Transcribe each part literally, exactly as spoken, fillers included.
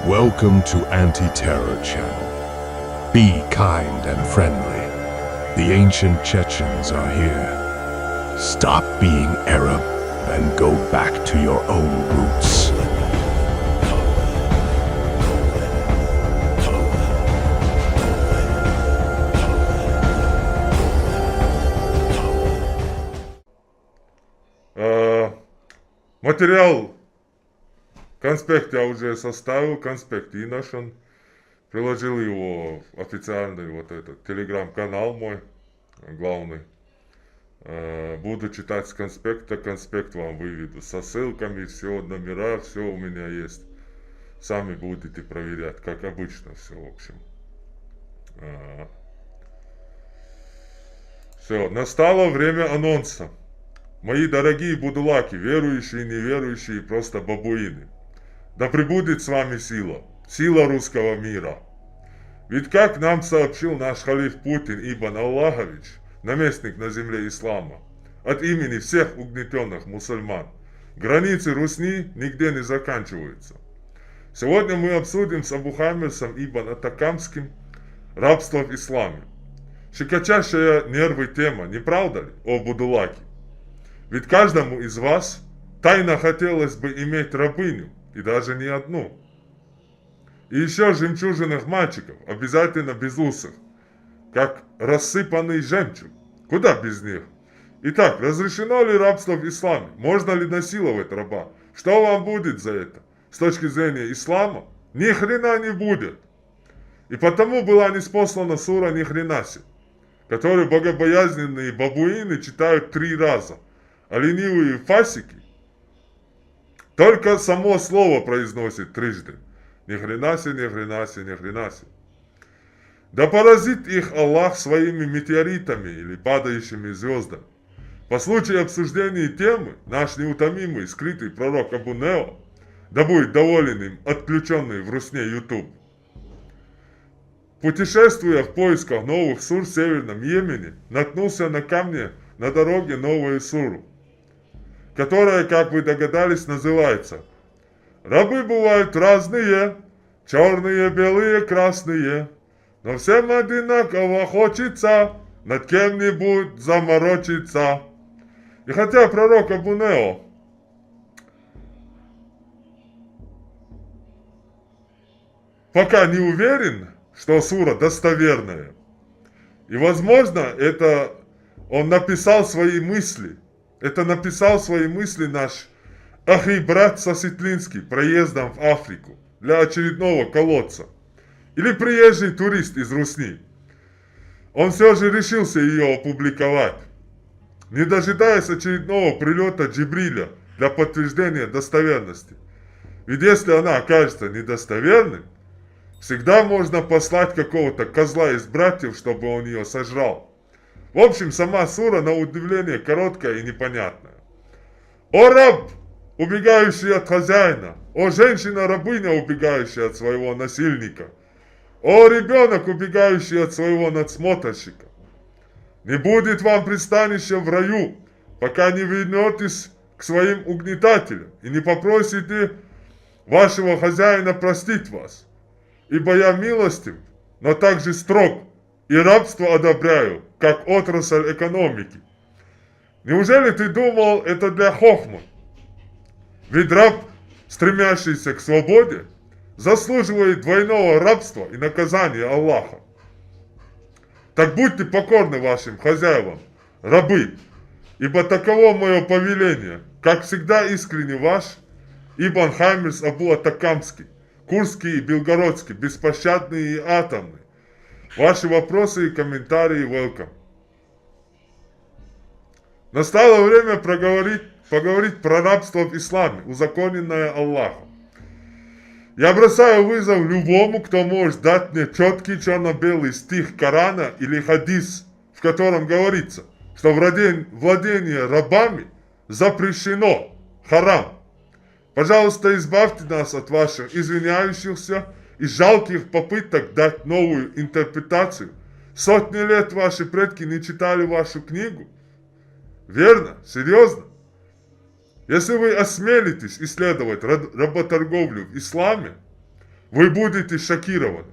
Welcome to Anti-Terror Channel. Be kind and friendly. The ancient Chechens are here. Stop being Arab and go back to your own roots. Э, Материал, конспект я уже составил, конспект Иношен. Приложил его в официальный вот этот телеграм-канал мой, главный. Э, Буду читать с конспекта, конспект вам выведу. Со ссылками, все, номера, все у меня есть. Сами будете проверять, как обычно все, в общем. Все, настало время анонса. Мои дорогие будулаки, верующие и неверующие, просто бабуины. Да пребудет с вами сила, сила русского мира. Ведь, как нам сообщил наш халиф Путин Ибн Аллахович, наместник на земле ислама, от имени всех угнетенных мусульман, границы Русни нигде не заканчиваются. Сегодня мы обсудим с Абу Хаммерсом Ибн Атакамским рабство в исламе. Щекочащая нервы тема, не правда ли, о будулаки? Ведь каждому из вас тайно хотелось бы иметь рабыню, и даже не одну. И еще жемчужных мальчиков, обязательно безусых, как рассыпанный жемчуг. Куда без них? Итак, разрешено ли рабство в исламе? Можно ли насиловать раба? Что вам будет за это? С точки зрения ислама, ни хрена не будет. И потому была ниспослана сура Нихренаси, которую богобоязненные бабуины читают три раза, а ленивые фасики только само слово произносят трижды. Нихренаси, нихренаси, нихренаси. Да поразит их Аллах своими метеоритами или падающими звездами. По случаю обсуждения темы наш неутомимый скрытый пророк Абу Нео, да будет доволен им отключенный в Русне YouTube, путешествуя в поисках новых сур в Северном Йемене, наткнулся на камни на дороге Новую Суру, которая, как вы догадались, называется. Рабы бывают разные, черные, белые, красные, но всем одинаково хочется над кем-нибудь заморочиться. И хотя пророк Абу Нео пока не уверен, что сура достоверная, и, возможно, это он написал свои мысли, это написал свои мысли наш ахи-брат Сосетлинский проездом в Африку для очередного колодца. Или приезжий турист из Русни. Он все же решился ее опубликовать, не дожидаясь очередного прилета Джибриля для подтверждения достоверности. Ведь если она окажется недостоверной, всегда можно послать какого-то козла из братьев, чтобы он ее сожрал. В общем, сама сура на удивление короткая и непонятная. О раб, убегающий от хозяина! О женщина-рабыня, убегающая от своего насильника! О ребенок, убегающий от своего надсмотрщика! Не будет вам пристанища в раю, пока не вернетесь к своим угнетателям и не попросите вашего хозяина простить вас. Ибо я милостив, но также строг, и рабство одобряю как отрасль экономики. Неужели ты думал это для хохмы? Ведь раб, стремящийся к свободе, заслуживает двойного рабства и наказания Аллаха. Так будьте покорны вашим хозяевам, рабы, ибо таково мое повеление. Как всегда, искренне ваш Ибн Хаммерс Абу Атакамский, Курский и Белгородский, беспощадные и атомные. Ваши вопросы и комментарии welcome. Настало время проговорить, поговорить про рабство в исламе, узаконенное Аллахом. Я бросаю вызов любому, кто может дать мне четкий черно-белый стих Корана или хадис, в котором говорится, что владен- владение рабами запрещено, харам. Пожалуйста, избавьте нас от ваших извиняющихся и жалких попыток дать новую интерпретацию. Сотни лет ваши предки не читали вашу книгу. Верно? Серьезно? Если вы осмелитесь исследовать раб- работорговлю в исламе, Вы будете шокированы.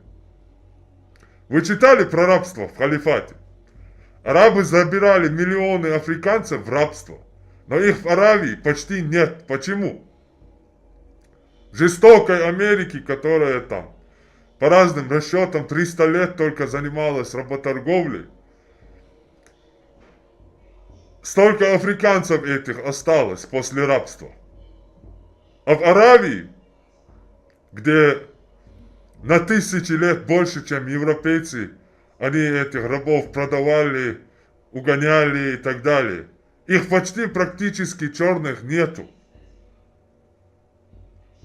Вы читали про рабство в халифате? Арабы забирали миллионы африканцев в рабство, но их в Аравии почти нет. Почему? В жестокой Америке, которая там, по разным расчетам, триста лет только занималась работорговлей, столько африканцев этих осталось после рабства. А в Аравии, где на тысячи лет больше, чем европейцы, они этих рабов продавали, угоняли и так далее. Их почти практически черных нету.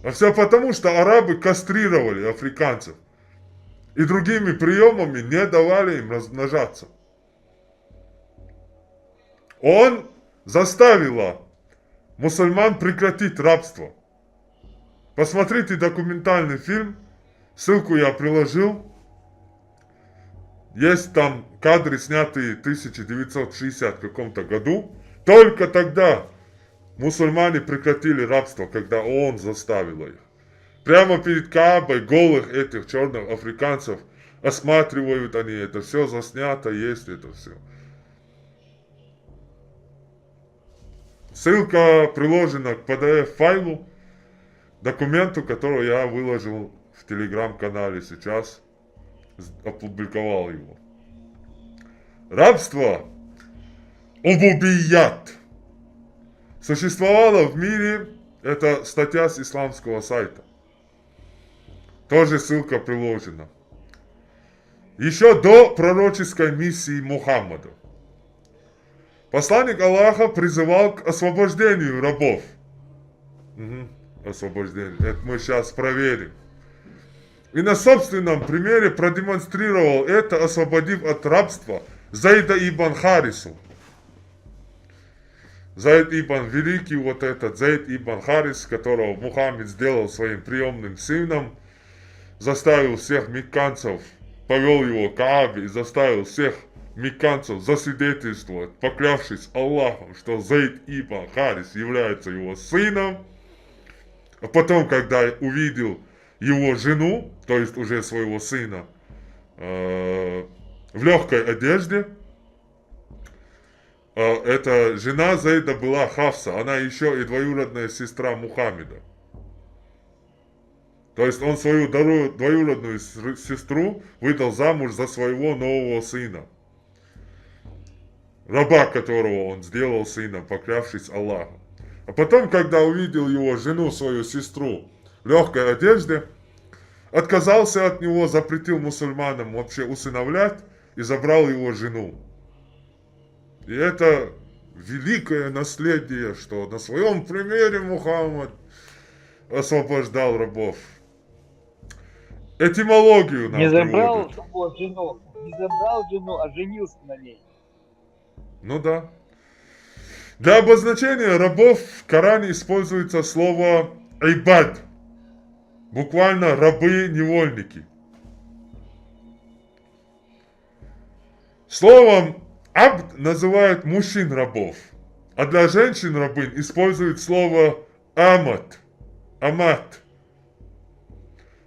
А все потому, что арабы кастрировали африканцев и другими приемами не давали им размножаться. Он заставила мусульман прекратить рабство. Посмотрите документальный фильм, ссылку я приложил. Есть там кадры, снятые в тысяча девятьсот шестьдесят каком-то году. Только тогда мусульмане прекратили рабство, когда он заставил их. Прямо перед Каабой голых этих черных африканцев осматривают они это. Все заснято, есть это все. Ссылка приложена к P D F файлу, документу, который я выложил в Telegram-канале сейчас, опубликовал его. Рабство, убубият, существовало в мире, это статья с исламского сайта. Тоже ссылка приложена. Еще до пророческой миссии Мухаммада. Посланник Аллаха призывал к освобождению рабов. Мгм. Освобождение. Это мы сейчас проверим. И на собственном примере продемонстрировал это, освободив от рабства Зайда ибн Харису. Зайд ибн Великий, вот этот Зайд ибн Харис, которого Мухаммед сделал своим приемным сыном, заставил всех мекканцев, повел его к Каабе и заставил всех мекканцев засвидетельствовать, поклявшись Аллахом, что Зайд ибн Харис является его сыном. А потом, когда увидел его жену, то есть уже своего сына, э, в легкой одежде, э, эта жена Зайда была Хафса, она еще и двоюродная сестра Мухаммеда. То есть он свою дору- двоюродную с- сестру выдал замуж за своего нового сына, раба которого он сделал сыном, поклявшись Аллахом. А потом, когда увидел его жену, свою сестру, в легкой одежде, отказался от него, запретил мусульманам вообще усыновлять и забрал его жену. И это великое наследие, что на своем примере Мухаммад освобождал рабов. Этимологию нам Не забрал приводит. его жену, не забрал жену, а женился на ней. Ну да. Для обозначения рабов в Коране используется слово «ибад», буквально «рабы-невольники». Словом «абд» называют мужчин-рабов, а для женщин-рабынь используют слово «амат», «амат».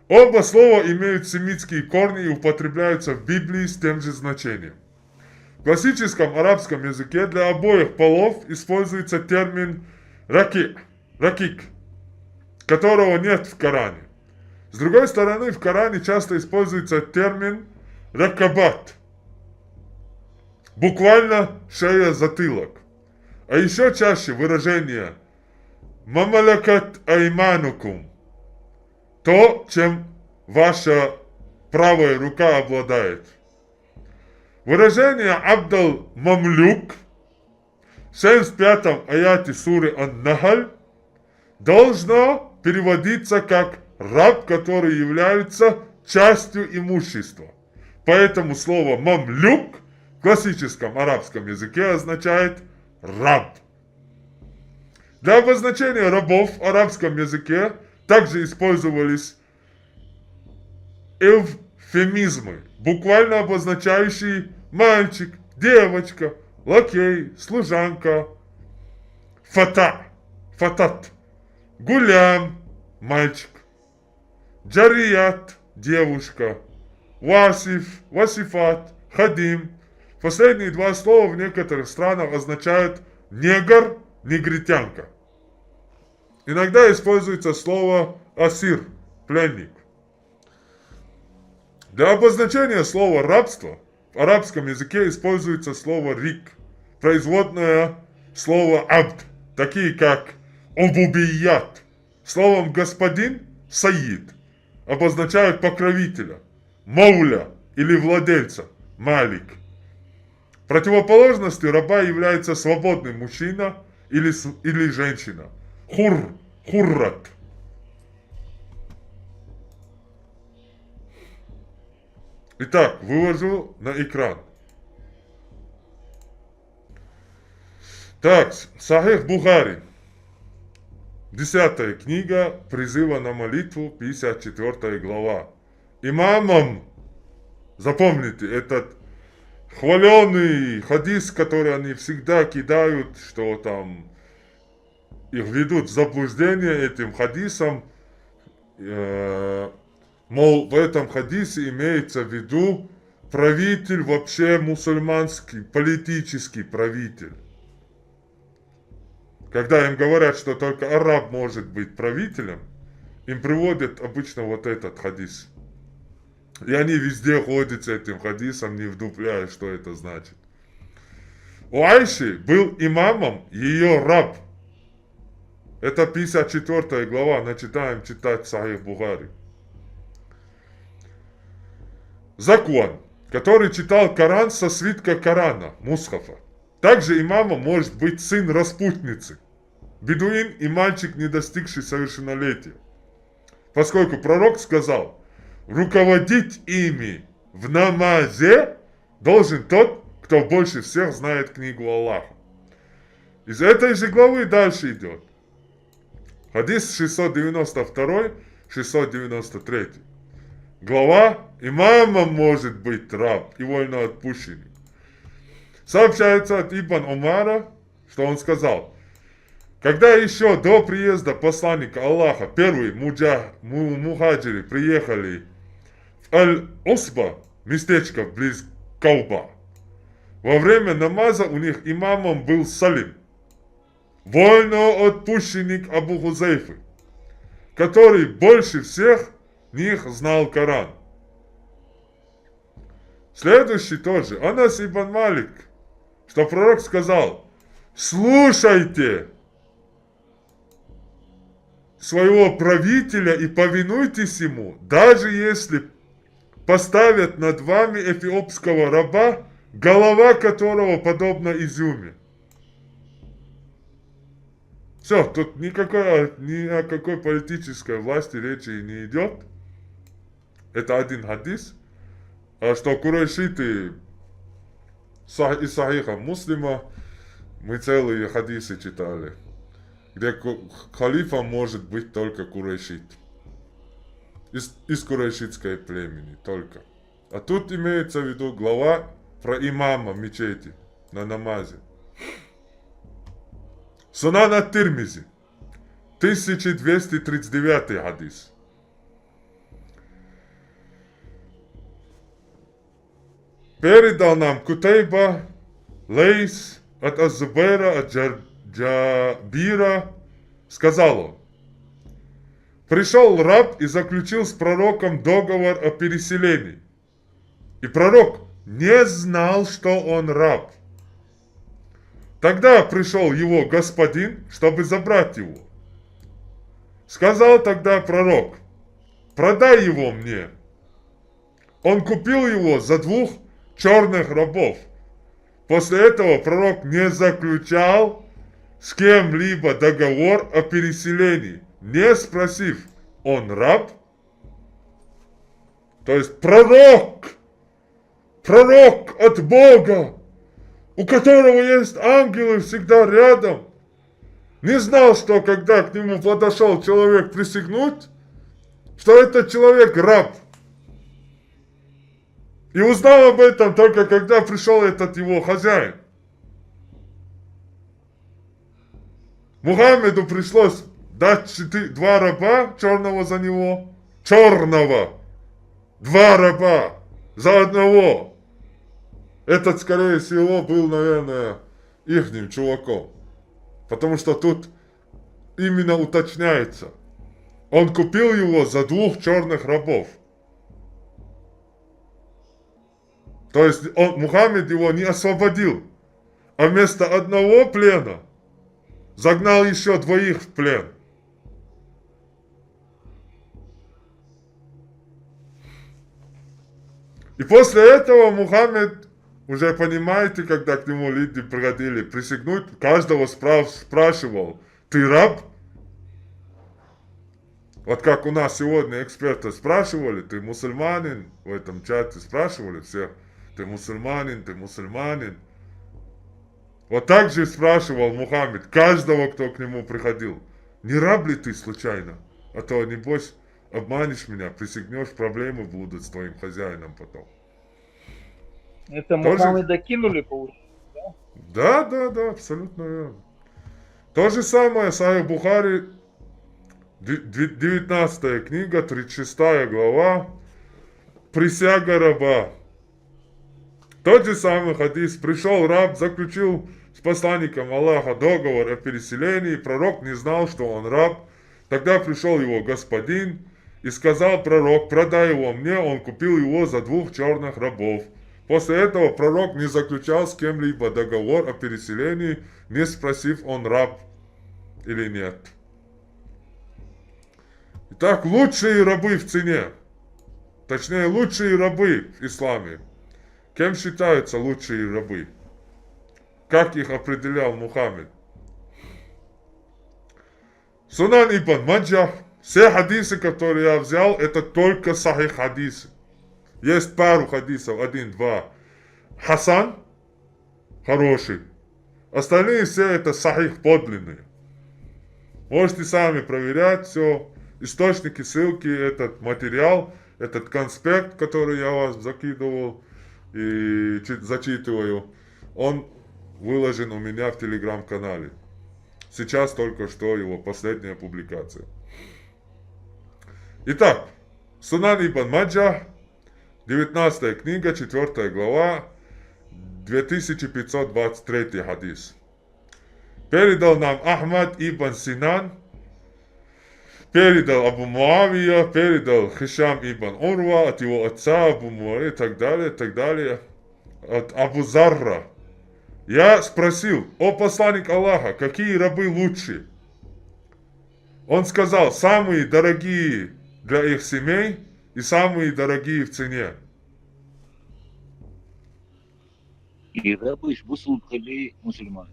Оба слова имеют семитские корни и употребляются в Библии с тем же значением. В классическом арабском языке для обоих полов используется термин «раки», «ракик», которого нет в Коране. С другой стороны, в Коране часто используется термин «ракабат», буквально «шея-затылок». А еще чаще выражение «мамалякат айманукум», то, чем ваша правая рука обладает. Выражение «абдал мамлюк» в семьдесят пятом аяте суры Ан-Нахаль должно переводиться как «раб, который является частью имущества». Поэтому слово «мамлюк» в классическом арабском языке означает «раб». Для обозначения рабов в арабском языке также использовались эвфемизмы, буквально обозначающие мальчик, девочка, лакей, служанка, фата, фатат, гулям, мальчик. Джарият — девушка. Васиф, васифат, хадим. Последние два слова в некоторых странах означают негр, негритянка. Иногда используется слово асир, пленник. Для обозначения слова рабство в арабском языке используется слово рик, производное слова абд, такие как убубият. Словом господин, сайид, обозначают покровителя, мауля или владельца, малик. Противоположностью раба является свободный мужчина или, с- или женщина. Хур, хуррат. Итак, вывожу на экран. Так, Сахих Бухари. Десятая книга призыва на молитву, пятьдесят четвёртая глава. Имамом, запомните, этот хваленый хадис, который они всегда кидают, что там их ведут в заблуждение этим хадисом, э, мол, в этом хадисе имеется в виду правитель, вообще мусульманский, политический правитель. Когда им говорят, что только араб может быть правителем, им приводят обычно вот этот хадис. И они везде ходят с этим хадисом, не вдупляя, что это значит. У Айши был имамом ее раб. Это пятьдесят четвёртая глава, начинаем читать Сахих Бухари. Закон, который читал Коран со свитка Корана, мусхафа. Также имамом может быть сын распутницы, бедуин и мальчик, не достигший совершеннолетия. Поскольку пророк сказал: «Руководить ими в намазе должен тот, кто больше всех знает книгу Аллаха». Из этой же главы дальше идет. Хадис шестьсот девяносто второй, шестьсот девяносто третий. Глава: имамом может быть раб и вольноотпущенник. Сообщается от Ибн Умара, что он сказал: «Когда еще до приезда посланника Аллаха первые муджа- му- мухаджиры приехали в Аль-Усба, местечко близ Кауба, во время намаза у них имамом был Салим, вольноотпущенник Абу Хузейфы, который больше всех них знал Коран». Следующий тоже, Анас ибн Малик, что пророк сказал: «Слушайте своего правителя и повинуйтесь ему, даже если поставят над вами эфиопского раба, голова которого подобна изюме». Все, тут никакой, ни о какой политической власти речи и не идет. Это один хадис. А что курайшиты сах- из Сахиха Муслима, мы целые хадисы читали, где ку- халифом может быть только курайшит. Из, из курайшитской племени только. А тут имеется в виду глава про имама мечети на намазе. Сунан ат-Тирмизи, тысяча двести тридцать девятый хадис. Передал нам Кутайба, Лейс, от Азубайра, от Джар- Джабира, сказал он: «Пришел раб и заключил с пророком договор о переселении. И пророк не знал, что он раб. Тогда пришел его господин, чтобы забрать его. Сказал тогда пророк: «Продай его мне». Он купил его за двух черных рабов. После этого пророк не заключал с кем-либо договор о переселении, не спросив: «Он раб?» То есть пророк, пророк от Бога, у которого есть ангелы всегда рядом, не знал, что когда к нему подошел человек присягнуть, что этот человек раб. И узнал об этом только когда пришел этот его хозяин. Мухаммеду пришлось дать четы- два раба черного за него, черного, два раба за одного. Этот, скорее всего, был, наверное, ихним чуваком. Потому что тут именно уточняется. Он купил его за двух черных рабов. То есть он, Мухаммед его не освободил, а вместо одного плена загнал еще двоих в плен. И после этого Мухаммед, уже понимаете, когда к нему люди приходили присягнуть, каждого справ- спрашивал: «Ты раб?» Вот как у нас сегодня эксперты спрашивали: «Ты мусульманин?» В этом чате спрашивали всех: «Ты мусульманин, ты мусульманин?» Вот так же спрашивал Мухаммед каждого, кто к нему приходил: «Не раб ли ты случайно? А то, небось, обманешь меня, присягнешь, проблемы будут с твоим хозяином потом». Это Тоже Мухаммеда кинули, получается, да? Да, да, да, абсолютно верно. То же самое, Сахих Бухари, де- де- девятнадцатая книга, тридцать шестая глава, присяга раба. Тот же самый хадис. Пришел раб, заключил с посланником Аллаха договор о переселении. Пророк не знал, что он раб. Тогда пришел его господин и сказал: «Пророк, продай его мне». Он купил его за двух черных рабов. После этого пророк не заключал с кем-либо договор о переселении, не спросив, он раб или нет. Итак, лучшие рабы в цене. Точнее, лучшие рабы в исламе. Кем считаются лучшие рабы? Как их определял Мухаммед? Сунан Ибн Маджа. Все хадисы, которые я взял, это только сахих хадисы. Есть пару хадисов, один-два, хасан, хороший. Остальные все это сахих, подлинные. Можете сами проверять все. Источники, ссылки, этот материал, этот конспект, который я вас закидывал и чи- зачитываю, он выложен у меня в телеграм-канале. Сейчас только что его последняя публикация. Итак, Сунан Ибн Маджа, девятнадцатая книга, четвёртая глава, две тысячи пятьсот двадцать третий хадис. Передал нам Ахмад ибн Синан, передал Абу Муавия, передал Хишам ибн Урва от его отца Абу Муавия и так далее, и так далее, от Абу Зарра. Я спросил: «О посланник Аллаха, какие рабы лучше?» Он сказал: «Самые дорогие для их семей и самые дорогие в цене». И рабы ж бусулб хили мусульманин.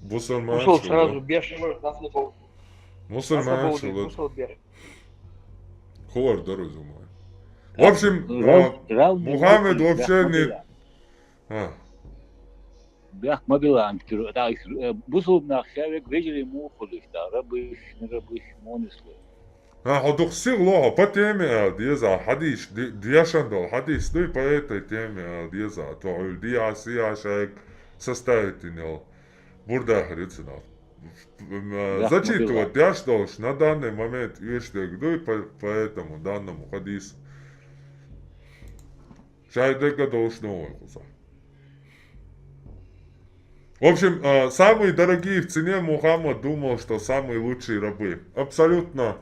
Бусурман Ушел шулу. Сразу бешеный. Нас не пол- нас Мусульман не пол- шулу. ушел бешеный. Хулар даруз умай. В общем, Рав- а, равный Мухаммед мусульман, вообще бяхма не... била. А, Бяхма била, ам, тир-, да, их, э, бусулб нах шавек вежарий му хулуш да, рабыш, не рабыш, монисло. а, худух сигло, по теме, а, деза, хадис, ди- дияшан дол, хадис, дуй по этой теме, а, деза, то уль дия, сия, шайк, составить инел. Бурда хрицина. М, а, Да, Зачитывать мобила. дяш долш на данный момент, ишдек, дуй по, по этому данному хадису. Шайдега долш новый куса. В общем, а, самые дорогие в цене, Мухаммад думал, что самые лучшие рабы. Абсолютно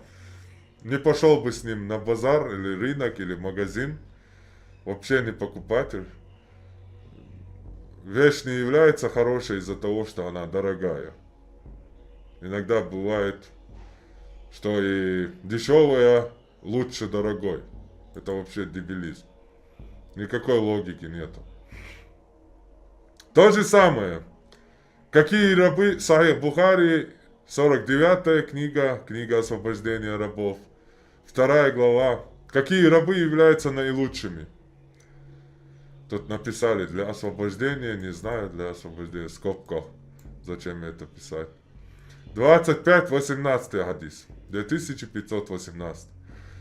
не пошел бы с ним на базар или рынок, или магазин. Вообще не покупатель. Вещь не является хорошей из-за того, что она дорогая. Иногда бывает, что и дешевая лучше дорогой. Это вообще дебилизм. Никакой логики нету. То же самое. Какие рабы, Сахих Бухари, сорок девятая книга, книга освобождения рабов, вторая глава. Какие рабы являются наилучшими? Тут написали: «Для освобождения», не знаю, для освобождения, скобка. Зачем это писать? Двадцать пять восемнадцатый хадис, две тысячи пятьсот восемнадцать.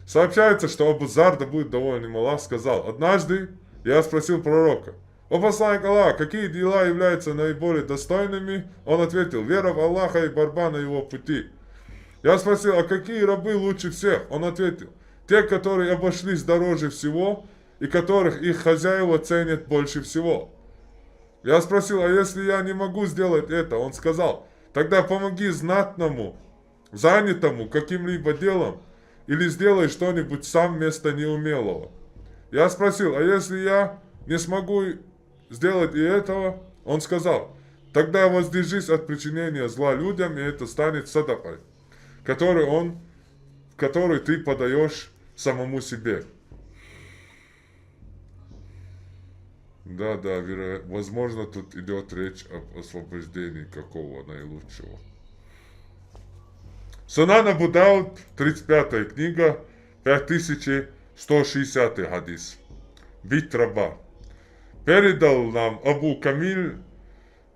Сообщается, что Абу Зар, да будет доволен им Аллах, сказал: «Однажды я спросил пророка: „О посланник Аллаха, какие дела являются наиболее достойными?“ Он ответил: „Вера в Аллаха и борьба на его пути“. Я спросил: «А какие рабы лучше всех?» Он ответил: «Те, которые обошлись дороже всего и которых их хозяева ценят больше всего». Я спросил: «А если я не могу сделать это?» Он сказал: «Тогда помоги знатному, занятому каким-либо делом, или сделай что-нибудь сам вместо неумелого». Я спросил: «А если я не смогу сделать и этого?» Он сказал: «Тогда воздержись от причинения зла людям, и это станет садакой, который он, который ты подаешь самому себе». Да, да, веро- возможно, тут идет речь об освобождении какого наилучшего. Сунан Абу Дауд, тридцать пятая книга, пять тысяч сто шестидесятый хадис. Бить раба. Передал нам Абу Камиль,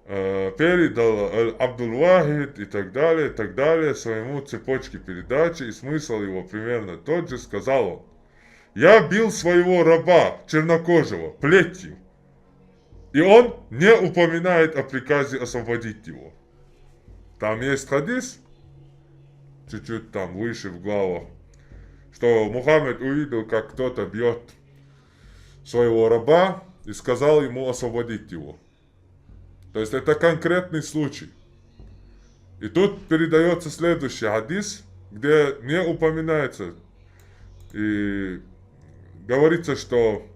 э, передал Аль- Абдул Вахид и так далее, и так далее, своему цепочке передачи, и смысл его примерно тот же, сказал он: «Я бил своего раба чернокожего плетью, и он не упоминает о приказе освободить его». Там есть хадис, чуть-чуть там выше в главах, что Мухаммед увидел, как кто-то бьет своего раба, и сказал ему освободить его. То есть это конкретный случай. И тут передается следующий хадис, где не упоминается и говорится, что,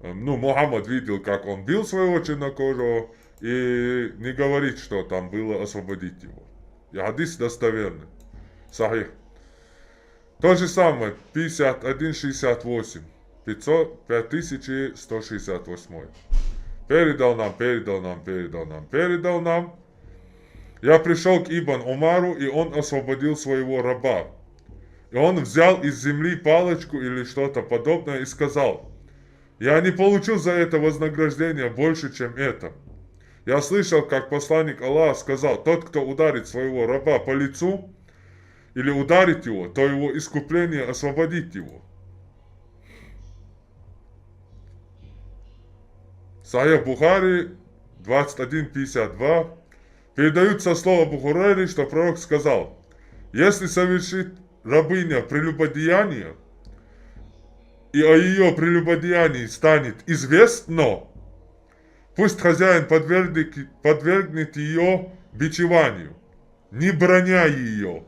э, ну, Мухаммад видел, как он бил своего чернокожего, и не говорит, что там было освободить его. И хадис достоверный. Сахих. То же самое, пятьдесят один шестьдесят восемь, пятьсот, пять тысяч сто шестьдесят восьмой. Передал нам, передал нам, передал нам, передал нам. Я пришел к Ибн Умару, и он освободил своего раба. И он взял из земли палочку или что-то подобное и сказал: «Я не получу за это вознаграждение больше, чем это». Я слышал, как посланник Аллаха сказал: «Тот, кто ударит своего раба по лицу или ударит его, то его искупление освободит его». Сахих Бухари, двадцать один пятьдесят два. Передают со слов Абу Хурайры, что пророк сказал: «Если совершит рабыня прелюбодеяние, и о ее прелюбодеянии станет известно, пусть хозяин подвергнет, подвергнет ее бичеванию, не броня ее.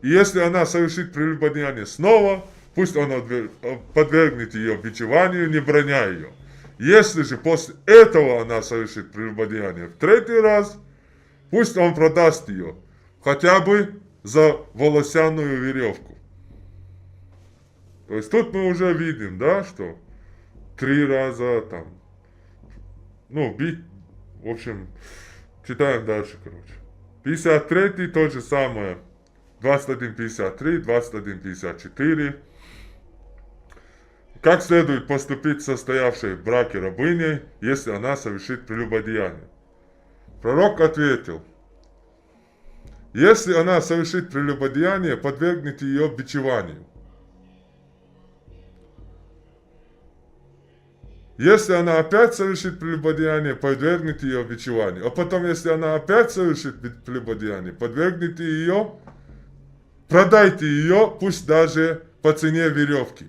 И если она совершит прелюбодеяние снова, пусть он отвер- э, подвергнет ее бичеванию, не броня ее. Если же после этого она совершит прелюбодеяние в третий раз, пусть он продаст ее, хотя бы за волосяную веревку». То есть тут мы уже видим, да, что три раза там, ну, бить, в общем, читаем дальше, короче. Пятьдесят третий, то же самое. Двадцать один пятьдесят три, двадцать один пятьдесят четыре. Как следует поступить с состоявшей в браке рабыней, если она совершит прелюбодеяние? Пророк ответил: «Если она совершит прелюбодеяние, подвергните ее бичеванию. Если она опять совершит прелюбодеяние, подвергните ее бичеванию. А потом, если она опять совершит би- прелюбодеяние, подвергните ее, продайте ее, пусть даже по цене веревки».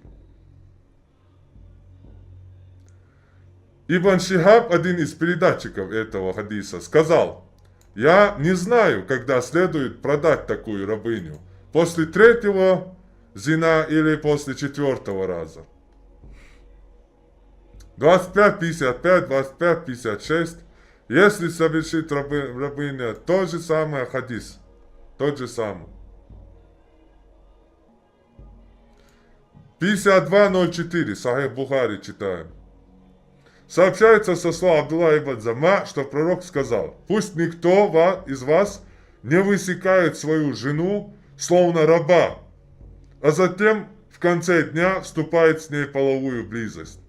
Ибн Шихаб, один из передатчиков этого хадиса, сказал: «Я не знаю, когда следует продать такую рабыню: после третьего зина или после четвертого раза». Двадцать пять пятьдесят пять, двадцать пять пятьдесят шесть. Если совершит рабы- рабыня, то же самое хадис. Тот же самый. Пятьдесят два ноль четыре, Сахих Бухари читаем. Сообщается со слов Абдулла ибн Зама, что пророк сказал: «Пусть никто ва- из вас не высекает свою жену, словно раба, а затем в конце дня вступает с ней в половую близость».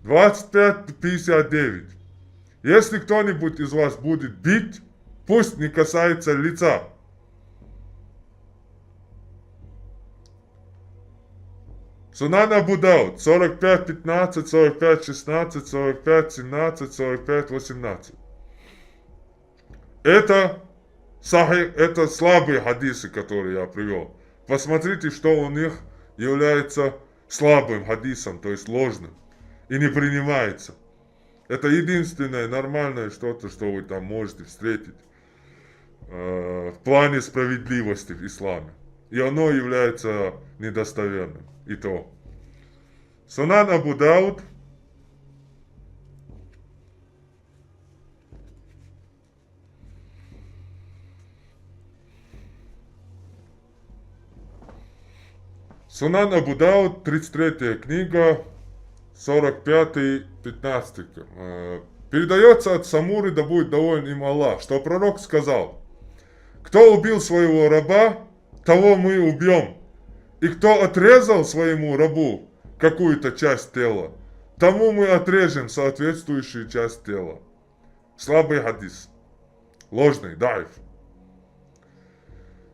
Двадцать пять пятьдесят девять. Если кто-нибудь из вас будет бить, пусть не касается лица. Сунан Абу Дауд, сорок пять пятнадцать, сорок пять шестнадцать, сорок пять семнадцать, сорок пять восемнадцать. Это Сахих — это слабые хадисы, которые я привёл. Посмотрите, что у них является слабым хадисом, то есть ложным, и не принимается. Это единственное нормальное что-то, что вы там можете встретить э, в плане справедливости в исламе. И оно является недостоверным. И то. Сунан Абу Дауд. Сунан Абу Дауд, тридцать третья книга, сорок пятый, пятнадцатый. Э, передается от Самуры, да будет доволен им Аллах, что пророк сказал: «Кто убил своего раба, того мы убьём. И кто отрезал своему рабу какую-то часть тела, тому мы отрежем соответствующую часть тела». Слабый хадис. Ложный, даиф.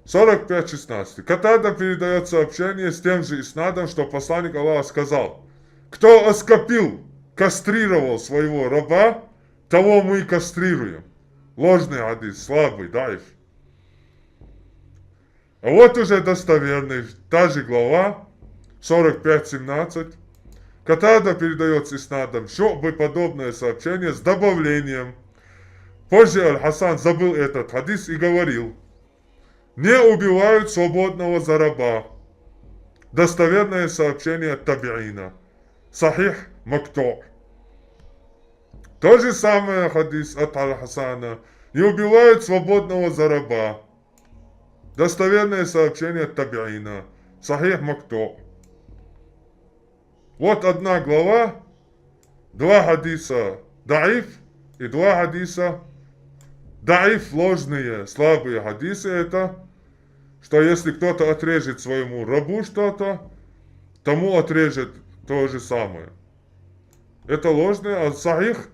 Сорок пять шестнадцать. Катада передаёт сообщение с тем же иснадом, что посланник Аллаха сказал: «Кто оскопил, кастрировал своего раба, того мы кастрируем». Ложный хадис, слабый, даиф. А вот уже достоверный, та же глава, сорок пять семнадцать. Катада передаёт с иснадом Шуъбы подобное сообщение с добавлением. Позже Аль-Хасан забыл этот хадис и говорил: «Не убивают свободного за раба». Достоверное сообщение от табиина. Сахих макту. То же самое хадис от Аль-Хасана. «Не убивают свободного за раба». Достоверное сообщение от табиина. Сахих макту. Вот одна глава, два хадиса даиф и два хадиса даиф, ложные, слабые хадисы. Это, что если кто-то отрежет своему рабу что-то, тому отрежет то же самое. Это ложное, а сахих: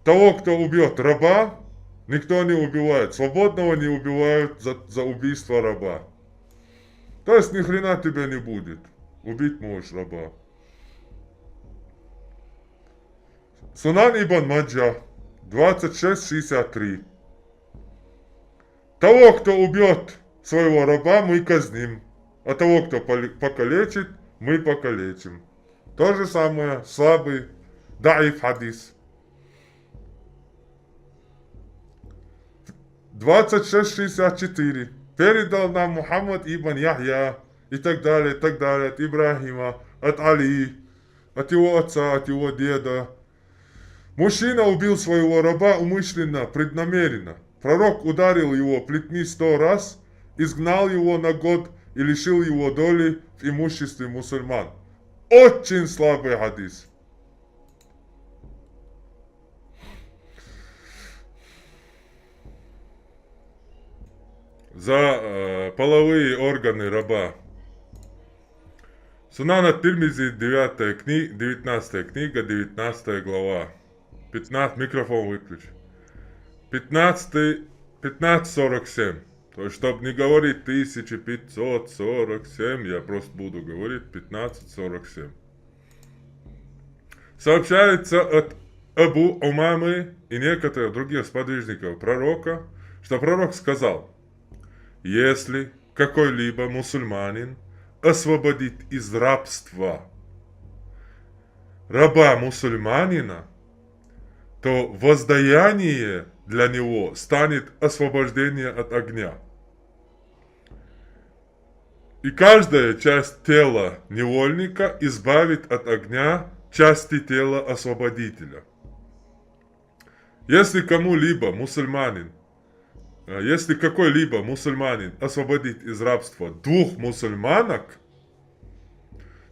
того, кто убьёт раба, никто не убивает. Свободного не убивают за, за убийство раба. То есть ни хрена тебе не будет. Убить можешь раба. Сунан Ибн Маджа, двадцать шесть шестьдесят три. Того, кто убьёт своего раба, мы казним, а того, кто поли-, покалечит, мы покалечим. То же самое, слабый, даиф хадис. Двадцать шесть шестьдесят четыре. Передал нам Мухаммад ибн Яхья и так далее, и так далее, от Ибрахима, от Али, от его отца, от его деда. Мужчина убил своего раба умышленно, преднамеренно. Пророк ударил его плетьми сто раз, изгнал его на год и лишил его доли в имуществе мусульман. Очень слабый хадис. За э, половые органы раба. Сунан ат-Тирмизи, девятая кни-, девятнадцатая книга, девятнадцатая глава. Пятнадцать, микрофон выключи. Пятнадцатый, пятнадцать сорок семь. То есть, чтобы не говорить тысяча пятьсот сорок семь, я просто буду говорить пятнадцать сорок семь. Сообщается от Абу Умамы и некоторых других сподвижников пророка, что пророк сказал: «Если какой-либо мусульманин освободит из рабства раба мусульманина, то воздаяние для него станет освобождение от огня. И каждая часть тела невольника избавит от огня части тела освободителя». Если кому-либо мусульманин, э, если какой-либо мусульманин освободит из рабства двух мусульманок,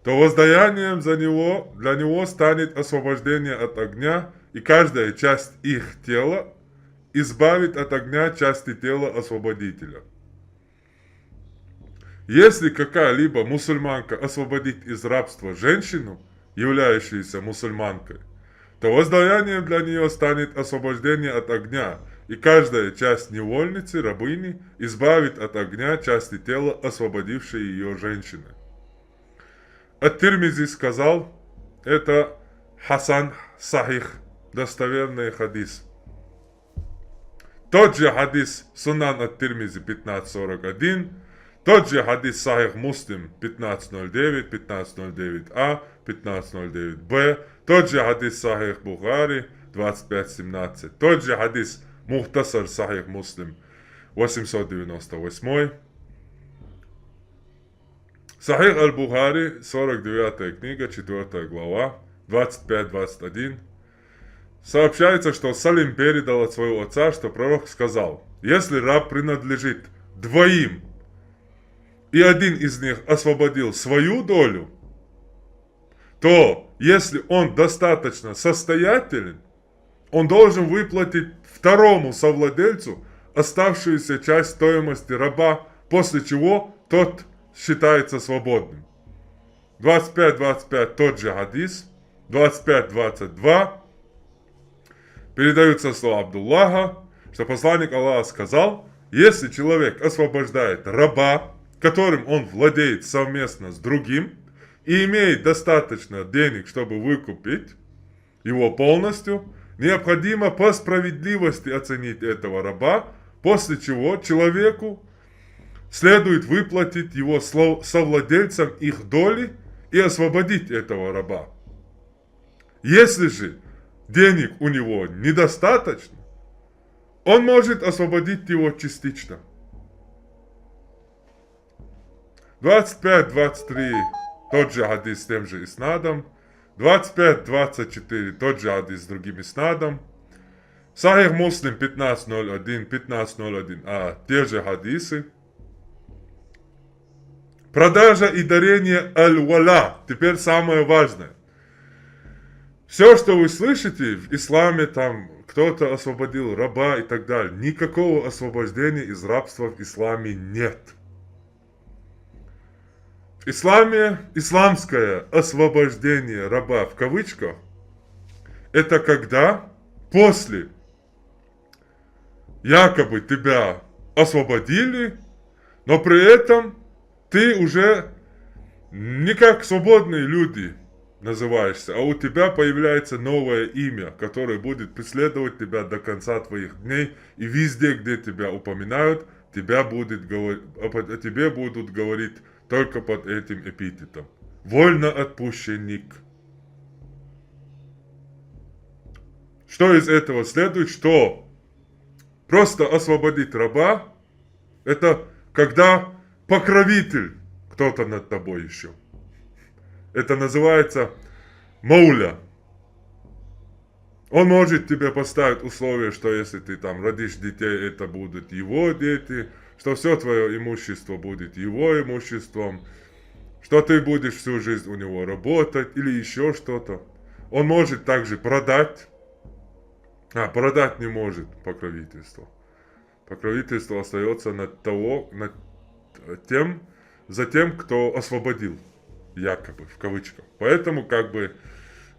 то воздаянием за него, для него станет освобождение от огня, и каждая часть их тела избавит от огня части тела освободителя. Если какая-либо мусульманка освободит из рабства женщину, являющуюся мусульманкой, то воздаянием для нее станет освобождение от огня, и каждая часть невольницы, рабыни, избавит от огня части тела освободившей ее женщины. Ат-Тирмизи сказал: «Это хасан сахих, достоверный хадис». Тот же хадис Сунан ат-Тирмизи пятнадцать сорок один, тот же хадис Сахих Муслим пятнадцать ноль девять, пятнадцать ноль девять А, пятнадцать ноль девять Б, тот же хадис Сахих Бухари двадцать пять семнадцать, тот же хадис Мухтасар Сахих Муслим восемьсот девяносто восьмой. Сахих аль-Бухари, сорок девятая книга, четвёртая глава, двадцать пять двадцать один. Сообщается, что Салим передал от своего отца, что пророк сказал: «Если раб принадлежит двоим, и один из них освободил свою долю, то, если он достаточно состоятелен, он должен выплатить второму совладельцу оставшуюся часть стоимости раба, после чего тот считается свободным». Двадцать пять двадцать пять тот же хадис, двадцать пять двадцать два. Передаются слова Абдуллаха, что посланник Аллаха сказал: «Если человек освобождает раба, которым он владеет совместно с другим, и имеет достаточно денег, чтобы выкупить его полностью, необходимо по справедливости оценить этого раба, после чего человеку следует выплатить его сло-, совладельцам их доли и освободить этого раба. Если же денег у него недостаточно, он может освободить его частично». Двадцать пять двадцать три тот же хадис с тем же иснадом. Двадцать пять двадцать четыре тот же хадис с другим иснадом. Сахих Муслим пятнадцать ноль один, пятнадцать ноль один А, те же хадисы. Продажа и дарение аль-валя. Теперь самое важное. Все, что вы слышите в исламе, там кто-то освободил раба и так далее, никакого освобождения из рабства в исламе нет. В исламе, исламское освобождение раба в кавычках, это когда после якобы тебя освободили, но при этом ты уже не как свободные люди называешься, а у тебя появляется новое имя, которое будет преследовать тебя до конца твоих дней, и везде, где тебя упоминают, тебя будет говор-, о, о тебе будут говорить только под этим эпитетом. Вольноотпущенник. Что из этого следует? Что просто освободить раба, это когда покровитель кто-то над тобой еще. Это называется мауля. Он может тебе поставить условие, что если ты там родишь детей, это будут его дети, что все твое имущество будет его имуществом, что ты будешь всю жизнь у него работать или еще что-то. Он может также продать. А, продать не может покровительство. Покровительство остается над того, над тем, за тем, кто освободил, якобы, в кавычках. Поэтому, как бы,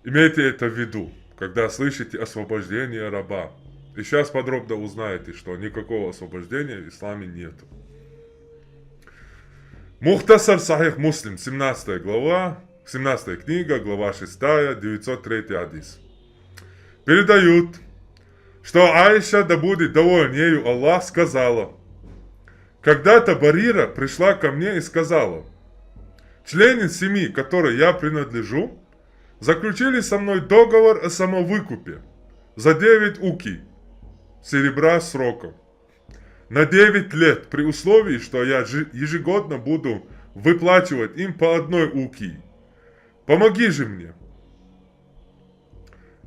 имейте это в виду, когда слышите «освобождение раба». И сейчас подробно узнаете, что никакого освобождения в исламе нету. Мухтасар Сахих Муслим, семнадцатая глава, семнадцатая книга, глава шестая, девятьсот третий хадис. Передают, что Аиша, да будет доволен ею Аллах, сказала: «Когда-то Барира пришла ко мне и сказала: члены семьи, которой я принадлежу, заключили со мной договор о самовыкупе за девять уки серебра сроком на девять лет, при условии, что я жи-, ежегодно буду выплачивать им по одной уки. Помоги же мне».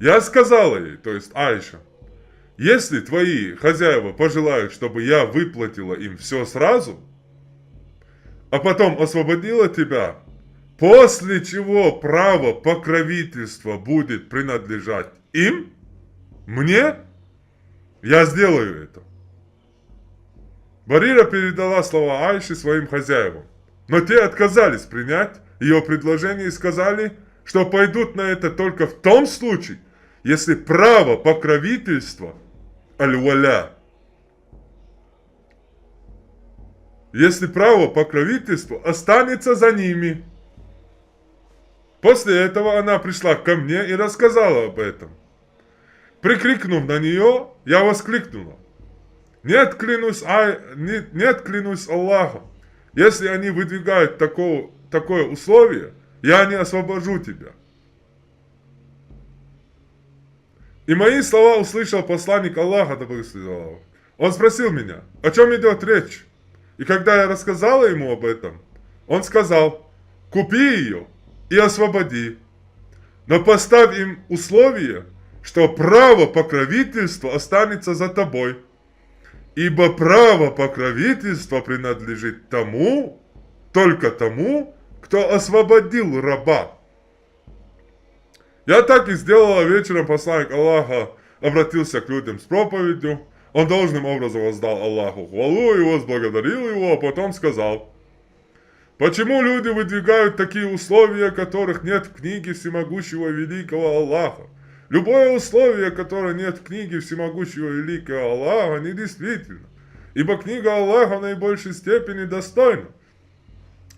Я сказала ей, то есть Аиша: «Если твои хозяева пожелают, чтобы я выплатила им все сразу, а потом освободила тебя, после чего право покровительства будет принадлежать им, мне, я сделаю это». Барира передала слова Аиши своим хозяевам, но те отказались принять ее предложение и сказали, что пойдут на это только в том случае, если право покровительства, аль-валя, если право покровительства останется за ними. После этого она пришла ко мне и рассказала об этом. Прикрикнув на нее, я воскликнула: Нет, клянусь, ай, не- нет, клянусь Аллахом, если они выдвигают такого, такое условие, я не освобожу тебя. И мои слова услышал посланник Аллаха, да благословит Аллах. Он спросил меня, о чем идет речь. И когда я рассказала ему об этом, он сказал: «Купи ее и освободи. Но поставь им условие, что право покровительства останется за тобой. Ибо право покровительства принадлежит тому, только тому, кто освободил раба». Я так и сделала. Вечером посланник Аллаха обратился к людям с проповедью. Он должным образом воздал Аллаху хвалу и возблагодарил его, а потом сказал: «Почему люди выдвигают такие условия, которых нет в книге Всемогущего Великого Аллаха? Любое условие, которое нет в книге Всемогущего Великого Аллаха, недействительно, ибо книга Аллаха в наибольшей степени достойна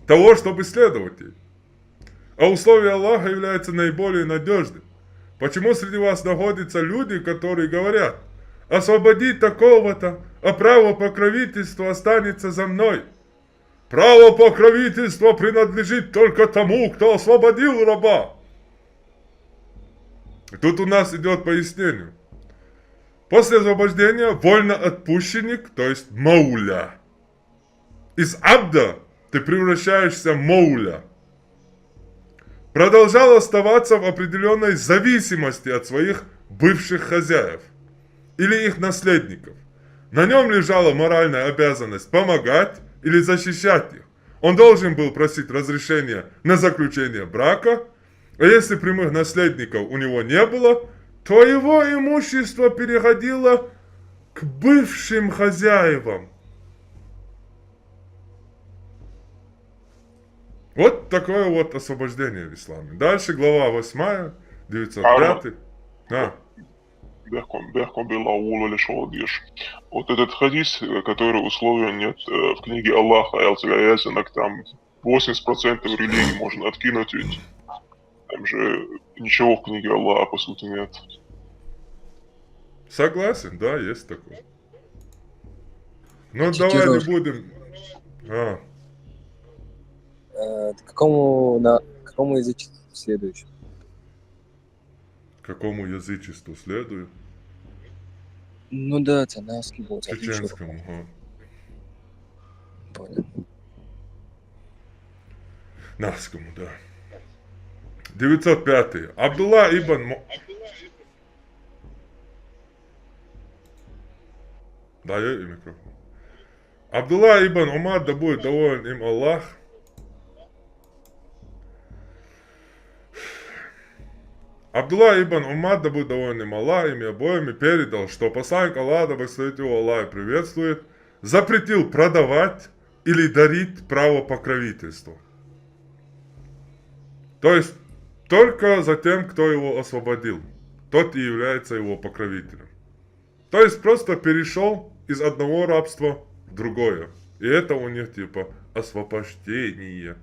того, чтобы следовать ей. А условие Аллаха является наиболее надежным. Почему среди вас находятся люди, которые говорят: «Освободи такого-то, а право покровительства останется за мной»? Право покровительства принадлежит только тому, кто освободил раба». Тут у нас идет пояснение. После освобождения вольноотпущенник, то есть мауля. Из абда ты превращаешься в мауля. Продолжал оставаться в определенной зависимости от своих бывших хозяев или их наследников. На нем лежала моральная обязанность помогать или защищать их. Он должен был просить разрешения на заключение брака, а если прямых наследников у него не было, то его имущество переходило к бывшим хозяевам. Вот такое вот освобождение в исламе. Дальше глава восьмая, девятьсот пятый. А, Бехком, бехком била улу лишь. Вот этот хадис, э, который условия нет э, в книге Аллаха, Аллах Та'аля, там восемьдесят процентов религии можно откинуть, ведь там же ничего в книге Аллаха, по сути, нет. Согласен, да, есть такое. Но давай не Цитируешь. Будем. А, Э, к какому, на, к какому язычеству следующему? К какому язычеству следую? Ну да, це наскільки було. Чеченскому. Ага. Понял. Наскому, да. Девятьсот пятый. Абдулла ибн Му... Даю и микрофон. Абдулла ибн Умар, да будет доволен им Аллах. Абдулла ибн Умар, да будет доволен им Аллах, ими обоими, передал, что посланник Аллаха, да благословит его Аллах и приветствует, запретил продавать или дарить право покровительства. То есть только за тем, кто его освободил, тот и является его покровителем. То есть просто перешел из одного рабства в другое. И это у них типа освобождение.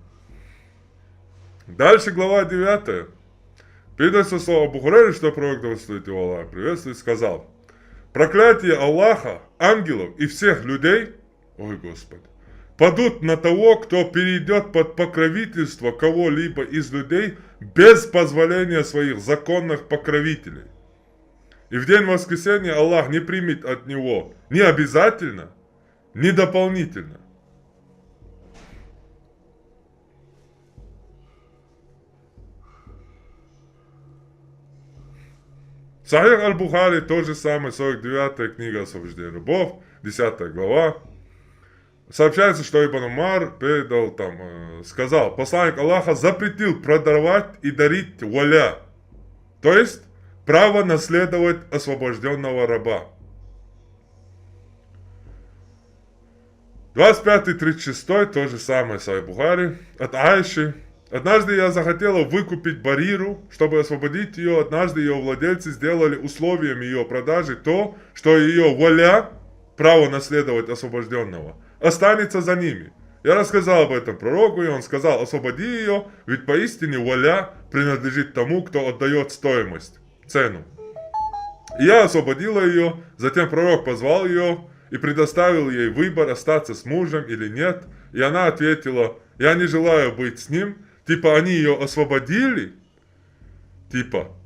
Дальше глава девятая. Передается слово Абу Хурейре, что пророк, да благословит его Аллах, приветствует, сказал: «Проклятие Аллаха, ангелов и всех людей, ой, Господи, падут на того, кто перейдет под покровительство кого-либо из людей без позволения своих законных покровителей. И в день воскресения Аллах не примет от него ни обязательно, ни дополнительно». Сахих Аль-Бухари, то же самое, сорок девятая книга «Освобождение рабов», десятая глава. Сообщается, что Ибн Умар передал там, э, сказал: «Посланник Аллаха запретил продавать и дарить валя, то есть право наследовать освобожденного раба». Двадцать пятый, тридцать шестой, то же самое, Сахих Бухари, от Аиши. «Однажды я захотела выкупить Бариру, чтобы освободить ее. Однажды ее владельцы сделали условием ее продажи то, что ее валя, право наследовать освобожденного, останется за ними. Я рассказал об этом пророку, и он сказал: «Освободи ее, ведь поистине валя принадлежит тому, кто отдает стоимость, цену». И я освободила ее. Затем пророк позвал ее и предоставил ей выбор, остаться с мужем или нет. И она ответила: «Я не желаю быть с ним». Типа они ее освободили, типа,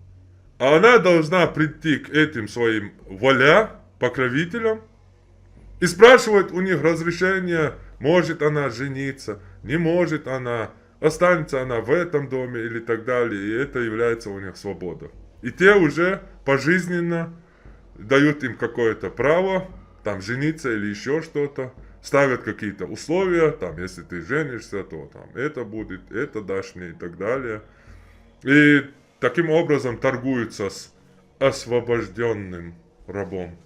а она должна прийти к этим своим валя, покровителям, и спрашивать у них разрешение, может она жениться, не может она, останется она в этом доме или так далее. И это является у них свобода. И те уже пожизненно дают им какое-то право, там, жениться или еще что-то, ставят какие-то условия, там, если ты женишься, то там это будет, это дашь мне и так далее. И таким образом торгуются с освобожденным рабом.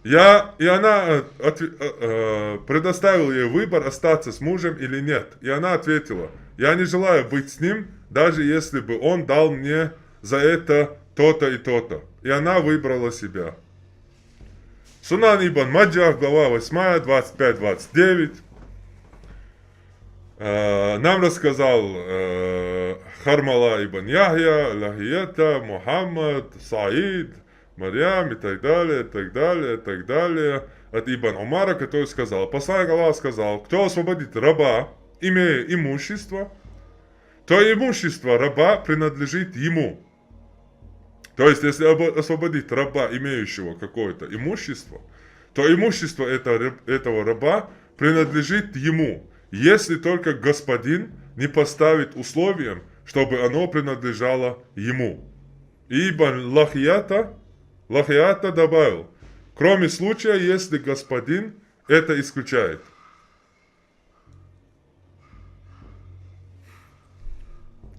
Я, и она э, отве- э, э, предоставила ей выбор остаться с мужем или нет. И она ответила: «Я не желаю быть с ним, даже если бы он дал мне за это то-то и то-то». И она выбрала себя. Сунан Ибн Маджах, глава восьмая, двадцать пять двадцать девять. Э, Нам рассказал э, Хармала ибн Яхья, Лахията, Мухаммад, Саид, Марьям и так далее, и так далее, и так далее. От Ибн Умара, который сказал: «Посланник Аллаха сказал: кто освободит раба, имея имущество, то имущество раба принадлежит ему». То есть, если обо- освободить раба, имеющего какое-то имущество, то имущество это- этого раба принадлежит ему, если только господин не поставит условием, чтобы оно принадлежало ему. И Ибн Лахията, Лахията добавил: кроме случая, если господин это исключает.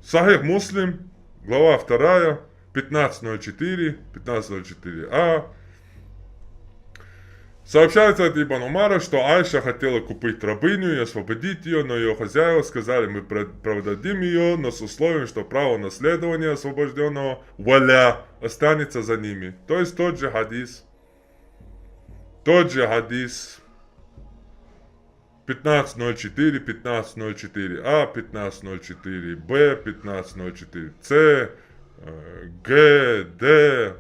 Сахих Муслим, глава вторая, пятнадцать ноль четыре, пятнадцать ноль четыре а. Сообщается от Ибн Умара, что Айша хотела купить рабыню и освободить ее, но ее хозяева сказали: «Мы продадим ее, но с условием, что право наследования освобожденного валя останется за ними». То есть тот же хадис. Тот же хадис. Пятнадцать ноль четыре, пятнадцать ноль четыре а, пятнадцать ноль четыре б, пятнадцать ноль четыре с, Г, Д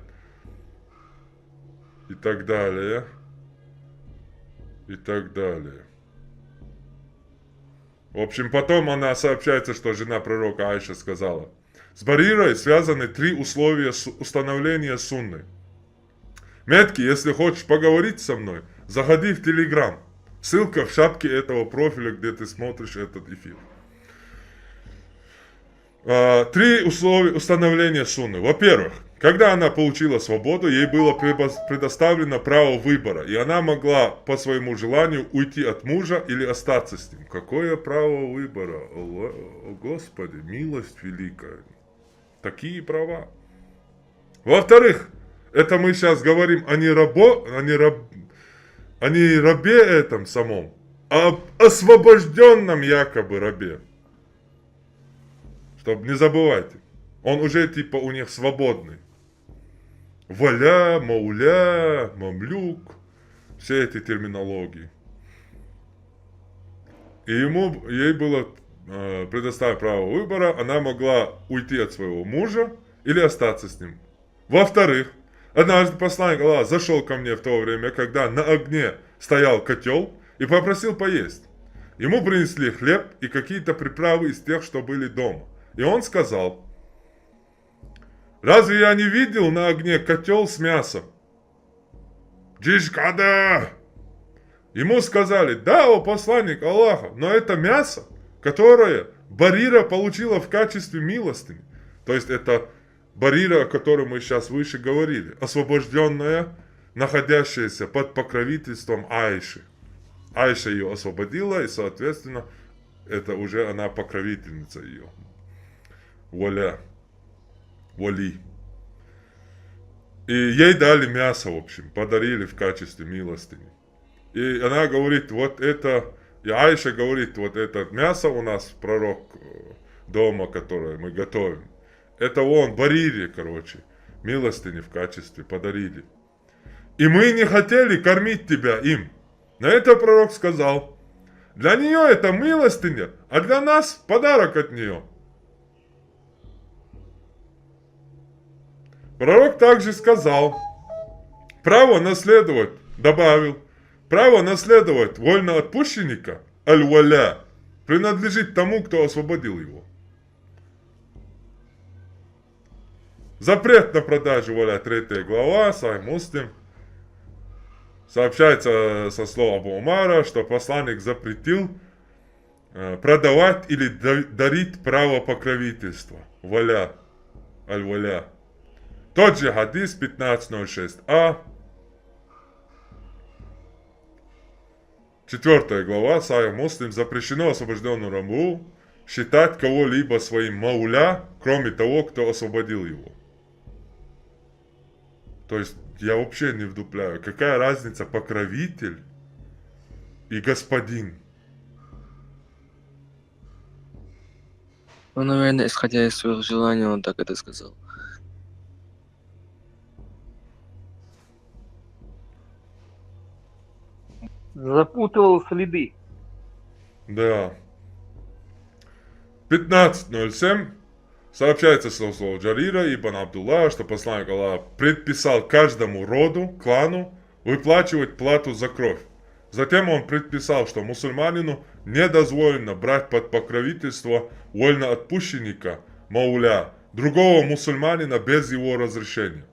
и так далее. И так далее. В общем, потом она сообщается, что жена пророка Айша сказала: «С Барирой связаны три условия установления сунны. Метки, если хочешь поговорить со мной, заходи в Телеграм. Ссылка в шапке этого профиля, где ты смотришь этот эфир». А, три условия установления сунны. Во-первых, когда она получила свободу, ей было предоставлено право выбора, и она могла по своему желанию уйти от мужа или остаться с ним. Какое право выбора? О, Господи, милость великая. Такие права. Во-вторых, это мы сейчас говорим о не рабо, о не раб, о не рабе этом самом, а об освобожденном якобы рабе. Чтоб не забывайте, он уже типа у них свободный. Валя, мауля, мамлюк, все эти терминологии. И ему, ей было э, предоставлено право выбора, она могла уйти от своего мужа или остаться с ним. Во-вторых, однажды посланник Аллаха зашел ко мне в то время, когда на огне стоял котел, и попросил поесть. Ему принесли хлеб и какие-то приправы из тех, что были дома. И он сказал: «Разве я не видел на огне котел с мясом?» Джишкада! Ему сказали: «Да, о посланник Аллаха, но это мясо, которое Барира получила в качестве милостыни». То есть это Барира, о которой мы сейчас выше говорили, освобожденная, находящаяся под покровительством Айши. Айша ее освободила, и, соответственно, это уже она покровительница ее. Валя. Вали. И ей дали мясо, в общем, подарили в качестве милостыни. И она говорит: «Вот это», и Айша говорит: «Вот это мясо у нас, пророк, э, дома, которое мы готовим, это вон Барире, короче, милостыни в качестве подарили. И мы не хотели кормить тебя им». На это пророк сказал: «Для нее это милостыня, а для нас подарок от нее». Пророк также сказал: Право наследовать, добавил, право наследовать вольноотпущенника, аль-валя, принадлежит тому, кто освободил его. Запрет на продажу валя, третья глава, Сахих Муслим. Сообщается со слов Абу Умара, что посланник запретил э, продавать или да- дарить право покровительства. Валя. Аль-валя. Тот же хадис, пятнадцать ноль шесть а. Четвертая глава, Сахих Муслим. Запрещено освобожденному рабу считать кого-либо своим мауля, кроме того, кто освободил его. То есть я вообще не вдупляю, какая разница покровитель и господин. Ну, наверное, исходя из своих желаний, он так это сказал. Запутывал следы. Да. Пятнадцать ноль семь. Сообщается со слов Джарира ибн Абдуллаха, что посланник Аллаха предписал каждому роду, клану, выплачивать плату за кровь. Затем он предписал, что мусульманину не дозволено брать под покровительство вольноотпущенника, мауля, другого мусульманина без его разрешения.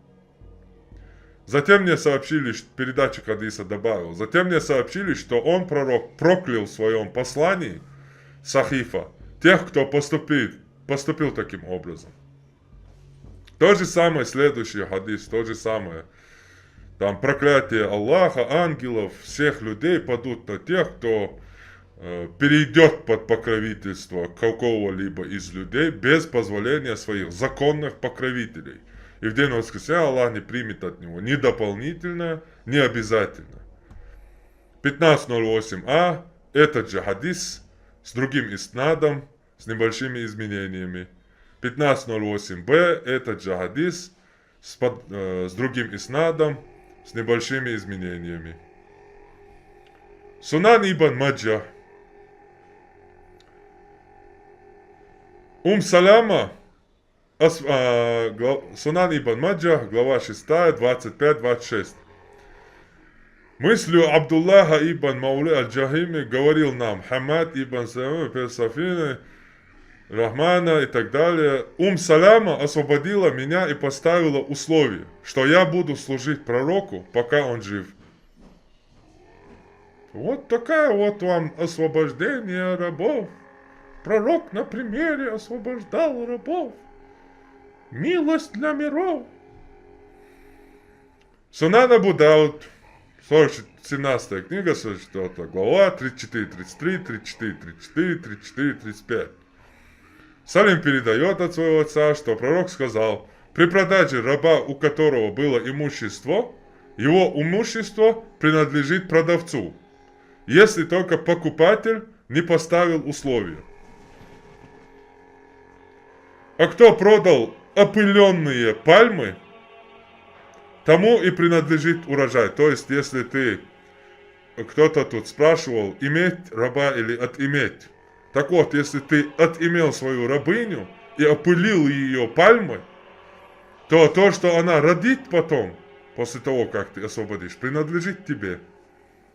Затем мне сообщили, ш- передатчик хадиса добавил, затем мне сообщили, что он, пророк, проклял в своем послании, сахифа, тех, кто поступит, поступил таким образом. То же самое, следующий хадис, то же самое. Там проклятие Аллаха, ангелов, всех людей падут на тех, кто э, перейдет под покровительство какого-либо из людей без позволения своих законных покровителей. И в день воскресения Аллах не примет от него ни дополнительное, ни обязательное. Пятнадцать ноль восемь а, этот же хадис с другим иснадом, с небольшими изменениями. Пятнадцать ноль восемь б, этот же хадис с, под- э, с другим иснадом, с небольшими изменениями. Сунан ибн Маджа. Ум Саляма, ас- а, гла- Сунан ибн Маджа, глава шестая, двадцать пять двадцать шесть. Мыслью Абдуллаха ибн Мауле аль-Джахими говорил нам Хамад ибн Саляма, Персафины, Рахмана и так далее. Ум Саляма освободила меня и поставила условие, что я буду служить пророку, пока он жив. Вот такая вот вам освобождение рабов. Пророк на примере освобождал рабов. Милость для миров. Сунан Абу Дауд, сорок, семнадцатая книга, сорок четвёртая глава, тридцать четыре тридцать три, тридцать четыре тридцать четыре тридцать пять. Салим передает от своего отца, что пророк сказал: при продаже раба, у которого было имущество, его имущество принадлежит продавцу, если только покупатель не поставил условия. А кто продал опыленные пальмы, тому и принадлежит урожай. То есть, если ты, кто-то тут спрашивал, иметь раба или отиметь. Так вот, если ты отимел свою рабыню и опылил ее пальмой, то то, что она родит потом, после того, как ты освободишь, принадлежит тебе.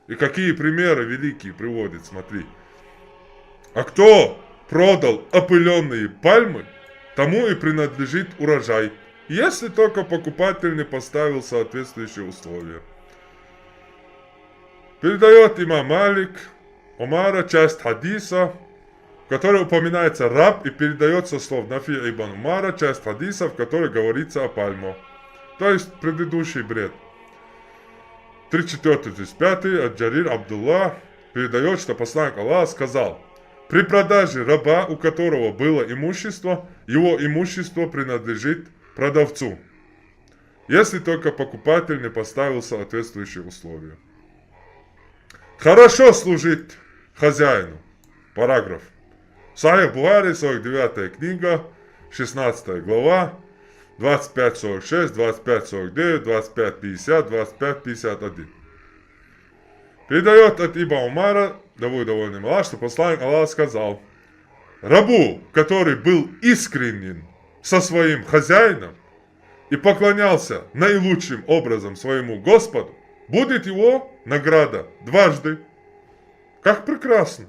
И какие примеры великие приводит, смотри. А кто продал опыленные пальмы, тому и принадлежит урожай, если только покупатель не поставил соответствующие условия. Передает имам Малик Умара часть хадиса, в которой упоминается раб, и передается слов Нафи ибн Умара часть хадиса, в которой говорится о пальму. То есть предыдущий бред. Тридцать четвёртый, тридцать пятый, от Джарир Абдуллах передает, что посланник Аллаха сказал: при продаже раба, у которого было имущество, его имущество принадлежит продавцу, если только покупатель не поставил соответствующие условия. Хорошо служить хозяину. Параграф. Сахих Бухари, сорок девятая книга, шестнадцатая глава, двадцать пять сорок шесть, двадцать пять сорок девять, двадцать пять пятьдесят, двадцать пять пятьдесят один. Передает от Ибн Умара, да будет доволен им Аллах, что посланник Аллаха сказал: рабу, который был искренен со своим хозяином, и поклонялся наилучшим образом своему Господу, будет его награда дважды. Как прекрасно!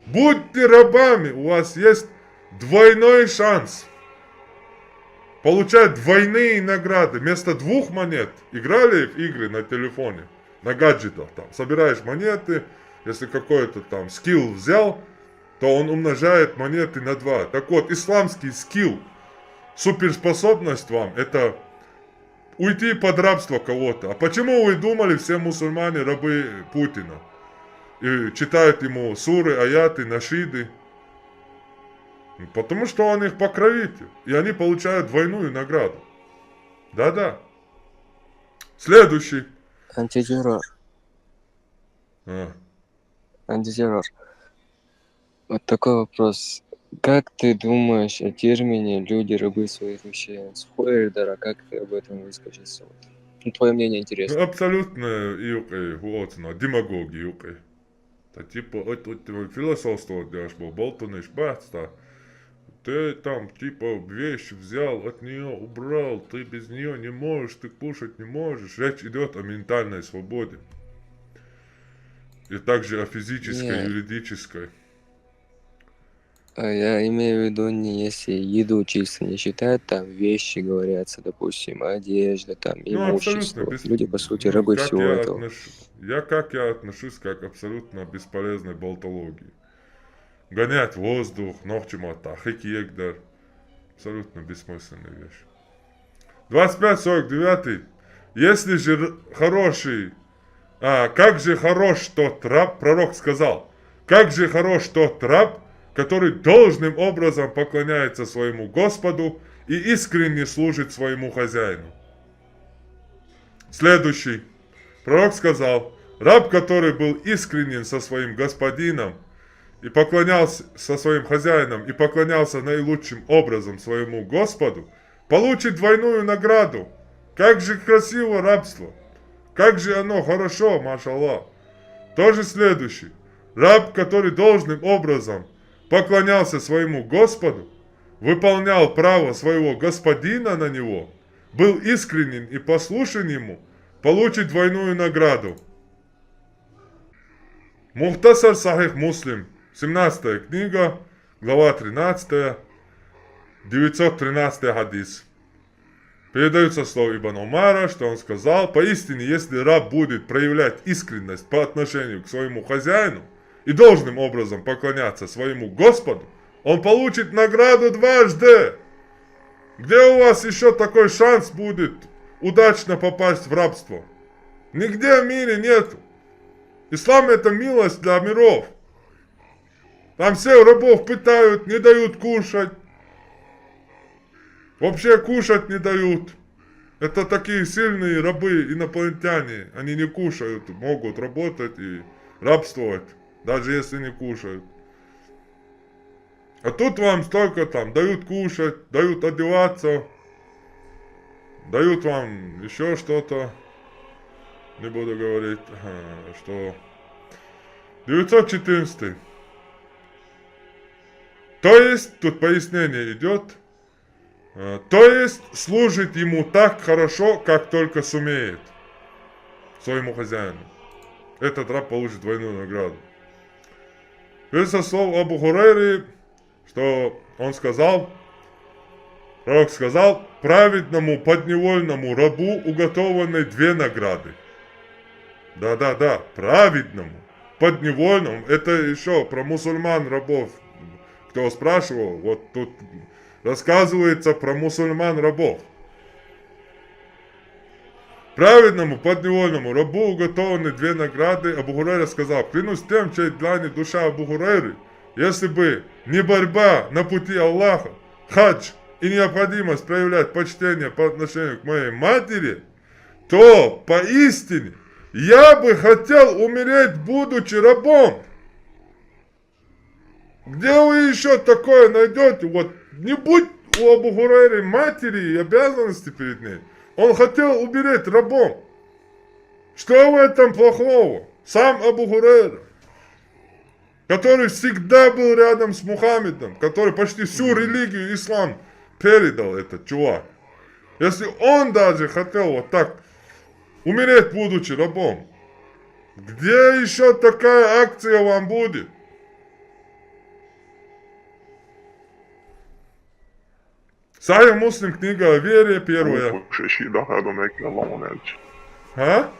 Будьте рабами, у вас есть двойной шанс получать двойные награды. Вместо двух монет играли в игры на телефоне, на гаджетах. Там собираешь монеты, если какой-то там скилл взял, то он умножает монеты на два. Так вот, исламский скилл, суперспособность вам, это уйти под рабство кого-то. А почему вы думали, все мусульмане рабы Путина? И читают ему суры, аяты, нашиды. Потому что он их покровитель. И они получают двойную награду. Да-да. Следующий. Антитеррор. А. Антитеррор. Вот такой вопрос. Как ты думаешь о термине «люди рабы своих вещей»? Спойлер, да, как ты об этом выскажешься? Вот. Ну, твое мнение интересно. Ну, абсолютно юкъе, вот она, демагогия юкъе. Та типа, от, от, философствовать дяш бо, болтуниш бац, та. Ты там, типа, вещь взял, от нее убрал, ты без нее не можешь, ты кушать не можешь. Речь идет о ментальной свободе. И также о физической, Нет. Юридической. А я имею в виду, не если еду чисто не считать, там вещи говорятся, допустим, одежда, там Ну, имущество. абсолютно. Без... Люди, по сути, ну, рабы как всего я этого. Отнош... Я как я отношусь как абсолютно бесполезной болтологии. Гонять воздух, нохчима та хикиегдар. Абсолютно бессмысленная вещь. Двадцать пять сорок девятый. Если же р- хороший... А, как же хорош тот раб, пророк сказал, как же хорош тот раб, который должным образом поклоняется своему Господу и искренне служит своему хозяину. Следующий. Пророк сказал, раб, который был искренен со своим господином и поклонялся со своим хозяином и поклонялся наилучшим образом своему Господу, получит двойную награду. Как же красиво рабство! Как же оно хорошо, машаллах! Тоже следующий. Раб, который должным образом поклонялся своему Господу, выполнял право своего господина на него, был искренен и послушен ему, получит двойную награду. Мухтасар Сахих Муслим, семнадцатая книга, глава тринадцатая, девятьсот тринадцатый хадис. Передаются слова Ибн Умара, что он сказал: «Поистине, если раб будет проявлять искренность по отношению к своему хозяину и должным образом поклоняться своему Господу, он получит награду дважды». Где у вас еще такой шанс будет удачно попасть в рабство? Нигде в мире нету. Ислам — это милость для миров. Там всех рабов пытают, не дают кушать. Вообще кушать не дают. Это такие сильные рабы, инопланетяне. Они не кушают, могут работать и рабствовать, даже если не кушают. А тут вам столько там дают кушать, дают одеваться, дают вам еще что-то. Не буду говорить, э, что... Девятьсот четырнадцатый. То есть, тут пояснение идет, э, то есть служит ему так хорошо, как только сумеет, своему хозяину. Этот раб получит двойную награду. Передаются слова Абу Хурайры, что он сказал, пророк сказал: «Праведному подневольному рабу уготованы две награды». Да-да-да, праведному подневольному. Это еще про мусульман рабов. Кто спрашивал, вот тут рассказывается про мусульман рабов. Праведному подневольному рабу уготованы две награды. Абу Хурайра сказал: «Клянусь тем, чьей длани душа Абу Хурайры, если бы не борьба на пути Аллаха, хадж и необходимость проявлять почтение по отношению к моей матери, то поистине я бы хотел умереть, будучи рабом». Где вы еще такое найдете? Вот не будь у Абу Хурайры матери и обязанности перед ней, он хотел умереть рабом. Что в этом плохого? Сам Абу Хурайра, который всегда был рядом с Мухаммедом, который почти всю религию ислам передал, этот чувак. Если он даже хотел вот так умереть, будучи рабом, где еще такая акция вам будет? Сахих Муслим, книга о вере, первая. Ши дахадо мекла ломонелч. А?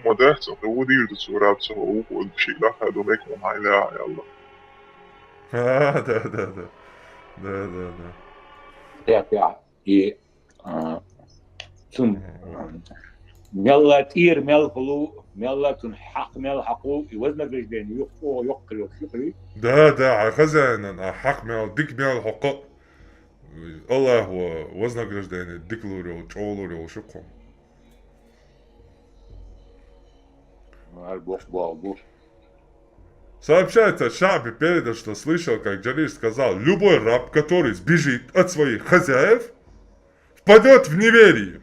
Ма дехцо, удил цу рабцо, у, ши дахадо мекла хайла, я Аллах. А, да, да, да. Да, да, да. Тя, тя. И, а, цун, а, мелла тӀера мел хулу, мелла цун хьакъ мел хьакъу, и вознаграждение юкъ-, о, юкъ-, юкъ-, юкъ-. Да, да, а хозяина, а хьакъ мел, дика мел хьакъу. Аллахо вознаграждение дика лур йола, чӀоагӀа лур йола ши кхо. Ар бох бох бу. Сообщается, Шаби передал, что слышал, как Джарир сказал: «Любой раб, который сбежит от своих хозяев, впадет в неверие,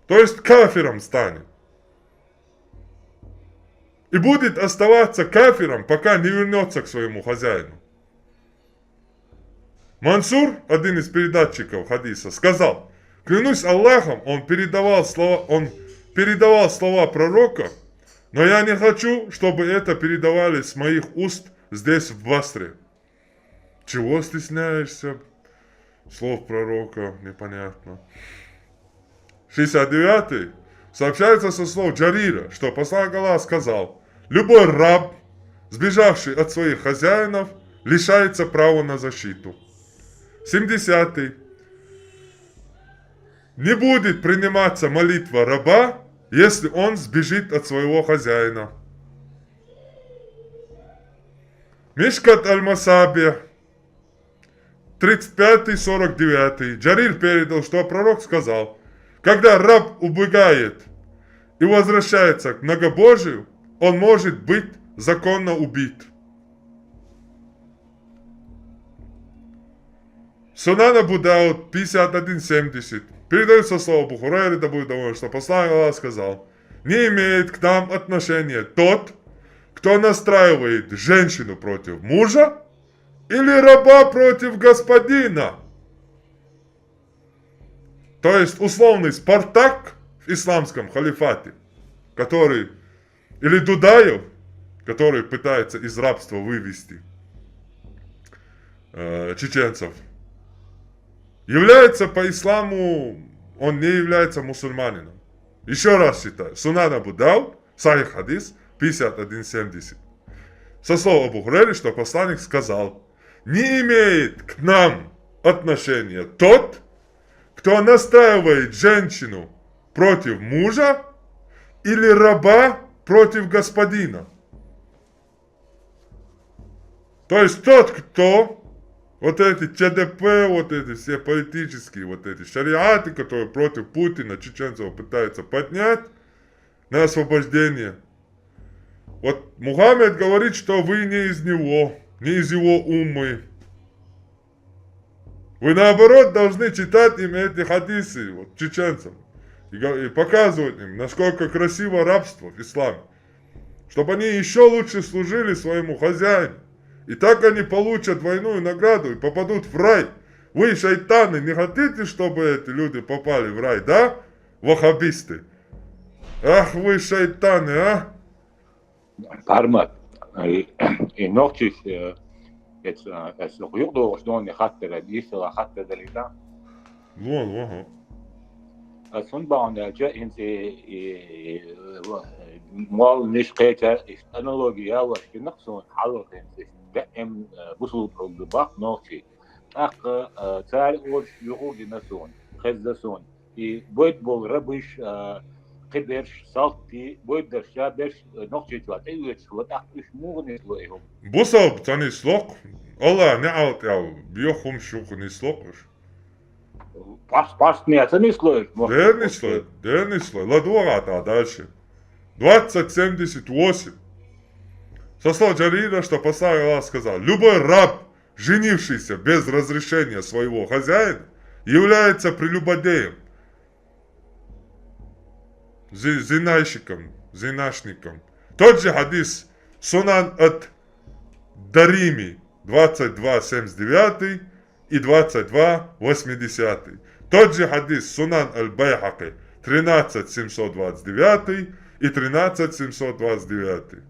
то есть кафиром станет, и будет оставаться кафиром, пока не вернется к своему хозяину». Мансур, один из передатчиков хадиса, сказал: «Клянусь Аллахом, он передавал слова, он передавал слова пророка, но я не хочу, чтобы это передавали с моих уст здесь, в Басре». Чего стесняешься слов пророка? Непонятно. Шестьдесят девятый. Сообщается со слов Джарира, что посланник Аллаха сказал: «Любой раб, сбежавший от своих хозяинов, лишается права на защиту». Семидесятый. Не будет приниматься молитва раба, если он сбежит от своего хозяина. Мишкат аль-Масаби, тридцать пятый, сорок девятый. Джарир передал, что пророк сказал: «Когда раб убегает и возвращается к многобожию, он может быть законно убит». Сунан Абу Дауд, пятьдесят один семьдесят. Передается слово Абу Хурайры, да будет доволен, что посланник Аллаха сказал: «Не имеет к нам отношения тот, кто настраивает женщину против мужа или раба против господина». То есть условный Спартак в исламском халифате, который, или Дудаев, который пытается из рабства вывести, э, чеченцев, является по исламу, он не является мусульманином. Еще раз читаю. Сунан Абу Дауд, сахих хадис, пятьдесят один семьдесят. Со слов Абу Хурайры, что посланник сказал: «Не имеет к нам отношения тот, кто настраивает женщину против мужа или раба против господина». То есть тот, кто вот эти Ч Д П, вот эти все политические, вот эти шариаты, которые против Путина, чеченцев пытаются поднять на освобождение. Вот Мухаммед говорит, что вы не из него, не из его уммы. Вы, наоборот, должны читать им эти хадисы, вот, чеченцам, и, го- и показывать им, насколько красиво рабство в исламе, чтобы они еще лучше служили своему хозяину. И так они получат двойную награду и попадут в рай. Вы, шайтаны, не хотите, чтобы эти люди попали в рай, да? Ваххабисты. Ах вы, шайтаны, а! Пармат, и, и нохчийс, э, эц, э, эц юкъдогӀуш доне хаттар, дийсала хаттар далита. Луан, луан, хӀа. Аз хӀун багӀун аьлча, хӀинца и, и, и, мол ниш кхечар, иш аналогия яллаш гинах суна хьалха хӀинца иш даим, э, бусулба хӀулда бах нохчий. ТӀаккха, э, цар олуш юху гина суна, хезда суна. И бойд болу рабыш, а, кхиберш, салтий, бойд дарш, ша берш, а, нохчийчоа тӀеоьцуш ва, тӀаккха уьш муха нисло и хӀума? Бусалба ца нисло-кх. Аллах неӀалт аьлла, йоххумаш юха нисло-кх уьш. Пас-, пас не ца нисло уьш, мо-, Дер нисло, дер нисло. ЛадогӀа тӀа дальше. Двадцать семьдесят восемь. Со слов Джарира, что посланник Аллаха сказал: «Любой раб, женившийся без разрешения своего хозяина, является прелюбодеем, зи- зинайщиком, зинашником». Тот же хадис, Сунан ат-Дарими, двадцать два семьдесят девятый и двадцать два восьмидесятый. Тот же хадис Сунан Аль-Байхаки, тринадцать семьсот двадцать девятый и тринадцать семьсот двадцать девятый.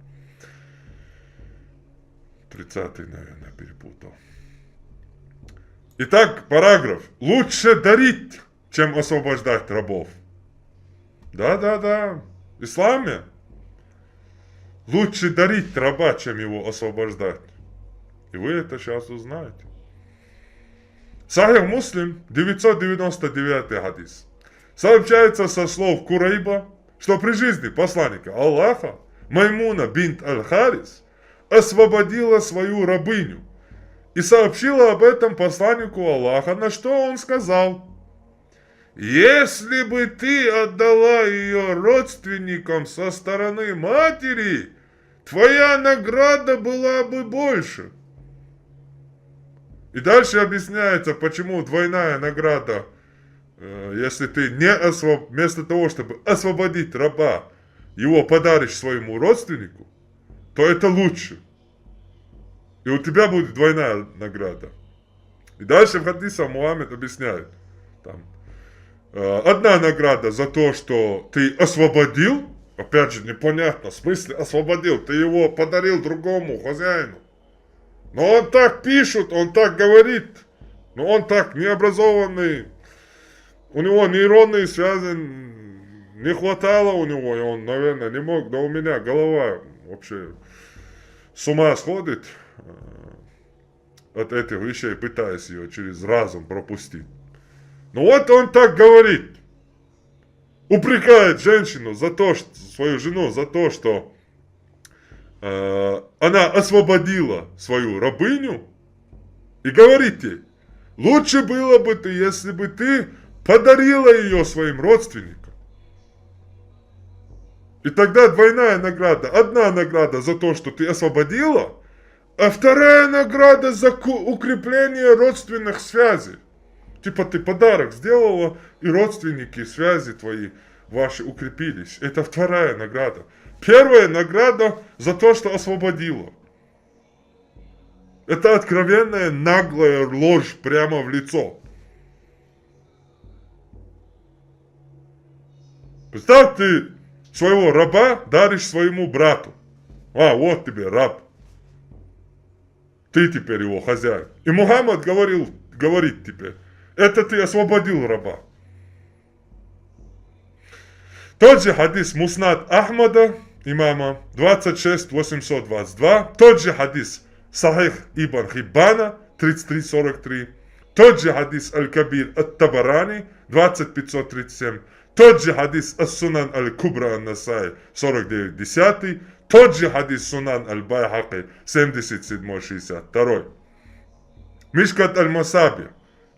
Тридцатый, наверное, перепутал. Итак, параграф. Лучше дарить, чем освобождать рабов. Да, да, да. В исламе лучше дарить раба, чем его освобождать. И вы это сейчас узнаете. Сахих Муслим, девятьсот девяносто девятый хадис. Сообщается со слов Курайба, что при жизни посланника Аллаха Маймуна бинт Аль-Харис освободила свою рабыню и сообщила об этом посланнику Аллаха, на что он сказал: «Если бы ты отдала ее родственникам со стороны матери, твоя награда была бы больше». И дальше объясняется, почему двойная награда, э, если ты не освоб... вместо того, чтобы освободить раба, его подаришь своему родственнику, то это лучше. И у тебя будет двойная награда. И дальше в хадисах Мухаммед объясняет. Там, э, одна награда за то, что ты освободил. Опять же, непонятно, в смысле освободил? Ты его подарил другому хозяину. Но он так пишет, он так говорит. Но он так необразованный. У него нейронные связи не хватало у него, и он, наверное, не мог. Да у меня голова вообще с ума сходит, э, от этих вещей, пытаясь ее через разум пропустить. Ну вот он так говорит, упрекает женщину за то, что, свою жену за то, что, э, она освободила свою рабыню, и говорит ей: «Лучше было бы ты, если бы ты подарила ее своим родственникам». И тогда двойная награда. Одна награда за то, что ты освободила, а вторая награда за ку- укрепление родственных связей. Типа ты подарок сделала, и родственники, связи твои, ваши укрепились. Это вторая награда. Первая награда за то, что освободила. Это откровенная наглая ложь прямо в лицо. Представь, ты своего раба даришь своему брату. А, вот тебе раб. Ты теперь его хозяин. И Мухаммад говорил, говорит теперь: «Это ты освободил раба». Тот же хадис Муснад Ахмада, имама, двадцать шесть восемьсот двадцать два. Тот же хадис Сахих Ибн Хиббана, тридцать три сорок три. Тот же хадис Аль-Кабир Ат-Табарани, двадцать пятьсот тридцать семь. Тот же хадис Ас-Сунан Аль-Кубра Ан-Насаи, сорок девять десятый. Тот же хадис Сунан Аль-Байхаки, семьдесят седьмой шестьдесят второй. Мишкат Аль-Масаби,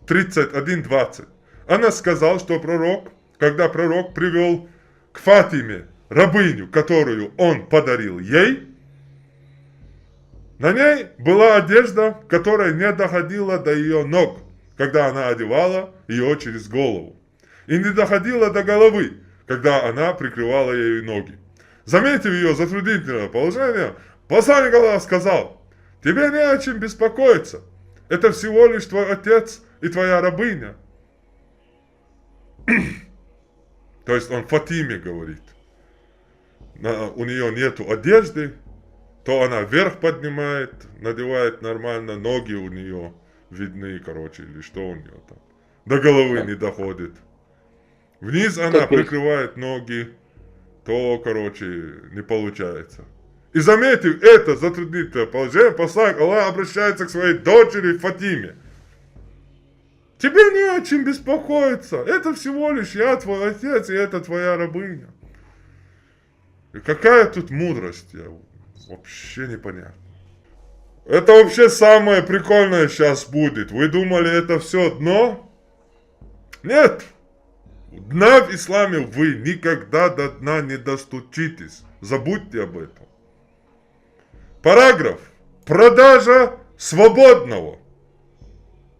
тридцать один двадцать. Анас сказал, что пророк, когда пророк привел к Фатиме рабыню, которую он подарил ей, на ней была одежда, которая не доходила до ее ног, когда она одевала ее через голову, и не доходила до головы, когда она прикрывала ею ноги. Заметив ее затруднительное положение, посланник Аллаха сказал: «Тебе не о чем беспокоиться. Это всего лишь твой отец и твоя рабыня». То есть он Фатиме говорит. На- у нее нету одежды, то она вверх поднимает, надевает нормально, ноги у нее видны, короче, или что у нее там. До головы не доходит. Вниз она прикрывает ноги, то, короче, не получается. И заметив это затруднительное положение, посланник Аллаха обращается к своей дочери Фатиме: «Тебе не о чем беспокоиться. Это всего лишь я, твой отец, и это твоя рабыня». И какая тут мудрость? Я вообще непонятно. Это вообще самое прикольное сейчас будет. Вы думали, это все дно? Нет. Дна в исламе вы никогда до дна не достучитесь. Забудьте об этом. Параграф. Продажа свободного.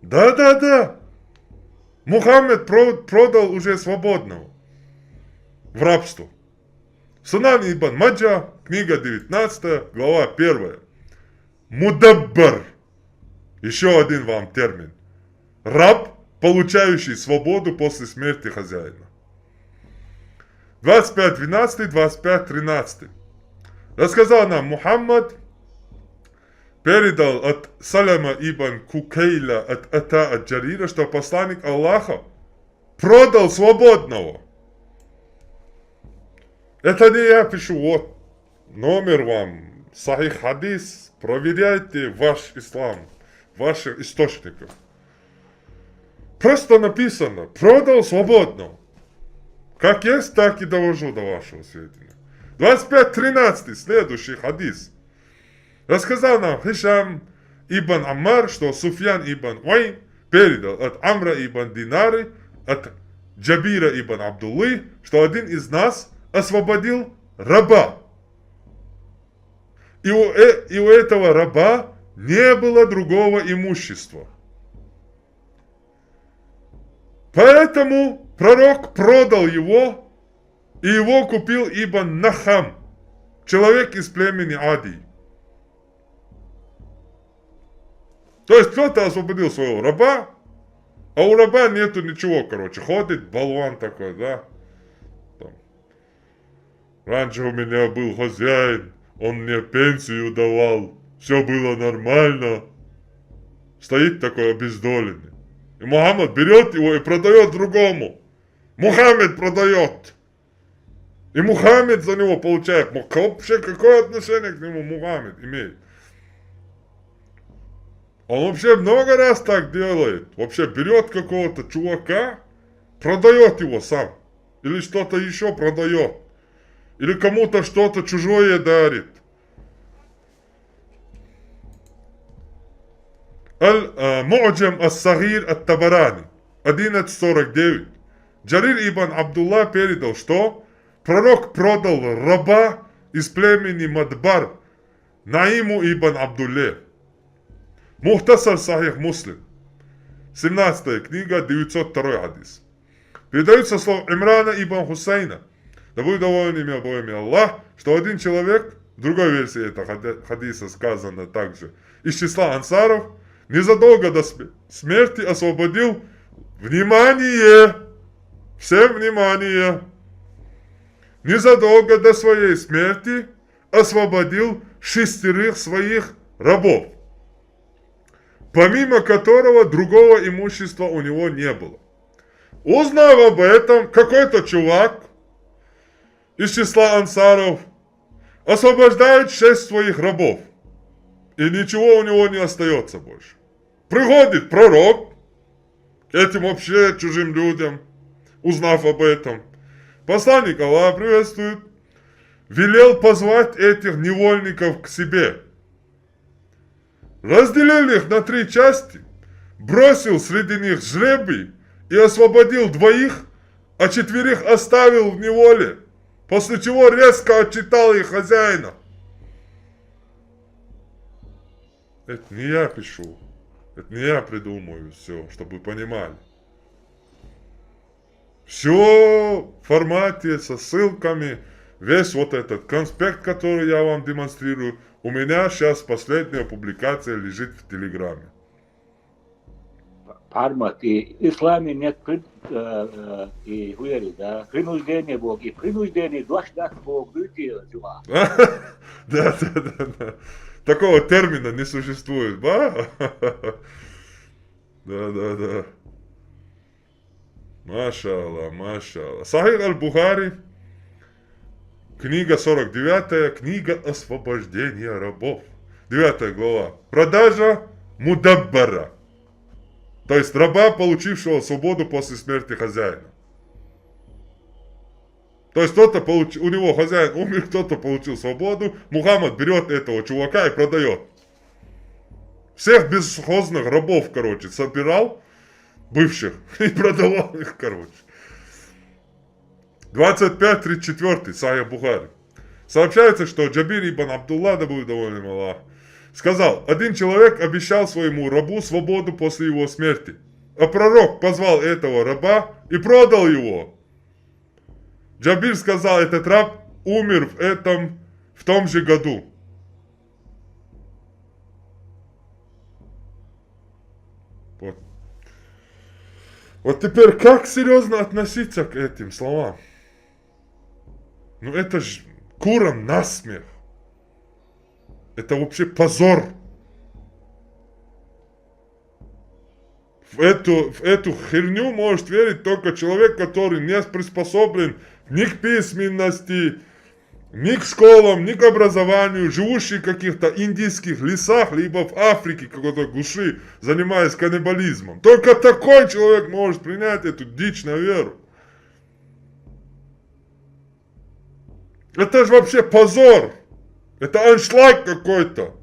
Да-да-да. Мухаммед про- продал уже свободного в рабство. Сунан Ибн Маджа, книга девятнадцатая, глава первая. Мудаббар. Еще один вам термин. Раб, получающий свободу после смерти хозяина. Двадцать пять двенадцать, двадцать пять тринадцать. Рассказал нам Мухаммад, передал от Саляма ибн Кукейля, от Ата, от Джарира, что посланник Аллаха продал свободного. Это не я пишу, вот номер вам, сахих хадис, проверяйте ваш ислам, ваших источников. Просто написано: «Продал свободного». Как есть, так и довожу до вашего сведения. Двадцать пять тринадцать, следующий хадис. Рассказал нам Хишам ибн Аммар, что Суфьян ибн Уайн передал от Амра ибн Динары, от Джабира ибн Абдуллы, что один из нас освободил раба. И у, э- и у этого раба не было другого имущества. Поэтому пророк продал его, и его купил Ибн Нахам, человек из племени Ади. То есть кто-то освободил своего раба, а у раба нету ничего, короче, ходит болван такой, да. Там: «Раньше у меня был хозяин, он мне пенсию давал, все было нормально». Стоит такой обездоленный. И Мухаммад берет его и продает другому. Мухаммед продает. И Мухаммед за него получает. Мо- Вообще, какое отношение к нему Мухаммед имеет? Он вообще много раз так делает. Вообще берет какого-то чувака, продает его сам. Или что-то еще продает. Или кому-то что-то чужое дарит. Аль-Муджам ас-Сагир ат-Табарани, одиннадцать сорок девять. Джарир ибн Абдулла передал, что пророк продал раба из племени Мадбар Наиму ибн Абдулле. Мухтасар Сахих Муслим, семнадцатая книга, девятьсот второй хадис. Передают со слов Имрана ибн Хусейна, да будет доволен ими обоими Аллах, что один человек, в другой версии этого хадиса сказано также, из числа ансаров, незадолго до смерти освободил, внимание, всем внимание, незадолго до своей смерти освободил шестерых своих рабов, помимо которого другого имущества у него не было. Узнав об этом, какой-то чувак из числа ансаров освобождает шесть своих рабов, и ничего у него не остается больше. Приходит пророк к этим вообще чужим людям, узнав об этом. Посланник Аллаха приветствует, велел позвать этих невольников к себе. Разделил их на три части, бросил среди них жребий и освободил двоих, а четверых оставил в неволе, после чего резко отчитал их хозяина. Это не я пишу, это не я придумаю все, чтобы вы понимали. Все в формате со ссылками, весь вот этот конспект, который я вам демонстрирую, у меня сейчас последняя публикация лежит в Телеграме. Пармат, и исламе нет при- э, э, и хуяри, да, принуждение Бог, и принуждение дуаш дат Бог, люди, чувак. Да, да, да, да. Такого термина не существует, ба? Да, да, да. Машаллах, машаллах. Сахих аль-Бухари, книга сорок девятая, книга освобождения рабов. Девятая глава. Продажа мудаббара. То есть раба, получившего свободу после смерти хозяина. То есть кто-то получ- у него хозяин умер, кто-то получил свободу, Мухаммад берет этого чувака и продает. Всех бесхозных рабов, короче, собирал, бывших, и продавал их, короче. Двадцать пять тридцать четыре, Сахих Бухари. Сообщается, что Джабир ибн Абдулла, да будет доволен им Аллах, сказал: «Один человек обещал своему рабу свободу после его смерти, а пророк позвал этого раба и продал его». Джабир сказал: «Этот раб умер в этом, в том же году». Вот теперь как серьезно относиться к этим словам? Ну это ж курам насмех. Это вообще позор. В эту, в эту херню может верить только человек, который не приспособлен ни к письменности, ни к школам, ни к образованию, живущий в каких-то индийских лесах, либо в Африке какой-то глуши, занимаясь каннибализмом. Только такой человек может принять эту дичь на веру. Это же вообще позор. Это аншлаг какой-то.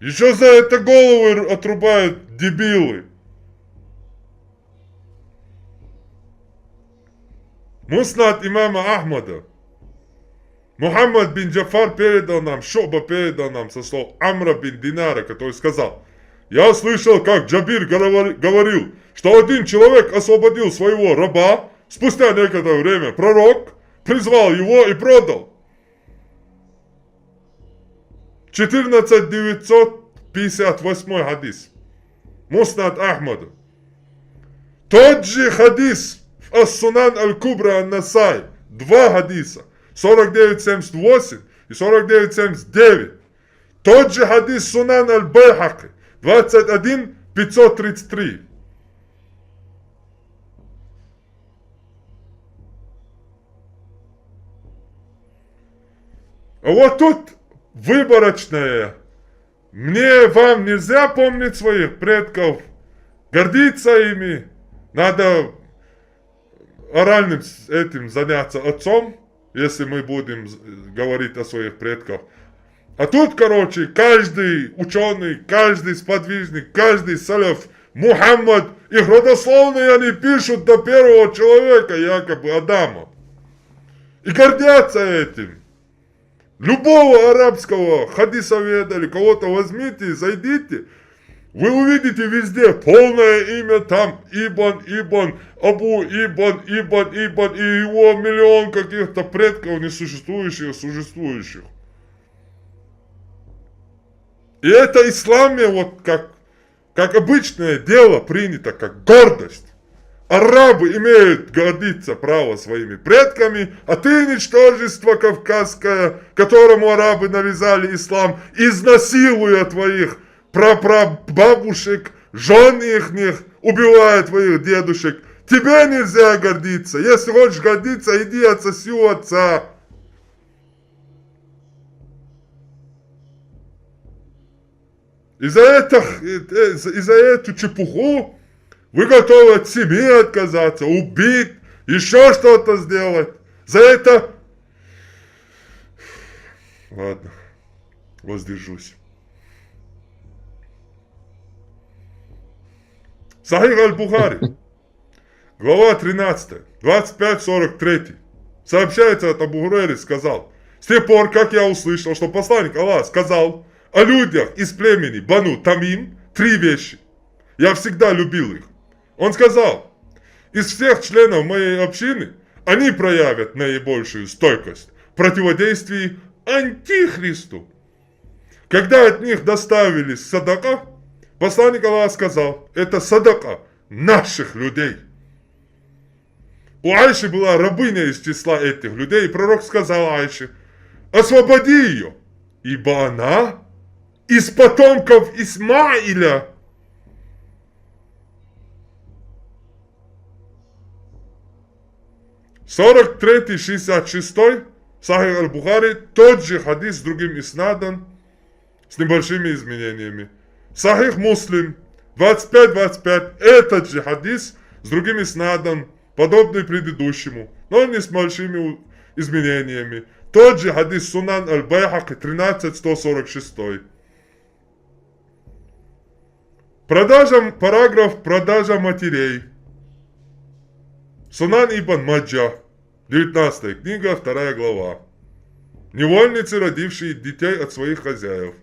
Еще за это головы отрубают дебилы. Муснад имама Ахмада. Мухаммад бин Джафар передал нам, Шуба передал нам со слов Амра бин Динара, который сказал: «Я слышал, как Джабир говори- говорил, что один человек освободил своего раба. Спустя некоторое время пророк призвал его и продал». Четырнадцать девятьсот пятьдесят восьмой хадис. Муснад Ахмада. Тот же хадис в Ас-Сунан Аль-Кубра Ан-Насай. Два хадиса. Сорок девять семьдесят восемь и сорок девять семьдесят девять. Тот же хадис Сунан Аль-Байхаки. Двадцать один пятьсот тридцать три. А вот тут выборочное. Мне, вам нельзя помнить своих предков, гордиться ими. Надо оральным с- этим заняться отцом, если мы будем з- говорить о своих предках. А тут, короче, каждый ученый, каждый сподвижник, каждый саляф, Мухаммад, их родословные они пишут до первого человека, якобы Адама. И гордятся этим. Любого арабского хадисоведа или кого-то возьмите, зайдите, вы увидите везде полное имя там Ибн, Ибн, Абу Ибн, Ибн, Ибн, и его миллион каких-то предков несуществующих, существующих. И это исламе вот как, как обычное дело принято, как гордость. Арабы имеют гордиться право своими предками, а ты, ничтожество кавказское, которому арабы навязали ислам, изнасилуя твоих прапрабабушек, жен ихних, убивая твоих дедушек, тебе нельзя гордиться. Если хочешь гордиться, иди отсоси у отца. И за это, э, за- и за эту чепуху вы готовы от семьи отказаться, убить, еще что-то сделать. За это... Ладно, воздержусь. Сахих Аль-Бухари. Глава тринадцатая, двадцать пять сорок три. Сообщается от Абу Хурейры, сказал: «С тех пор, как я услышал, что посланник Аллаха сказал о людях из племени Бану Тамим три вещи, я всегда любил их». Он сказал: «Из всех членов моей общины они проявят наибольшую стойкость в противодействии антихристу». Когда от них доставили садака, посланник Аллаха сказал: «Это садака наших людей». У Айши была рабыня из числа этих людей, и пророк сказал Айше: «Освободи ее, ибо она из потомков Исмаиля». Сорок третий, шестьдесят шестой, Сахих Аль-Бухари, тот же хадис с другим иснадом, с небольшими изменениями. Сахих Муслим, двадцать пять двадцать пять, этот же хадис с другим иснадом, подобный предыдущему, но не с большими у- изменениями. Тот же хадис Сунан Аль-Байхаки, тринадцать сто сорок шестой. Продажа, параграф «Продажа матерей». Сунан Ибн Маджа, девятнадцатая книга, вторая глава. Невольницы, родившие детей от своих хозяев.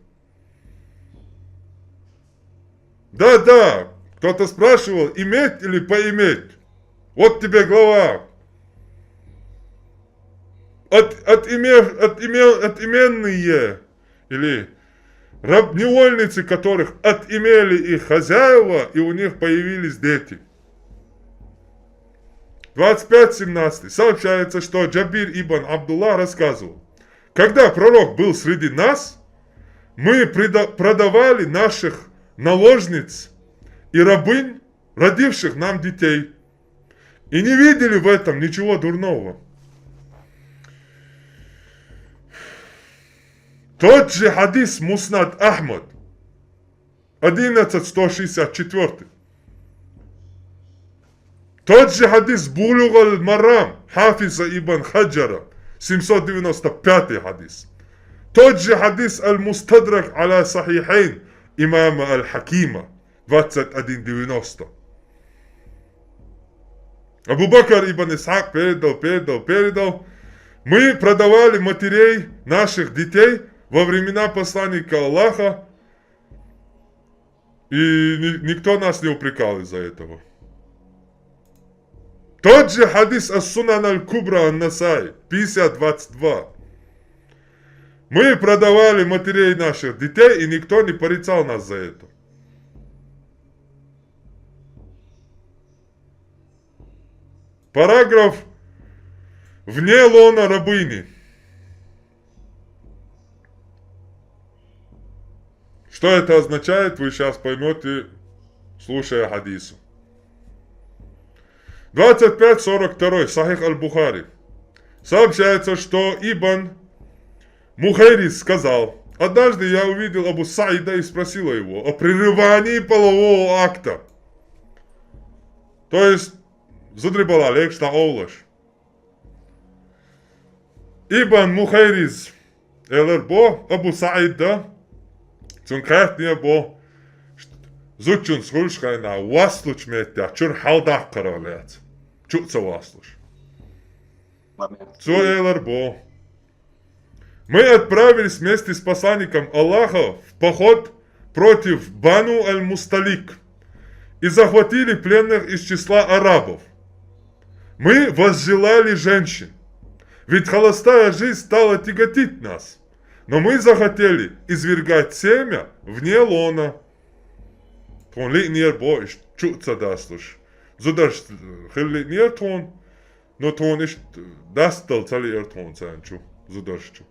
Да-да, кто-то спрашивал, иметь или поиметь. Вот тебе глава. От, от, име, от, име, от именные или раб-, невольницы которых отымели их хозяева, и у них появились дети. Двадцать пять семнадцать. Сообщается, что Джабир ибн Абдуллах рассказывал: «Когда пророк был среди нас, мы преда-, продавали наших наложниц и рабынь, родивших нам детей, и не видели в этом ничего дурного». Тот же хадис, Муснад Ахмад, одиннадцать сто шестьдесят четвёртый. Тот же хадис, Булуг аль-Марам, Хафиза ибн Хаджара, семьсот девяносто пятый хадис. Тот же хадис, Аль-Мустадрак аля Сахихайн, имама Аль-Хакима, двадцать один девяносто. Абу Бакр ибн Исхак передал, передал, передал: «Мы продавали матерей наших детей во времена посланника Аллаха, и ни-, никто нас не упрекал из-за этого». Тот же хадис, Ас-Сунан Аль-Кубра Ан-Насай, пятьдесят двадцать два. «Мы продавали матерей наших детей, и никто не порицал нас за это». Параграф «Вне лона рабыни». Что это означает, вы сейчас поймете, слушая хадису. Двадцать пять сорок второй, Сахих Аль-Бухари. Сообщается, что Ибн Мухайрис сказал: «Однажды я увидел Абу Саида и спросила его о прерывании полового акта». То есть, задребала лекш та овлаш. Ибн Мухайрис элер бо Абу Саида, цун кхетне бо, зудчун схуш хайна васлуч метта чур халдак каралец. Чуца васлуш. Цо элер бо: «Мы отправились вместе с посланником Аллаха в поход против Бану аль-Мусталик и захватили пленных из числа арабов. Мы возжелали женщин, ведь холостая жизнь стала тяготить нас, но мы захотели извергать семя вне лона». Тхун лиънер бо иш чуца даслуш. Зударш хил лиънер тхун, но тхун иш дастал цали эр тхун цан чу, зударш чу.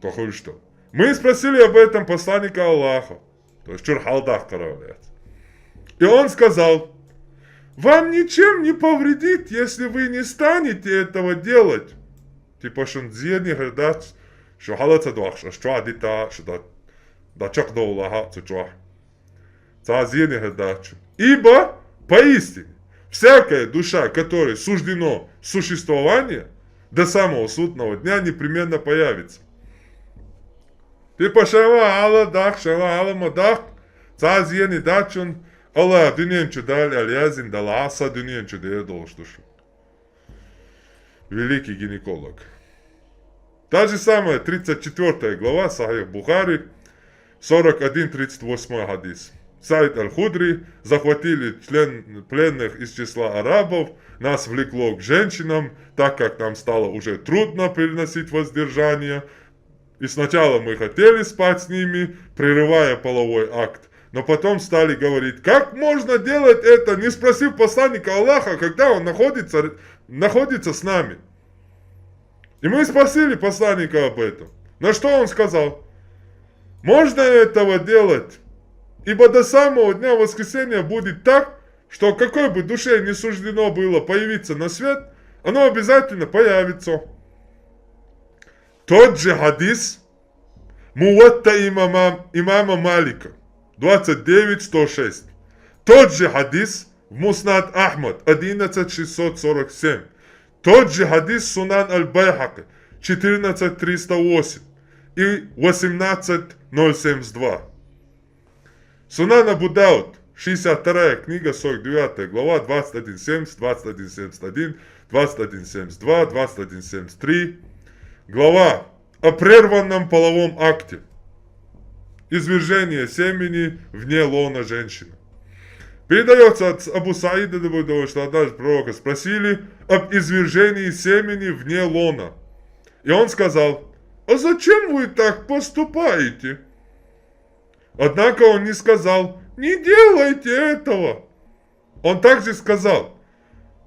Тохуй что. «Мы спросили об этом посланника Аллаха». То есть чур халдак каравлет. И он сказал: «Вам ничем не повредит, если вы не станете этого делать». Типа шун зиедни хердач, шо халаца дуахш, аш чуа дита, шо да, да чак да улаха, цу чуа. Цазиедни хердач. «Ибо поистине всякая душа, которой суждено существование, до самого судного дня непременно появится». Типа шава ала дах, шава ала мадах, цазиедни дачун, Аллах дунен чу дал, аль язин дал аса дунен чу дер долш душу. Великий гинеколог. Та же самая тридцать четвёртая глава, Сахих Бухари, сорок один тридцать восьмой хадис. Саид аль-Худри: «Захватили член, пленных из числа арабов, нас влекло к женщинам, так как нам стало уже трудно переносить воздержание. И сначала мы хотели спать с ними, прерывая половой акт, но потом стали говорить: как можно делать это, не спросив посланника Аллаха, когда он находится, находится с нами?» И мы спросили посланника об этом. На что он сказал: «Можно этого делать, ибо до самого дня воскресения будет так, что какой бы душе не суждено было появиться на свет, оно обязательно появится». Тот же хадис, Муватта имама, имама Малика, двадцать девять сто шесть. Тот же хадис в Муснад Ахмад, одиннадцать шестьсот сорок семь. Тот же хадис, Сунан аль-Байхаки, четырнадцать триста восемь и восемнадцать ноль семьдесят два. Сунан Абу Дауд, шестьдесят вторая книга, сорок девятая глава, двадцать один семьдесят, двадцать один семьдесят один, двадцать один семьдесят два, двадцать один семьдесят три. Глава о прерванном половом акте. Извержение семени вне лона женщины. Передаётся от Абу Саида, да будет доволен, что однажды пророка спросили об извержении семени вне лона. И он сказал: «А зачем вы так поступаете?» Однако он не сказал: «Не делайте этого». Он также сказал: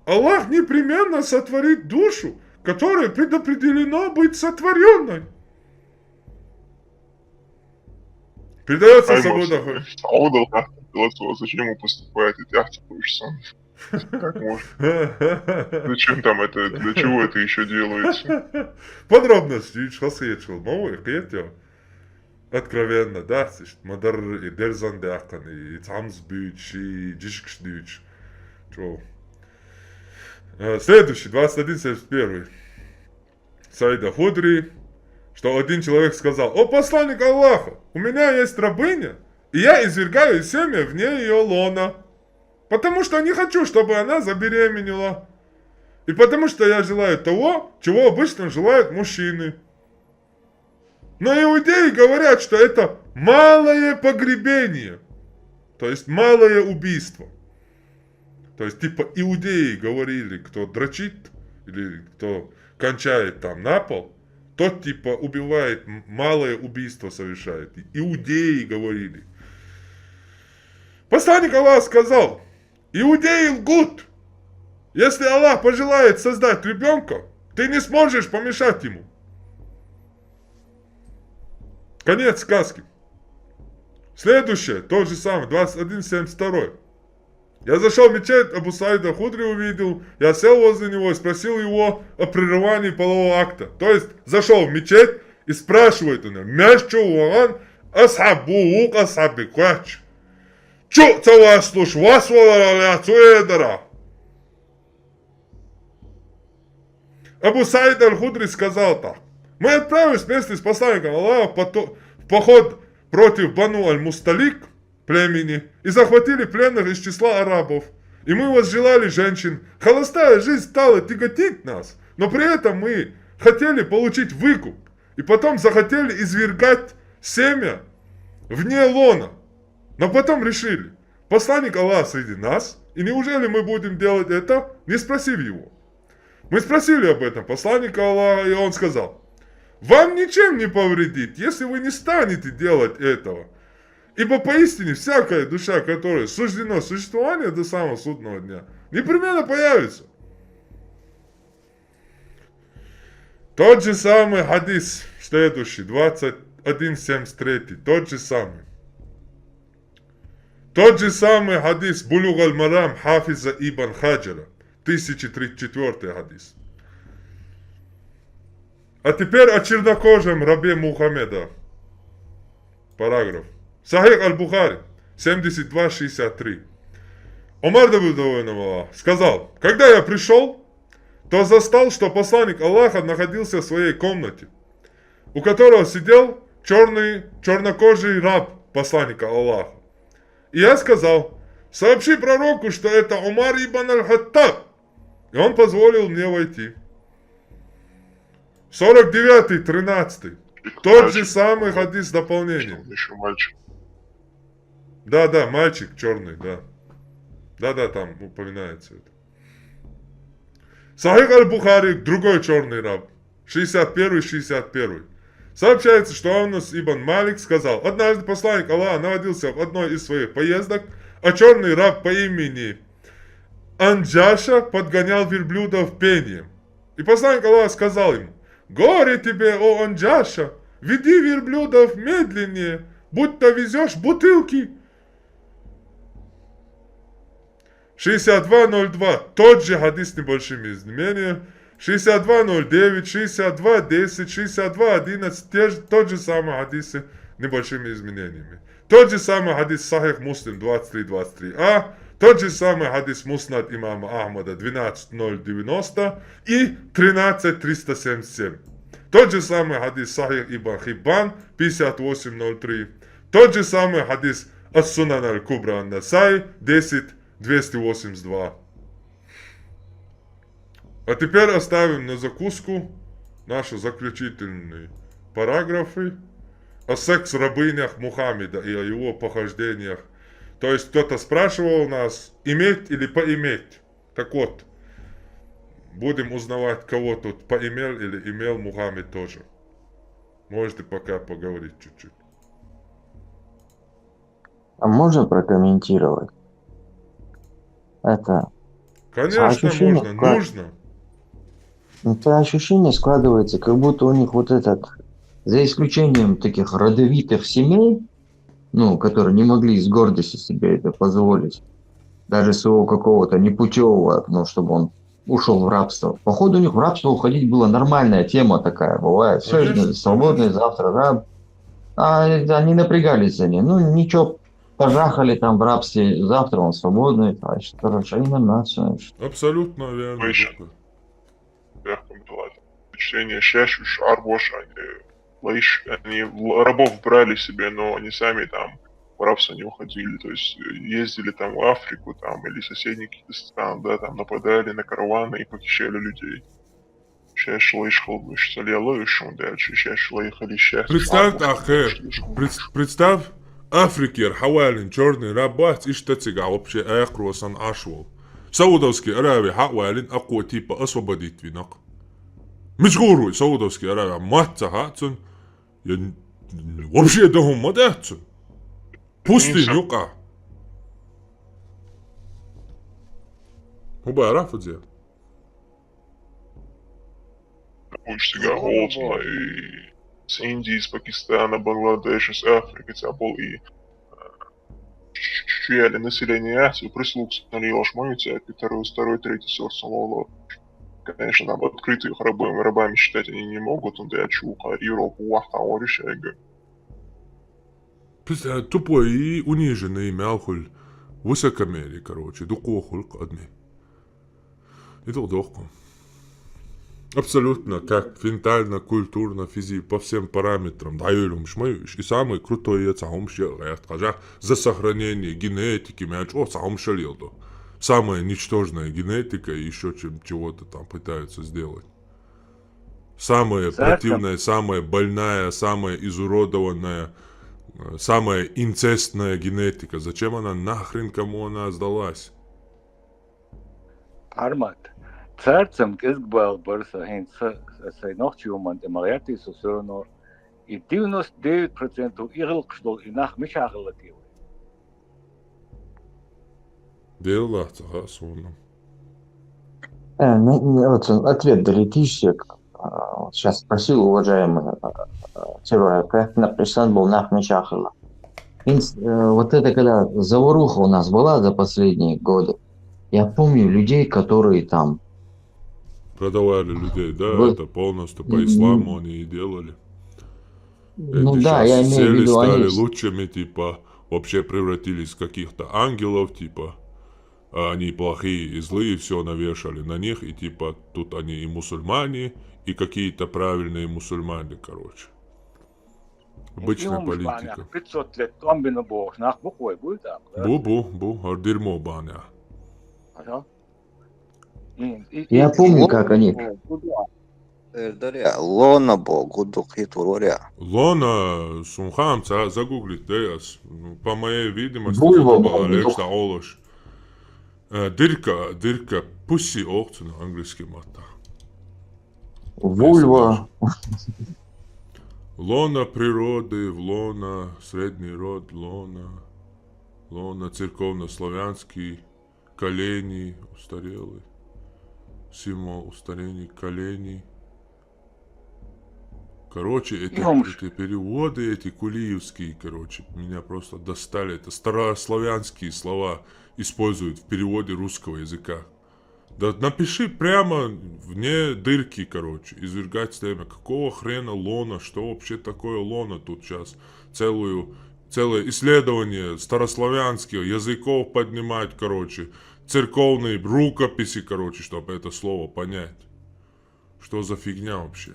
«Аллах непременно сотворит душу, которой предопределено быть сотворенной». Передается. Ай, Сауда. Может, Сауда, да. Вот, вот зачем вы поступаете? Ты ахтер будешь сам. Как можно? Зачем там это? Для чего это еще делается? Подробности, видишь, хасыечил. Мовы, кьетё. Откровенно, да? Сишт мадар и дерзан дяхкан, и цамз бюч, и джишкш дюч. Чё? Э, следующий, двадцать один семьдесят первый. Саида Худри, что один человек сказал: «О посланник Аллаха, у меня есть рабыня, и я извергаю семя вне ее лона, потому что не хочу, чтобы она забеременела, и потому что я желаю того, чего обычно желают мужчины». Но иудеи говорят, что это малое погребение, то есть малое убийство. То есть, типа, иудеи говорили, кто дрочит или кто кончает там на пол, тот, типа, убивает, м- малое убийство совершает. Иудеи говорили. Посланник Аллаха сказал: «Иудеи лгут. Если Аллах пожелает создать ребенка, ты не сможешь помешать ему». Конец сказки. Следующее, тот же самый, двадцать один семьдесят второй. Я зашел в мечеть, Абу Саида Худри увидел, я сел возле него и спросил его о прерывании полового акта. То есть, зашел в мечеть и спрашивает у него: «Мяч чё ваган, асхаб, бугук асхаб беквач? Чё ца вас слуш, вас валарал я цу эдара?» Абу Саид аль-Худри сказал так: «Мы отправились вместе с посланником Аллаха в пото- в поход против Бану аль-Мусталик, племени, и захватили пленных из числа арабов. И мы возжелали женщин. Холостая жизнь стала тяготить нас, но при этом мы хотели получить выкуп, и потом захотели извергать семя вне лона. Но потом решили: посланник Аллаха среди нас, и неужели мы будем делать это, не спросив его?» Мы спросили об этом посланника Аллаха, и он сказал: «Вам ничем не повредит, если вы не станете делать этого. Ибо поистине всякая душа, которой суждено существование до самого судного дня, непременно появится». Тот же самый хадис, следующий, двадцать один семьдесят третий, тот же самый. Тот же самый хадис, Булюг аль-Марам, Хафиза Ибн Хаджара, тысяча тридцать четвёртый хадис. А теперь о чернокожем рабе Мухаммеда. Параграф. Сахих аль-Бухари, семьдесят два шестьдесят три. Умар, да будет доволен им Аллах, сказал: «Когда я пришёл, то застал, что посланник Аллаха находился в своей комнате, у которого сидел чёрный, чёрнокожий раб посланника Аллаха. И я сказал: сообщи пророку, что это Умар ибн аль-Хаттаб». И он позволил мне войти. Сорок девятый, тринадцатый. Тот же самый хадис с дополнением. Ещё мальчик. Да, да, мальчик чёрный, да. Да, да, там упоминается это. Сахих аль-Бухари, другой чёрный раб. Шестьдесят первый, шестьдесят первый. Сообщается, что Анас ибн Малик сказал: «Однажды посланник Аллаха находился в одной из своих поездок, а чёрный раб по имени Анджаша подгонял верблюдов пением. И посланник Аллаха сказал ему: горе тебе, о Анджаша, веди верблюдов медленнее, будто везёшь бутылки». Шестьдесят два ноль два, тот же хадис с небольшими изменениями. Шестьдесят два ноль девять, шестьдесят два десять, шестьдесят два одиннадцать, те же, тот же самый хадис с небольшими изменениями. Тот же самый хадис Сахих Муслим двадцать три двадцать три а, тот же самый хадис Муснад имама Ахмада двенадцать ноль девяносто и тринадцать триста семьдесят семь. Тот же самый хадис Сахих Ибн Хиббан пятьдесят восемь ноль три. Тот же самый хадис Ас-Сунан аль-Кубра ан-Насаи десять двести восемьдесят два. А теперь оставим на закуску наши заключительные параграфы о секс-рабынях Мухаммеда и о его похождениях. То есть кто-то спрашивал нас, иметь или поиметь. Так вот, будем узнавать, кого тут поимел или имел Мухаммед тоже. Можете пока поговорить чуть-чуть. А можно прокомментировать? Это Конечно, ощущение можно, вклад- нужно. Ну, это ощущение складывается, как будто у них вот этот, за исключением таких родовитых семей, ну, которые не могли с гордостью себе это позволить, даже своего какого-то непутевого, ну, чтобы он ушел в рабство. Походу, у них в рабство уходить была нормальная тема такая, бывает. Сегодня Конечно, свободный, завтра раб. А они напрягались за ней. Ну, ничего, пожахали там в рабстве, завтра он свободный, значит, короче, они нормально, всё, значит. Абсолютно верно. Точно. Впечатление, сейчас уж арбош, они, лаиш, они л- рабов брали себе, но они сами там в рабство не уходили, то есть э, ездили там в Африку там или соседний какие-то страны, да, там нападали на караваны и похищали людей. Сейчас лаиш холбуш, саляло, и шум дальше, сейчас лаихали, сейчас. Представь, ахе, пред- представь, Африкер хьавалин черный раб вац, иштта цига вообще аякъ росан ашвал. Саудовский Аравия хьавалин акъо типа освободить винакъ. Мичгуру Саудовский Аравия матца хацун. Я н- вообще да хум мадацун. Пустынь юкъа. Хубара фудзе. Уж сега холодно, и с Индии, из Пакистана, Бангладеша, с Африки, цапал и чуяли население, все прислуг налилось моются, второй, второй, третий сорт самого. Конечно, там открытых рабами, рабами считать они не могут, он дает чуха, Европу, вахта, оришайга. Представь, тупой и униженный мялхуль. Высокомерие, короче, дукъо хуль адми. И докъо. Абсолютно, как ментально, культурно, физи, по всем параметрам. Да, юлюмш маюш. И самый крутой я цаумш я, я скажа, за сохранение генетики, мячо, цаумш лилдо. Самая ничтожная генетика и еще чем чего-то там пытаются сделать. Самая Царь там- противная, самая больная, самая изуродованная, э, самая инцестная генетика. Зачем она нахрен, кому она сдалась? Армат. Царцам кизг бал барса хин са са нохчи уман те магъяти со всё равно и девяносто девять процентов игъал кшдол и нах мича гъалла тиев. Делла цаха сона. Э, ну, ну, вот он, ответ долетишь, я как, а, вот сейчас спросил уважаемый а, а, Тиру Альпе, написал был нах мичахала. Инс- э, Вот это когда заваруха у нас была за последние годы, я помню людей, которые там Продавали людей, да, Вы- это полностью по Мгм. исламу они и делали. Ну Эти да, щас я имею в сели, виду, стали они... лучшими, типа, вообще превратились в каких-то ангелов, типа, а они плохие и злые, все навешали на них, и типа, тут они и мусульмане, и какие-то правильные мусульмане, короче. Обычная политика. Пятьсот лет там бина бох, нах бухой будет там. Бу, бу, бу, ардирмо баня. Ага. И- и- Я и- помню, вот- как они... Э, Дарья, лона бо гудук хитуроря. Лона, сунхам, ца загуглить, да, я с- ну, по моей видимости, Вульва, это была вульва. лекция Олош. Э, Дырка, дырка, пусси окцу на английский мата. Вульва. Лона природы, в лона, средний род, лона, лона церковно-славянский, колени, устарелый, символ устарений, колени. Короче, это, Ёмш. Эти переводы, эти кулиевские, короче, меня просто достали. Это старославянские слова используют в переводе русского языка. Да напиши прямо вне дырки, короче, извергать стремя. Какого хрена лона? Что вообще такое лона тут сейчас? Целую, целое исследование старославянских языков поднимать, короче. Церковные рукописи, короче, чтобы это слово понять. Что за фигня вообще?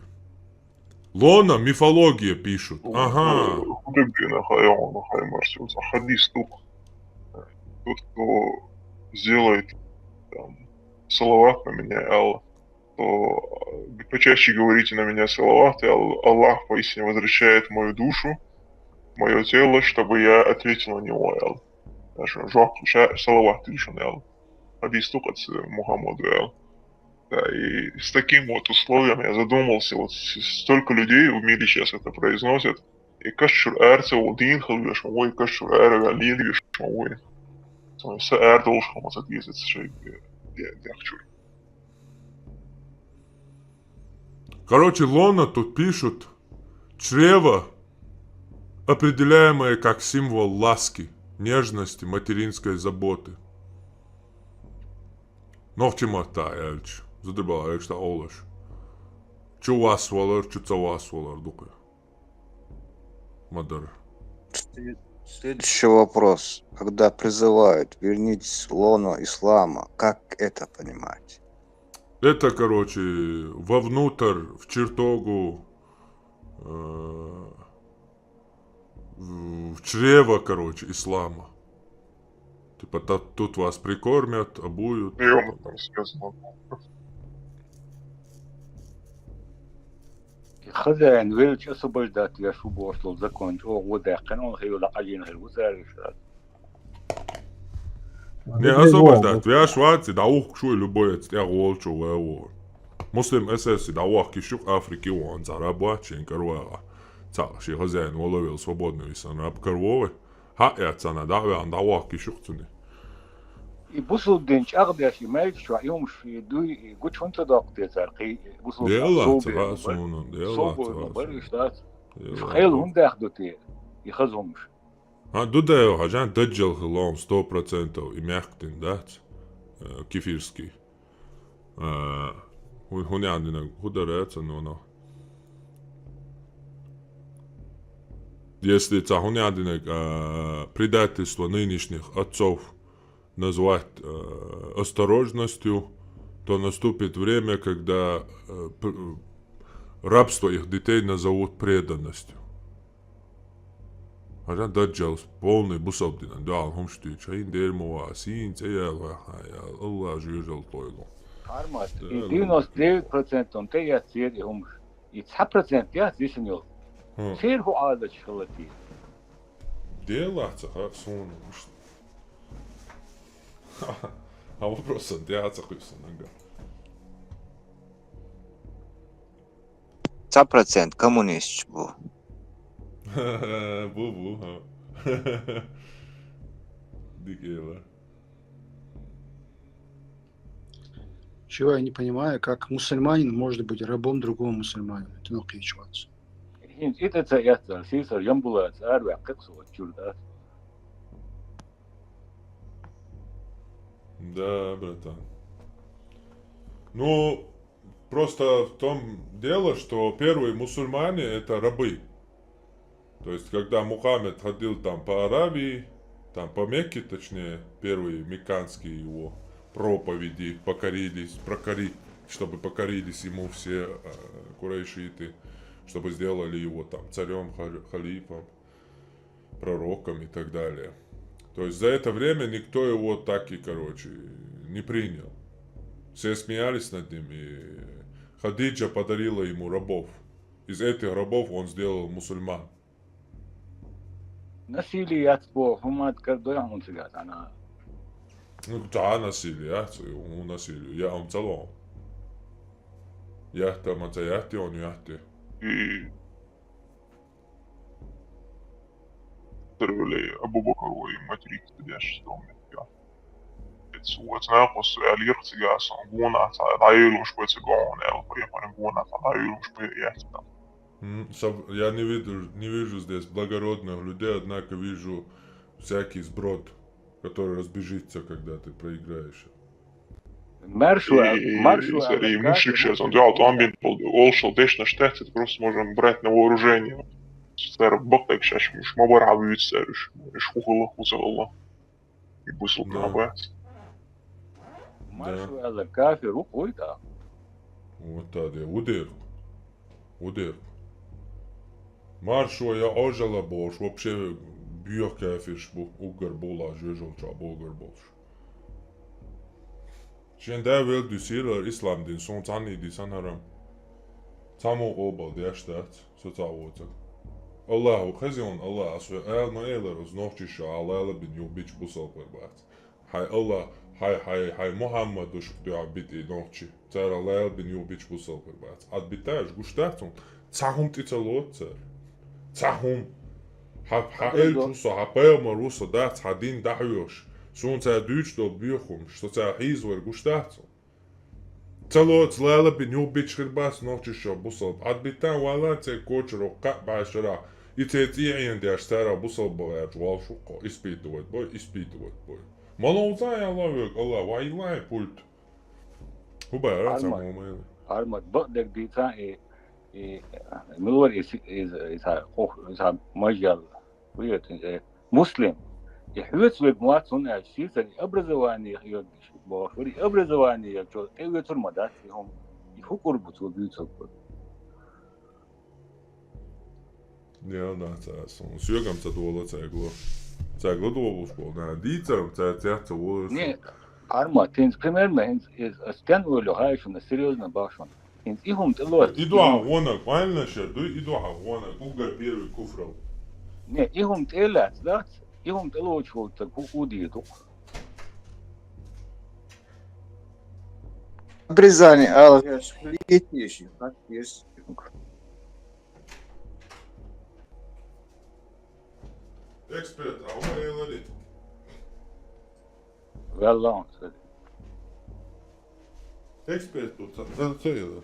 Лона, мифология пишут. Ага. Худыбдина хайон, хаймарсил, заходи, стук. Тот, кто сделает там, салават на меня, Алла, то э, почаще говорите на меня салават, и Ал- Аллах поистине возвращает мою душу, мое тело, чтобы я ответил на него, Алла. Даже жёг ша- салават лишён, Алла. Хадис только от Мухаммаду, Алла. Да, и с таким вот условием я задумался, вот с- столько людей в мире сейчас это произносят, И каш чура ара ца вала дийна хила веш ма вай, каш чура ара ваьнна лена веш ма вай. Со, со ара долуш хила ма ца дезац шайга де-, дехчура. Короче, Лона тут пишут: «Чрево, определяемое как символ ласки, нежности, материнской заботы». Нохчи матта аьлча, зударбала аьлча, дӀаолуш. Чу вас валар, чу ца вас валар дукха. Ма дара. След-, следующий вопрос. Когда призывают: «Вернитесь в лоно ислама», как это понимать? Это, короче, вовнутрь, в чертогу, э, в, в чрево, короче, ислама. Типа, та-, тут вас прикормят, обуют. Приём там связано. И хозяин велича освобождать веш ву бохуш долу закон чӀогӀа вон даьккхина, он хила дӀакъаьжийна хир ву цара иштта. Не, освобождать веш вац, и дӀавухкуш ву любой эца тӀехволчу вай ву. Муслим эсэс и дӀавохкуш ю Африке вон цара раб вац, шен караваьгӀа. Цхьаъ шен хозяин волавелла свободный висан раб каравой. Хьа а яц царна дӀа а ваьхна, дӀавохкуш ю цунна. И бусулба дин чӀагӀдеш, и маьждиг чохь и хӀумаш и дуй, и гучу хӀунда ца доккху те цара кхин, и бусулба Делла ца хаьа суна, Делла ца хаьа. Бара уьш дац. Уьш хел хӀунда даьхна ду те, и хаза хӀумаш? ХӀан, ду дай хьажан, даджал хилла сто процентов, и мехкан дин дац, э, кефирский. А, хӀу-, хӀун ян динарг, хӀун дара ца нуно? Если ца хӀун ян динарг, а, предательство нынешних отцов назвать, а, осторожностью, то наступит время, когда, а, п-, рабство их детей назовут преданностью. Хьажа даджалс полный бусалба динан дуьхьал хӀумаш дуьйцу. ХӀинца дера ма вац, сийна цӀе яьлла ваьхна яьлла, Аллах жоьжалла лойла. Армат, и девяносто девять процентов тӀе яц церан и хӀумаш. И цхьа процент яц дисина йолу. ХӀун? Церан хӀун Ӏадаташ хилла те? Делахь ца хаьа суна иштта. А вопросан тӀе а ца кхуьссу нагахь. Цхьа процент коммунисташ бу. Бу, бу, хӀа. Дика эла. Чего я не понимаю, как мусульманин может быть рабом другого мусульманина? Это нокхечу вац. ХӀинца и тӀе ца эцна, сийсара ямбулаца араваьккхи-кх со оцу чуьра, да? Да, братан. Ну, просто в том дело, что первые мусульмане — это рабы. То есть, когда Мухаммед ходил там по Аравии, там по Мекке, точнее, первые мекканские его проповеди покорились, прокори-, чтобы покорились ему все, э, курайшиты, чтобы сделали его там царём, хал-, халифом, пророком и так далее. То есть за это время никто его так и, короче, не принял. Все смеялись над ним, и Хадиджа подарила ему рабов. Из этих рабов он сделал мусульман. Насилие яц боху, хӀума ма даккхара дойла хьуна цигахь цхьана. Ну, да, насилие яц, ну, насилие, я вам целовал. Яхта, ма ца яхте, он яхте. И Абу Бакр вай материк деш стом метка. Эцу оцу накъост аьлла йирх цигахь сан гонах цхьа дӀайолуш бай ца гоьгӀун аьлла, пайхамаран гонах цхьа дӀайолуш бай яц там. М, саб-, я не вижу, не вижу здесь благородных людей, однако вижу всякий сброд, который разбежится, когда ты проиграешь. Маршо, и, маршо, и, и мушрикаш, он дял, там бин, олшал дешнаш тахтит, просто можем брать на вооружение. Цара бакъдерг шаьш уьш ма бара хьан вуьйцу цара уьш. Уьш хӀун хилла, хӀун ца хилла. И бусалба нах бац. Маршо аьлла кафир ву-кх вуй тӀаккха? Вот тӀадеа, ву дера-кх. Ву дера-кх. Маршо я Ӏожалла бохуш, вообще боьха кафирш бу, уггар бовлахь жоьжалчохь богар болуш. Шен да велла дуьсийла ислам дин, суна цхьанна а дисана хӀара. Цхьаммо къобал деш дац, со цхьа а воцург. Аллаху хезийна, Аллах, ас вай ала ма элара, оцу нохчаша Ӏа лала бина юха бича бусалба хир бац. Хьайн Аллах, хьайн, хьайн, хьайн Мухьаммадашка дуьхьал бита и нохчий. Цара лала бина юха бича бусалба хир бац. Ӏад бита уьш, гуш дац хьуна? Цхьа хӀума тӀе ца лоцу цара. Цхьа хӀума. Хьа, хьа элча ву со, хьа пайхамар ву со, дац хьа дин дӀахьоьхуш. Суна цара дуьйцуш долу боьха хӀумаш, со цара хьийзавар гуш дац хьуна. Ца лоцу лала бин юхабича хир бац нохчашо бусалба. Хьан биттан валан церан кочаро кхаъ бӀаьшарахь, и церан цӀий Ӏена деш цара бусалба баьрча волуш ву кхо, испытывать бой, испытывать бой. Ма ловза яла вега, Алла, вай лай пульт. ХӀу бара ца Армат, мо майлы. Армат, бакъдерг дийца и, и, милвар и, и, и, ца, ох, и, ца, мажал. Вуьйцу, э, Муслим. И хьоьца вег ма вац, хӀунда аьлча шийцара и образование хьоьгуш бохуш вара, и образование чо тӀеоьцур ма дац, и хӀума, и хӀу кӀур бу цо буьйцург бу. Ял дац аса, хӀун соьгам ца дола цаьрга ло. Цаьрга ладогӀуш болу, наха дийцарг цаьрца яц ца волуш. Не, Арма, тенц примерно, хӀинца, э, стен олу хьаьжна, серьёзно бахьана. ХӀинца и хӀума тӀелоцу. И дуьхьа гӀонаг, вайна шер дуй, и дуьхьа гӀонаг, уггар первый куфрал. Не, и хӀума тӀелаьцна дац, и хӀума тӀелоцуш волу стаг хӀу удийр ду-кх. Обрезание алгӀеш летиши, как есть. Эксперт, а хӀума элари? Ваьлла хьуна ца де. Эксперт ду ца, ца, ца елар.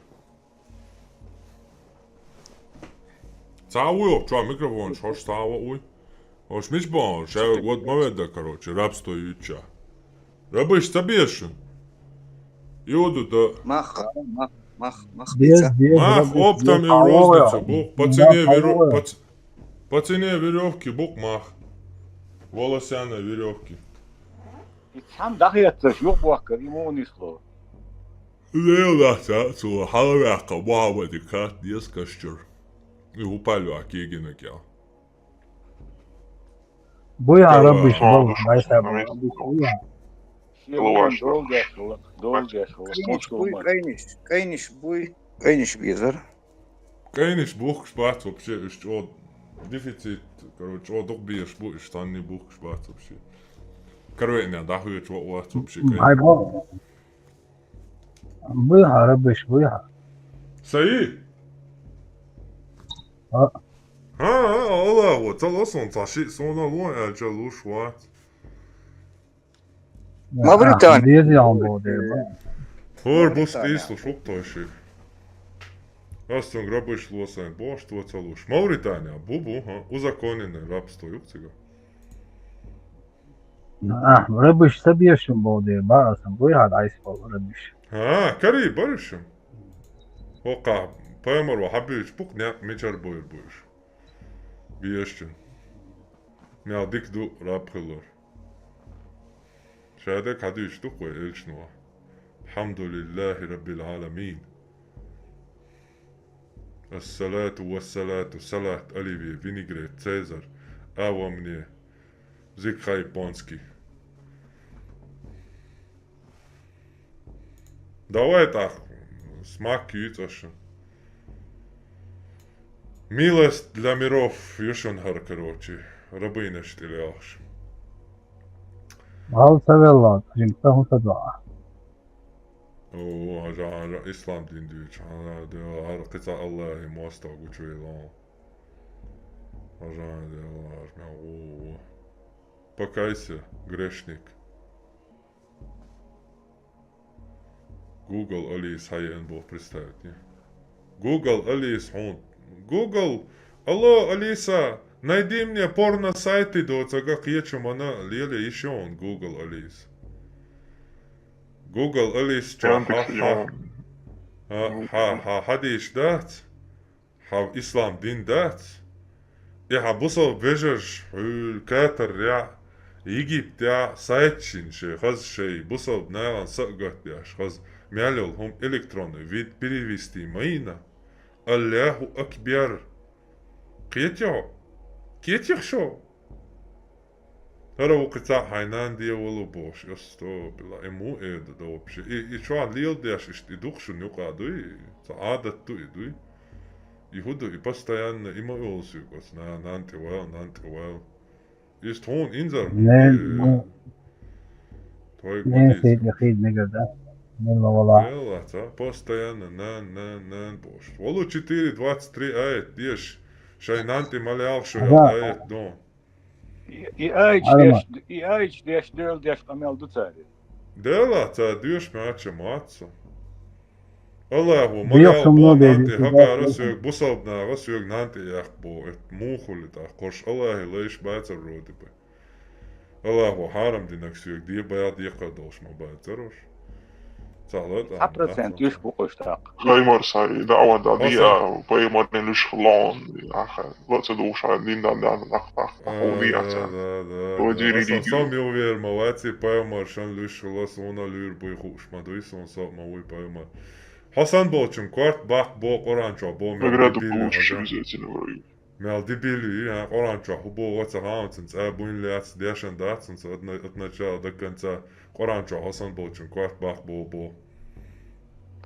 Цхьа а вуй, чохь микрофонаш хьош цхьа а вуй. Хьош мича бохьуш, ша вад ма ведда, короче, рабство юьйцуча. Рабыш ца беша шуна? Иуду да. Мах, мах, мах, мах, Без, пицца. Без, Мах рабыш, оптом без, и в розницу алоэ. Бу, по цене Да, верё-, алоэ. По ц-, по цене верёвки бу мах. Волосяной верёвки. И цхьаьна дахьетташ юхабохкар, и муха нисло? Леладац, а, цо хьалаваьккха Мухьаммади кат деза кашчур. И хӀу палва кегина кел. Буя Кала. Рабыш, Бог, дай саб, рабыш, буя. Шен долгаш хила, долгаш хила, Кайниш, буй, хӀун кайниш, кайниш, буй, кайниш безар. Кайниш бухкуш бац вообще, уьш чӀо дефицит, короче, чӀо дукха безаш бу, уьш цхьанне бухкуш бац вообще. Карвейна дӀахоьчу вац вообще кайниш. Ай, бо. Буй хьа, рабыш, буй хьа. Саи? А. ХӀа, хӀа, Аллахо, ца ло сон, ца шиъ сона ло аьлча луш вац. Мавритания. Деза ян бо де. ХӀора бус Мавритания. Къийслуш ву-кх той ши. Ас цунга рабыш ло сайн бохуш, то ца луш. Мавритания, бу, бу, хӀа, узаконенное рабство ю-кх цига. А, рабыш ца бешан бо де, ба асан, буй хьа дӀайс бо рабыш. ХӀа, карий барышам. ХӀокха, пайхамаро хьабуьйцу бу-кх некъ мичара буйр буйш. Бешан. Мел дика ду раб хилар. Шадерг хьадуьйцуш ду-кх вай элчано. Алхьамдулиллахи Раббил Аламин. Ассалату вассалату, салат, оливье, винегрет, цезарь, а во мне, зикхай понский. Давай тӀаккха, смак юьйцу аша. Милость для миров ю шуна хӀара, короче, рабынаш тӀе лелхаш. Вал ца велла, жимца хӀун ца доа. О, хьажа, хьажа, ислам дин дуьйцу, хьажа, де, хьара кхин цхьа Аллахьи мостагӀа гучувелла. Хьажа, де, хьажа, мел гӀо, гӀо. Покайся, грешник. Google Алиса хьаеана боху представить, не? Google Алиса хьуна. Google, алло, Алиса, найди мне порно сайты доцага кхечу мана леле йиш йоуна Google Алиса. Google Алиса чохь Яндекс хьа, хьа, йоуна. Хьа, хьа, хьа, хьадийш дац? Хьан ислам дин дац? И хьан бусалба вежарш хьуьлла Катарехь, Египтехь сайташна шайн хаза шайн бусалба нахана са а гатдеш, хаза мел йолу хӀума электронный вид перевести ма йина? Аллаху акбар! Кхетий хьо? Кхетий хьо? ХӀара ву кхин цхьаъ хьайн нана де волу бохуш, астагӀфируллахӀ, и муха эр ду вообще? И, и чохь леладеш иштта и ду-кх шуна юкъа дуй? Цхьа Ӏадат ду и дуй? И хӀун ду, и постоянно и ма олу соьга оцу на-, нана тӀе вала, нана тӀе вала. Иза тхуна инзар хӀума Не, ду, ну, тхойга не, ма дийца. Хид, хид мегар, да? Милла вала. Делла, цхьа постоянно нана, нана, нана бохуш. Валу четыре двадцать три аят деш. Шайн нанна тӀе ма лелха шу, аьлла, аят дон. И, и аяташ деш, и аяташ деш, Дала деш къамаьл ду цар. Дала цар доьшуш моацаш ма дац со. Аллахо ма лелха бо нанна тӀе, хӀокхара соьга, бусалба наха соьга нанна тӀе яккха бо, это муха хул тӀаккха, кхош Аллахьа лайш бацар вроде бы. Аллахо хьарам динарг соьга де баьха декхар долуш ма бацар уьш. Цхьа процент уьш бу-кх уьш тӀаккха. Пайхамар сай даӀват дан дий, а, пайхамарна луьйш хилла, аха, ла ца духуш, а, дин дан дан нах нах нах хӀу дий аца. Да, да, да. Сам ювер ма вац и пайхамар шан луьйш хилла, суна луьйр буй хууш ма дуй, суна со ма вуй пайхамар. Хьо санна болчун корта баккха бо Къуръан чохь бо мел дебил ю хьажа. Мел дебил ю, а, Къуръан чохь хӀу боху ца хаамцан цӀа буйна лаьцна дешан дац, хӀунца от на-, от начала до конца Къуръан чохь хьо санна болчун корта баккха бо бо.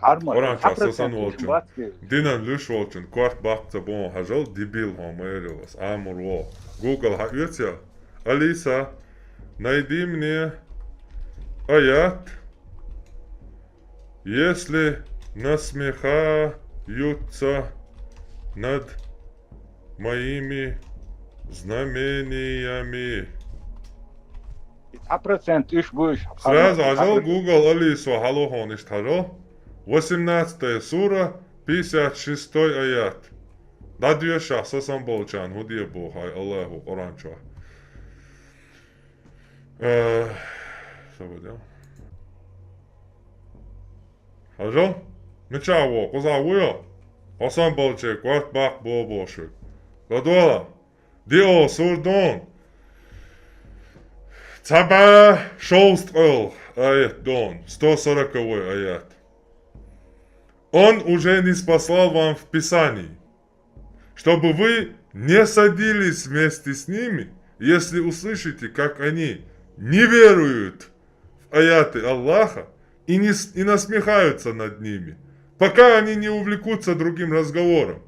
Къуръан чохь со санна волчун, динан луьйш волчун корта баккха ца бо хьажал, дебил хьо ма ярал ас, Ӏамор ву. Google хьаоьцу я? Алиса, найди мне аят. Если насмехаются над моими знамениями. Цхьа процент уьш бу уьш. Сразу хьажал, Google Алисо хьало хьуна иштта хьажал. Восемнадцатая сура, пятьдесят шестой аят. ДӀадоьшахь, со санна болчарна хӀу де боху хьай Аллахо Къуръан чохь. Э, со бу де. Хьажал? Мичахь ву? Кхузахь ву йо? Хьо санна болчеран корта баккха бо боху шуьга. ЛадогӀал. Дио сур дон. Цхьа бӀе шовзткъалгӀа аят дон. Сто сороковой аят. Он уже ниспослал вам в Писании, чтобы вы не садились вместе с ними, если услышите, как они не веруют в аяты Аллаха и, не с- и насмехаются над ними, пока они не увлекутся другим разговором.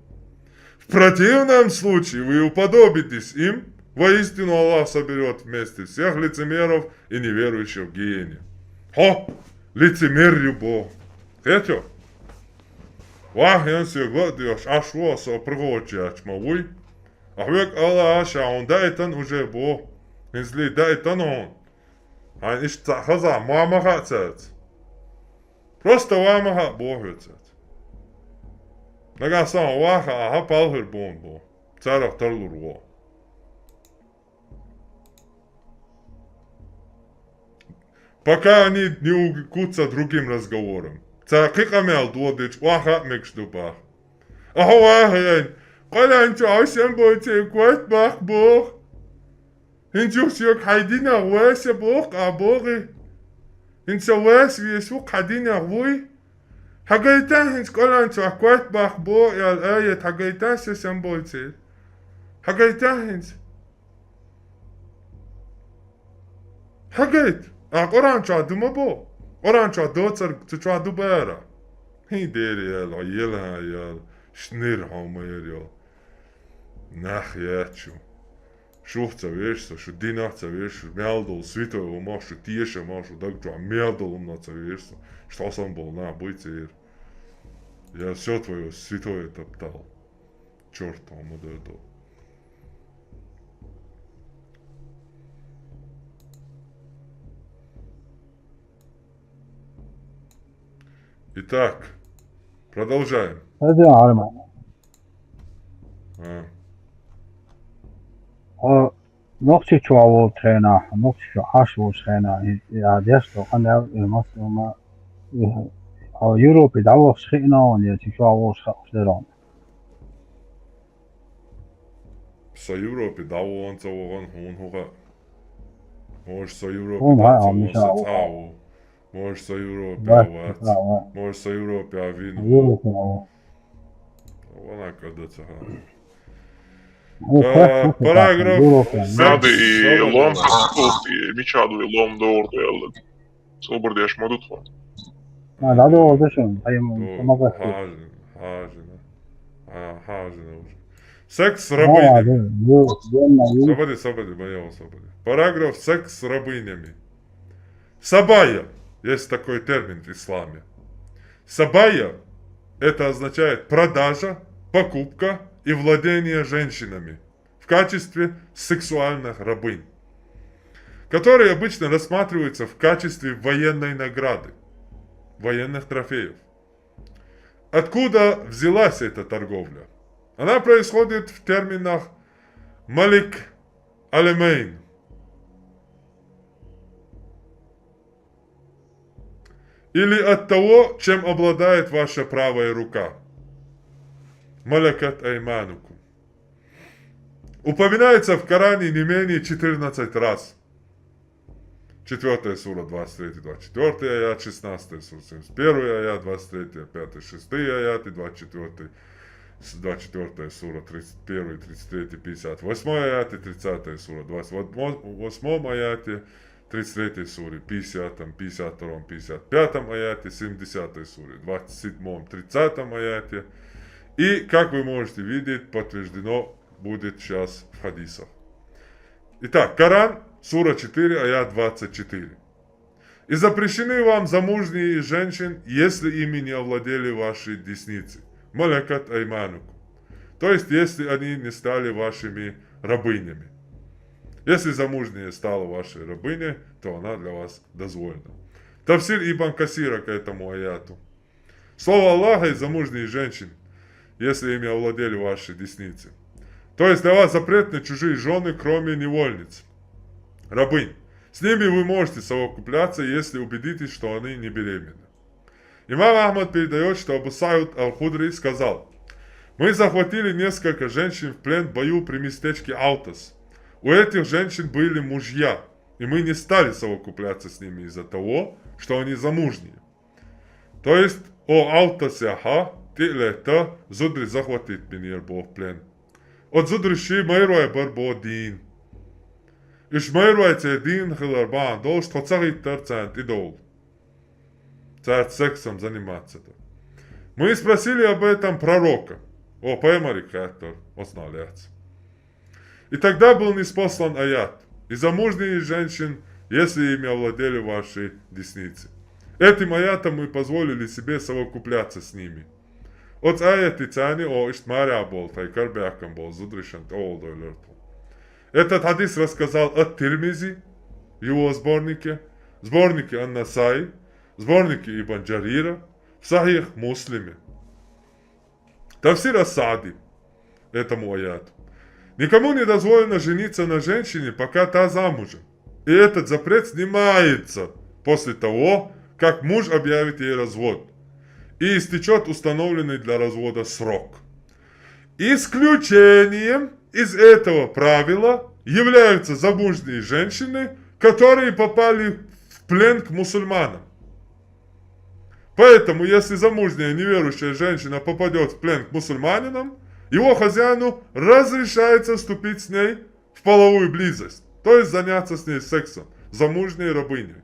В противном случае вы уподобитесь им, воистину Аллах соберет вместе всех лицемеров и неверующих в гиене. Хьо, лицемер ю боху. Кхетий? Вахь, ян соьга ла а доьхуш, Ӏаш ву со пригорчу яьлча ма вуй. А хьоьга Аллаха ша хьуна даийтина уже боху. ХӀинца ли даийтина хьуна. Хьайна иштта цхьаъ хазахь ма ма хаьа цаьрца. Просто ва ма хаьа боху хьоьца цаьрца. Нагахь санна хьо ваха а хьан палхир бу хьуна боху. Царах тарлур ву. Пока они не увлекутся другим разговором. Цара кхин къамел додича, охьа а мегаш ду баха. Ахьа вахьа яйна, къолан чу Ӏаш сан бойций, корта баккха боху. ХӀинца юха соьга хьайн динах вайса боху, а бохий? ХӀинца вайса веза ву, хьан динах вуй? Хьан гайта хӀинца къолан чохь корта баккха боху аьлла аят, хьан гайта сан сан бойций? Хьан гайта хӀинца? Хьагайта, а Къуръан чохь ду ма бо? Къуръан чохь доцург цу чохь ду бара? ХӀин дери яла, елхьа яла, шнир хьо ма яр йо. Нах яц шу. Шух ца веш со, шу динах ца веш, шу мел долу святой хӀумах, шу теша мах, шу даг чохь мел долу хӀуманах ца веш со. Шу тхо сан болу нах буй церан. Я всё твоё святое топтал. Чёрт, хьо ма дардо. Итак, продолжаем. Продолжаем. А. Хьо Нохчийчохь волчу хенахь, Нохчийчохь Ӏаш волчу хенахь, и, и, а, деш долу къамел, и, массо а ма, и, хьо Европе дӀавахча хиъна хьуна, я цу чохь волуш хаьа уьш дерриг? Со Европе дӀавахана ца вахана хьуна хӀун хаьа? Может, со Европе дӀа ца вахана, со цхьа а ву. Может, со Европе а вац. Может, со Европе а вина ву. Вана када ца хаьа. Параграф. Надо и лом, и мича ду, и лом дорду, я лаг. Собар деш ма ду тхо. А, да, да, да, шо, а ему помогать. Хажина, хажина. А, хажина уже. Секс с рабынями. Собади, собади, боял собади. Параграф «Секс с рабынями». Сабая. Есть такой термин в исламе. Сабая — это означает продажа, покупка и владение женщинами в качестве сексуальных рабынь, которые обычно рассматриваются в качестве военной награды, военных трофеев. Откуда взялась эта торговля? Она происходит в терминах «Малик Алемейн» или «от того, чем обладает ваша правая рука». «Малякат айманукум» упоминается в Коране не менее четырнадцать раз. Четвёртая сура, двадцать третий, двадцать четвёртый аят, шестнадцатая сура, семьдесят первый аят, двадцать третий, пятый, шестый аят и двадцать четвёртый, с- двадцать четвёртая сура, тридцать первый, тридцать третий, пятьдесят восьмой аят и тридцатая сура, двадцать восьмом аяте, тридцать третьей суре, пятьдесят, пятьдесят втором, пятьдесят пятом аяте, семидесятой суре, двадцать седьмом, тридцатом аяте. И, как вы можете видеть, подтверждено будет сейчас в хадисах. Итак, Коран, сура четыре, аят двадцать четыре. «И запрещены вам замужние из женщин, если ими не овладели ваши десницы». «Малякат айманукум». То есть, если они не стали вашими рабынями. Если замужняя стала вашей рабыней, то она для вас дозволена. Тафсир Ибн Касира к этому аяту. Слово Аллаха: «и замужние женщины, если ими овладели ваши десницы». То есть для вас запретны чужие жены, кроме невольниц, рабынь. С ними вы можете совокупляться, если убедитесь, что они не беременны. Имам Ахмад передает, что Абу Саид Аль-Худри сказал: «Мы захватили несколько женщин в плен в бою при местечке Аутас. У этих женщин были мужья, и мы не стали совокупляться с ними из-за того, что они замужние». То есть, о Аутасе, аха, тилета, зудри захватит минир бо в плен. От зудри ши майруай бар бо дин. Иш майруай це дин хилар бан, долш тхо цагит тар цан тидол. Цар сексом заниматься-то. Мы спросили об этом пророка. О, паймари катор, оснал яц. И тогда был ниспослан аят: «И замужние женщин, если ими овладели ваши десницы». Этим аятом мы позволили себе совокупляться с ними. От аяти цани о ишт маря бол, тай карбякам бол, зудришан олдой лерту. Этот хадис рассказал Ат-Тирмизи в его сборнике, сборнике Ан-Насаи, сборнике Ибн Джарира, в Сахих Муслиме. Тафсир Ас-Саади этому аяту. Никому не дозволено жениться на женщине, пока та замужем. И этот запрет снимается после того, как муж объявит ей развод и истечет установленный для развода срок. Исключением из этого правила являются замужние женщины, которые попали в плен к мусульманам. Поэтому, если замужняя неверующая женщина попадет в плен к мусульманинам, его хозяину разрешается вступить с ней в половую близость, то есть заняться с ней сексом, замужней рабыней,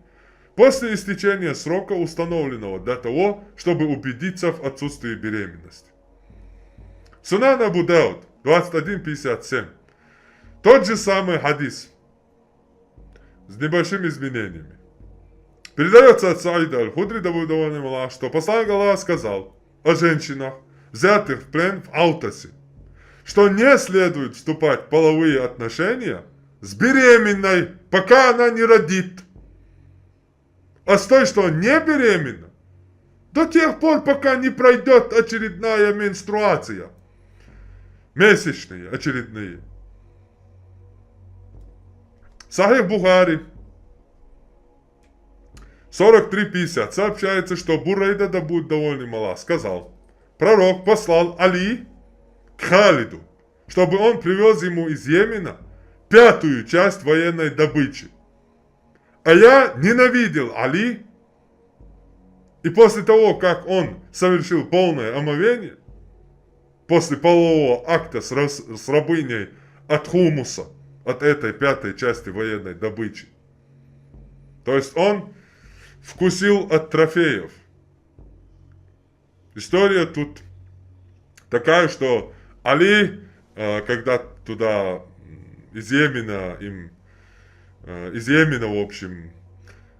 после истечения срока, установленного для того, чтобы убедиться в отсутствии беременности. Сунан Абу Дауд, двадцать один пятьдесят семь. Тот же самый хадис с небольшими изменениями. Передается от Саида Аль-Худри, да будет доволен им Аллах, что посланник Аллаха сказал о женщинах, взятых в плен в Аутасе, что не следует вступать в половые отношения с беременной, пока она не родит. А с той, что не беременна, до тех пор, пока не пройдет очередная менструация. Месячные, очередные. Сахих Бухари, сорок три пятьдесят, сообщается, что Бурайда, да будет доволен им Аллах, сказал: «Пророк послал Али к Халиду, чтобы он привез ему из Йемена пятую часть военной добычи. А я ненавидел Али, и после того, как он совершил полное омовение, после полового акта с, рас- с рабыней от хумуса, от этой пятой части военной добычи». То есть он вкусил от трофеев. История тут такая, что Али, э, когда туда, м, из Йемена им, э, из Йемена, в общем,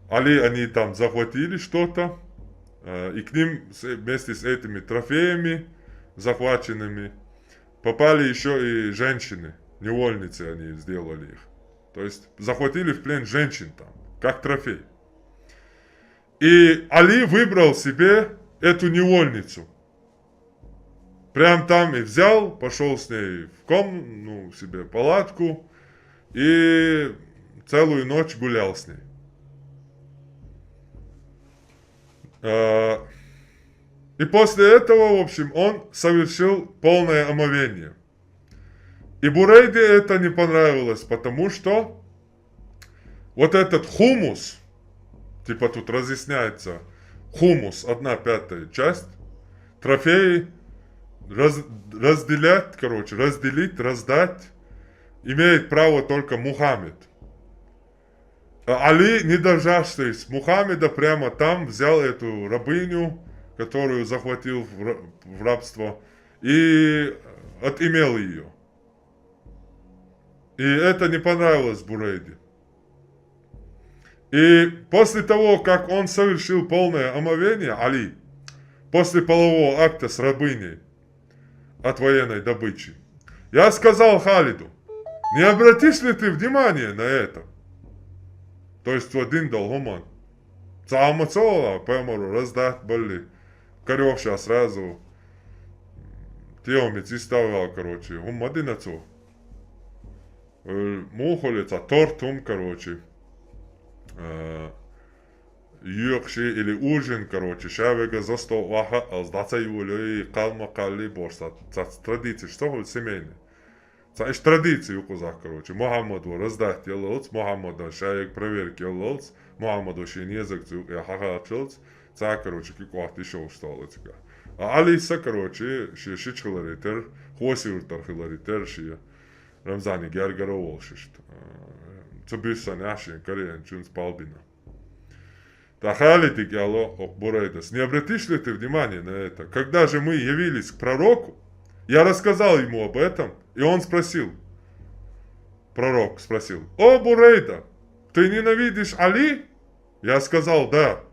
Али, они там захватили что-то, э, и к ним с- вместе с этими трофеями захваченными попали еще и женщины, невольницы они сделали их. То есть захватили в плен женщин там, как трофей. И Али выбрал себе эту невольницу. Прям там и взял, пошел с ней в ком, ну, себе палатку и целую ночь гулял с ней. А, и после этого, в общем, он совершил полное омовение. И Бурейде это не понравилось, потому что вот этот хумус, типа тут разъясняется, хумус, одна пятая часть, трофеи раз- разделять, короче, разделить, раздать имеет право только Мухаммед. А Али, не дождавшись Мухаммеда, прямо там взял эту рабыню, которую захватил в ра- в рабство, и отымел ее. И это не понравилось Бурейде. И после того, как он совершил полное омовение, Али, после полового акта с рабыней от военной добычи, я сказал Халиду: «Не обратишь ли ты внимания на это?» То есть в один дал гуман. Цама цола, поймару, раздать были. Корёвща сразу. Тиомец иставлял, короче. Гум один ацу. Э, мухолица, торт гум, короче. Э, юкши или ужин, короче. Шавега за стол ваха, аз даца юлю и калма калли борса. Ца традиции, что хоть семейные. Ца иш традиции укузах, короче. Мухаммад во раздать ялалц, Мухаммад шаек проверки ялалц, Мухаммад ши незак цук я хахачалц. Ца, короче, ки квахти шоу стало цика. А Алиса, короче, ши шичхаларитер, хосиуртар хиларитер, ши Рамзани гяргаро волшишт. Цубисан яшин, кореян чунц палбина. Та Халидик яло ок Бурейдас: «Не обратишь ли ты внимания на это? Когда же мы явились к пророку, я рассказал ему об этом, и он спросил». Пророк спросил: «О, Бурейда, ты ненавидишь Али?» Я сказал: «Да».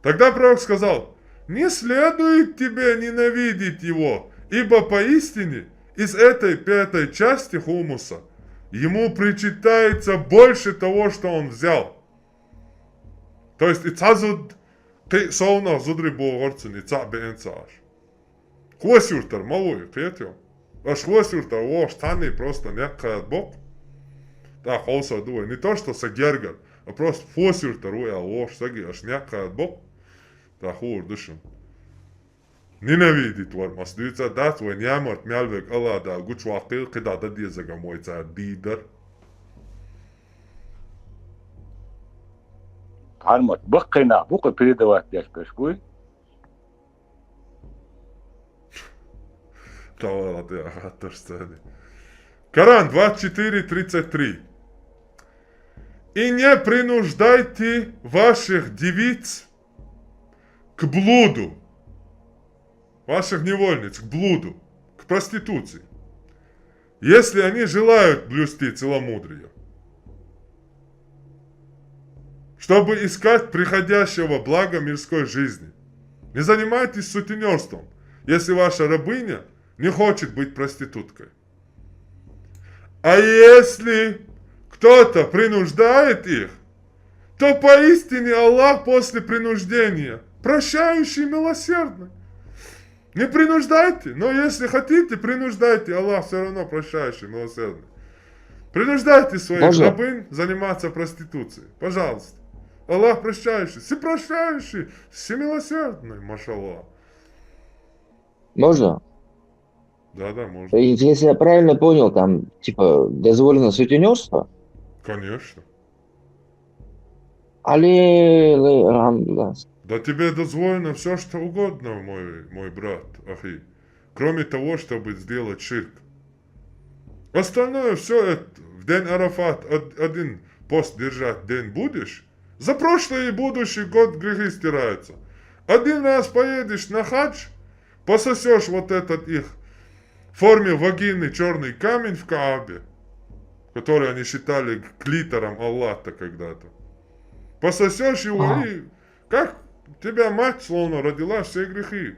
Тогда пророк сказал: «Не следует тебе ненавидеть его, ибо поистине из этой пятой части хумуса ему причитается больше того, что он взял». То есть и цазуд ты совна зудри бо горцин и ца бен цаш. Хвосюртар, мало и кет ё. Аш хвосюртар, вош тани просто някъад бок. Да, холса дуэ. Не то, что са гергар, а просто хвосюртар, уя, вош саги аш някъад бок. Да, хур дышим. Ненавидит вар мас дуица, да, твой нямарт мялвек ала да гучвакил, кида да дезага мойца дидар. Армат, баккайна, бука передавать деш пешкуй. Давай, ладно, я хатар сцены. Коран двадцать четыре тридцать три. И не принуждайте ваших девиц к блуду, ваших невольниц к блуду, к проституции, если они желают блюсти целомудрие, чтобы искать приходящего блага мирской жизни. Не занимайтесь сутенерством, если ваша рабыня не хочет быть проституткой. А если кто-то принуждает их, то поистине Аллах после принуждения прощающий и милосердный. Не принуждайте, но если хотите, принуждайте, Аллах все равно прощающий, милосердный. Принуждайте своих Можно? рабынь заниматься проституцией, пожалуйста. Аллах прощающий, всепрощающий, всемилосердный, машаллах. Можно? Да, да, можно. Если я правильно понял, там, типа, дозволено сутенерство? Конечно. Али, али, алхамдулилла. Да тебе дозволено все, что угодно, мой, мой брат, ахи. Кроме того, чтобы сделать ширк. Остальное все это в день Арафат од- один пост держать день будешь. За прошлый и будущий год грехи стираются. Один раз поедешь на хадж, пососешь вот этот их в форме вагины черный камень в Каабе, который они считали клитором Аллаха когда-то. Пососешь его Ага. и как тебя мать словно родила, все грехи.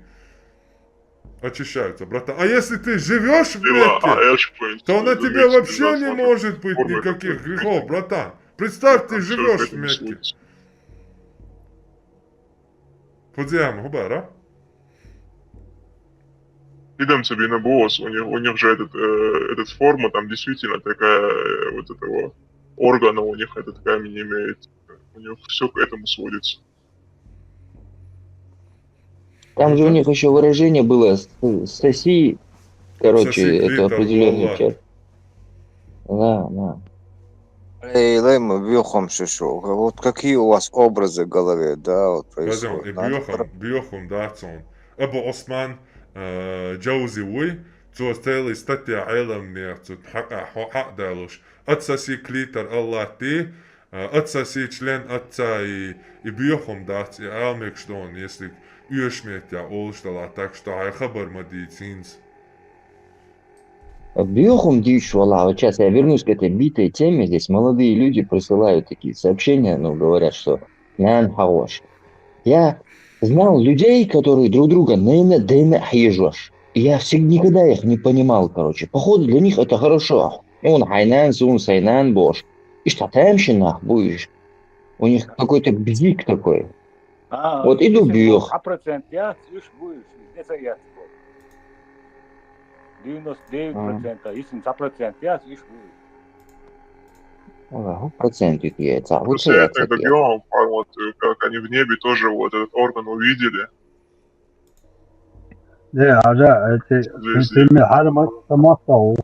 очищаются, братан. А если ты живешь в Мекке, то на тебе вообще не может быть никаких грехов, братан. Представь, ты живешь в Мекке. Подиам, хубара. Идем тебе на босс, у них, у них же этот, э, этот форма, там действительно такая, э, вот этого органа у них этот камень имеет. У них все к этому сводится. Там же у них еще выражение было с- соси, короче, Соси это клитор, определенный Лола. Часть. Да, да. Эй, Лэйма, бьёхом шишо. Вот какие у вас образы в голове, да, вот Газон, происходит. и Надо Бьёхом, Бьёхом, да, цон. Абу Осман, э, Джаузи уй, цо целый статья Элам мер, цо хакъа, хо хакъ далуш. Ат соси клитор Аллах ти, э, ат соси член отца и, и Бьёхом дац, и Алмекштон, если уешметя олуш дала, так что ай хабар ма ди цинз. Бьёхом дичь, вала, вот сейчас я вернусь к этой битой теме. Здесь молодые люди присылают такие сообщения, ну, говорят, что нан хорош. Я знал людей, которые друг друга нейна дейна хьежваш. Я всегда никогда их не понимал, короче. Походу, для них это хорошо. И он хайнан, сун сайнан бош. И что там нах будешь? У них какой-то бзик такой. А, Вот иду если бьёх. А процент я, слышь, будешь, не соятся. Девяносто девять процентов, если не процент я, слышь, будешь. Ага, процент ведь яйца. Вот Просто я яйца тогда пьёт. делал, вот, э, как они в небе тоже вот этот орган увидели. Де, ажа, это, Здесь ты мне харма, самоста у.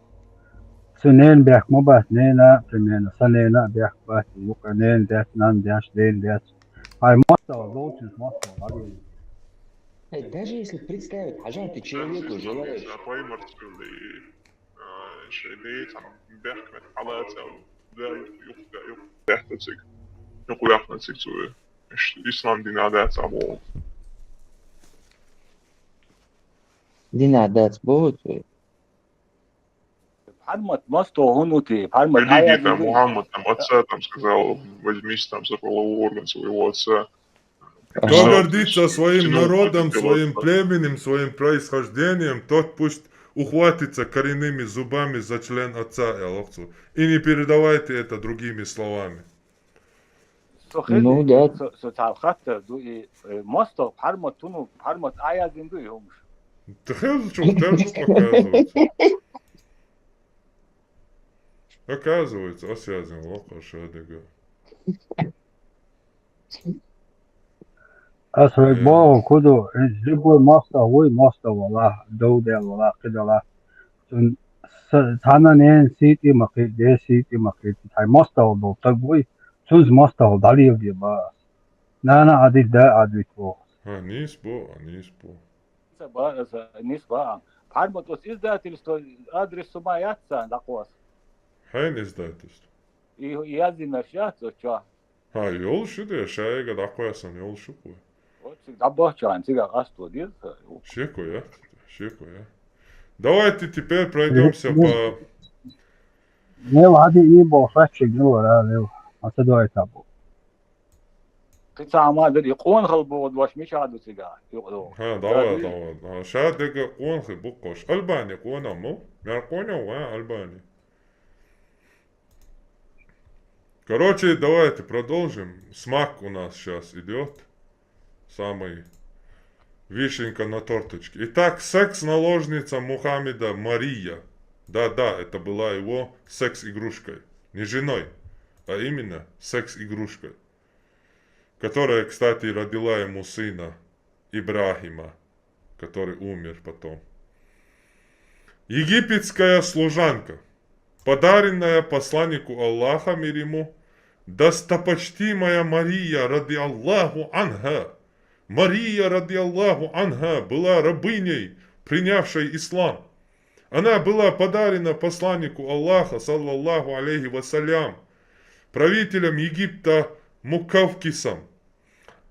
Цунен бяхма бат, нена, примерно, санена бяхма бат, юка нен дяс, нан дяс, ден дяс. Ай, моста, должен моста, ладно. Э, Даже если представить, Ажан, ты человеку желаешь. Апай мартфилды, а, шейдей, там, бяхма, халат, там, да, юк, да, юк, бяхма цик. Юк, бяхма цик, цуэ. Иш-, ислам дин адат, абу. Дин адат будет. Пхьармат масто гьунути, пхьармат Религия, аязи там, луй. Мухаммад, там, отца, там, сказал, возьмись, там, за половой орган своего отца. Ага. Кто гордится Всё, своим всё, народом, всё, своим всё. племенем, своим происхождением, тот пусть ухватится коренными зубами за член отца и Аллахцу. И не передавайте это другими словами. Со хези, Ну да. со, со цал хатта ду и, э, масто пхьармат туну, пхьармат аязин ду и хумш. Ты хел чё, ты же показывается. Оказывается, а связан лока шадега. Ас хой Э. бо куду, э, любой моста, ой, моста вала, доудел вала, кидала. Цун с-, цана нен сити макит, де сити макит. Ай моста вал дол таг ой, цунз моста вал далил де ба. Нана адит да адит бо. Ха, нис бо, а нис бо. Са ба, са, нис ба. Пхьармат ос издательство адрес сума яца, дакъос. Хайн издательство. И язина шац, о чё? Ха, ёл шу де, шаега дакъоясан ёл шу куй. Вот всегда бахчан, всегда асту дир. Шеко я, шеко я. Давайте теперь пройдемся по... Не, лади и бо фачи, не вара, не. А ты давай табу. Ты сама дир, и кон хал бо, вот ваш меча ду всегда. Ха, давай, давай. Ха, шадега кон хи букош. Албани кон аму. Мер кон ва Албани. Короче, давайте продолжим. Смак у нас сейчас идет. Самый вишенка на торточке. Итак, секс-наложница Мухаммеда Мария. Да-да, это была его секс-игрушкой. Не женой, а именно секс-игрушкой. Которая, кстати, родила ему сына Ибрахима, который умер потом. Египетская служанка, подаренная посланнику Аллаха, мир ему, достопочтимая Мария, радиаллаху анха. Мария, радиаллаху анха, была рабыней, принявшей ислам. Она была подарена посланнику Аллаха, саллаллаху алейхи вассалям, правителем Египта Мукавкисом.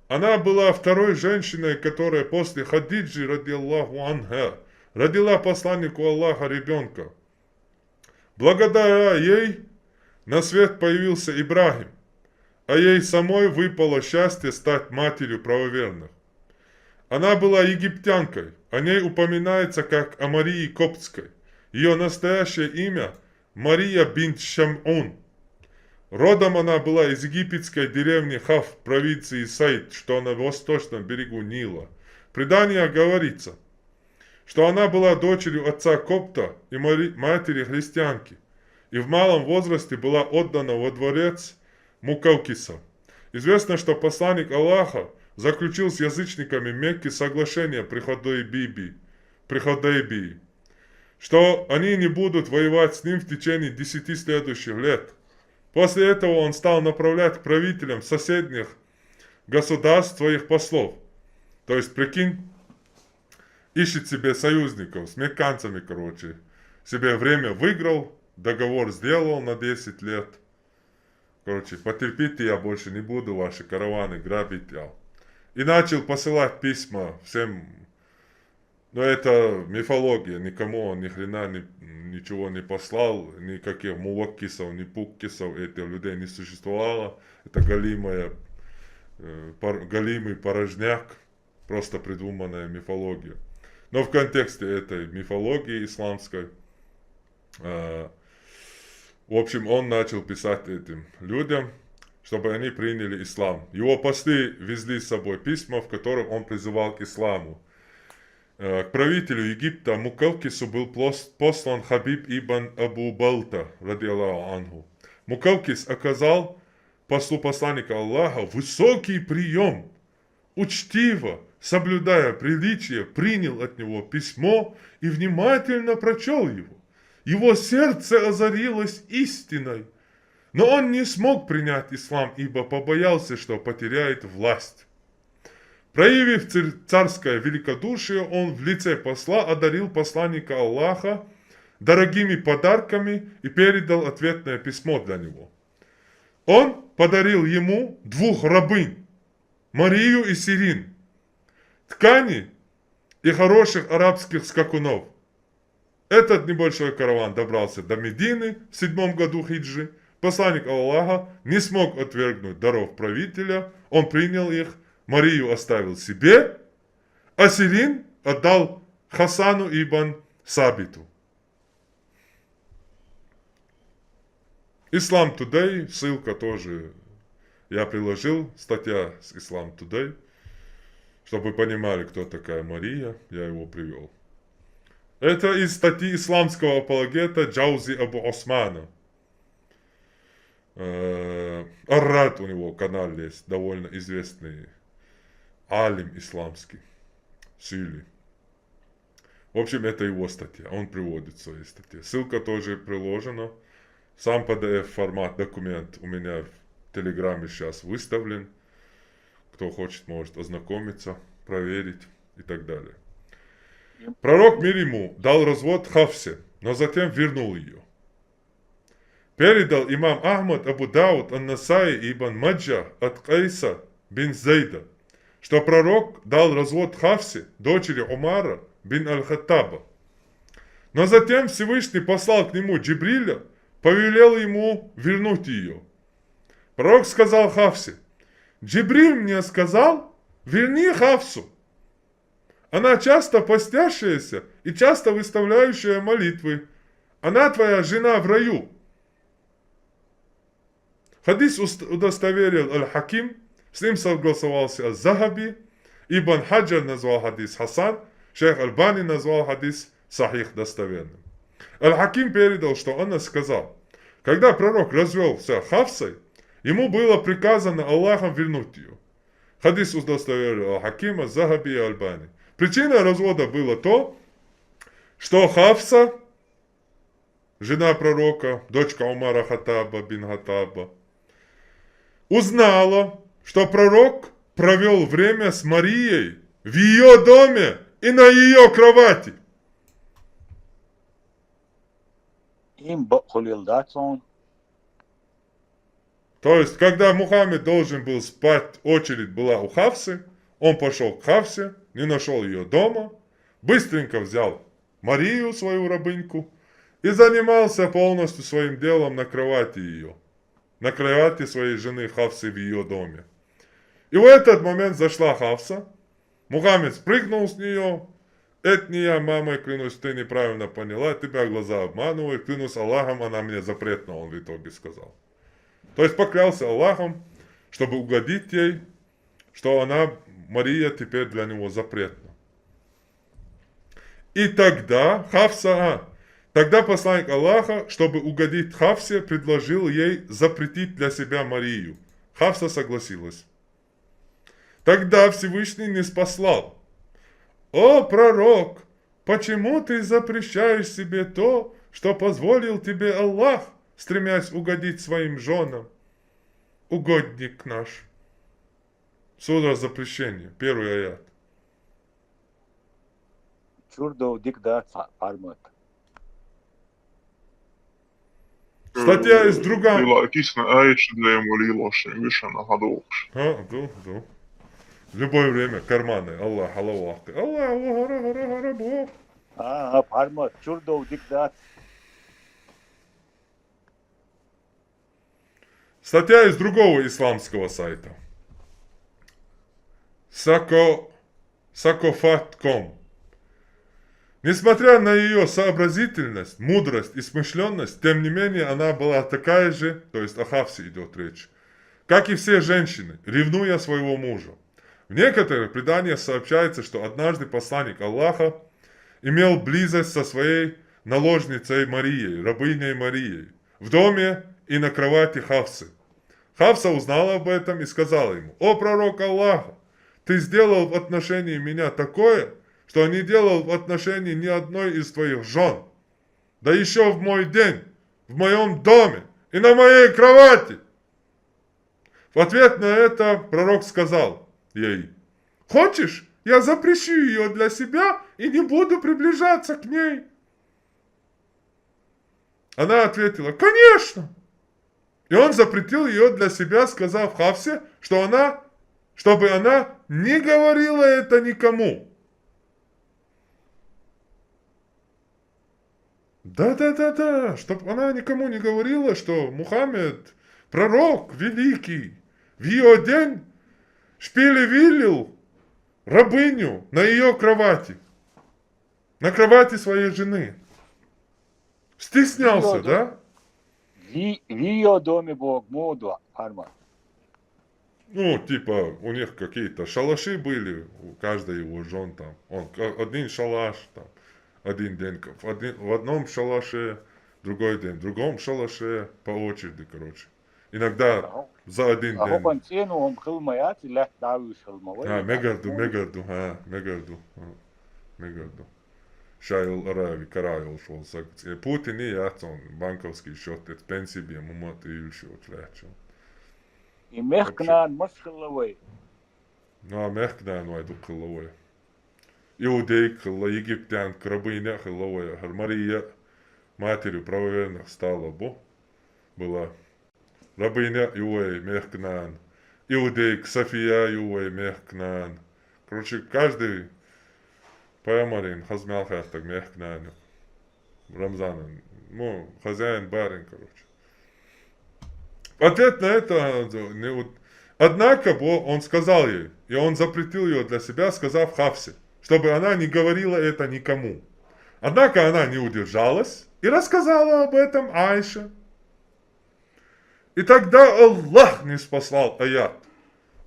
Она была второй женщиной, которая после Хадиджи, радиаллаху анха, родила посланнику Аллаха ребенка. Благодаря ей на свет появился Ибрахим, а ей самой выпало счастье стать матерью правоверных. Она была египтянкой. О ней упоминается как о Марии Коптской. Ее настоящее имя — Мария бинт Шамун. Родом она была из египетской деревни Хаф, провинции Сайд, что на восточном берегу Нила. В преданиях говорится, что она была дочерью отца копта и мари- матери христианки, и в малом возрасте была отдана во дворец Мукавкиса. Известно, что посланник Аллаха заключил с язычниками Мекки соглашение при Худайбибии, при Худайбии, что они не будут воевать с ним в течение десяти следующих лет. После этого он стал направлять к правителям соседних государств своих послов. То есть, прикинь, ищет себе союзников с мекканцами, короче. Себе время выиграл, договор сделал на десять лет. Короче, потерпите, я больше не буду ваши караваны грабить, я. И начал посылать письма всем. Но это мифология, никому он ни хрена ни, ничего не послал, никаких муваккисов, ни пуккисов, этих людей не существовало. Это галимая, э, пор- галимый порожняк, просто придуманная мифология. Но в контексте этой мифологии исламской, э, в общем, он начал писать этим людям, чтобы они приняли ислам. Его послы везли с собой письма, в которых он призывал к исламу. Э, к правителю Египта Мукавкису был плос- послан Хабиб ибн Абу Балта, радиаллаху анху. Мукавкис оказал послу посланника Аллаха высокий прием. Учтиво, соблюдая приличие, принял от него письмо и внимательно прочел его. Его сердце озарилось истиной, но он не смог принять ислам, ибо побоялся, что потеряет власть. Проявив цар- царское великодушие, он в лице посла одарил посланника Аллаха дорогими подарками и передал ответное письмо для него. Он подарил ему двух рабынь, Марию и Сирин, ткани и хороших арабских скакунов. Этот небольшой караван добрался до Медины в седьмом году хиджры. Посланник Аллаха не смог отвергнуть даров правителя, он принял их, Марию оставил себе, а Сирин отдал Хасану ибн Сабиту. Ислам Today, ссылка тоже я приложил, статья с Ислам Today, чтобы вы понимали, кто такая Мария, я его привел. Это из статьи исламского апологета Джаузи Абу Османа. Э, Аррад у него канал есть, довольно известный алим исламский, Сюли. В общем, это его статья, он приводит в своей статье. Ссылка тоже приложена. Сам P D F формат документ у меня в Телеграме сейчас выставлен. Кто хочет, может ознакомиться, проверить и так далее. Пророк, мир ему, дал развод Хафсе, но затем вернул ее. Передал имам Ахмад, Абу Дауд, Ан-Насаи и Ибн Маджа от Кайса бин Зайда, что пророк дал развод Хафсе, дочери Умара бин Аль-Хаттаба. Но затем Всевышний послал к нему Джибриля, повелел ему вернуть ее. Пророк сказал Хафсе: «Джибриль мне сказал: верни Хафсу. Она часто постящаяся и часто выставляющая молитвы. Она твоя жена в раю». Хадис уст- удостоверил Аль-Хаким, с ним согласовался Аль-Захаби, Ибн Хаджар назвал хадис хасан, шейх Альбани назвал хадис сахих, достоверным. Аль-Хаким передал, что Анас сказал: «Когда пророк развелся Хафсой, ему было приказано Аллахом вернуть ее». Хадис удостоверил Аль-Хаким, Аль-Захаби и Альбани. Причиной развода было то, что Хафса, жена пророка, дочка Умара Хаттаба бин Хаттаба, узнала, что пророк провел время с Марией в ее доме и на ее кровати. Им бо- хулил дацун. То есть, когда Мухаммед должен был спать, очередь была у Хафсы, он пошел к Хафсе, не нашел ее дома, быстренько взял Марию, свою рабыньку, и занимался полностью своим делом на кровати ее, на кровати своей жены Хафсы в ее доме. И в этот момент зашла Хафса, Мухаммед спрыгнул с нее. Это не я, мамой клянусь, ты неправильно поняла, тебя глаза обманывают, клянусь Аллахом, она мне запретна, он в итоге сказал. То есть поклялся Аллахом, чтобы угодить ей, что она, Мария, теперь для него запретна. И тогда Хафса, а, тогда посланник Аллаха, чтобы угодить Хафсе, предложил ей запретить для себя Марию. Хафса согласилась. Тогда Всевышний ниспослал: «О пророк, почему ты запрещаешь себе то, что позволил тебе Аллах, стремясь угодить своим женам?» Угодник наш. Сура запрещения, первый аят. Чурдов дик дац, Пармат. Статья из друга. Лила кисна айча дэма лилош, вишана хадуш. А, ду, ду. Любое время карманы. Аллах, Аллах, Аллах, Аллах, Аллах, Аллах, Аллах. А, а, Пармат, чурдов дик дац. Статья из другого исламского сайта. Сако... Сакофат ком. Несмотря на ее сообразительность, мудрость и смышленность, тем не менее она была такая же, то есть о Хафсе идет речь, как и все женщины, ревнуя своего мужа. В некоторых преданиях сообщается, что однажды посланник Аллаха имел близость со своей наложницей Марией, рабыней Марией, в доме и на кровати Хафсы. Хафса узнала об этом и сказала ему: «О пророк Аллаха, ты сделал в отношении меня такое, что не делал в отношении ни одной из твоих жен, да еще в мой день, в моем доме и на моей кровати». В ответ на это пророк сказал ей: «Хочешь, я запрещу ее для себя и не буду приближаться к ней?» Она ответила: «Конечно!» И он запретил ее для себя, сказав Хафсе, что она, чтобы она не говорила это никому. Да-да-да-да, чтоб она никому не говорила, что Мухаммед, пророк великий, в ее день шпилевилил рабыню на ее кровати, на кровати своей жены. Стеснялся, да? В, в ее доме Бог моду, Пармат. Ну, типа, у них какие-то шалаши были, у каждой его жен там. Он один шалаш, там, один день в, один, в одном шалаше, другой день в другом шалаше, по очереди, короче. Иногда за один день. Ахухан цену он хылмаят, лят давиш хылмавай. А, мегарду, мегарду, а, мегарду, а, мегарду. Шайл арави карайл шол сак. Путин и яцон банковский счет, это пенсии бе мумат и ил счет лячон. И мехкнан мас хыллавай. Ну, а мехкнан вай ду хыллавай. Иудей хылла, египтян, рабыня хыллавай. Хар Мария матерью правоверных стала бу. Была. Рабыня юай мехкнан. Иудей София юай мехкнан. Короче, каждый паямарин хазмял хаяхтаг мехкнан. Рамзанан. Ну, хозяин барин, короче. В ответ на это, не вот, однако он сказал ей, и он запретил ее для себя, сказав Хафсе, чтобы она не говорила это никому. Однако она не удержалась и рассказала об этом Айше. И тогда Аллах ниспослал аят: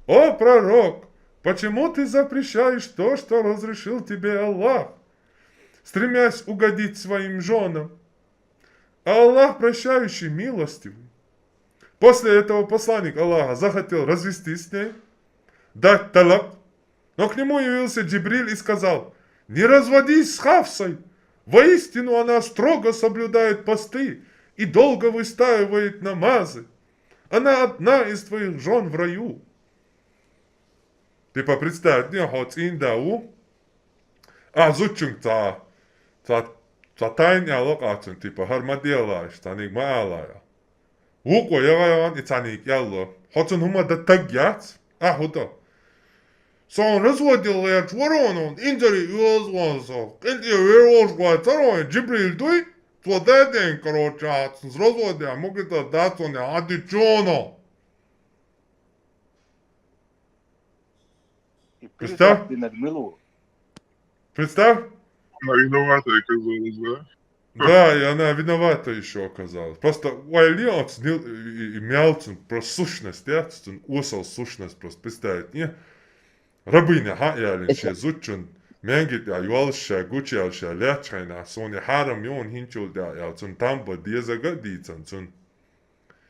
«О пророк, почему ты запрещаешь то, что разрешил тебе Аллах, стремясь угодить своим женам? А Аллах прощающий, милостивый». После этого посланник Аллаха захотел развестись с ней, дать талак, но к нему явился Джибриль и сказал: «Не разводись с Хафсой, воистину она строго соблюдает посты и долго выстаивает намазы. Она одна из твоих жен в раю». Типа, представь, не хоц индау, а зучунг ца, ца, ца тайн ялок ацун, типа, хармадиалаш, ца нигма алая. Вукъо ягъайгъан ицаник ялло. Хоцун хума да таг яц, а худа. Сон разводил яч ворону, инзари юаз ванса. Кэнди верош гуай царой, Джибриль дуй, тводеден, короче, ацун разводя, мугита дацун я, ади чоно. И Представь. Представь. Она виновата оказалась, да? Да, и она виновата ещё оказалась. Просто вайлианс и мялцун просто сущность, я, цун осал сущность просто представить, не? Рабыня, ха, ялин, ше зучун, мянгит, я, юалша, гучи, ялша, лячхайна, сони харам, ён, хинчул, я, я, цун тамба, дезага, дицан, цун.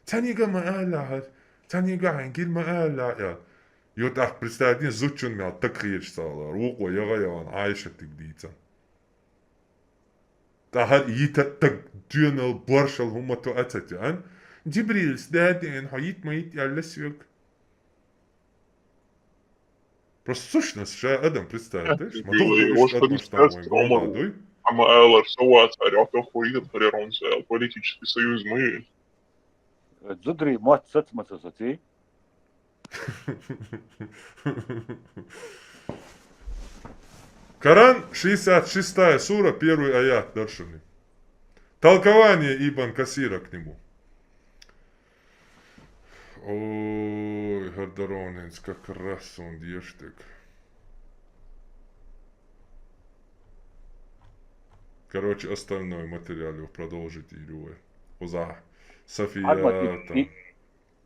Цанига ма аля, цанига хангил ма аля, я. Ё, так, представь, не зучун мял так хирш сала, рукъо, яга, ян, Айша тик дицан. Та хьар йита таг дуьнал баршал хӀумма ту ацатиан. Джибрилс даьден, хьо йит ма йит ялла сюг. Просто сущность ша адам представляешь? Ма дух дуй, иш вот адам представь, что вайн Омар дуй. Ама алар сават арёка хуйгат харерон сал политический союз мы. Зудри мат сац мат саци. Коран, шестьдесят шестая сура, первый аят, даршуни. Толкование Ибн Касира к нему. Ой, Гардаронинс, как раз он дештык. Короче, остальной материал его продолжить и любой. Уза. София, там.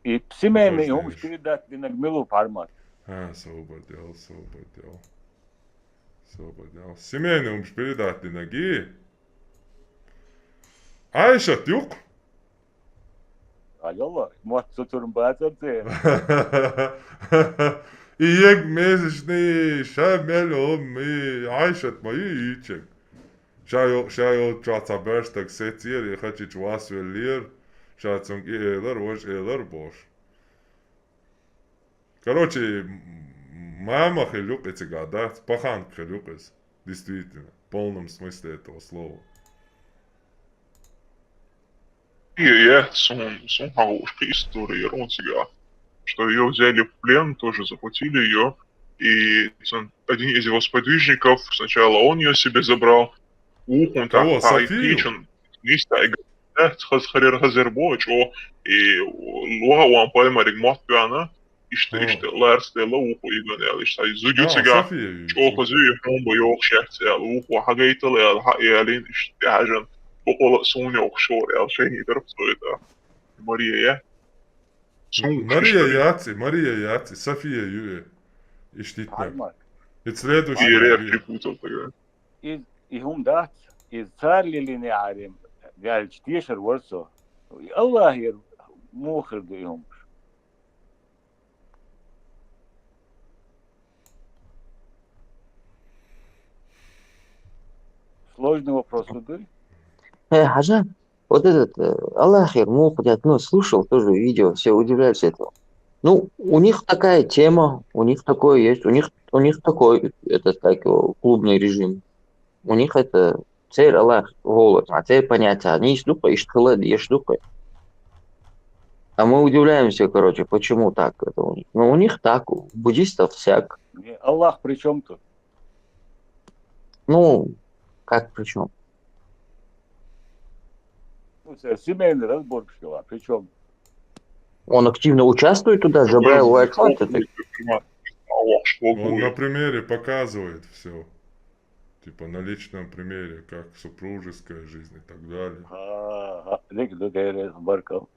И семейный, и хумш передать динаг милу формат. А, сободел, сободел. Сободел. Семейный хумш передать динаги. Айшат юк. Алёла, мот сутурм бацанте. И ег месячный шамел ом и Айшат мою ичек. Ша йо-, ша йолчча ца баьштаг сецир, и хачич вас веллир, ша цунг и элар, вож элар бош. Короче, м-, мама хилюк эцега, да? Паханг хилюк эц. Действительно, в полном смысле этого слова. И я сун, сун хагушка история, он себя, что её взяли в плен, тоже захватили её, и сон-, один из его сподвижников, сначала он её себе забрал, ухун та, кого, та, Софию? Ичун, ниста, и г-, э, хаз-, харер хазер бо, чё, и луа уан пальмарик мот пиана, ишта, ишта, ларс дела уху иган ял, ишта, зудю цига, София, чё, хазю, и хумба ёх шахц ял, уху хагайтал ял, ха, ялин, ишта, хажан, бокола суня охшор ял, шейни тарф соета. Мария, я? Мария яци, Мария яци, София юэ. Иштитна. Ицледу. Перепутал тогда. Из, и хум дац, из цар лилине арим, галч тешер ворсо. Аллах ер мухр ду и хумш. Сложный вопрос, дуй? Э, хажа, вот этот, э, Аллах, я, ну, хотя, ну, слушал тоже видео, все удивляются этому. Ну, у них такая тема, у них такое есть, у них, у них такой, этот, как его, клубный режим. У них это цель Аллах, голод, а цель понятия. Они есть духой, ишт хылад, ешь духой. А мы удивляемся, короче, почему так это у них. Ну, у них так, у буддистов всяк. Не, Аллах при чем тут? Ну, как при чем? Ну, всё, семейный разбор, что, а при чем? Он активно участвует туда, Джабраил Уайтхант, это Он на примере показывает все. Типа на личном примере, как супружеская жизнь и так далее. А, а, лик дугайрес баркал.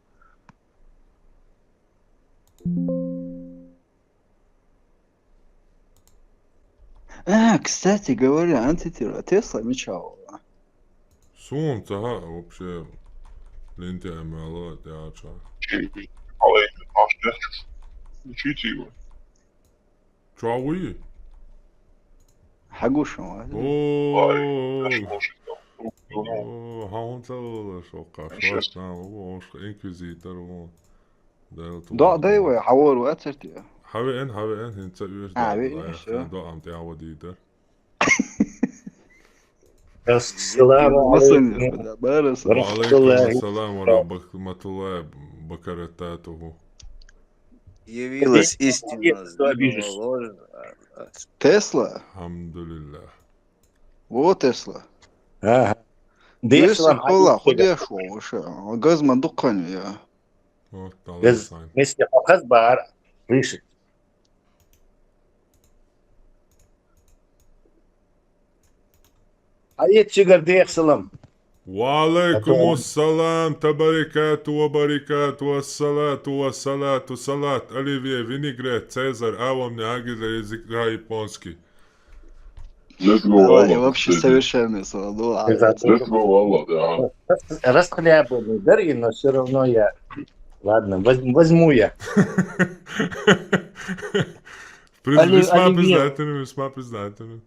А, кстати говоря, антитела Тесла мечал. Сун, ца вообще линте амала, тяча. Учите его. Чё, а вы? Хагушин, а? О, о, хьан ца вала шо каш, Сейчас. Ватна, о, инквизитор, о. Да, да, его, хавор, а, церти. Хаве эн, хаве эн, хин ца уьш. А, да, ве, да, всё. Да, ам, ты, а, вот и да. Ассаламу алейкум. Ва алейкум ассалам ва рахматуллахи ва баракатуху. Явилась истина. Тесла? Алхамдулиллах. Во Тесла. Ага. Десла хола, ходя шо, вообще. Газма дукханя. Вот, Аллах. Если хаказ бар, слышит. Хьаэца цигара деха салам. وعليكم السلام تباركات وبركات والصلاة والصلاة صلاة. Оливье, винегрет, Цезарь, а вам не агиза язык, а, японский. Let's go, Алла, и вообще совершенно свобода. Let's go, Алла, да. Расхлябанный, да, но все равно я. Ладно, возьму я. Весьма признательный, весьма признательный.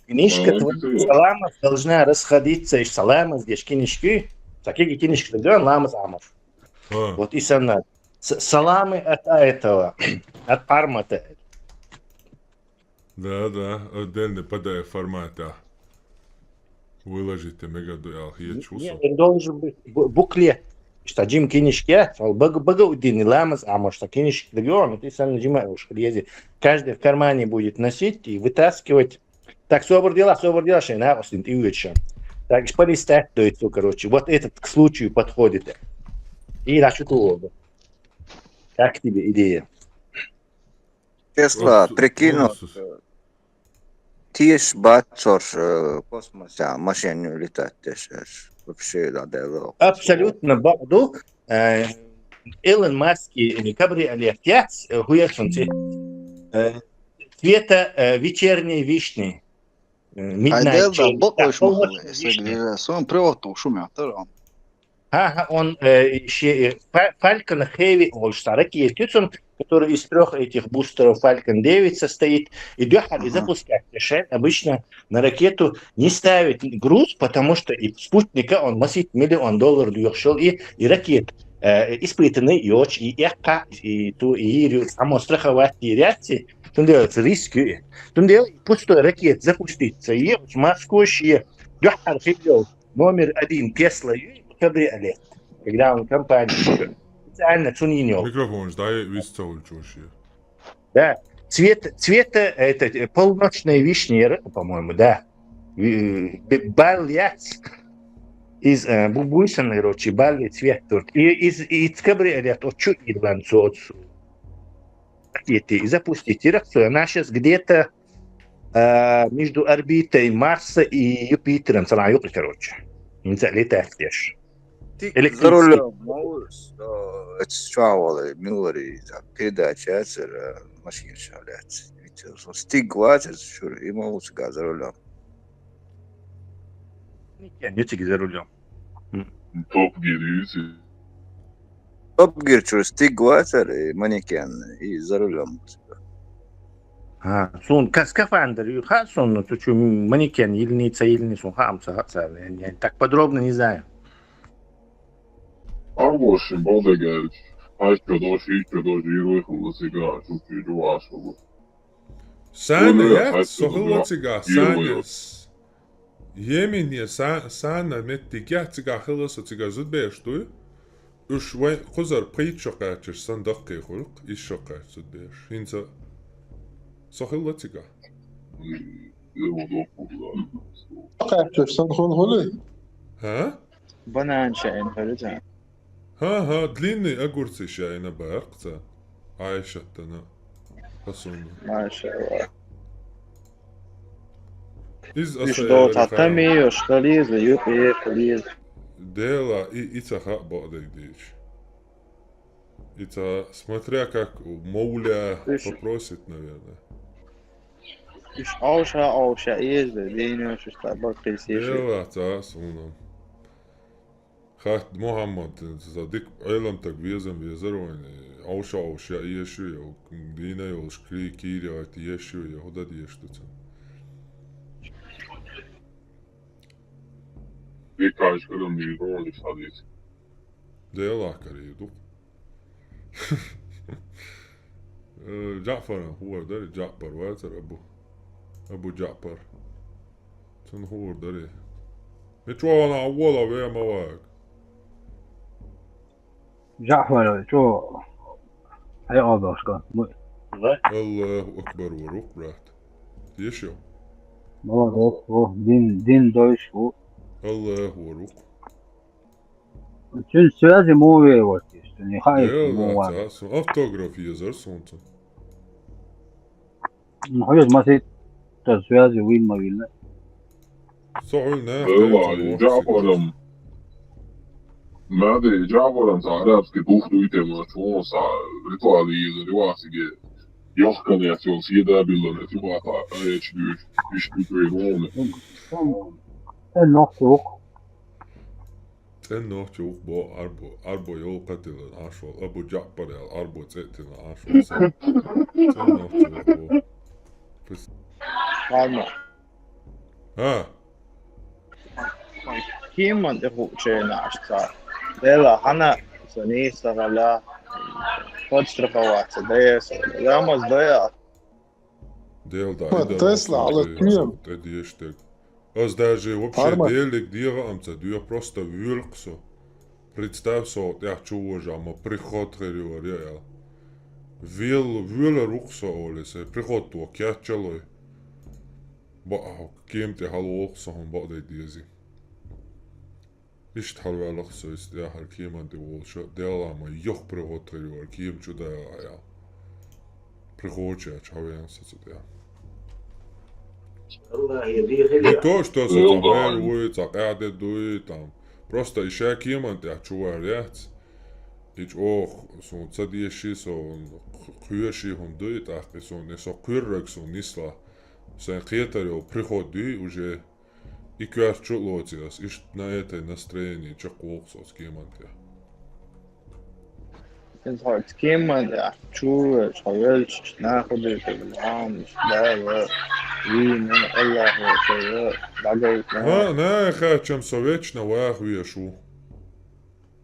Книжка твоих саламов должна расходиться из саламов, здесь книжки. Такие книжки, да, ламаз амов. Вот и сана. Саламы от этого, от Пармата. Да, да, отдельный П Д Ф формата. Выложите мега дуэл. Нет, должен быть буклет. Что Джим книжки, бага удини ламаз амов, что книжки, да, вот и сана Джима уж лези. Каждый в кармане будет носить и вытаскивать. Так, собар дела, собар дела, шей, на, остин, и вечер. Так, полистать дается, короче. Вот этот к случаю подходит. И насчет улога. Как тебе идея? Тесла, прикинь, тиеш бацорш космосе машина летать тешеш. Вообще, да, да. Абсолютно баду. Илон Маск кабриолет яц, хуясунци. Цвета вечерней вишни. Midnight. Сон привату шумя тарам. Ага, он Falcon Heavy, он же ракетницу, который из трех этих бустеров Falcon девять состоит, и дёхали запускать решает. Обычно на ракету не ставить груз, потому что и спутника он масит миллион долларов дёхшел, и, и ракет испытанный, и очень, и эхка, и ту, и ири, само страховать, и реакции. Тунде риск, тунде пустой ракет запуститься, и Маск уж и дёхали номер один Тесла кабриолет, когда он компания специально цунинёл. Микрофон, да, висцовул чуши. Да. Цвет, цвета, это, полуночная вишня, по-моему, да. Баллиац из бубуйсона, короче, балли цвет тут. И из, из кабриолет, вот чуть ирландцу отсу. И запустить, и она сейчас где-то между орбитой Марса и Юпитером, сама юпи, короче. Инца летать деш. Ты за рулем можешь, это чуавалы, Миллери, там, передача, это машин шавляется. Стиг ватер, шур, и могу за рулем. Не, не за рулем. Топ Гир юси. Топ Гир чур стиг ватер, и манекен, и за рулем. А, сун, скафандр, ха, сун, ну, ты чё, манекен, или не ца, или не сун, ха, амца, ха, ца, так подробно не знаю. А в общем, балдагар, а что дождь, и что дождь, и выехал на сигар, что ты жуашил. Саня, я сохло цига, Саня. Йемене Саня меттиге цига хиласа цига зудбеш туй. Уж вай кузар пхийт шо качеш сан дахкей хурк, иш шо кач зудбеш. Хинца сохилла цига. Качеш сан хун хули? Ха? Банан шаен хули. Ха-ха, длинный огурцы шаена бакца. Айшаттана. Хасуна. Машалла. Из Иш до татами, иш хализ, юпи хализ. Дела, и, и цаха бадагдич. И ца, смотря как Мауля попросит, наверное. Иш ауша, ауша, из, дина, шишта, бакисиш. Дела, ца, суна. Хат Мухаммад, за дик Ӏеламтаг везан везар вайна, ауша-ауша ешуя, дина йолш кри кири ат ешуя, худа дештуца. Бекаш кадам не дони садис. Дела кари дук. Джафар, хуар дари Джафар ватар Абу. Абу Джафар. Цун хур дари. Мичуана аввала ве мавак. Джафар, чо? Хай обошка. Аллаху акбар, варук, брат. Ешо. Молодец, о, дин, дин дойш, о. Аллаху варук. Чин связи мове вот, что не хай мова. Автограф езар солнце. Ну, хьоьжа ма сийтта, связи вийна ма вийна. Со хьуьлла нах Ой, тайца вай, вохсийтта. Джафарам. Маде, Джафарам цхьа арабский дух дуй те, ма чу, цхьа ритуал йийла, ривасиге. Йохкан яц йол, сиеда билла, не типа, та, та, я чу дуй, иш дуй, дуй, дуй. Э, нох чух. ЦӀен нохчи вух бо, арбо, арбо йол кхатилан ашвал, Абу Джаъпар ял, арбо цӀе тилан ашвал са. ЦӀен нохчи вух бо. Пус- Ладно. А, Кеман тӀе хучена ашца. Дела хана, со нийса гӀала, подстраховаться, дая со. Ямаз дая. Дел да, Ма, ида Тесла, ала кем? ТӀе деш дег. Аз даже вообще Арма. Делик дегӀа ам ца дуья, просто вуьлкъ со. Представь, со тӀехь чу вожа, ма приход хир ювар я, ял. Вел, вуьлар вукъ со оле, се приход то кеччалой. Ба, кем тӀе хьал волх со хьун бакъдай дези. Иштта хьалваьллакх со иза тӀехьара кеман тӀе волуша, Делла ма йоху приход хир ю вара кема чу дагӀа аьлла. Прихочаьча хьавеана со цу тӀехь. Не то, что со цхьа мэр вуй, цхьа къаьхьа де дуй, там. Просто и ша кеман тӀехь чу вар яц. И чӀогӀа суна ца деши, со кхоьши хӀума дуй, тӀаккха и суна, и со кхуьрраг суна нисла. Сайн кхетар йолу приход дуй уже. И коьрта чу а лоций ас, иштта на этой настроении чекхволу со оцу кеман тӀехь. Иза хьо оцу кеман тӀехь чу а, хьо велча, нахуди тӀе вахана, Дала вийна, Аллахо шайга дӀагайтина. ХӀа, нахаьччам со вечно ваха веш ву.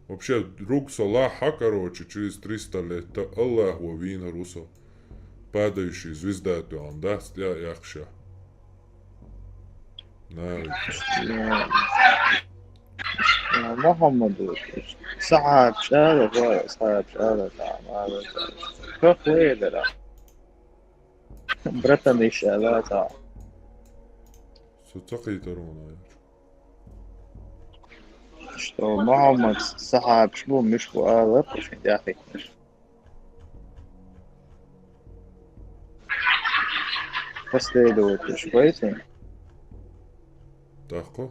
Вообще, руг со лахьа, короче, через триста лет, Аллахо вийнар ву со. Падающий звезда тоьхна дац тӀе а эккхаша. Навик. Мухаммад, сахьаб чӀала, сахьаб чӀала, та, мара, та. Как вы, да? Братан, иш ала, та. Со ца кхийтар вон, а, Что Мухаммад сахьабаш бу, муьш бу ала, пуьшин тӀехь хӀиттинарш. Последовательш, поэтому. ТӀаккха?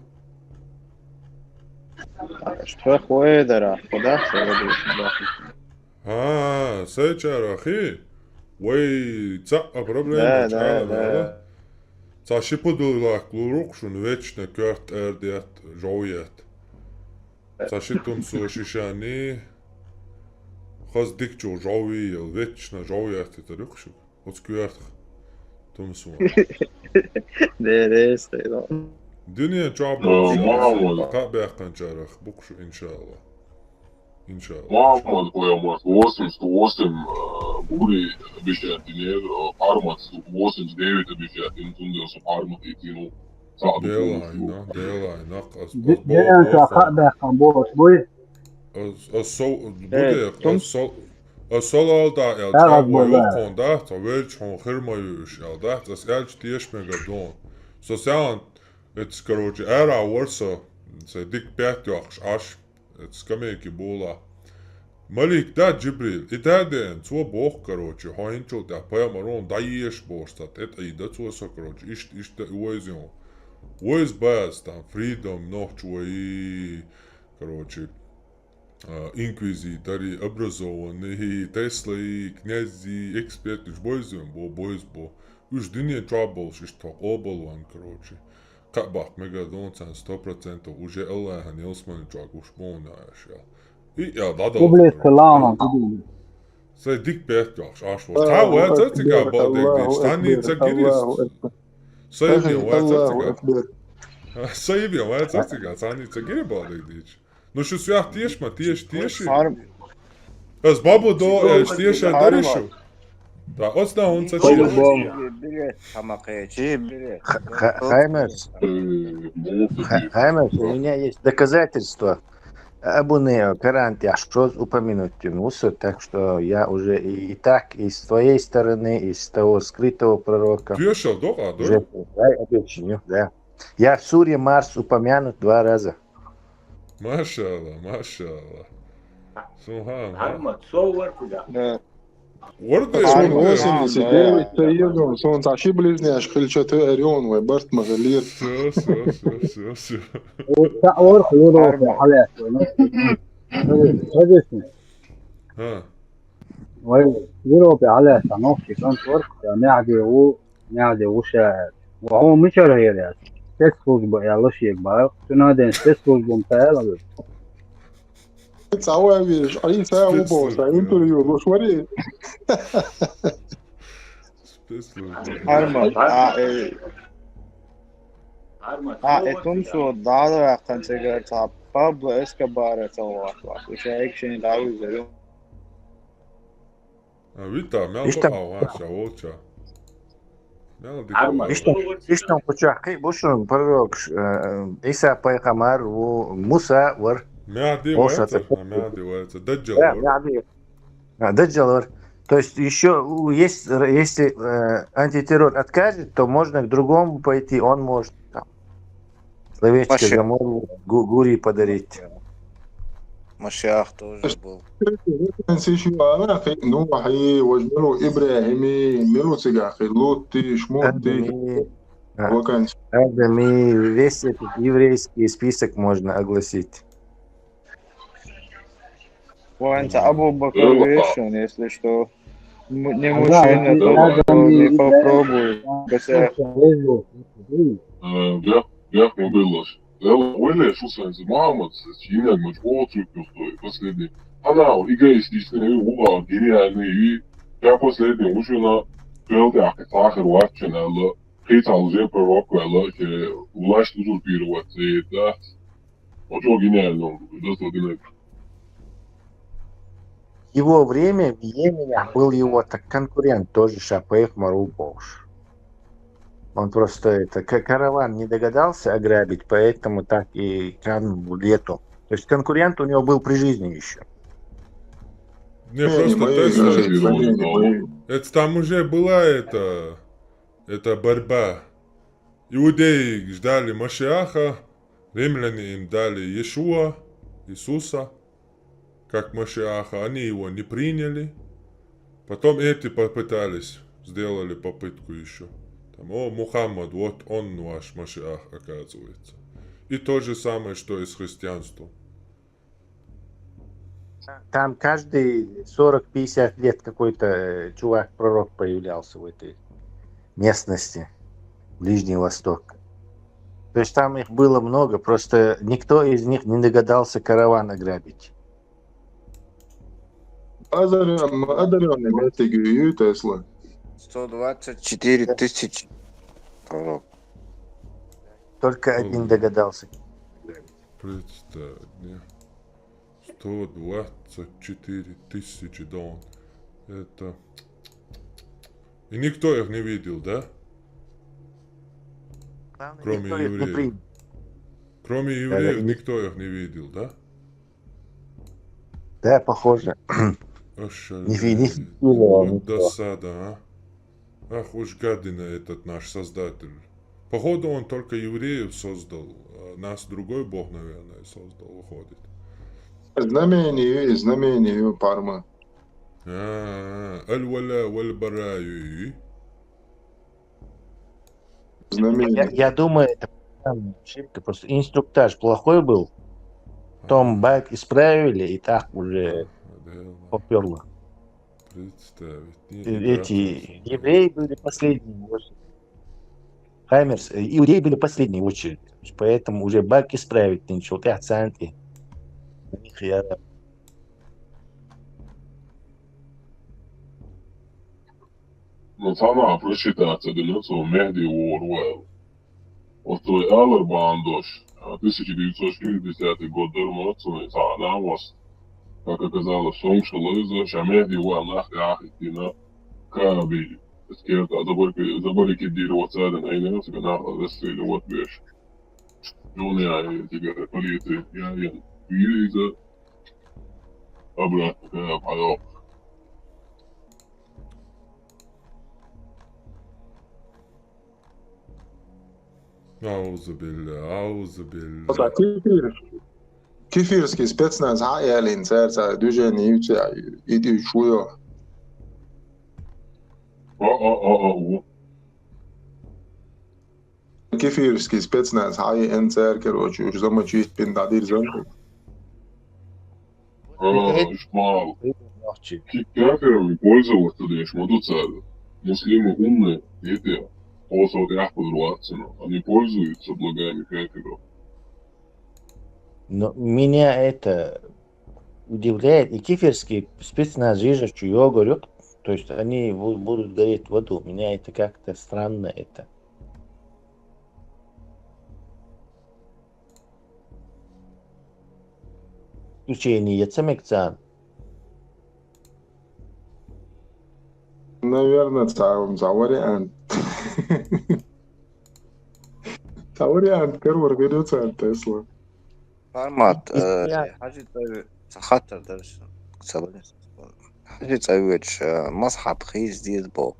Что хвоедара, куда следует, да. А, сайчарахи? Вай, цхьа а проблема Да, да, чӀала да. Вала. Цхьа ши пудуллак лурукъ шуна вечно коьрта аьрдетта, жов етта. Цхьа ши тумсо шишани, хаза дикачул жов йийял, вечно жов еттитар юкъ шуьга. Оцу коьртах тумсо. Дерес хӀейно. Дуьнен чохь болчу кхаъ баьккхинчарах бу-кх шу, иншалла. Иншалла. Мухаммад Къоямас восемьдесят восемь, э, бури обещать динер, э, Пармат восемьдесят девять обещать дин, цундела со Пармат и тину. Делайна, делайна, ас, ас боху. Ас, ас сол, будех, ас сол, ас сол алда эл, цхьа вай оккхун да, цхьа велча хьун хир ма ю уьш эл да, ас аьлча теша мегар ду. Со саьлан, эцу, короче, ара вар со, сайн дика пет йоккхуш Ӏаш. Эцу скамейки була. Малик да, Джибрил, и да деан, цо боху, короче, хьо хӀинчул тӀаьхьа пайхамарон дӀаеша бохуш, цхьа тӀе тӀаийда цо со, короче, иштта, иштта и вайза йон. Вайза база, там, Freedom, нохчу вай, короче, а, инквизитори, образованный, Теслаи, князьи, эксперт, уьш бойза йон, бо, бойза бо. Уьш дуьне чохь болуш, иштта тхо къобал ван, короче. Кхаъ баккха мегар ду царна сто процентов, уже Аллахьан ялсамани чохь гуш бу хьуна аша. И эл дӀадала. Публица лама, публица. Сайн дика пет йоккхуш, аш ву. Цхьа ваца цига бал дегдич, цхьанний ца гирис. Сайн бен ваца цига. Сайн бен ваца цига, цхьанний ца гири бал дегдич. Ну, шу сюах теш ма, теш, теши. Ас бабу до, э, теш дари шу. Да, оцна он ца теш. Хаймерс. Хаймерс, у меня есть доказательства. Абуне, Каранти, а что упомянуть тянулся, так что я уже и, и так, и с твоей стороны, и с того скрытого пророка. Тешал, да, а, да? Уже, дай обещанию, да. Я в суре Марс упомянут два раза. Машалла, машалла. Субханалла. Ахмад, со вар куда? Да. Ворда Цун ворда. восемьдесят девять ца еза, цун цхьа ши близнешка хилча тоьар ю вай, барт ма хиллера. Всё, всё, всё, всё, всё. Цхьа орх Европе хьалаьцна. Подожди. А, Вай Европе хьалаьцна нохчий кӀант орх, маьхьа де ву, маьхьа де ву ша. Ва хьо мичара хӀерас? Спецслужба аьлла шега бара. Цуьнан ден спецслужба ма аьлла. Цхьа вай вирш, Ӏийса ву бохуш, интервью луш вари. Спецслужба. Арма, а, э, а, э, тумсо дала вакхан цигар цхьа Пабло Эскобара ца вахт вахт. Уж экшен давизарю. А, вита, мел Иштта. бакъа ваша, волча. Мел Иштта, иштта куча кхи бушун пророк, э, Иса пайхамар, ву Муса вар. Мягди Волша вайца, ца- а, мягди вайца. Да, Даджал вар. Мягди. А, Даджал вар. То есть еще у- есть, р- если э, антитеррор откажет, то можно к другому пойти, он может там словечко Маши- Гамору, Гу- Гури подарить. Машиах тоже был. Сиш ю ана хи, ну, хи, вож милу ИбрахӀими, милу цига хи, Лутти, Шмутти, Адами, а, ваканс. Адами, весь этот еврейский список можно огласить. Ванца Абу Бакр вешен, если что. М- Не Да, мужчина, и то, Адам, то не и попробуй. Хотя Э, Бяхмин Беллаш. Эл ойле шу сайнза Мухаммад, чинен муч оцу кустой последний. Она эгоистичный, уга гениальный, и я последний, уж она пел да, как сахар ватчен, алла. Хица уже пророк, алла, че власть узурпировать, да. Очень гениально, да, что гениально. В его время в Йемене был его так конкурент, тоже Шапех Марупов. Он просто это к- караван не догадался ограбить, поэтому так и канул в лету. То есть конкурент у него был при жизни еще. Не, просто тесно. Это там уже была эта, эта борьба. Иудеи ждали Машиаха, римляне им дали Иешуа, Иисуса, как Машиаха. Они его не приняли. Потом эти попытались, сделали попытку еще. Там, о, Мухаммад, вот он ваш Машиах, оказывается. И то же самое, что и с христианством. Там каждые сорок-пятьдесят лет какой-то э, чувак-пророк появлялся в этой местности, Ближний Восток. То есть там их было много, просто никто из них не догадался караван ограбить. Азарем, азарем метеги ю Тесла. Сто двадцать четыре тысячи пророк. Только один догадался. Представь мне. Сто двадцать четыре тысячи, да он. Это... И никто их не видел, да? Главное, Кроме никто их не евреев. принял. Кроме Да, евреев не- никто их не видел, да? Да, похоже. Ашаль. Не фи- не фи- Вот досада, а? Ах уж гадина этот наш создатель. Походу, он только евреев создал, а нас другой Бог, наверное, создал, выходит. Знамение, знамение, парма. А, аль-валя валь-бара ю. Я, Знамение. я думаю, это ошибка. Просто инструктаж плохой был. Потом баг исправили, и так уже Да, поперло. представить. Не, Э, не Эти бросайся. евреи были последние в очереди. Хаймерс, э, иудеи были последние в очереди. Поэтому уже баг исправить ничего. Ты оценки. У них я Ну, цхьана просчитаться дина цо Мехди вор вайл. Вот той алар бандош, а, тысяча девятьсот шестидесятый год дермат цо цхьа адамас, как оказалось, сонгуш лайза, ша Мехди вайл нах яхитина, каби, скерта, забарки-, забаррикадироваться дин, айна, цыга нах, застрелил, вот веш. Дуня, и цыга полиция, я, я, вилиза, обратно, как, а, Аузу билля, аузу билля. Ота кефир, кефирский спецназ хьаялин церца движение ивча, иди шуё. Кефирский спецназ, хьай Н Ц Р, короче, уж замочить бин дадир зам. А, уж мал. Ки кафирами пользоваться деш, ма ду цар. Муслимы умные, это, кхо сов тӀехь кхуьур вац цунах. Они пользуются благами кафиров. Но меня это удивляет. И кефирский спецназ жижа чу йогурт, то есть они бу- будут гореть в аду. Меня это как-то странно это. Исключение яц мегацан. Наверное, цхьа, цхьа вариант. Цхьа вариант карор вирю цхьа Тесла. Формат, Исключаю. Хьажи цӀа ца хаттар дарс. Ца балес. Хьажи цӀа веч, масхьаб хийз диз бо.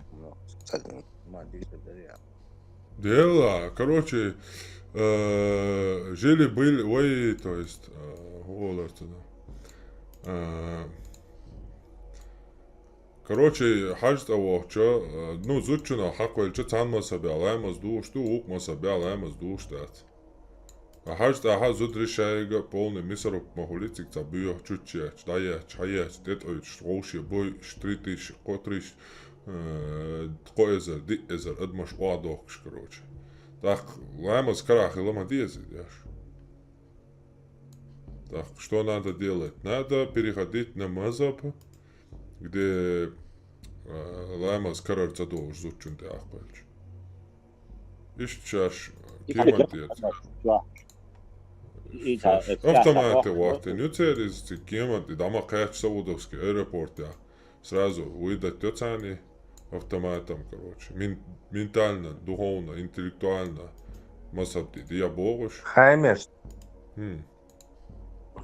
Ма диз даря. Дела, короче, э, жили были, ой, то есть, э, олар цунах. Э, короче, хьаж цӀа вохча, э, ну, зудчунах хьакхвелча, цхьан масхьабе ламаз душ ду, вукх масхьабе ламаз душ дац. А хьаж цӀа хьа зуд решайга полный мисаруб ма хули, циг цӀа буьйхьа чуччач, дӀаяч, хьаяч, тӀетӀойч, гӀовше бой, штритиш, къотриш, э, кхо эзар, диъ эзар адамаш охьадохкаш, короче. ТӀаккха ламаз карахила ма деза, яш. Так, что надо делать? Надо переходить на мазхаб, где, э, ламаз карар ца долуш зудчун тӀе ахкхвелча. Иштта шаьш кеман тӀе. Автоматы вахтин ю церан иза, цига кеман тӀе дӀа ма кхаьчча Саудовский аэропортехь. Сразу выдать йо царна автоматом, короче. Мин-, ментально, духовно, интеллектуально масхьаб тӀе де бохуш. Хаймерс. Хм.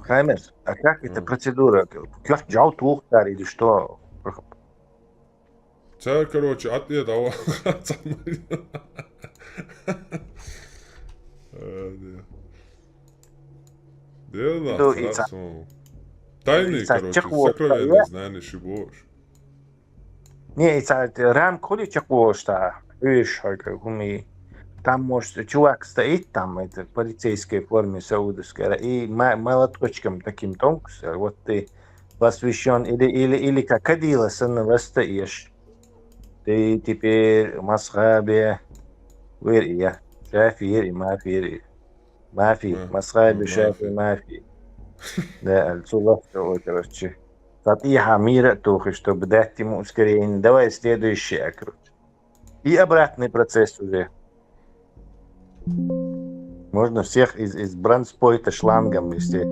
Хаймерс, а как это М. процедура? Кёхь жал тухтар или что? Цара, короче, ответ, а. Э, да. Дела, Ну, и ца- сразу. Тайный, и ца- короче, чехол, сокровенные да? Знания шибош. Не, и ца-, рамка хули чекхволуш цхьа, хьуьйш хьайга хӀума. Там, может, чувак стоит, там, это, в полицейской форме саудовской, и ма-, молоточком таким тонкус, вот ты посвящён, или, или, или как кадила санна вастаешь. Ты теперь масхабе вир я. Шафи и мафи. Мафи, Ма-, масхабе ма-, шафи мафи. мафи. Да, цу лафта, ой, короче. Цхьа тӀехьа мира а тухуш, чтобы дать ему ускорение. Давай следующее, короче. И обратный процесс уже. Можно всех из, из бронспойта шлангом, если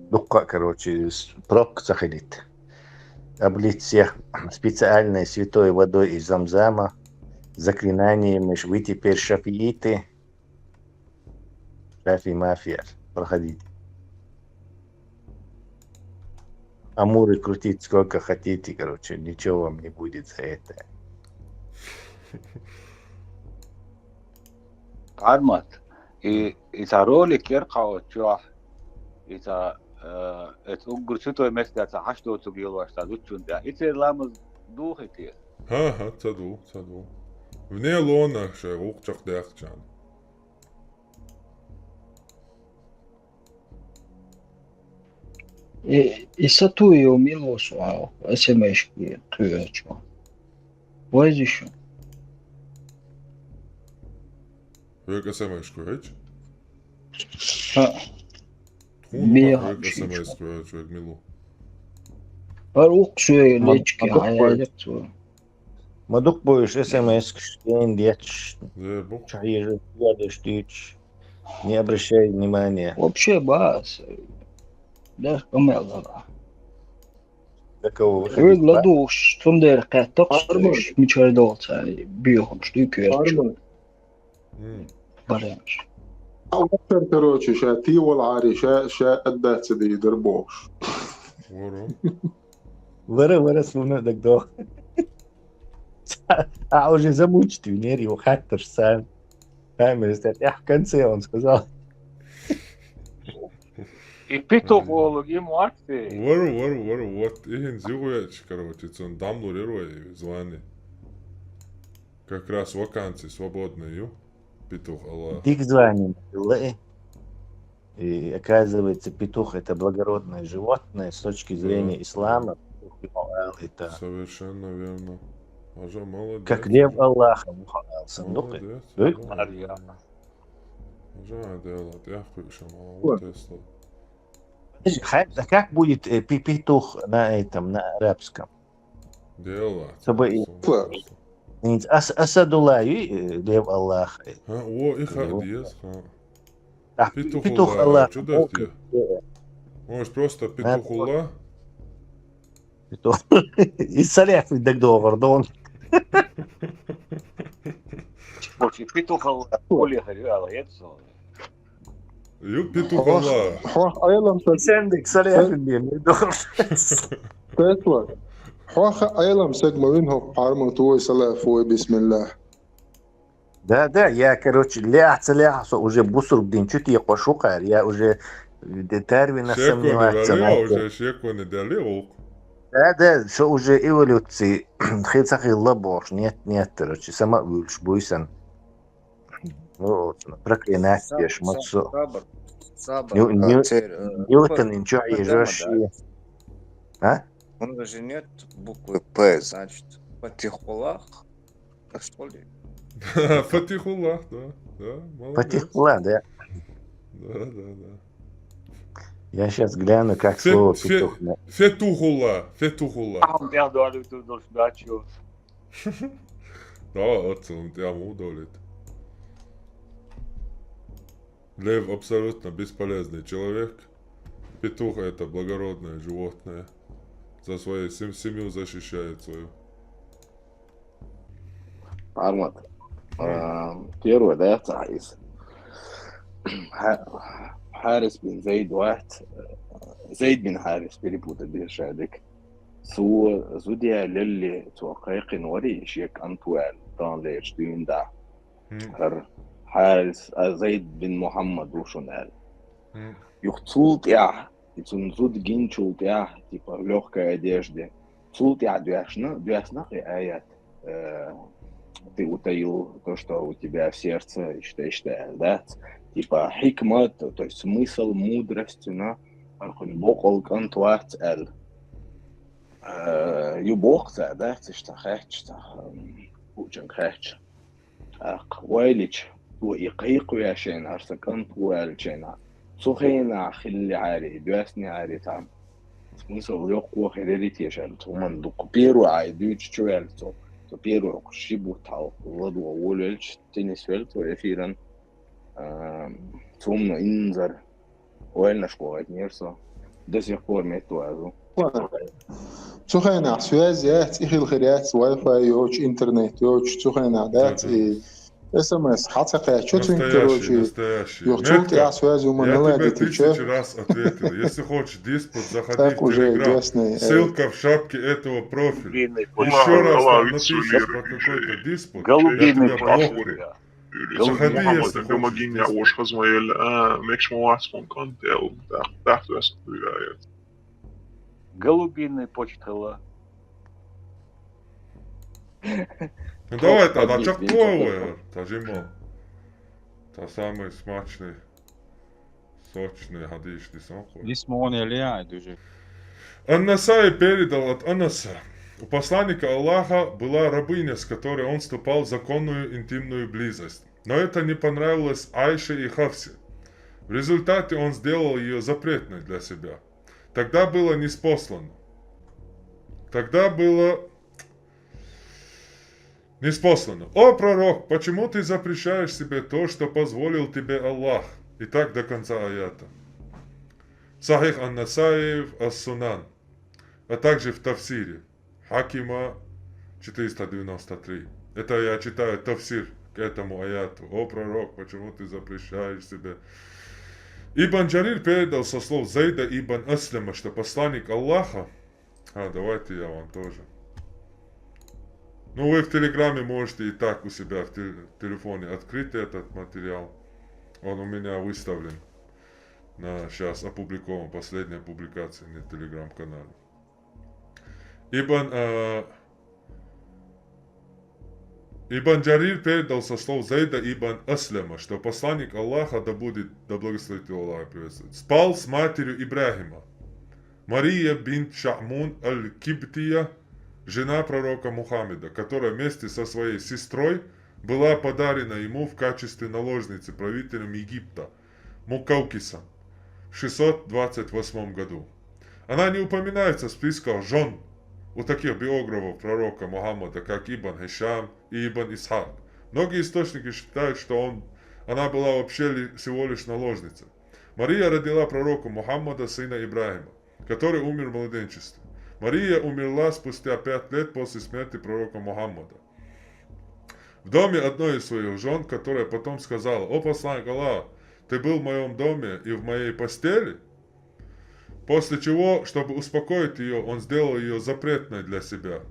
дукха, короче, с-, пробка ца хилит. Облить всех специальной святой водой из Замзама, заклинаниями, вы теперь шафииты. Шафи мафия. Проходите. Амуры крутить сколько хотите, короче, ничего вам не будет за это. Армат, и, и цхьа ролик яра кхаоччохь, и цхьа, э, эца уггар чу той места цхьа хьаш доцург йолош цхьа зудчун тӀехь. И церан ламаз духий те? Ха, ха, ца ду, ца ду. Вне лона шай гӀуллакх чекхдаьккхичарна. И, и сатуйо милосу СМС-кхи кхоьчу. Вайзи шу. Хьоьга СМС-кхи хьоьчу? Ха. Тхуна Беха хьоьга ши СМС-кхи хьоьчу вайга милу? Ар укх шоья Ма-, лечки ма-, хьаяьллакх цо. Ма дукха бойуш СМС-каш, ден дечш, Зер бу? чахьежа, доьдуш, дуьйцуш. Не обращай внимания. Вообще бас. Дас къамел дала. Такого Хьоьга выходить. ладугӀуш, цундела кхеттакх Арман. Мичара долу цара биохамш дуй кхоьручу. Арман. М. Баренаш. А вот, короче, ша ти вал ари, ша, ша отдаться дай дар бохуш. Воро. Вара, вара, суна дагдох. А уже замучить винер его хатташ сам. Камера стоит. Эх, в конце он сказал. И петух олуг и мотти. Воро, воро, воро, вот. Ихин зигуяч, короче, цун дамлур ервай звани. Как раз вакансии свободные ю. Петух Аллах. Дик звание было, э. И оказывается, петух — это благородное животное с точки зрения ислама. Петух, это Совершенно верно. Ажа, молодец. Как лев Аллаха, сандук. Молодец. Э? Да. Марьяна. Ажа, да, ладно, я включу, молодец. Подожди, хай- а как будет э, пи- петух на этом, на арабском? Дело. Чтобы и- Ас- Асадуллах, э, лев Аллах. э, А, о, и Его. Хадиес, а. А, Петух петух Аллах, Аллах. чё дать я? Может, просто Петухулла? Петух. И саляф и так доллар, да он. Короче, Петух Аллах, Коля Харьяла, это самое. Ю, Петухулла. Хьох Ӏелам саг, Сендик саляф и доллар. Тесла. Хьох Ӏелам саг ма вин хьох парма туой салаф вой, бисмиллах. Да, да, я, короче, лях, ца лях, со уже бусург дин чуть я кошукар, я уже детарви на Шекони сомневаться. валева на- уже, шекони дали ук. Да, да, что уже эволюции хица хилла бош, нет, нет, короче, сама вульш буйсан. Вот, проклинать ешь, мацо. Сабр. Сабр. Ню- ню- Цер, э, Ньютон ничего П- ежешь. А? Он же нет буквы П, значит, Патихулах, что ли? Фатихулла, да, да, молодец. Патихла, да. Да, да, да. Я сейчас гляну, как Фе- слово фе- петух. на- Фетухулла, Фетухулла. А он прям говорю, ты должен, да, чё? Да, отцом я удовлет. Лев абсолютно бесполезный человек. Петух — это благородное животное. За свою сем- семью защищает свою. Армат. А, Первое, да, цаис. Ха- Харис бин Зейд вац. Зейд бин Харис, перепутать дешадик. Цо зудя лелли, цо кхайкхин вари, шек антуэл, тан леш дюнда. М, Хар Харис, а, Зейд бин Мухаммад вушун эл. м. Юх цул тя, и цун зуд гин чул тя, типа, в лёгкой одежде. Цул тя дюшна, дюшна хи аят. Э, Ты утаил то, что у тебя в сердце, что, что, да? Типа, хикмат, то есть смысл, мудрость, на архун бокол кантуат эл. Э, Ю бокол, да, цишта хэтч, та, м, учен хэтч. Ах, вайлич, цо и кхайкхвешен, арса кантуэлчена. Цу хенахь хилли ари, дюсни ари там. Смысл лёгко херери тешен, цуман дук первый ай дюч чуэл цо. Цо первый шибу тал, ладу волельч, теннис вел цо эфиран. Ам, Цумно инзар. Ойна школать нерсо. До сих пор меттуазу. Цу хенахь связь яц, и хил хир яц, Wi-Fi йоч, интернет йоч, цу хенахь дац, Да, да. И СМС хьацакхаьчу цуьнга, Настоящий, короче, настоящий. Юхцул Мягко. тя связь у Я мене тебе ладит, тысячи раз ответил. Если хочешь диспут, заходи Так в уже Телеграм. Известный, э, Ссылка в шапке этого профиля. Голубиный Еще раз пошёл. там напишешь про какой-то диспут. Голубиный Я тебя пошёл. блокирую. Юрий, Заходи, мама, если ты помоги хочешь мне, здесь. Ош Хазмаэль, а, мекшмалас мон контел, да, да, то есть, проверяет. Голубиный почтала. Ну давай тогда, Подними, чак видишь, твой такой. Та жимал. Та самый смачный, сочный хадиш, не самый. Дисмоне лиай дюжи. Ан-Насаи передал от Анаса: у посланника Аллаха была рабыня, с которой он вступал в законную интимную близость. Но это не понравилось Айше и Хафсе. В результате он сделал ее запретной для себя. Тогда было ниспослано. Тогда было ниспослано: «О пророк, почему ты запрещаешь себе то, что позволил тебе Аллах?» И так до конца аята. Сахих Ан-Насаи в Ас-Сунан, а также в Тафсире Хакима четыреста девяносто три. Это я читаю тафсир к этому аяту. «О пророк, почему ты запрещаешь себе?» Ибн Джарир передал со слов Зайда ибн Аслама, что посланник Аллаха... А, давайте я вам тоже. Ну, вы в Телеграме можете и так у себя в те- телефоне открыть этот материал. Он у меня выставлен. На сейчас опубликован, последняя публикация на Телеграм-канале. Ибн, э, Ибн Джарир передал со слов Зейда ибн Аслама, что посланник Аллаха, да будет, да благословит его Аллах, приветствует, спал с матерью Ибрахима, Мария бинт Шамун аль-Кибтия, жена пророка Мухаммеда, которая вместе со своей сестрой была подарена ему в качестве наложницы правителем Египта Мукаукисом в шестьсот двадцать восьмом году. Она не упоминается в списках жен у таких биографов пророка Мухаммада, как Ибн Хишам и Ибн Исхак. Многие источники считают, что он, она была вообще ли- всего лишь наложницей. Мария родила пророку Мухаммада, сына Ибрахима, который умер в младенчестве. Мария умерла спустя пять лет после смерти пророка Мухаммада. В доме одной из своих жен, которая потом сказала: «О посланник Аллаха, ты был в моем доме и в моей постели», после чего, чтобы успокоить ее, он сделал ее запретной для себя.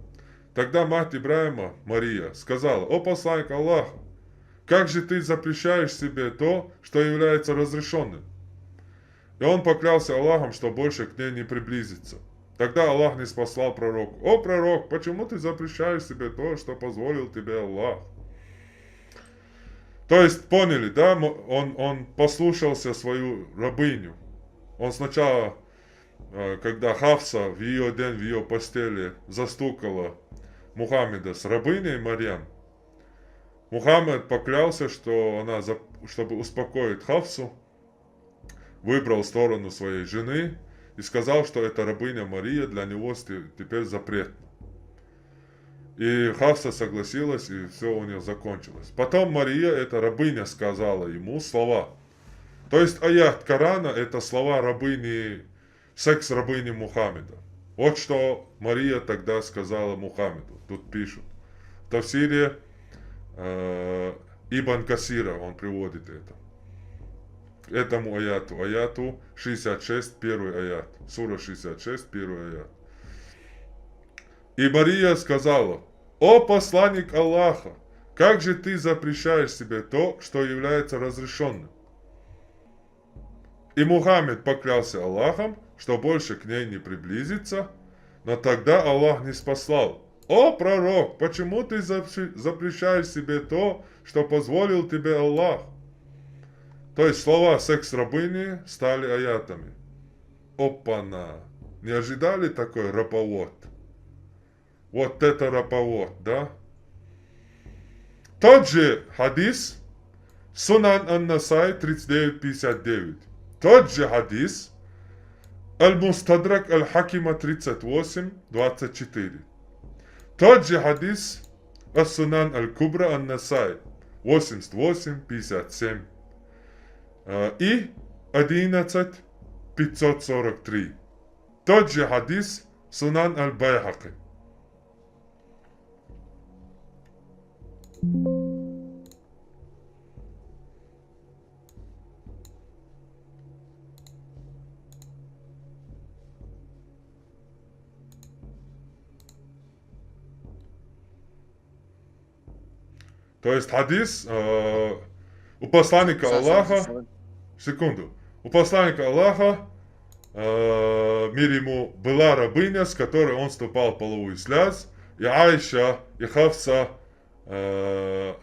Тогда мать Ибрахима, Мария, сказала: «О посланник Аллаха, как же ты запрещаешь себе то, что является разрешенным?» И он поклялся Аллахом, что больше к ней не приблизится. Тогда Аллах ниспослал пророку: «О пророк, почему ты запрещаешь себе то, что позволил тебе Аллах?» То есть, поняли, да? М- Он, он послушался свою рабыню. Он сначала, э, когда Хафса в ее день, в ее постели застукала Мухаммеда с рабыней Марьям, Мухаммед поклялся, что она, за- чтобы успокоить Хафсу, выбрал сторону своей жены и сказал, что эта рабыня Мария для него сте- теперь запретна. И Хафса согласилась, и все у них закончилось. Потом Мария, эта рабыня, сказала ему слова. То есть аят Корана — это слова рабыни, секс рабыни Мухаммеда. Вот что Мария тогда сказала Мухаммеду. Тут пишут. В тафсире э, Ибн Касира он приводит это. К этому аяту, аяту шестьдесят шесть, первый аят. Сура шестьдесят шесть, первый аят. И Мария сказала: «О посланник Аллаха, как же ты запрещаешь себе то, что является разрешенным?» И Мухаммед поклялся Аллахом, что больше к ней не приблизится, но тогда Аллах ниспослал: «О пророк, почему ты запре- запрещаешь себе то, что позволил тебе Аллах?» То есть слова секс-рабыни стали аятами. Опа-на! Не ожидали такой раповод? Вот это раповод, да? Тот же хадис, Сунан ан-Насай тридцать девять пятьдесят девять. Тот же хадис, Аль-Мустадрак Аль-Хакима тридцать восемь двадцать четыре. Тот же хадис, Ас-Сунан Аль-Кубра Ан-Насай восемьдесят восемь пятьдесят семь, э, и одиннадцать пятьсот сорок три. Тот же хадис, Сунан Аль-Байхаки. То есть хадис, э, у посланника Аллаха, секунду, у посланника Аллаха, э, мир ему, была рабыня, с которой он вступал в половую связь, и Айша, и Хафса, э,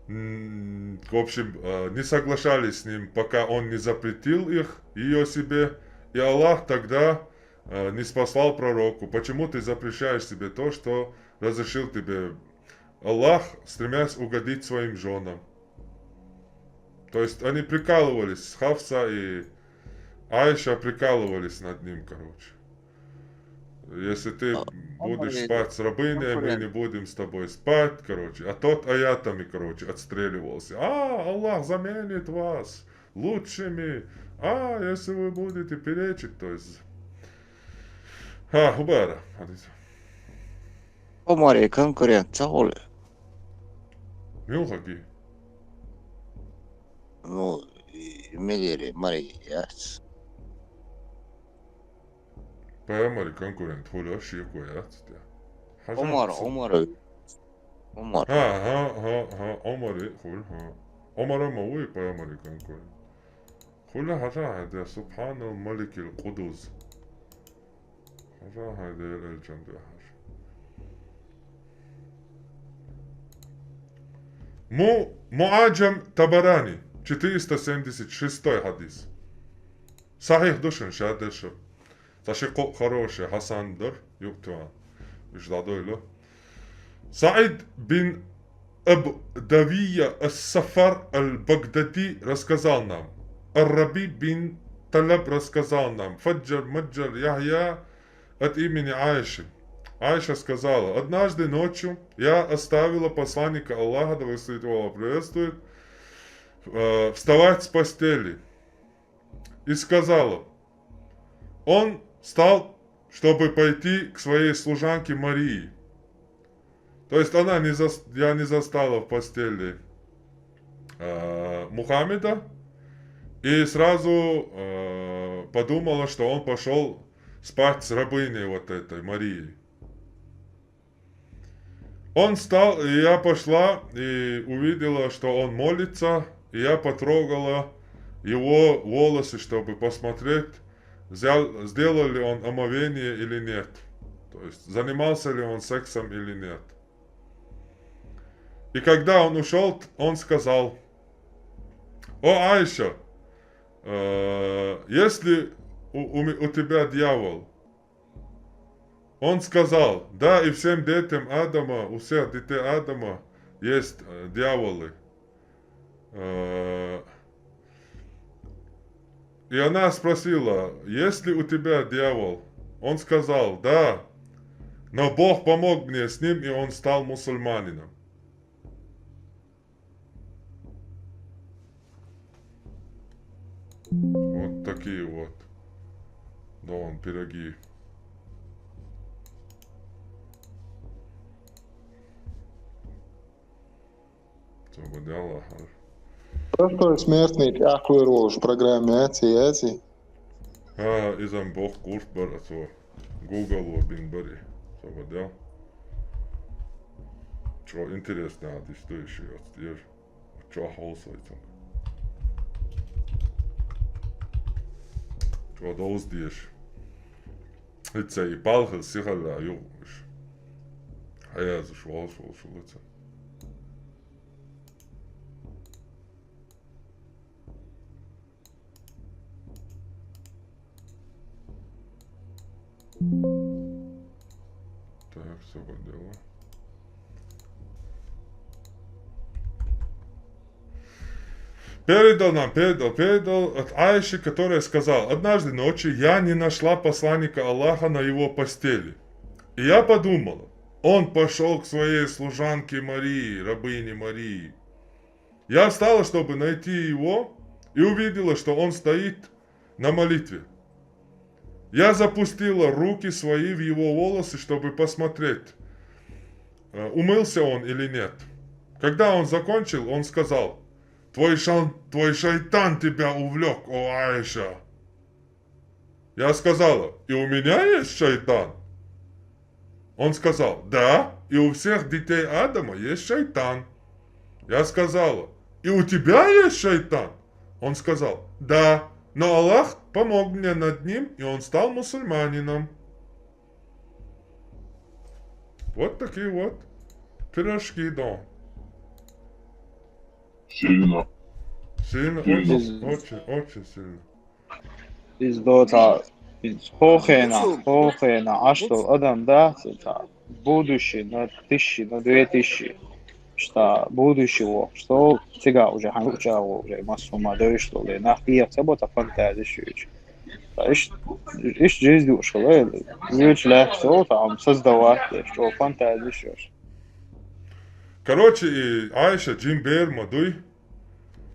м, в общем, э, не соглашались с ним, пока он не запретил их, ее себе. И Аллах тогда, э, ниспослал пророку: «Почему ты запрещаешь себе то, что разрешил тебе Аллах, стремясь угодить своим женам?» То есть они прикалывались, Хафса и Айша прикалывались над ним, короче. Если ты будешь спать с рабыней, мы не будем с тобой спать, короче. А тот аятами, короче, отстреливался. А, Аллах заменит вас лучшими. А, если вы будете перечить, то есть... А, убара. Омари конкурент, цаули. Мюхаги. Ну, и Мелери, Мари, яц. Паямари конкурент хуля шико яц. Омар, Омар. Омар. Ха, ха, ха, ха, Омари хуль, ха. Омара мауи паямари конкурент. Хуля хажа хадя, Субханал Маликил Кудус. Хажа хадя, Эльчан Дяхаш. Му-, Муаджам Табарани, четыреста семьдесят шестой хадис. Сахих ду шун шадершу. Ца ши кхо-, хороший, хасан дар, юктуан. Уж дадойлу. Саид бин Абдавия ас-Сафар аль-Багдади рассказал нам. Ар-Раби бин Талаб рассказал нам. Фаджар Маджар Яхья от имени Аиши. Аиша сказала: «Однажды ночью я оставила посланника Аллаха, да благословит его Аллах приветствует, э, вставать с постели. И сказала: он встал, чтобы пойти к своей служанке Марии». То есть она не зас-, я не застала в постели, э, Мухаммеда, и сразу, э, подумала, что он пошел спать с рабыней вот этой Марией. Он встал, и я пошла, и увидела, что он молится, и я потрогала его волосы, чтобы посмотреть, взял, сделал ли он омовение или нет. То есть, занимался ли он сексом или нет. И когда он ушел, он сказал: «О, Аиша, э, есть ли у, у ме-, у тебя дьявол?» Он сказал: «Да, и всем детям Адама, у всех детей Адама есть, э, дьяволы». Э, и она спросила: «Есть ли у тебя дьявол?» Он сказал: «Да, но Бог помог мне с ним, и он стал мусульманином». Вот такие вот. Да, он пироги. Цо ба делла хьар. Простой смертный ахвер волш программе, а, ци, а, ци. А, изан бох курс бар а цо. Google-о бин бари. Цо ба делла. Чо интересно, а, дис дуйши оц деш. Чо хьол сойцан. Чо довз деш. Ица и палхал сихалла югуш. Хьаязуш волш волш улуца. Так, всё по делу. Передал нам, передал, передал от Аиши, которая сказала: «Однажды ночью я не нашла посланника Аллаха на его постели. И я подумала, он пошёл к своей служанке Марии, рабыне Марии. Я встала, чтобы найти его, и увидела, что он стоит на молитве. Я запустила руки свои в его волосы, чтобы посмотреть, э, умылся он или нет. Когда он закончил, он сказал: «Твой шан-, твой шайтан тебя увлёк, о Аиша». Я сказала: «И у меня есть шайтан?» Он сказал: «Да, и у всех детей Адама есть шайтан». Я сказала: «И у тебя есть шайтан?» Он сказал: «Да, но Аллах помог мне над ним, и он стал мусульманином». Вот такие вот пирожки, да. Сильно. Сильно, сильно, очень, очень, очень сильно. Из дота, из хохена, хохена, а что, адам, да, это будущее, на тысячи, на две тысячи. Что будущего, что сега уже, хан уча уже, массума, да, что ли, на пиях, это вот фантазия, что ещё. Иш, иш жизнь ушла, люди легче, там, создавать, что фантазия, что. Короче, и Аиша Джимбер Мадуй,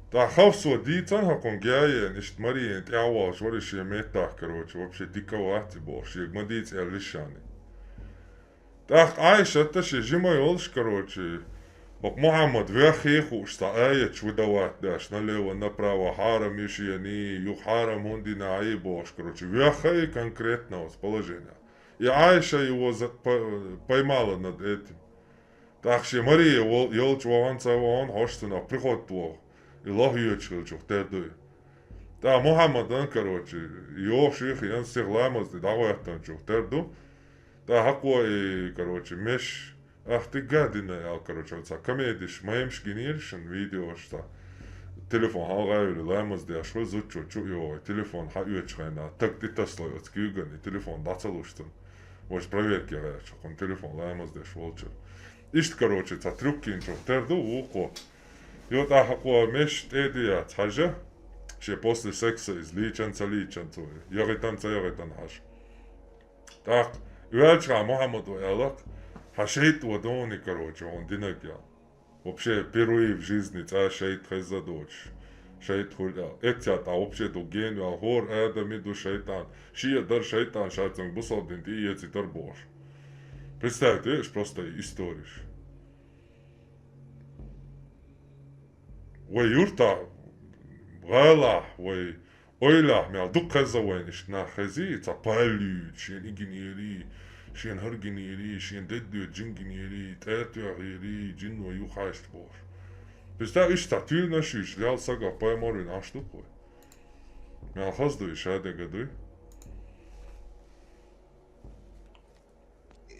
тӀаккха хӀафсо дийцан хьакхун гяйен, иштта Мариен тӀехвалаш вара шен меттахь, короче, вообще дика вац и бохуш, шега ма дийца аьлла лишани. ТӀаккха Ӏайшатта шен жима йолуш, короче, бакъ Мухьаммад веххий хууш цхьа аяташ выдавать деш, налево-направо хьарам ю шена, юха хьарам хӀунда йина и бохуш, короче, веххий конкретно оцу положение. И Ӏайша его за-, по-, поймала над этим. ТӀаккха шен Мария вол-, йолчу вахана ца вахана хьош цунах приход воху, и лохьоьцуш хилчух тера ду и. ТӀаккха Мухьаммадан, короче, йохуш и хиъна сиха ламаз тӀе дӀахӀоьттинчух тера ду. ТӀаккха хӀокхо и, короче, меш Ах, ты гадина, аьлла, короче, оцу комедиш, мемаш гинийра шуна, видеош цхьа. Телефон хьалха а йолуш, ламаз деш ву, зудчо чу а йогӀий, телефон хьаоьцучу хенахь, таг тӀетаслой оцу куьйгана, и телефон дӀа ца луш цунна. Вайша проверке гӀерташ, хӀокхуьнан телефон ламаз деш волчу. Иштта, короче, цхьа трюк йинчух тера ду вукхо. Йо, тӀаккха хӀокхо меш тӀе а даьлла, хьажа, шен после секса иза лийчан ца лийчан цо, ягӀийтан ца ягӀийтан хьажа. ТӀаккха ваьлчахьа Мухьаммада аьлла-кх: «Хьан шайтӀа ван дуьйна, короче, хьуна динарг», аьлла. Вообще, впервые в жизни цкъа шайтӀа хезна доцуш, шайтӀа хуьлу аьлла. Эццахь тӀаккха вообще ду гена ваьлла, хӀора Адаме ду шайтӀа. Шен а дара шайтӀа, ша цуьнга бусалба дин тӀеэцийтира бохуш. Представьте, уьш просто историш. Вай юьртахь, гӀалахь, вай ойлахь мел дукха хезна вайна иштта нах хезий, цхьа паллуьйту, шена и гинийрий, шена хӀара гинийрий, шена деддоьду жин гинийрий, тӀе а тоьхийрий, жинно юхаьшта бохуш. Представь, иштта цхьа туьйранаш юьйцуш, Далла сагах пайхамар вина Ӏаш ду-кх вай. Мел хаза ду и, шадерг а дуй?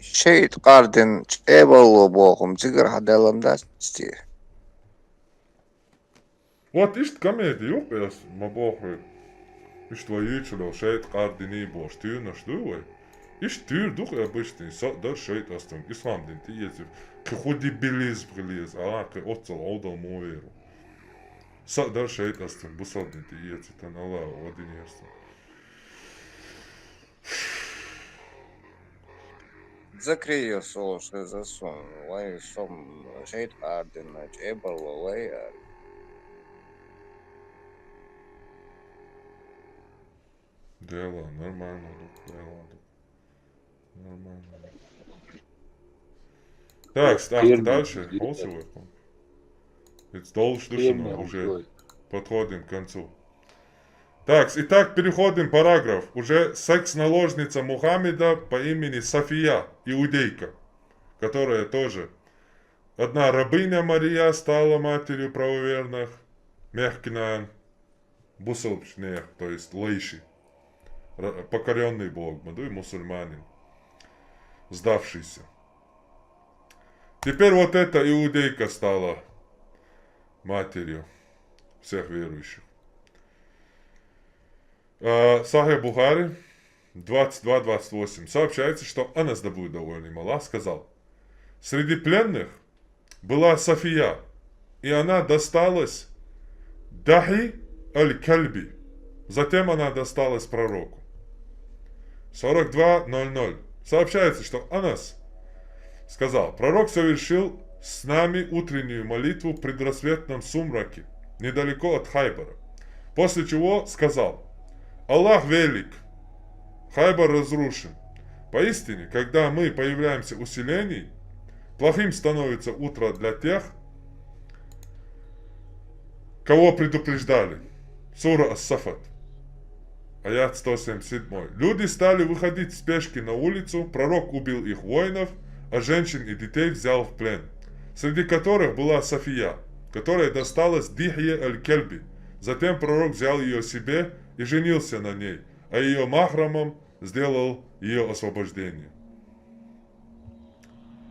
ШайтӀа къардина чӀебарло боху-м цигара хьан делла дац те? Вот иштта комеди ю-кх, ас ма боху, иштта вай юьйцуш йолу шайтӀа къардиний бохуш туьйранаш дуй вай? Иштта туьйра ду-кх обычный, со а дара шайтӀа, ас цуьнга ислам дин тӀеэцира. Кхин хӀун дебилизм хила еза, ала кхин оццул Ӏовдал муха вер ву? Со а дара шайтӀа, ас цуьнга бусалба дин тӀеэцийтина, Аллах а динера со. Закрий её, солуш хеза суна, вай, со-м шайтӀа къардина чӀебарло вай, а. Дело нормально ду, дело ду. Нормально ду. Так, ставьте дальше. Молодцы вы. Ведь доллар души, но уже подходим к концу. Так, итак, переходим параграф. Уже секс-наложница Мухаммеда по имени София, иудейка, которая тоже... Одна рабыня Мария стала матерью правоверных, мехкинан, бусалбачу нехан, то есть лайши. Ра-, покорённый Бог, ма дуй, мусульманин, сдавшийся. Теперь вот эта иудейка стала матерью всех верующих. А, Сахих Бухари, двадцать два двадцать восемь. Сообщается, что Анас, да будет доволен им Аллах, сказал: «Среди пленных была София, и она досталась Дахи аль-Кальби. Затем она досталась пророку». Сорок два ноль ноль. Сообщается, что Анас сказал: «Пророк совершил с нами утреннюю молитву в предрассветном сумраке, недалеко от Хайбара. После чего сказал: „Аллах велик, Хайбар разрушен. Поистине, когда мы появляемся у селений, плохим становится утро для тех, кого предупреждали». Сура Ас-Саффат. Аят сто семьдесят седьмой. Люди стали выходить в спешке на улицу, пророк убил их воинов, а женщин и детей взял в плен, среди которых была София, которая досталась Дихье аль-Кельби. Затем пророк взял ее себе и женился на ней, а ее махрамом сделал ее освобождение.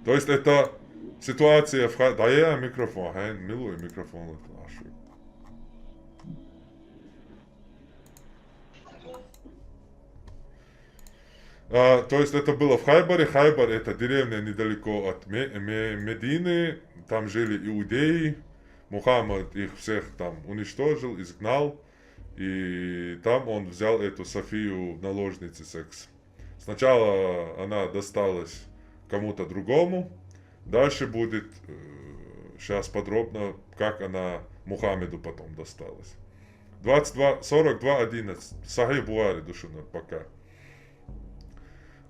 То есть это ситуация в ха-, да, я микрофон, хьайн, милуй микрофон, это наш. А, то есть это было в Хайбаре. Хайбар — это деревня недалеко от Ме-, Ме-, Медины. Там жили иудеи. Мухаммад их всех там уничтожил, изгнал. И там он взял эту Софию в наложницы секс. Сначала она досталась кому-то другому. Дальше будет, сейчас подробно, как она Мухаммеду потом досталась. Двадцать два, сорок два одиннадцать. Сахих Бухари, душевно, пока.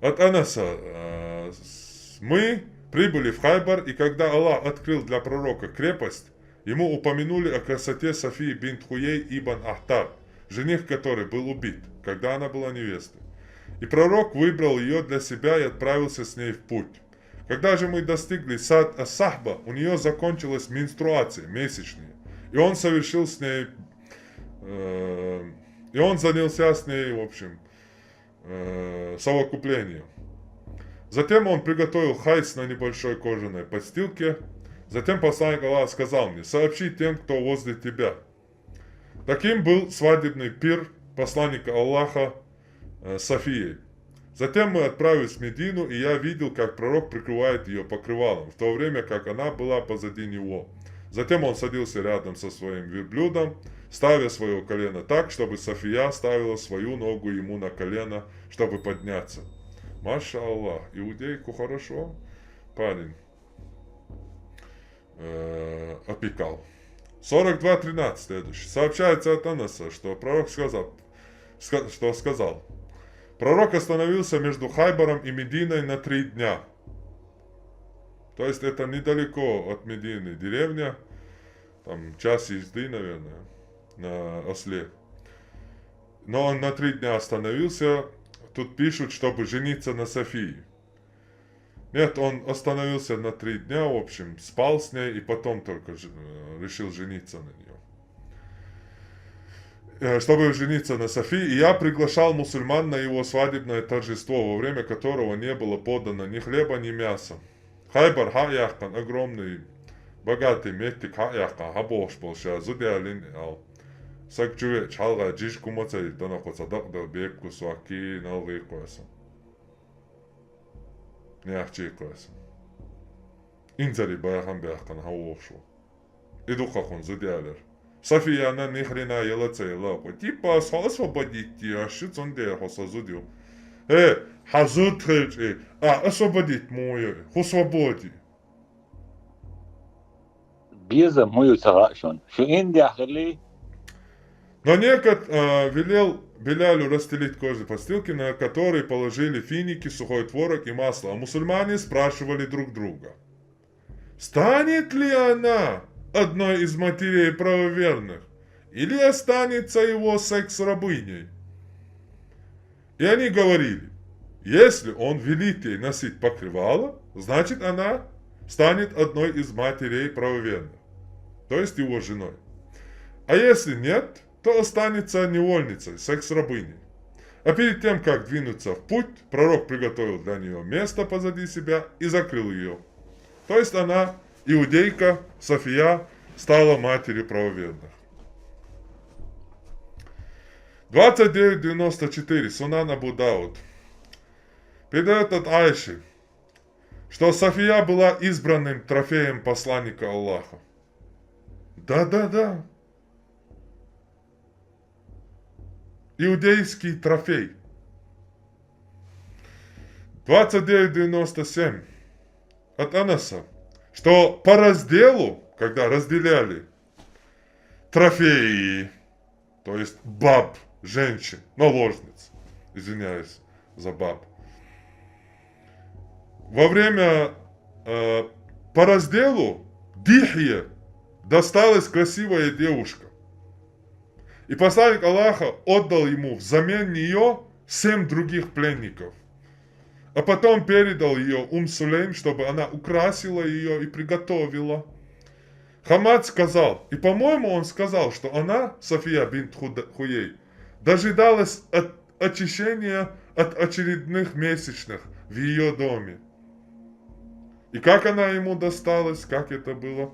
От Анаса, э, с-, мы прибыли в Хайбар, и когда Аллах открыл для пророка крепость, ему упомянули о красоте Софии бинт Хуей ибн Ахтаб, жених которой был убит, когда она была невестой. И пророк выбрал ее для себя и отправился с ней в путь. Когда же мы достигли Сад Ас-Сахба, у нее закончилась менструация, месячные, и он совершил с ней, э, и он занялся с ней, в общем, э, совокуплением. Затем он приготовил хайс на небольшой кожаной подстилке. Затем посланник Аллаха сказал мне: «Сообщи тем, кто возле тебя». Таким был свадебный пир посланника Аллаха э, Софией. Затем мы отправились в Медину, и я видел, как пророк прикрывает ее покрывалом, в то время как она была позади него. Затем он садился рядом со своим верблюдом, ставя свое колено так, чтобы София ставила свою ногу ему на колено, чтобы подняться. Маша Аллах, иудейку хорошо парень э, опекал. Сорок два тринадцать следующий. Сообщается от Анаса, что пророк сказал, ска- что сказал: «Пророк остановился между Хайбаром и Мединой на три дня». То есть это недалеко от Медины деревня, там час езды, наверное, на осле. Но он на три дня остановился. Тут пишут, чтобы жениться на Софии. Нет, он остановился на три дня, в общем, спал с ней и потом только ж- э, решил жениться на нее. Э, Чтобы жениться на Софии, и я приглашал мусульман на его свадебное торжество, во время которого не было подано ни хлеба, ни мяса. Хайбар, хьаяхкан, огромный, богатый меттик хьаяхкан, хьаболхаш болча зудялин ал. Саг чуве чхьалга джиж кумацай, дана куца дакъдал бекку сваки, налгы куэса. Няхчи куэса. Инзари баяхан бяхкан хьаволхаш вол. Идухахун зудялер. Софияна ни хрена яла ца яла кьу. Типа, освободить, а ши цундер хоса зудю. Э, хазут хелчи, а освободить мою, ху свободи. Беза мою цагашон. Шу индяхли. Но некот э, велел Белялю расстелить кожаные подстилки, на которые положили финики, сухой творог и масло. А мусульмане спрашивали друг друга: «Станет ли она одной из матерей правоверных, или останется его секс-рабыней?» И они говорили: «Если он велит ей носить покрывало, значит, она станет одной из матерей правоверных, то есть его женой. А если нет, то останется невольницей, секс-рабыней». А перед тем, как двинуться в путь, пророк приготовил для нее место позади себя и закрыл ее. То есть она, иудейка София, стала матерью правоверных. Двадцать девять девяносто четыре, Сунан Абу Дауд. Передает от Айши, что София была избранным трофеем посланника Аллаха. Да-да-да. Иудейский трофей. Двадцать девять девяносто семь, от Анаса, что по разделу, когда разделяли трофеи, то есть баб, женщин, наложниц, извиняюсь за баб, во время э, по разделу Дихье досталась красивая девушка. И посланник Аллаха отдал ему взамен нее семь других пленников. А потом передал ее Ум Сулейм, чтобы она украсила ее и приготовила. Хамад сказал, и, по-моему, он сказал, что она, София бинт Худа- Хуей, дожидалась от очищения от очередных месячных в ее доме. И как она ему досталась, как это было?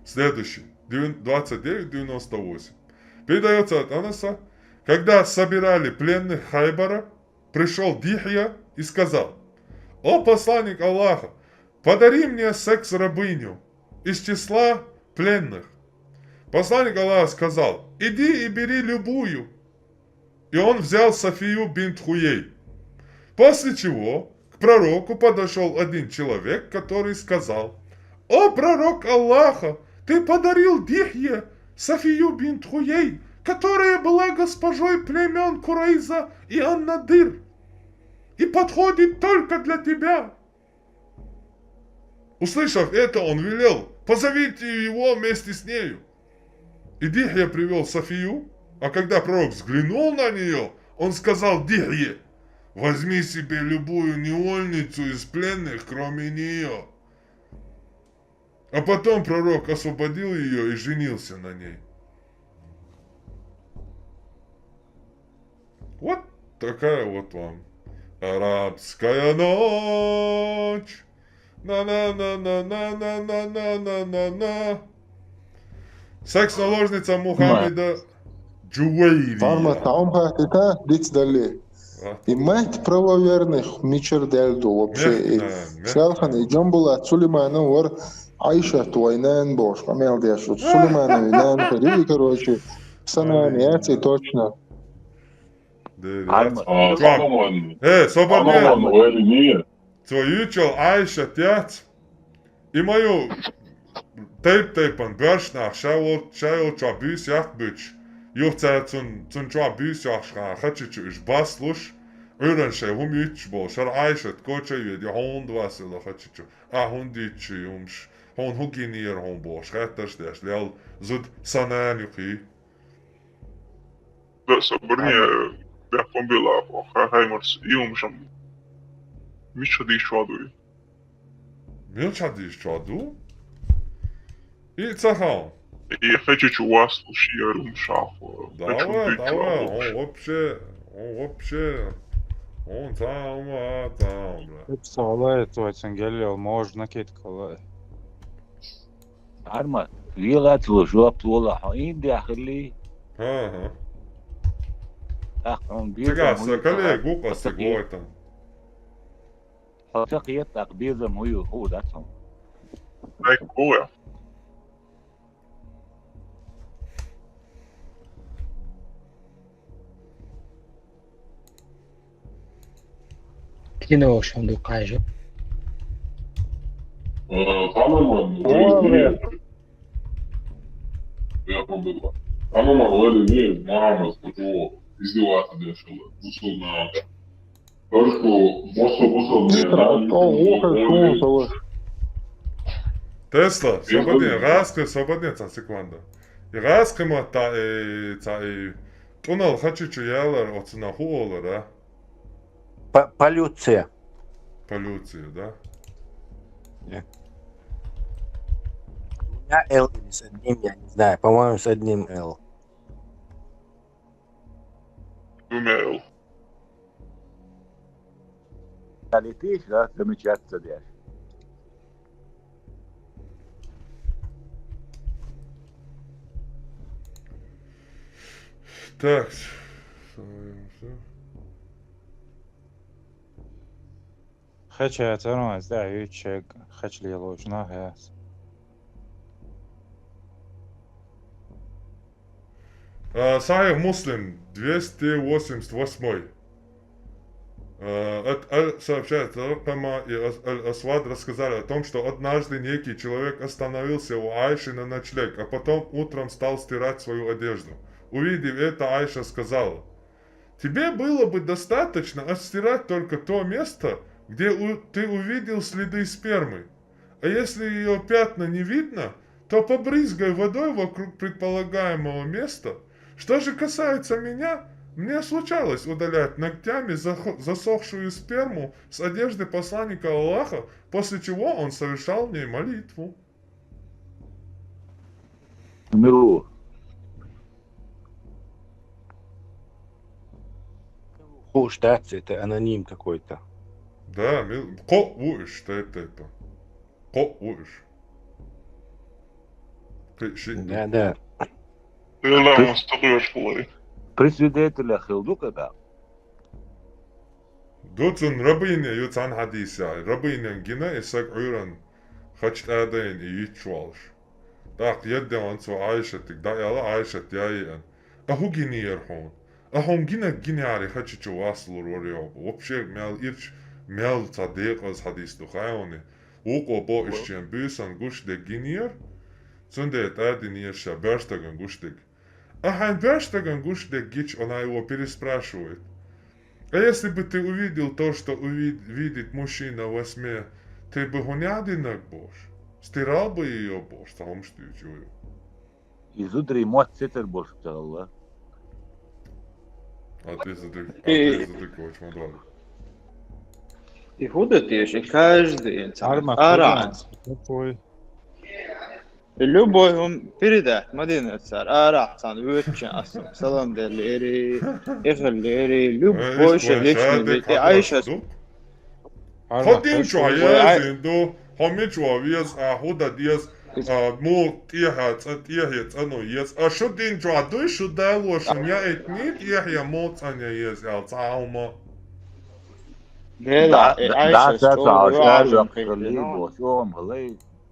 Следующий, двадцать девять девяносто восемь. Передается от Анаса, когда собирали пленных Хайбара, пришел Дихья и сказал: «О посланник Аллаха, подари мне секс-рабыню из числа пленных». Посланник Аллаха сказал: «Иди и бери любую». И он взял Софию бинт Хуей. После чего к пророку подошел один человек, который сказал: «О пророк Аллаха, ты подарил Дихье Софию бинт Хуей, которая была госпожой племен Курайза и Аннадыр, и подходит только для тебя». Услышав это, он велел: «Позовите его вместе с нею». И Дихья привел Софию, а когда пророк взглянул на нее, он сказал Дихье: «Возьми себе любую невольницу из пленных, кроме нее». А потом пророк освободил ее и женился на ней. Вот такая вот вам Арабская ночь. На-на-на-на-на-на-на-на-на-на. Секс-наложница Мухаммеда Джувейрия. Формат таум хатита диц дали. И мать правоверных мичер делду вообще. И Мехна, мехна. Селхан и Джамбулат Сулейманов вар Айша твой нан бош, помел деш. Сулейманов нан хари, короче. Санан яци точно. Дери, Арма. яц. А, Чувак. Самоман. Э, собар не. Самоман, вери не. Цо ючал Айша тяц. И мою тайп-тайпан бёршнах шайол, шайол чо бюс яхбюч. Юх ца цун, цун чо бюс яхшха, хачичу иш баслуш. Уйран шай хум ючбол, шар Айша ткоча вед, я хонд васила хачичу. А хонд ючи юмш. Хон хугинир хон бош, хатташ деш, лел зуд санан юхи. Да, собар не, бяхпан била, ха, хаймарс, юмшам. Мича диш чуадуй. Мича диш чуаду? И цахал. И хачичу вас луш ярум шаху. Давай, давай, он вообще, он вообще, он там, а, там, бля. Представляет, твой ценгелел, можно кит калай. Арма, вилат лу, жоп лу, ла, хо, инди ахли. Ха, ха. Ах, он бир Цигаса, муни кале, калай. Гукаса, Пасаки. Гойтан. Хо, так, я так, бир мую, ху, да, там. Ай, куя. Кино шунду кажу. Э, Самоман, О, вери не. Бля. Я помню. Самоман, вери не, мама, что издеваться дешила. Условно. Только босо, босо, Итра, о, о, хорошо, хорошо. Тесла, свободнее, раскры, свободнее, цан секунда. И раскры ма та, э, ца, э, тунал хачичу ялар, оцена хуолар, а? По-, полюция. Полюция, да? Нет. Двумя Л или с одним, я не знаю. По-моему, с одним Л. Двумя Л. Летишь, да, замечаться дальше. Так. Хэчэ, цармаз, да, ючэг, хэч лилуш, на, хэс. А, Сахих Муслим, двести восемьдесят восьмой. А, от Аль сообщает, Алькама и Ас-, Аль-Асвад рассказали о том, что однажды некий человек остановился у Айши на ночлег, а потом утром стал стирать свою одежду. Увидев это, Айша сказала: «Тебе было бы достаточно отстирать только то место, где у-, ты увидел следы спермы. А если её пятна не видно, то побрызгай водой вокруг предполагаемого места. Что же касается меня, мне случалось удалять ногтями захо-, засохшую сперму с одежды посланника Аллаха, после чего он совершал в ней молитву». Ну. Ху штатс, это аноним какой-то. Да, ми-, ко вуш, что это, это? Ко вуш? Ты ши-, Да, да. Ты нам При-, стукаешь, хуй. При свидетелях хилдука, да? Дуцун рабыня ю цан хадис яй. Рабыня гина и саг уйран хач тадайн и йичвалш. Так, ядде он цу Айшатик, да яла Айшат яйен. А хугини ерхун. А хун гина гиняри хачичу васлур вар йо. Вообще, мял ирч, мял цадеқ аз хадис духайони. Уко бо ишчен бюсан гуш де гиньер. Цунде тадин ерша бёрштаган гуш дег. А хайн бёрштаган гуш дег гич, она его переспрашивает. А если бы ты увидел то, что увид-, видит мужчина во сне, ты бы гунядинок бош? Стирал бы её бош, там что чую. Изудри мот сетер бош тала. А ты задык, а ты задык, коч мадал. И худо теши каждый инсан. Арма, Аран. Худо, такой. Любой хӀума передать ма дина цара, арахь цхьана воьдучун ас салам деллери, эхаллери, любой шен личный битӀе Айшас. Хьо дин чохь еза ду, хьо мича ван веза, а хӀу дан деза, а муха тӀехьа цӀа, тӀехье цӀано еза. А шу дин чохь дуй, шу дало шуна яийтний, тӀехье муха цӀанъян еза аьлла цхьа хӀума. Дела, э, Айшас чӀогӀа ваьжна кхетта, ну.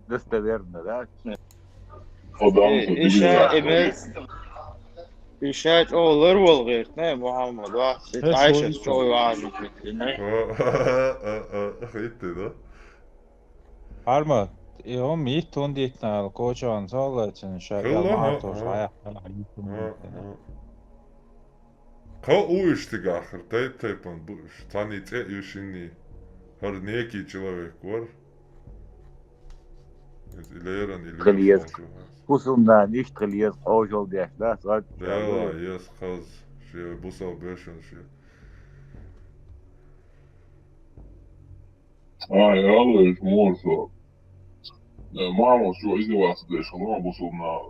Достоверно, да? Э, иша, э, мел, иша чӀогӀа ларвала гӀертина, Мухьаммад, ва? Айшас чӀогӀа ваьжна кхетта, ну. Хитти, да? Хьарма, и хӀума йитта хӀунда йитина аьлла, кочан ца лайцина, ша Хилла, аьлла, хӀа, Мартош хӀа. Хьаяхьа, хьа, йитта хӀунда йитина. Хьа, хьа. Кхо у иштта гахар, тайп-тайпана бу уьш. Цхьанний цӀе а ю, шинний. ХӀара некий человек вара. Иза Леран или Хила еза. Хусумнан иштта хила еза, хьошал деш, да, сад. Дела, еза, хаза. Шен бусал бешан шен. А, я алло, иш мур со. Э, мама, всё, издеваться деш, ну, бусумна,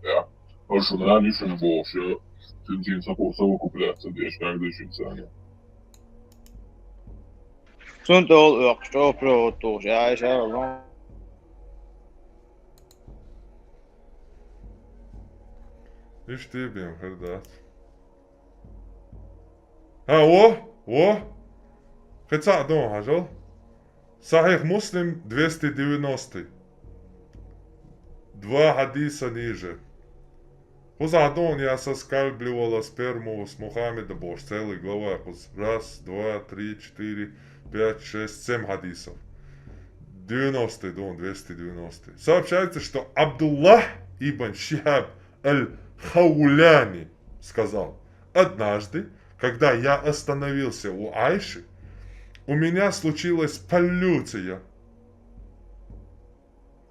я. Хорошо, да, не шуну больше. Цин-цин, совокупляться деш, как деш, цин-цин. Цунна тӀе оьхуш, чӀогӀа провод тухуш, я, иша, ну. Иштта бен хир дац. А, во, во. Кхин цхьаъ ду хьажал. Сахьих Муслим, двести девяностый. Два хьадиса ниже. Кхузахь ду, я соскальзывала сперму с Мухаммеда бохуш, целая глава кхуза. Раз, два, три, четыре, пять, шесть, семь хьадисов. Девяностый ду, двести девяностый. Сообщается, что Абдуллах ибн Шихаб аль-Хауляни сказал: «Однажды, когда я остановился у Айши, у меня случилась поллюция».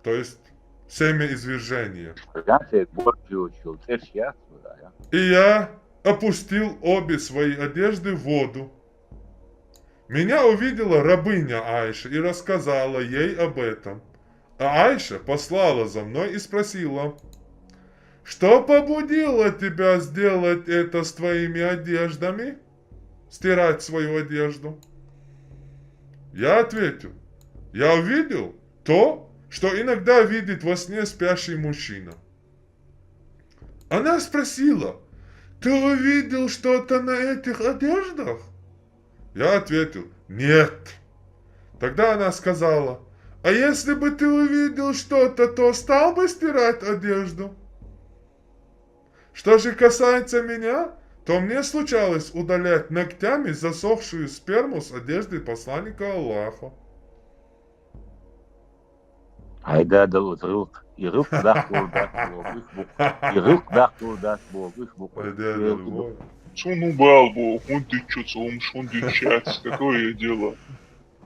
То есть семяизвержение. Знаете, вот чего, чего, церковь, я, да, я. И я опустил обе свои одежды в воду. Меня увидела рабыня Айша и рассказала ей об этом. А Айша послала за мной и спросила: «Что побудило тебя сделать это с твоими одеждами?» Стирать свою одежду. Я ответил: «Я увидел то, что иногда видит во сне спящий мужчина». Она спросила: «Ты увидел что-то на этих одеждах?» Я ответил: «Нет». Тогда она сказала: «А если бы ты увидел что-то, то стал бы стирать одежду?» Что же касается меня, то мне случалось удалять ногтями засохшую сперму с одежды посланника Аллаха. Хьайда далу гӀуллакх, и гӀуллакх даккхур дац бохуш бу. И гӀуллакх даккхур дац бохуш бу. Хьайда далу. Цу ну бал бу, хӀун диччо цу хӀумаш, хӀун диччац, такое дело.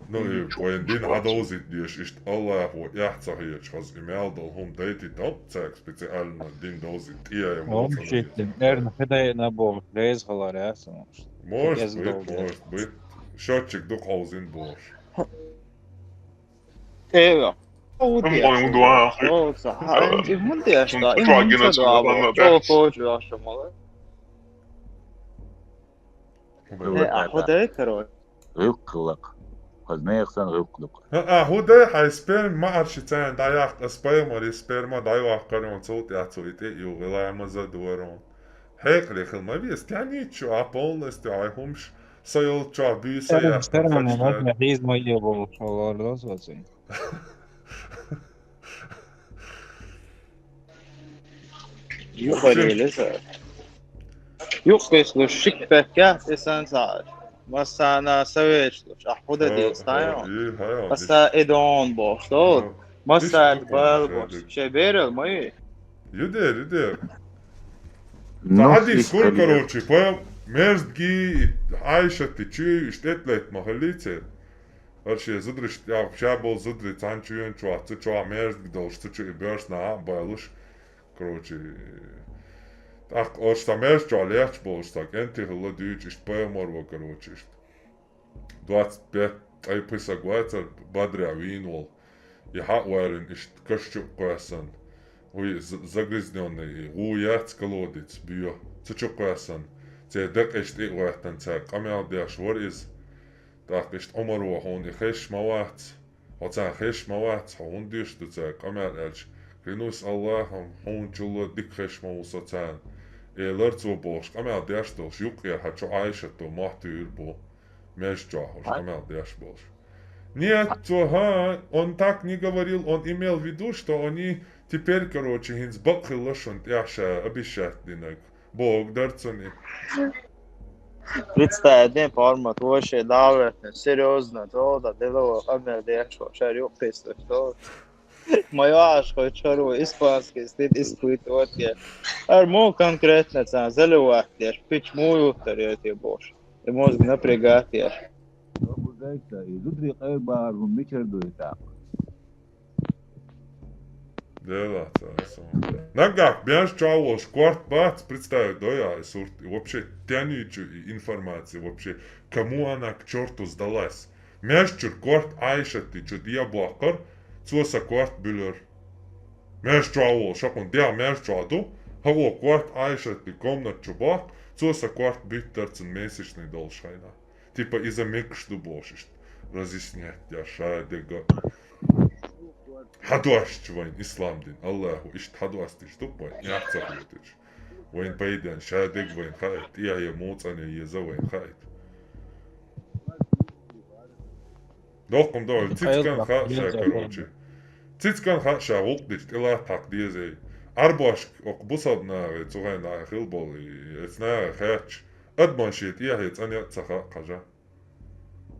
Ну, и вайн дин хьадовзийта дезаш, иштта Аллахо эхь ца хеташ, хаза и мел долу хӀума дайтийта хӀокху цаьрга специально дин довзийта тӀеяйа. Вообще, наверное, хи дайна бохуш, реза хилар яц, может быть, может быть. Счётчик дукха хьовзийна бохуш. Эва. Хьо хӀун деш ду? Хьо ца хьаьнчи хӀун деш ду? Им хӀун ца ду? Чо кочу ваьхьа мала? Э, а хӀу дай, короче. ГӀиллакх хилла-кх. Хаза нехан санна гӀиллакх ду-кх. ХӀаъ, хӀу дай, хьайн сперма маӀар ши царна дӀаяккха, ас пайхамаран сперма дӀайоккхура, цул тӀаьхьа цо и тӀе а юху, гӀилла маза дора. Хьекъале хила ма веза, тянитча а полностью хьайн хӀумаш са йолччохь буьйса яьккха. Сперма можно хьийза ма е бохуш, хьо лорадо соций. Юкъа лелаша. Юкъа кхеслуш шик пехкехь тӀе сан цхьаъ. Массана са вечлуш, ахь хӀу дан деза, хьайо? Масса эдон бохуш, дол? Масса бал бохуш. Шайн берал ма ю? Ю дер, ю дер. Ну, хьадис хуьлу, короче, пай, мерзгий, Айшатти чуьй, иштта тӀе летта ма хиллий церан. ХӀара шен зударшна тӀехь ша болу зударий цхьана чоьнан чохь, цу чохь маьждиг долуш, цу чу и боьрша нах а байлуш. Короче, тӀаккха оцу цхьа маьждиг чохь лехча болуш цхьа кӀентий хилла дуьйцу, иштта пайхамар ван, короче, иштта. Двадцать пять ткъе пхи саг вацара, бадрехь вийна волу. И хьа а ваьллина, иштта каш чу а кхоьссина. Хьуй загрязнённый, гӀу яц колодец, бе. Цу чу кхоьссана, церан декъашта тӀе а гӀоьттина, цаьрга къамел деш вара иза. ТӀаккха иштта Ӏумаро: «Хьуна и хезаш ма вац, хьо царна хезаш ма вац, хьо хӀунда деш ду цаьрга къамел?» аьлча: «Клянусь Аллахом, хьуначул а дика хезаш ма ву со царна», элира цо бохуш, къамел деш долуш юккъера хьан чу Ӏайшат долу мохь туьйра бу. Межа чохь уьш къамел деш болуш. Нет, цо, ха, он так не говорил, он имел в виду, что они теперь, короче, хӀинца бакъ хилла шуна тӀехь ша обещать динарг. Бохург дара цуьнан. Представь, один формат, вообще, давлетно, серьёзно, то, да, деловой, къамел деш, вообще, юкъ писташ, то. Ма йоаш хой чаро испанский стиль испытывать. Ар мо конкретно цан заливать деш, пич мо юттар я те бош. И мозг напрягать деш. Зудри къайбар хӀун мичара дуй тӀаккха? Делаца, аса. Нагахь беш чавлаш корт бац, представить дой, а, и сурт, и вообще тяничу, и информация, вообще, кому она к чёрту сдалась? Межа чуьра корт Ӏайшатти чу де боккхура, цо сан корт буьллура. Межа чохь волу шакъун дегӀ межа чохь ду, хӀаво корт Ӏайшатти комнат чу боккху, цо сан корт буьттура цунна месячный долуш хенахь. Типа иза мегаш ду бохуш иштта разъяснять деш ша дега. Хьадош вайн ислам дин, Аллаху иштта хьадостуш ду вайн, яхь ца хӀуьттуш. Вайн пайден ша дег вайн хаийта, тӀехье муцӀане еза вайн хаийта. Доккхум догӀу, цицкан хаьа ша, короче. Цицкан хаьа ша гӀуллакх дича, тӀелатта хьакха дезай. Ӏарбошка окху бусалба нахе цу гӀайна хила болу, и эца наха хаьтташ, адаман шен тӀехье цӀанъян а ца хаьа хьажа.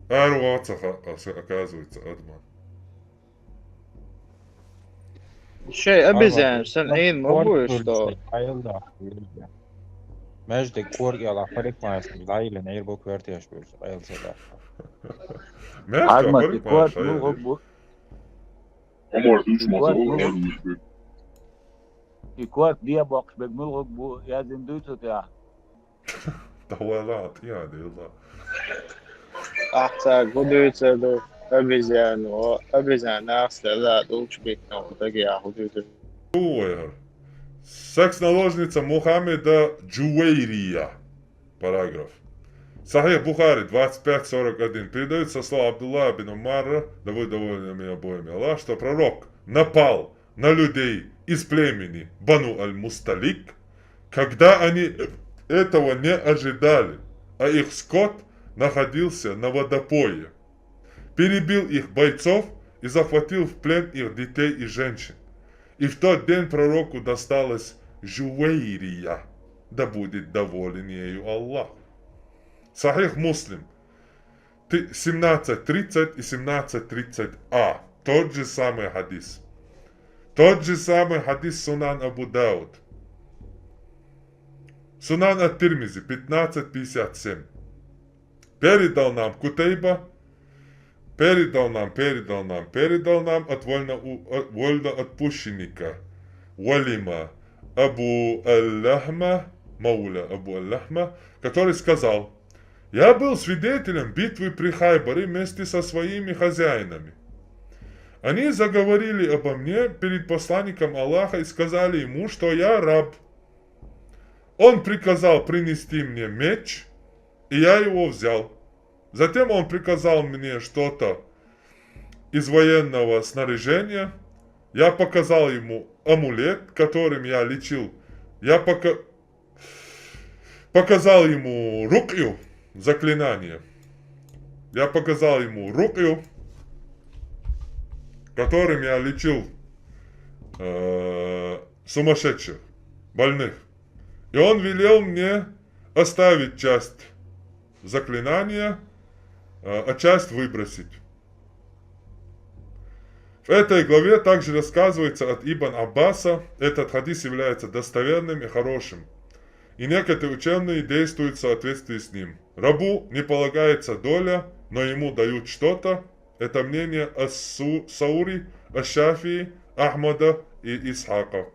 Ара ваха ца хаьа, аса, оказывается, адаман. Шей обезьян сан Ӏийна ма бу, что? Междик коргела парикмахерский дӀайиллина Ӏийр бу коьртеш буьрса, къайла ца даьккха. Междик Ахмад, и корт парикмахерский муьлхарг бу? Омар, дуьйцу ма ца ву, и корт де боккхуш берг муьлхарг бу, яздина дуй цу тӀехь? Давай ла, тӀе а дела. Ахьа ца гу дуьйцур ду, обезьян, о, обезьян нах стелла дулчу битта, о, дагехь хӀу дуьйцур. Секс-наложница Мухаммеда Джувейрия. Параграф. Сахих Бухари двадцать пять сорок один передают со слов Абдуллаха бин Умара, да будет доволен ими обоими Аллах, что пророк напал на людей из племени Бану аль-Мусталик, когда они этого не ожидали, а их скот находился на водопое. Перебил их бойцов и захватил в плен их детей и женщин. И в тот день пророку досталась Жувейрия, да будет доволен ею Аллах. Сахих Муслим, семнадцать тридцать и семнадцать тридцать а. Тот же самый хадис. Тот же самый хадис Сунан Абу Дауд. Сунан ат-Тирмизи, пятнадцать пятьдесят семь. Передал нам Кутейба, передал нам, передал нам, передал нам от вольно-, у-, от вольноотпущенника Валима Абу Аль-Лахма, Мауля Абу Аль-Лахма, который сказал: «Я был свидетелем битвы при Хайбаре вместе со своими хозяинами. Они заговорили обо мне перед посланником Аллаха и сказали ему, что я раб. Он приказал принести мне меч, и я его взял. Затем он приказал мне что-то из военного снаряжения. Я показал ему амулет, которым я лечил. Я пока-, показал ему рукью, заклинание. Я показал ему рукью, которым я лечил, э, сумасшедших, больных. И он велел мне оставить часть заклинания, э, а часть выбросить». В этой главе также рассказывается от Ибн Аббаса, этот хадис является достоверным и хорошим, и некоторые ученые действуют в соответствии с ним. Рабу не полагается доля, но ему дают что-то. Это мнение Ас-Су-, Саури, Аш-Шафии, Ахмада и Исхака.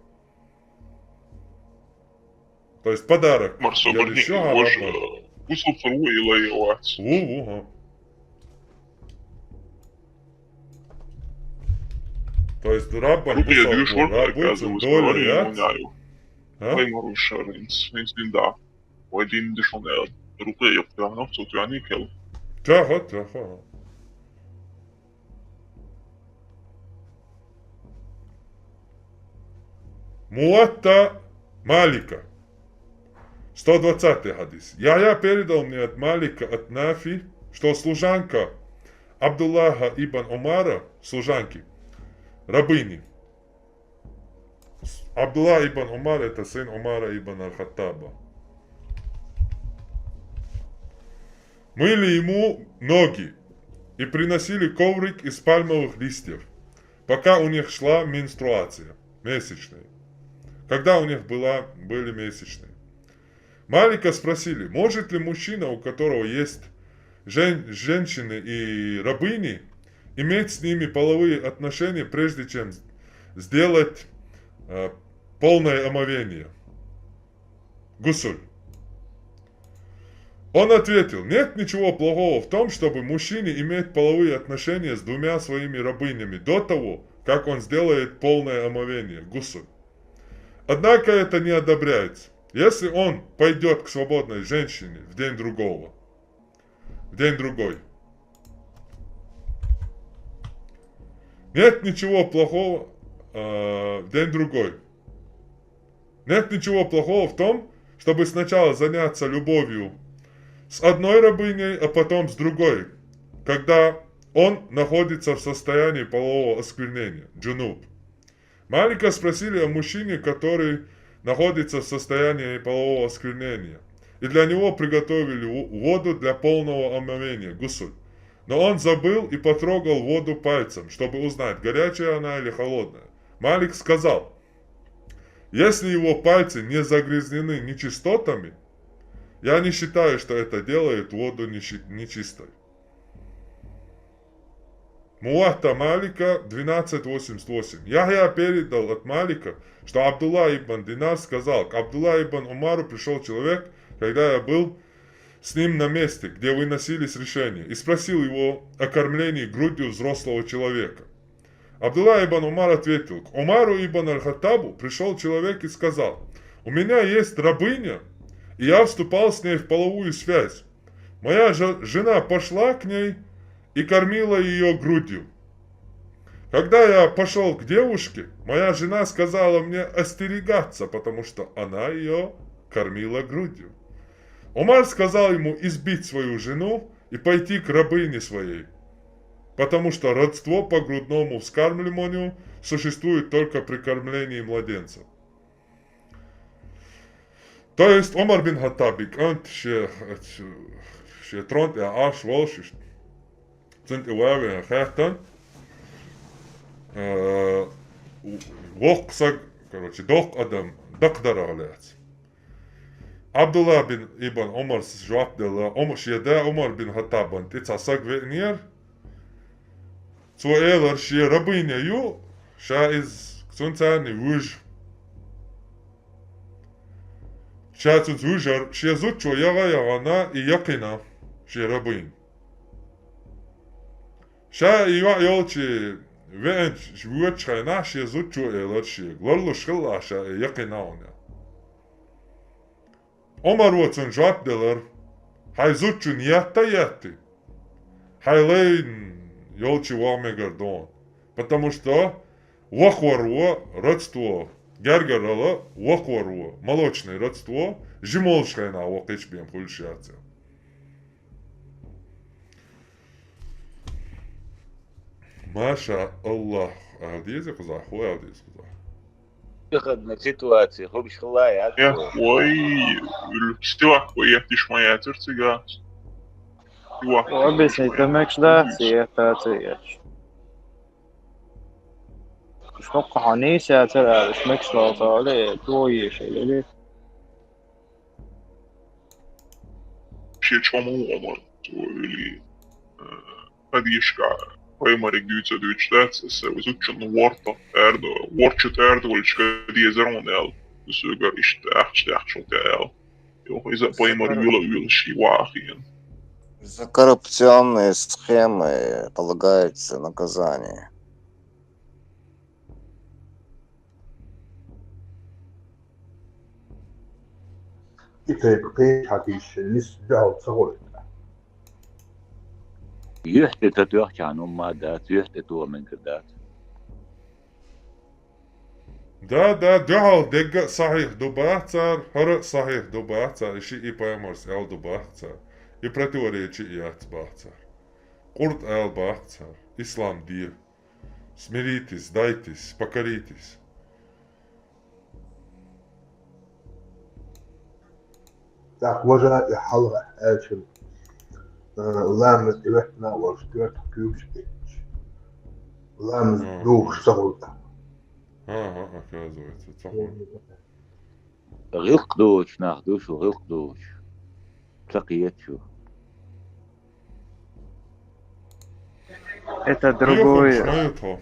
То есть подарок. Марсо я барни, решил, вож, э, бусалба цун ву, илай вац. Ву, ву, ха. То есть раббан Рукъя бусалба, дешон, раббуцун оказывается, доля вари яц? муняю. А? Паймару шаринц, инцлинда. Вай дин дешон эл. Рукъя ёхтамнам, цо тюани кел. Чаха, чаха. Муатта Малика. Сто двадцатый хадис. Яхья передал мне от Малика, от Нафи, что служанка Абдуллаха ибн Умара, служанки, рабыни. Абдуллах ибн Умар — это сын Умара ибн Аль-Хаттаба. Мыли ему ноги и приносили коврик из пальмовых листьев, пока у них шла менструация, месячные. Когда у них была, были месячные. Малика спросили, может ли мужчина, у которого есть жен- женщины и рабыни, иметь с ними половые отношения, прежде чем сделать э, полное омовение. Гусуль. Он ответил: нет ничего плохого в том, чтобы мужчине иметь половые отношения с двумя своими рабынями до того, как он сделает полное омовение. Гусуль. Однако это не одобряется. Если он пойдет к свободной женщине в день другого, в день другой. Нет ничего плохого э, в день другой. Нет ничего плохого в том, чтобы сначала заняться любовью с одной рабыней, а потом с другой, когда он находится в состоянии полового осквернения, джунуб. Малика спросили о мужчине, который находится в состоянии полового осквернения, и для него приготовили воду для полного омовения, гусуль. Но он забыл и потрогал воду пальцем, чтобы узнать, горячая она или холодная. Малик сказал: если его пальцы не загрязнены нечистотами, я не считаю, что это делает воду нечистой. Муатта Малика двенадцать восемьдесят восемь. Яхья передал от Малика, что Абдулла ибн Динар сказал: к Абдулла ибн Умару пришел человек, когда я был с ним на месте, где выносились решения, и спросил его о кормлении грудью взрослого человека. Абдулла ибн Умар ответил: к Умару ибн Аль-Хаттабу пришел человек и сказал: у меня есть рабыня, и я вступал с ней в половую связь. Моя жена пошла к ней и кормила ее грудью. Когда я пошел к девушке, моя жена сказала мне остерегаться, потому что она ее кормила грудью. Умар сказал ему избить свою жену и пойти к рабыне своей, потому что родство по грудному вскармливанию существует только при кормлении младенца. То есть Умар бин Хаттаб икӀант ше, ше тронт я аш волшиш. Цунт и вавен хаттан. Э, воксаг, короче, док адам дакдарагляц. Абдулла бин ибн Умар жоп дала, Умар шеда Умар бин Хаттабан тица саг венер. Цо элар ше рабыня ю, ша из цунцани вуж. Ша цунц вужар, ше зучо яга ягана и якина ше рабынь. Ша и ва йолчи венч вуч хайна ше зучо элар ше. Гларлу шхилла ша и якина уня. Умар вацун жоп делар. Хай зучун ятта ятти. Хай лейн йолчи вамегар дон. Потому что вахварва родство, гаргарала вахварва, молочное родство, жимолш хайна вакъич бем хулшиятся. Маша Аллах, алдизи куза, ху алдизи куза. Выходная ситуация, хубиш хлая. Эх, ой, стивак, ой, я тиш моя терцига. Стивак. Объясни, ты мекш да, сиета, сиет. Что кахани сиета, а шмекш ла тали, то ешели. Ше чому Умар, то или, э, подъешка, паймарик дюйца дюйчдатся, се вызучен ворта, эрдо, ворчут эрдо, вольчка дезерон эл, сюгар ишта, ахчта, ахчта эл. Йо, из-за паймар вила, вила ши вахиен. За коррупционные схемы полагается наказание. И тайпа кхеча хьадисашца нийса дуьхьал ца гӀойта. Юьхь тӀе тӀатоьхчахьана хӀумма дац, юьхь тӀе тоха мегар дац. Да, да, дуьхьал дерг а сахьихь ду бах цар, хӀара а сахьихь ду бах цар, и шиъ и пайхамарс аьлла ду бах цар, и противоречи яц бах цар. Къуръан аьлла бах цар, ислам де. Смиритесь, сдайтесь, покоритесь. ТӀаккха важа и хьалха аьлча, э, ламаз тӀе веттина волуш коьртах куьйгаш а эцча, ламаз Мгм. духуш ца хуьлу. Ага, оказывается, ца хуьлу. ГӀиллакх доцуш нах ду шу, гӀиллакх доцуш. Ца кхета шу. Это другое. Хьоьхуш ма ю тхо.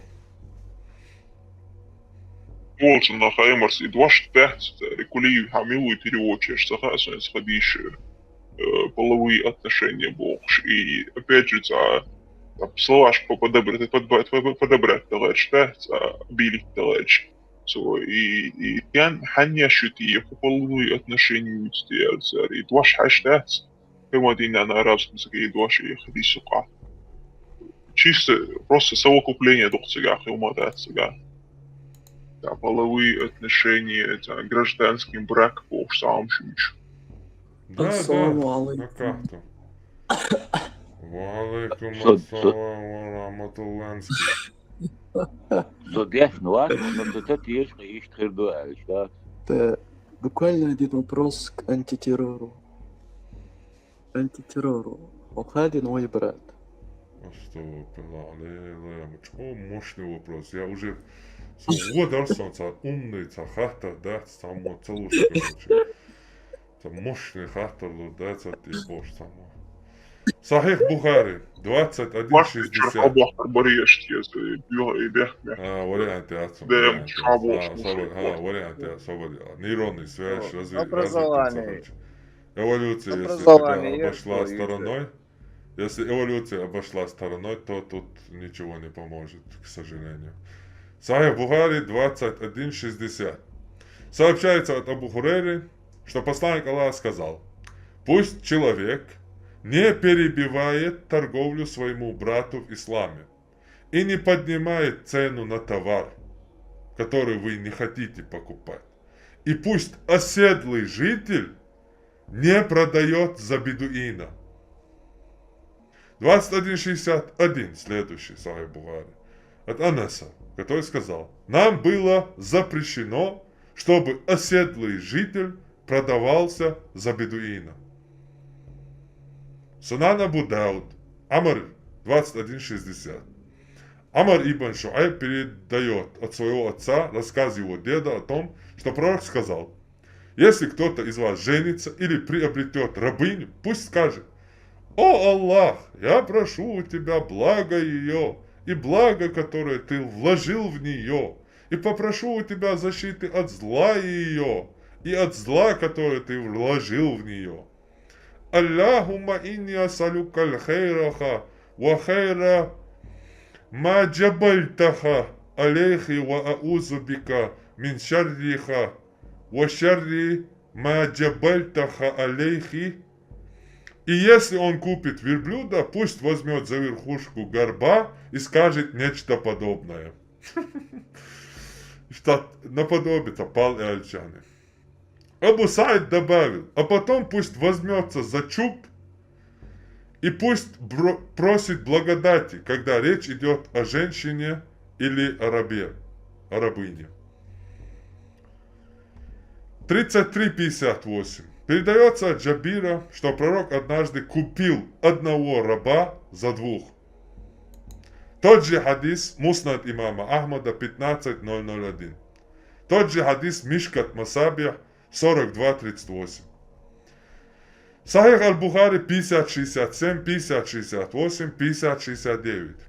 Волчунах хаймарс и дош дац, цаьрга кулий хьан милуй переводчеш ца хаьа, сайн ца хадийша, э, половые отношения бохуш. И опять же, цхьа, там, словаш по-, подобрать, подба-, подба-, подобрать далаьраш дац, цхьа обелить далаьраш. Цо и, и, и, ян, хьан еш ю те, хӀу половые отношения юьйцу те аьлла цара, и дош хьаьш дац. Хьо ма дийна на арабском языке и дош, и хадийса юкъахь. Чисто просто совокупление дукха цигахь, хьо ма дац цигахь. Да, половые отношения, да, гражданский брак бохуш цхьа хӀума шу мича. Да, да, Ассаламу алейкум. Накахта. Ва алейкум Со, со ассалам ва рахматулланский. Со дешна вац, но со ца тешна, иштта хир ду аьлча, да? Да, буквально один вопрос к антитеррору. Антитеррору. Хьо хадийна вай брат? Астагфируллах, алейла, чӀогӀа мощный вопрос. Я уже со гӀо дар сон цхьа умный, цхьа хаттар дац, цхьа мо ца луш, короче. Цхьа мощный хаттар лур дац, цхьа тӀе бохуш цхьа мо. Сахьих Бухари, двадцать один шестьдесят. Бахар бареш, если бюгӀа и бехме. А, вариант яц, Да, вариант яц. Шабуш А, мушлик. Соболь, а, вариант яц, Соболь. Нейронный связь Вот. Разви-, развитие Образование. Цахарча. Эволюция, если Образование тебя есть, обошла то есть стороной, если эволюция обошла стороной, то тут ничего не поможет, к сожалению. Сахих Бухари двадцать один шестьдесят. Сообщается от Абу Хурейры, что посланник Аллаха сказал: «Пусть человек не перебивает торговлю своему брату в исламе и не поднимает цену на товар, который вы не хотите покупать. И пусть оседлый житель не продаёт за бедуина». Двадцать один шестьдесят один, следующий Сахих Бухари. От Анаса, который сказал: «Нам было запрещено, чтобы оседлый житель продавался за бедуина». Сунан Абу Дауд, Амр, двадцать один шестьдесят. Амр ибн Шуайб передаёт от своего отца рассказ его деда о том, что пророк сказал: «Если кто-то из вас женится или приобретёт рабыню, пусть скажет: „О Аллах, я прошу у тебя благо её и благо, которое ты вложил в неё, и попрошу у тебя защиты от зла её и от зла, которое ты вложил в неё. Аллахумма инни асалюка аль-хайраха ва хайра ма джабальтаха алейхи ва аузу бика мин шарриха ва шарри ма джабальтаха алейхи». И если он купит верблюда, пусть возьмёт за верхушку горба и скажет нечто подобное. Что наподобие-то пал и альчаны. Абу Саид добавил: «А потом пусть возьмётся за чуб и пусть бро-, просит благодати, когда речь идёт о женщине или о рабе, о рабыне». Тридцать три пятьдесят восемь. Передаётся от Джабира, что пророк однажды купил одного раба за двух. Тот же хадис, Муснад имама Ахмада, пятнадцать ноль ноль один. Тот же хадис, Мишкат Масабих, сорок два тридцать восемь. Сахих аль-Бухари, пятьдесят шестьдесят семь, пятьдесят шестьдесят восемь, пятьдесят шестьдесят девять.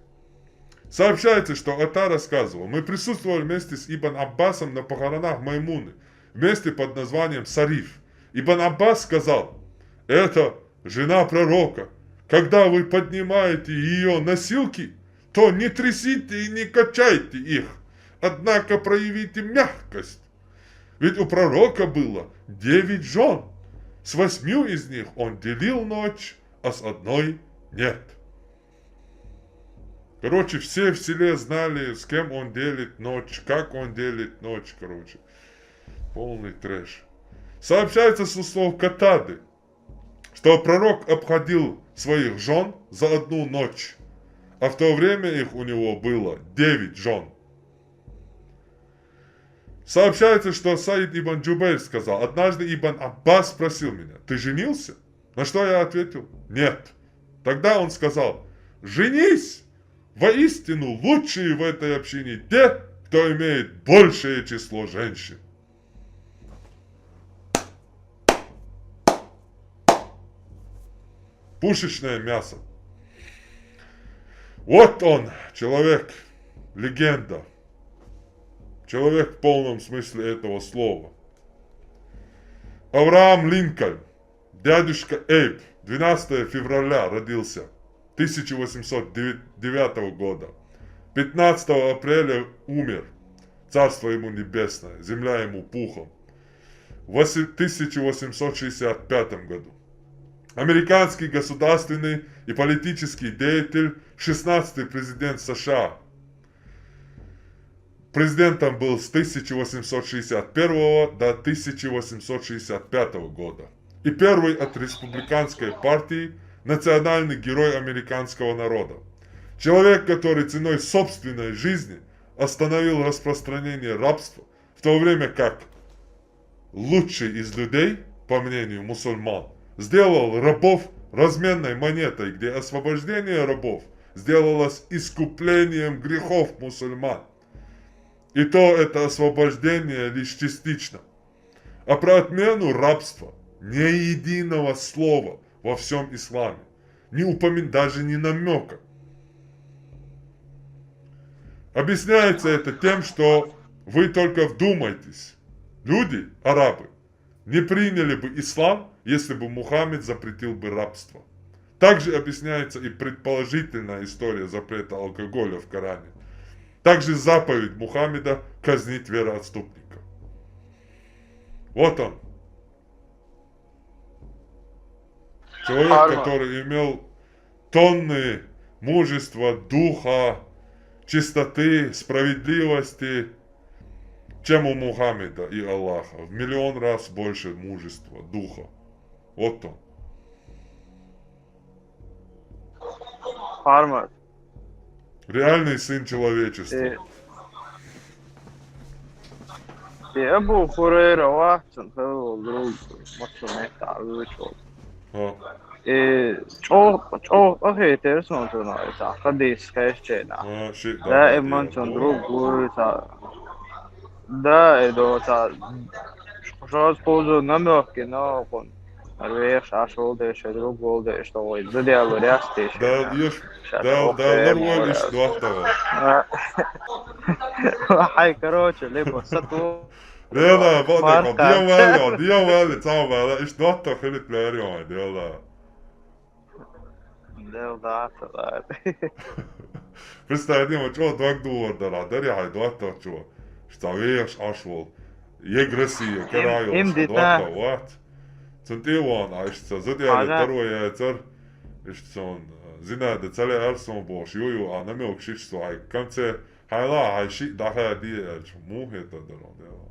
Сообщается, что Ата рассказывал: «Мы присутствовали вместе с Ибн Аббасом на похоронах Маймуны в месте под названием Сариф. Ибн Аббас сказал: „Это жена пророка. Когда вы поднимаете её носилки, то не трясите и не качайте их, однако проявите мягкость. Ведь у пророка было девять жён. С восьмью из них он делил ночь, а с одной нет. Короче, все в селе знали, с кем он делит ночь, как он делит ночь, короче. Полный трэш. Сообщается со слов Катады, что пророк обходил своих жен за одну ночь, а в то время их у него было девять жен. Сообщается, что Саид ибн Джубейр сказал: «Однажды Ибн Аббас спросил меня: "Ты женился?" На что я ответил: "Нет". Тогда он сказал: "Женись! Воистину лучшие в этой общине те, кто имеет большее число женщин". Пушечное мясо. Вот он, человек, легенда. Человек в полном смысле этого слова. Авраам Линкольн, дядюшка Эйб, двенадцатого февраля родился тысяча восемьсот девятого года. Пятнадцатого апреля умер. Царство ему небесное, земля ему пухом. В тысяча восемьсот шестьдесят пятом году. Американский государственный и политический деятель, шестнадцатый президент США. Президентом был с тысяча восемьсот шестьдесят первого до тысяча восемьсот шестьдесят пятого года. И первый от республиканской партии национальный герой американского народа. Человек, который ценой собственной жизни остановил распространение рабства, в то время как лучший из людей, по мнению мусульман, сделал рабов разменной монетой, где освобождение рабов сделалось искуплением грехов мусульман. И то это освобождение лишь частично. А про отмену рабства ни единого слова во всем исламе. Не упомин, даже не намека. Объясняется это тем, что вы только вдумайтесь. Люди, арабы, не приняли бы ислам, если бы Мухаммед запретил бы рабство. Также объясняется и предположительная история запрета алкоголя в Коране. Также заповедь Мухаммеда казнить вероотступника. Вот он. Человек, который имел тонны мужества, духа, чистоты, справедливости, чем у Мухаммеда и Аллаха. В миллион раз больше мужества, духа. Вот он. Армат. Реальный сын человечества. Э, э, Абу Хурейра вац, цун хилла друг, массо метта вуьйцуш волу. Э, чӀогӀа, чӀогӀа къахетира суна цунах, иза хадийс хезча. Даиман цун друг вуьйцу. Да, и до ца шоза кхузу намёк гина окхунна. Ара вехаш Ӏаш волу деш, шайн друг волу деш, тхо вай зуда яло рястеш. Дала еш, Дала, Дала лар войла иштта доттагӀа. Хьай, короче, либо сату. Лена, бакъдерг, дем ваьлла, дем ваьлла, цхьа ваьлла, иштта доттагӀа хилийта лаьрра ю хьайн, Дела. Дела дацара. Представь, Дима, чӀогӀа дог духур дара, дарий хьайн доттагӀчо. Иштта вехаш Ӏаш волу. Ег Россия, кара йолуш, доттагӀа вац. Цунна тӀе а вахана, а иштта ца зуда яле таро яцара. Иштта цунна зина дан ца лаьара суна бохуш, ю-ю, а намёк шиш со хьайн. Конце, хьайла, хьайн шиъ дӀахаде аьлча, муха хӀета дара, Дела?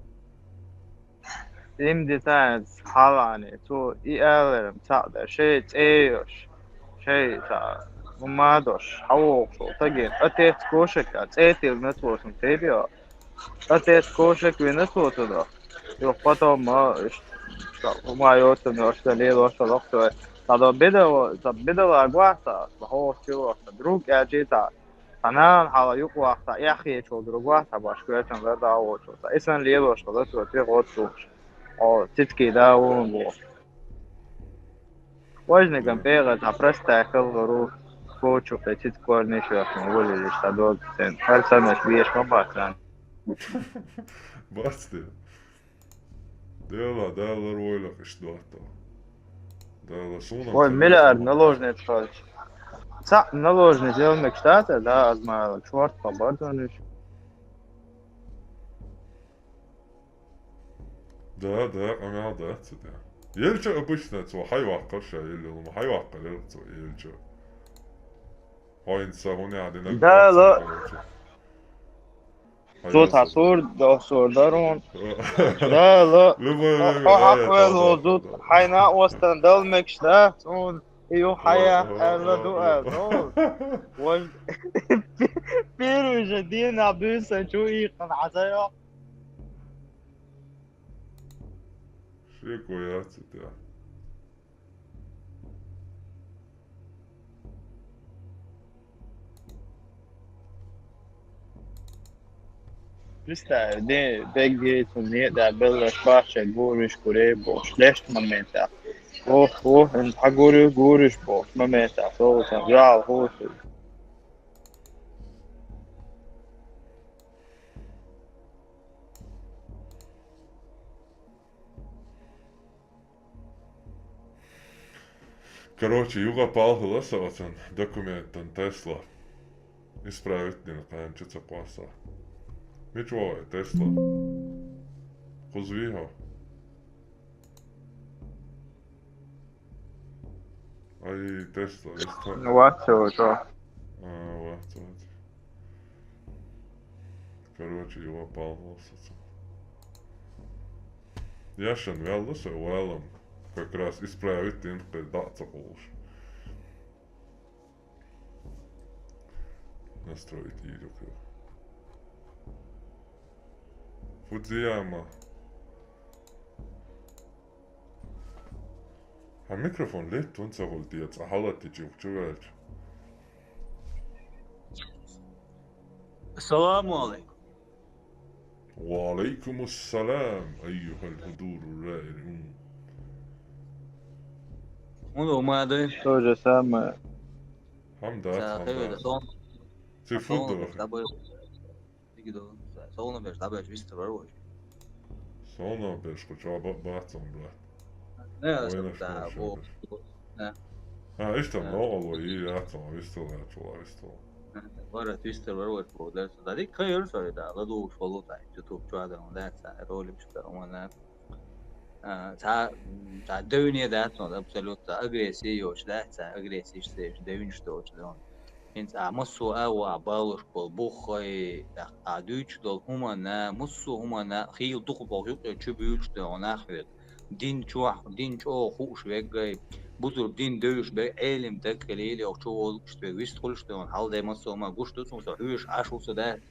Им дитац хьалани, цо и аларам цхьаъ дан, шайн цӀе а йош, шайн цхьа хӀума а дош, хьан вогӀуш волу стагана, отец Кошик а цӀе тиллина цо цунна тайпа йо. Отец Кошик вина цо цунах. Юха потом, а, ш-, ш-, хӀума йоцурна йош, сан лелош сан лохчо. Цхьа до бедала, цхьа бедала гохьа ца, ма хӀора чу вахна, друг аьлчи цхьа. Цхьа нана хьала юкъа вахна, эхь хеташ волу друг вац, цхьа баш коьртан лар дӀа а воцуш, цхьа и санна лелош хила цо, тӀе гӀоттуш. Хьо цицкий да вон боху. Важниган пӀегӀа цхьа простая хилла ву, кочу кхин цицкорниш вехна волилиш цхьа дог цен. ХӀара санаш беш ма бац царна. Бац те. Дела, Дала лар войла иштта доттагӀа. Дала суна. Вай миллиард наложница хилча. Цхьаъ наложница ял мегаш дац, да, аз ма аьлла, шорта хабар дан уьш. Да, да, къамел дац, да. Елча обычно цо хьайваккхар ша, елла лума хьайваккхар яра цо елча. ХӀинца хӀуни хьадина. Дала. Зуд хьасур, дохсур дарун. Дала. Любой время. Хьо хьаквел зуд, хьайна остан дал мекш да. Цун ю хьая, аьлла ду, аьлла. Вож. Первый же день обычно чу и хазайо. Шеко яц у тебя. Представь, де, бегает, нет, да, белла шпача, гуриш, куребо, шлеш момента. Ох, ох, эн хагуру, гуриш, бо, момента, солнце, жал, хоши. Короче, юга палхила са оцан документан Тесла. Исправить дина кхаьнча ца кхоса. Мича вогӀе Тесла? Кхузвий хьо? Ай, Тесла, виста. Ну, вот всё, что? А, вот, вот. Короче, юга палхила са цан. Яшан ваьлла со валам. Как раз исправить дин кхе дац ца къулуш. Настроить йийриг ю. Фудзияма. Хьан микрофон леттун ца гӀултӀе, цӀа хьалаттичи чу ваьлча. Ассаламу алейкум. وعليكم السلام أيها الحضور الرائعون. Муну мады. То же самое. Хамдат, Са хамдат. Хеве да сон. Ци фуд Сон да вахи? Дабы. Диги до. Солна беш, дабы вистер вар вож. Солна беш, ку чо ба-, бацам, брат. Не, Война да, школа о, шабеш. Да. А, иштта, Да. Нового и я там вистер, я чула вистер. Вара твистер вар вож по дерса. Да, дик хайр сори да, ладу школу да, YouTube чуа да, он да, са, ролик что, он да. А, ца, ца дойне да, абсолютно, агрессия йоч, да, ца, агрессия, что, дойн, что, что, он. ХӀинца а массо а ва балуш бол буххай, а дуьйцуш долу хӀуманна, массо а хӀуманна хийла дукха боху юкъе чу буьйлуш догӀу нах хьоьга. Дин чохь, дин чӀогӀа хууш веггай, бузург дин девзаш бегай, Ӏелим даг хилийла йоху чу волуш вегга вист хуьлуш догӀу, хьалдай массо а ма гуш ду цунна, со хьоьжуш Ӏаш ву со даьхна.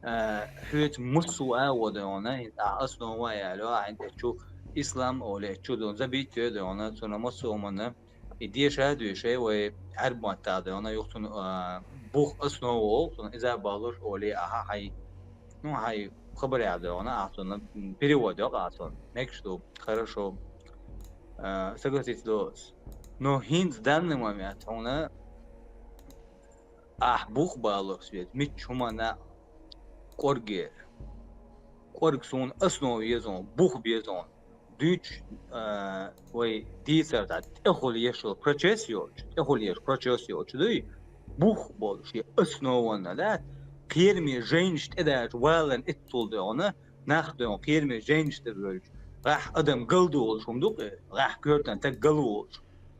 А, хьоьца массо а ва догӀу, а основа а яло, а хьайн тӀе чу ислам оле чу догӀу, забить йо догӀу, цунна массо а хӀуманна И деша а дуьйшай вай Ӏаьрбий маттахь дуьйна, юха цунна, а, бух основа олу, цунна иза а балуш олий ахьа хьай, ну, хьай хабарехь дуьйна, ахьа цунна, м, перевод йоккху ахьа цунна. Мегаш ду, хорошо. А, согласиться до. Но хӀинца данный момент хьуна ахь бух балуш веза, мичча хӀуманна кӀоргера. КӀорга суна основа еза, бух беза. Дуьйцуш, а, вай дийцар дан тӀехула еш йолу процесс йолчу, тӀехула еш процесс йолчу дуй, бух болу шен основанна, да, кхераме жайнаш тӀедаьлча валарна эццул догӀна, нах догӀна, кхераме жайнаш тӀе вевлча, гӀахь адам галдолуш хӀума ду-кх, гӀахь коьртан таг галволуш,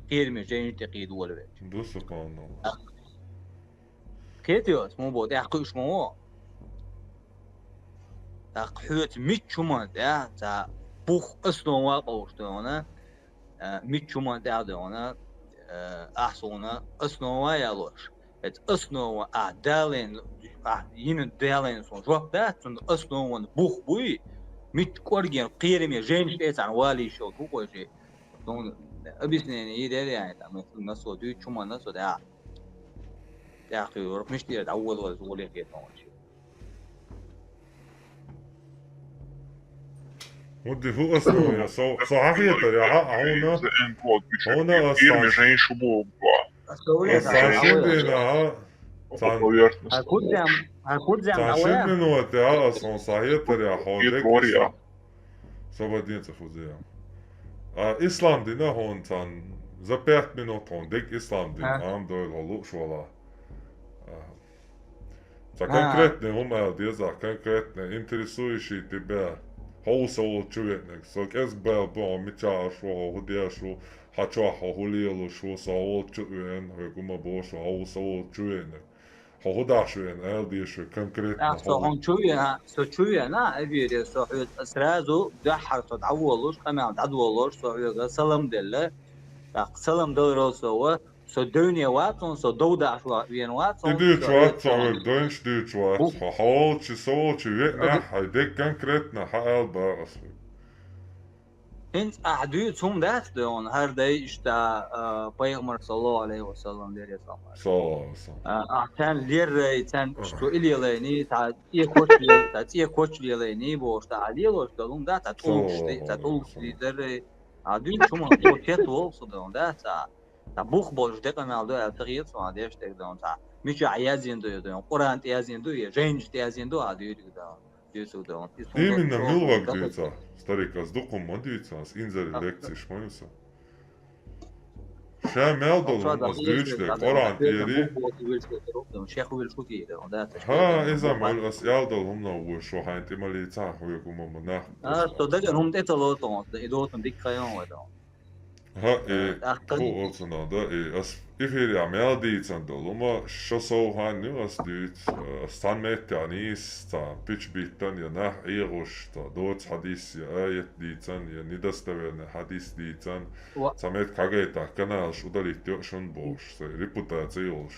кхераме жайнаш тӀе кхийдолавелча. Ду сан къонах. Кхетий ас, муха боху, тӀаьхьа кхуьуш ма ву. ТӀаккха хьоьца мичча хӀуманна тӀехь, цхьа бух основа а къовлуш догӀна, а, мичча хӀуманна тӀехь а догӀна, а, ахь суна основа а ялош. Эцу основа ахь далийна, ахь йина далийна суна жоп дац, цунна основан бух буй, мичча кӀоргера кхераме жайнаш тӀе царна валийш йолу хӀу кхойший. Суна объяснение йийр яра яхьа, там, на со дуьйцу хӀуманна со тӀехь. ТӀаьхьа кхуьур, мишта дера дӀаволаваза воле хеташ. ХӀунда хӀу ас ду, я со, со хьахетар, я хьа, хьуна, хьуна ас сан, ас сан шин дийнахь, сан, сан шин минот, я ас хьуна сан хетар, я хьо декъ. Со бан ден цӀа фуза. А, ислам дина хьуна царна, за пять минут хьуна дерг ислам дина, Ам дойла хьо лууш вала. А. Цхьа конкретный хӀума аьлла деза, конкретный, интересующий тебя. Хьо ву со волчу веанарг. Со кӀезиг баьлла бу хьо мичахь аш ву, хьо хӀун деш ву, хьан чохь хьо хӀун лелош ву, со хьо волчу веана, хьоьга хӀума бохуш ву, хьо ву со волчу веанарг. Хьо хӀун деш веана, ала дезаш ву конкретно. ТӀаккха со хьуна чу веана, со чу веана, эфире со хьоьга сразу дуьххьара со дӀаволуш, къамел дӀадолуш, со хьоьга салам делла. ТӀаккха салам даларал со ва, со девне вац хьуна, со дов даш веана вац хьуна. И дуьйцуш вац, со хьоьга девнаш дуьйцуш вац. Хьо, хьо волчу, со волчу веанехь, хьайн дерг конкретно хьан ала боху ас хьоьга. ХӀинца ахь дуьйцу хӀума дац дуьйна, хӀара дай иштта, а, пайхамар, саллаллаху Ӏалайхи ва саллам, леррина салам. Саллаллаху Ӏалайхи ва саллам. А, ахь царна леррай, царна иштта и лелайний, цхьа цӀе коча ле-, цхьа цӀе коча лелайний бохуш, цхьа лелош долу хӀума дац, цхьа тӀулгаш ди-, цхьа тӀулгаш дийзаррай. А дуьйцу хӀума хьо кхета волу со дуьйна дац, цхьа, цхьа бух болуш декъамел ду аьлла ца хета суна деш дерг дуьйна, цхьа мичахь яздина ду и дуьйна, Къуръан тӀе яздина ду и, жайнаш тӀе яздина ду а дуьйцург дуьйна. Именно мила ваг дуьйцу, старик, ас дукха хӀума ма дуьйцу, ас инзаре лекцеш ма ю сан. Ша мел долу хӀума ас дуьйцу дерг, Къуръан тӀера. ХӀа, иза ма ю, ас аьлла долу хӀумано вуьйш ву, хьайн тӀе ма лийцахь, хьоьга хӀума ма нах. А, со дагара хӀума тӀе ца лоцу, и доцун дика хан ю вай дан. ХӀаъ, и, тӀаккха хӀу олу цунах, да, и, ас эфирехь мел дийцина долу хӀума, шо сов хан ю ас дуьйцу, ас цхьана меттехь нийса, цхьа пуьча биттина я нах Ӏехуш, цхьа доцу хьадис я аят дийцина, я недостоверный хьадис дийцина, цхьа меттиг хьагайтахь, каналаш удалить йо шуна бохуш, сайн репутаци йолуш,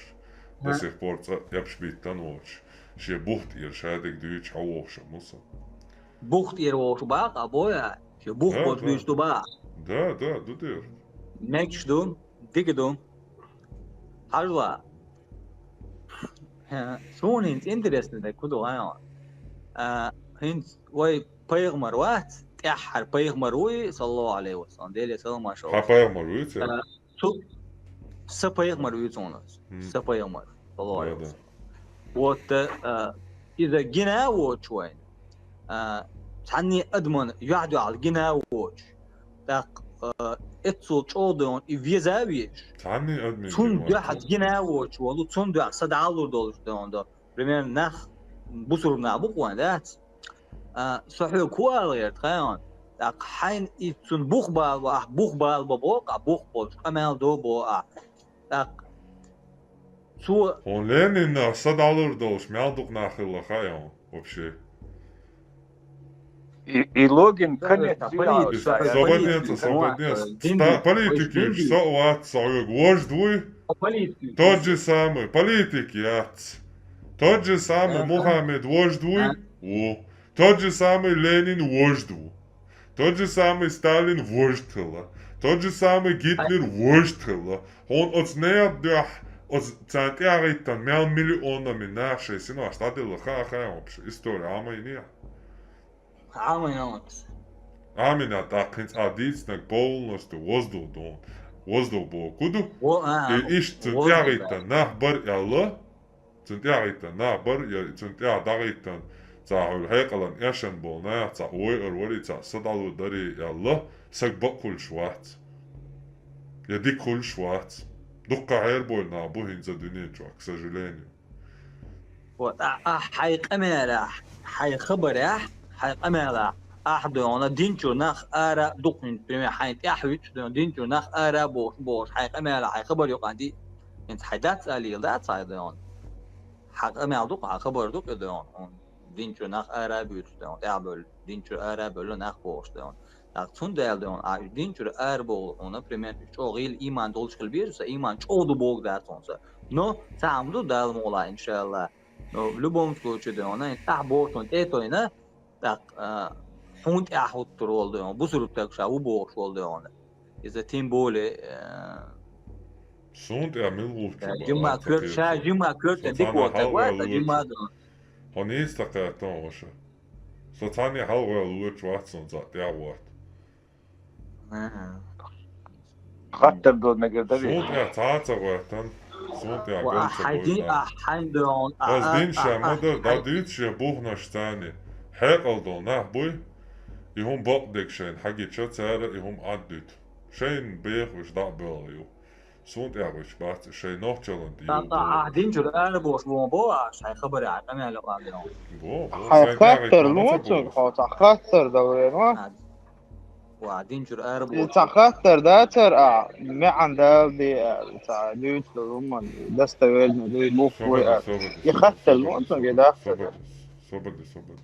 до сих пор цкъа эпаш биттина воцуш, шен бух тӀера шадерг дуьйцуш хьан вохуш а муса. Бух тӀера вовшах бакъ а бой а, шен бух болчу дуьйцу ду бакъ. Да, да, ду дера. Мегаш ду, дика ду. Хьажал. Суна хӀинца интересно дерг хӀун ду хьайна? А, хӀинца вай пайхамар вац, тӀаьххьара пайхамар вуй, саллаллаху Ӏалайхи ва саллам, Деле салам а шо. Хьан пайхамар вуьйцу? А, Цу, сан пайхамар вуьйцу хьуна ас. Сан пайхамар, саллаллаху Ӏалайхи ва саллам. Вот, а, иза гина а воцуш вайна. А, цхьанне адаман юьхь-дуьхьал гина а воцуш. ТӀаккха, а, эццул чӀогӀа дуьйна и веза а везаш. Цхьанне адаман цунна дуьхьа гина а воцуш волу, цунна дуьхьа са дӀалур долуш дуьйна до. Примерно нах, бусурба нах бу-кх вайн, дац? А, со хьоьга хӀун ала гӀерта хаьий хьуна? ТӀаккха хьайна иза цунна бух бала бо ахь, бух бала бо боху ахь, бух болуш къамел до боху ахь. ТӀаккха цо... Хьуна Ленинах са дӀалур долуш мел дукха нах хилла хаьий хьуна вообще? И, и Логин конец. Свободненца, свободненца. Политики ю, со а вац, со хьоьга вожд вуй. Тот же самый, политик яц. Тот же самый Мухаммед вожд вуй? Ву. Тот же самый Ленин вожд ву. Тот же самый Сталин вожд хилла. Тот же самый Гитлер вожд хилла. Хьуна оцу нехан дуьхьа, оцу царна тӀаьхьахӀиттина мел миллионами нах шайн синош дӀаделла хаа хаьий вообще? История Ӏамийна? Ӏамийна. Ӏамийна, тӀаккха хӀинца ахь дийцинарг полностью воздух ду. Воздух боху ду. И иштта цунна тӀаьхьахӀиттина нах бара аьлла. Цунна тӀаьхьахӀиттина нах бара, я цунна тӀаьхьа дӀахӀиттина, цхьа хьуьлла хьекъалан эшна болу нах, цхьа ойур варий, цхьа са дӀалур дарий аьлла, саг бакъ хуьлуш вац. Я дика хуьлуш вац. Дуккха хьерабойла нах бу хӀинца дуьнен чохь, к сожалению. Вот, а, а, хьайн къамелехь, хьайн хабарехь, хьайн къамелехь, ахь дуьйна динчуьра нах ара дукха хӀинца, пример, хьайн тӀаьхьа вуьтуш дуьйна динчуьра нах ара бохуш, бохуш, хьайн къамелехь, хьайн хабар юкъана ди-, хӀинца хьайн дац алийла дац хьайн дуьйна. Хьан къамел ду-кх, хьан хабар ду-кх и дуьйна, хьуна динчуьра нах ара а буьйцуш дуьйна, тӀаьхьа бевлла, динчуьра ара а бевлла нах бохуш дуьйна. ТӀаккха цундела дуьйна, а, динчуьра ара бовла хьуна, пример, чӀогӀа гӀийла ийман долуш хила беза сан, ийман чӀогӀа ду боху дац хьуна сан. Но цхьа хӀума ду Далла мукъалахь, иншааллахь. Но в любом случае дуьйна, и тӀаьхьа бохучунна тӀе а тойна, тӀаккха, а, хьуна тӀаьхьа хӀуттур волу дуьйна, бусурба стаг ша ву бохуш волу дуьйна. Иза тем более, э, суна тӀехь мила ву чу жимма коьрта, ша жимма коьрта дика волу стаг вац, жимма а ду. Хьо нийса ца кхетта хьуна ваша. Со цхьанне хьалха ваьлла лоьрчу вац суна цхьаъ тӀехь вотта. Хаттар ду мегар дарий? Суна тӀехь цхьа а ца гӀоьттан, суна тӀехь гал ца гойта. Ас дин ша ма дара, дӀадуьйцу шен бухнаш царна. Хьекъал долу нах буй, и хӀума бакъдерг шайна хьагича, цара и хӀума Ӏад дуьту. Шайна беха уьш дӀа а боьлла ю. Суна тӀехь вуьйцуш бац, шайн нохчалан тӀе Сан юбу. Цхьа ахь динчуьра ара бохуш вон бо а, шайн хабаре а къамел юкъа бен. Бо, бо, Хьайн сайн хаттар тӀехь ло ма ца цунга, бо. хьо цхьа хаттар дан вен ва. Ва динчуьра ара И бохуш. цхьа хаттар дацар а, маьӀан дала де а, цхьа дуьйцу хӀуман, достоверно дуй, мух вуй а. И хаттар ло цунга, и дацар. Собаде, собаде.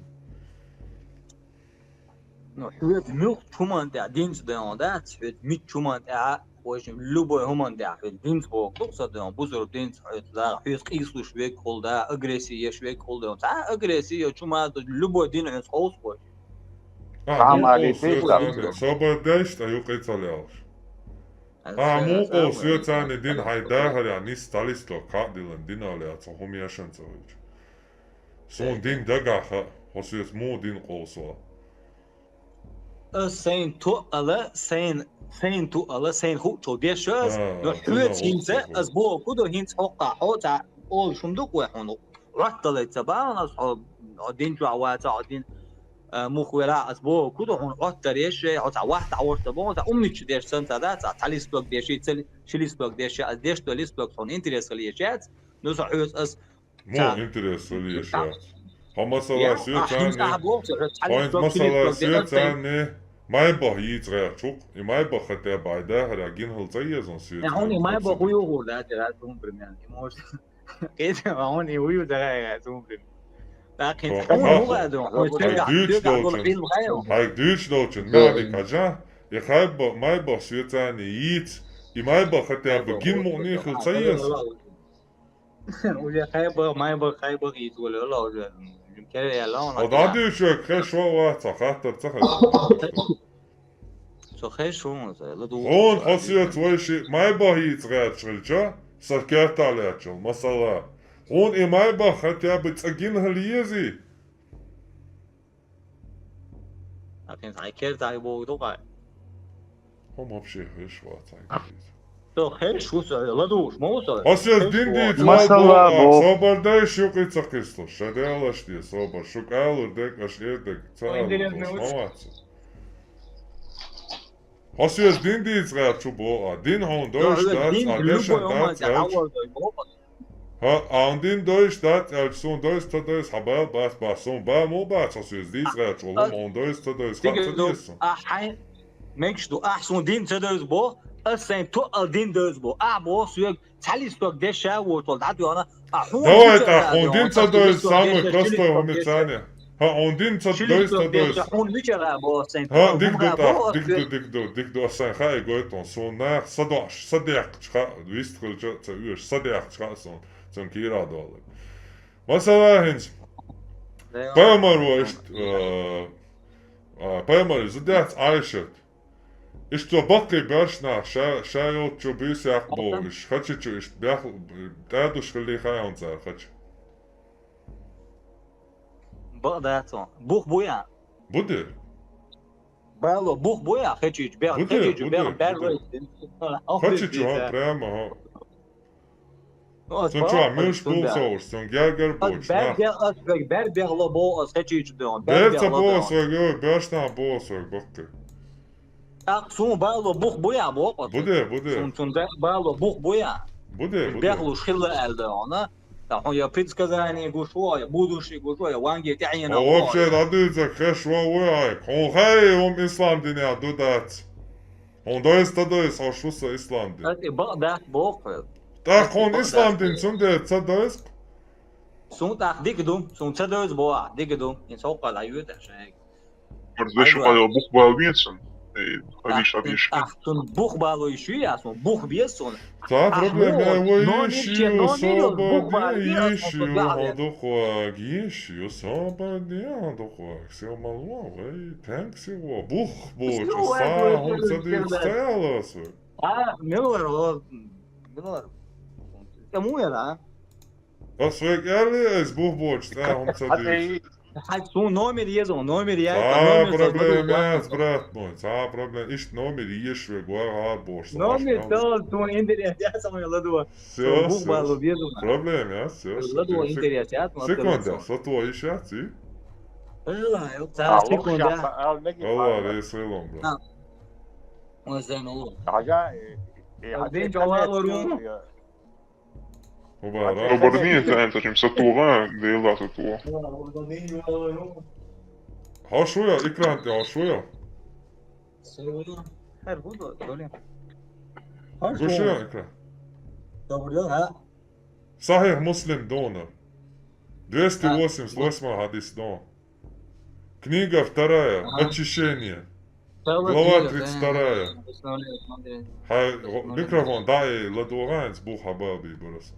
Ну, хьоьца муьлххачу хӀуман тӀехь динца дайон дац, хьоьца мичча хӀуман тӀехь, в общем, любой хӀуман тӀехь хьоьца динца боху ду-кх со дайон, бусурба динца хьоьца да, хьоьца къийсалуш вег хул да, агрессия еш вег хул да, цхьа агрессия, чу ма ду, любой дин хьоьца ховсуш. Ахьа муха къовсуьйцу царна, собар дайш, ткъа юкъе ца лелаш. Ахьа муха къовсуьйцу царна дин хьайн дахарехь нисса дӀалисток хьа а диллина, динал яц, хьо хӀума ешан ца вуьйчу. Суна дин дагахь хаьа, хьо соьца муха дин къовсо. Ас сайна тоъала, сайна, сайна тоъала, сайна хуучул деш ас, но хьоьца хӀинца ас боху ду хӀинца хьокхахь, хьо цхьа олуш хӀума ду-кх вай хьуна. Ӏотталайца бахьана ас хьо, хьо дин чохь ваца, хьо дин, а, мух велахь ас боху ду хьуна Ӏоттар еш, хьо цхьа вахта Ӏоттар боху, цхьа умнича деш санна ца дац, цхьа листок деш, и ца ши листок деш, ас деш ду листок хьуна интерес хила еш яц, ну со хьоьца ас Муха интерес хила еш яц. Хьо масала соьца царна, хьо хӀинца масала соьца царна майбах йийца гӀерташ ву-кх, и майбах хатта бай дахарехь гина хила ца еза соьца. Э, хьуна и майбах хӀу юхур дац, яра, цунна пример. И может, кхета, хьуна и хӀу ю дагахь, яра, цунна пример. ТӀаккха хӀинца хьуна хӀу гӀа ду, хьуна хьайга дуьйцуш долчун, хьайга дуьйцуш долчун маьӀниг хьажа, и хайбах, майбах соьца царна йийца, и майбах хатта гина мукъане хила ца еза. Уже хайбах, майбах, хайбах йийца волу, уже кхера яьлла хьуна. Хьо дӀадуьйцуш верг хезаш вац, цхьа хаттар ца хеза. Со хезаш ву, ладугӀу. Хьуна хьо соьца вай шиъ майбах йийца гӀерташ хилча, сан кертахь лаьтташ йолу, масала. Хьуна и майбах хатта цкъа гина хила езий? Ахин хьайн кертахь боху ду-кх. Хьо вообще хезаш вац хьайн кертахь. Со хезаш ву со, ладугӀуш ма ву со. Хьо соьца дин дийца вал боху, собар дайша юкъе ца кхиссалаш, ша делаш де собар, шу кӀалур дерг, аша эр дерг ца алур долуш ма вац. Хьо соьца дин дийца гӀерташ ву боху, а дин хьуна дойуш дац, а дешан дац аьлча. ХӀа, а хьуна дин дойуш дац аьлча, суна дойуш ца дойуш хьан бала бац, бац, суна бала муха бац, хьо соьца дийца гӀерташ волу хӀума хьуна дойуш ца дойуш хаа ца деза суна. Ахь хьайн мегаш ду, ахь суна дин ца девза боху, ас сайн тоъал дин девза боху. Ахь боху соьга цхьа листок деш ша а воцург дӀатоьхна, а хьуна давай тӀаккха хьуна дин ца девза, самый простой хӀума царна. ХӀа, хьуна дин ца девза, ца девза. Хьуна мичара боху сайн тоъал? ХӀа, дика ду тӀаккха, дика ду, дика ду, дика ду, ас сайн хаа гойту хьуна. Суна нах са дош, са дехкаш хаа, вист хилча а ца оьшу, са дехкаш хаа суна, цунна кийра а долу. Масала хӀинца. Пайхамар ву иштта, а, а, пайхамар иза дац Ӏайшат. Иштта цо баккхий баьрш нах ша, ша йолчу буьйса яккха боху, иштта хачи чу иштта бехла, тӀадуш хилли хаьа хьуна цара хача. Бакъ дац хьуна. Бух бу ян? Бу де. Бало, бух бу ян хачи чу бехла, хачи чу бехла баьржой. Хачи чу, хьо, прямо, хьо. Цунна чохь муьлш бу со уьш, цунна гергар боцуш нах. Бер бехло бо ас хачи чу дон. Бер ца бо ас вайга, беш нах бо ас вайга баккхи. ТӀаккха суна бало бух бу ян боху? Бу де, бу де. Суна, суна бало бух бу ян? Бу де, бу де. Бехлуш хилла аьлла дан хьуна. Ткъа хьуна я предсказание гуш ву, я будущее гуш ву, я ванге тӀаьхьена ву. Вообще дӀадуьйцург хезаш ван ву хьайга. Хьуна хаьий хӀума ислам динехь ду дац? Хьуна дойса ца дойса хьо шу сан ислам дин? Аса и бакъ дац боху хьоьга. ТӀаккха хьуна ислам дин цундела ца дойса? Суна тӀаккха дика ду, суна ца дойса боху ахь, дика ду. ХӀинца хӀокхуьнга дӀайоьду ахь шайга. Хьайга. Бух бало вецан. Ай, хьабиш, хьабиш. Ахь цунна бух бало йиш ю, я суна бух беза суна. Цхьа проблема, вай йиш ю, собар де, йиш ю, хьо дукхаг, йиш ю, собар де, хьо дукхаг. Сел ма ло, вай, тенг сел во, бух боцу, схьа хӀума ца дуьйцу, ца яло ас вай. А, мила вара, мила вара. ТӀе муха яра, а? Ас вайга аьлли, ас бух боцу, схьа хӀума ца дуьйцу. Хьайга суна номер еза, номер яй. Цхьа проблема яц, брат мой, цхьа проблема. Иштта номер еш вайга, вай гӀар бош. Номер тал, суна интерес яц, сан ладо. Всё, всё. Проблема яц, всё. Ладо интерес яц, ма. Секунда, со тво иш яц, и? Ала, ё, цхьа секунда. Ала, ресилом, брат. Ой, зай, ну. Ага, э, Убара. Убара не знаю, зачем сатура, да и ла сатура. Хьо шу я, экран тӀа хьо шу я? Гуш я экран. Сахьихь Муслим дона. Двести восемьдесят восьмой хьадис дона. Книга вторая. Очищение. Глава тридцать вторая. Хьай, микрофон дӀа а ладувгӀа, хӀанз бух хьабаьб барас.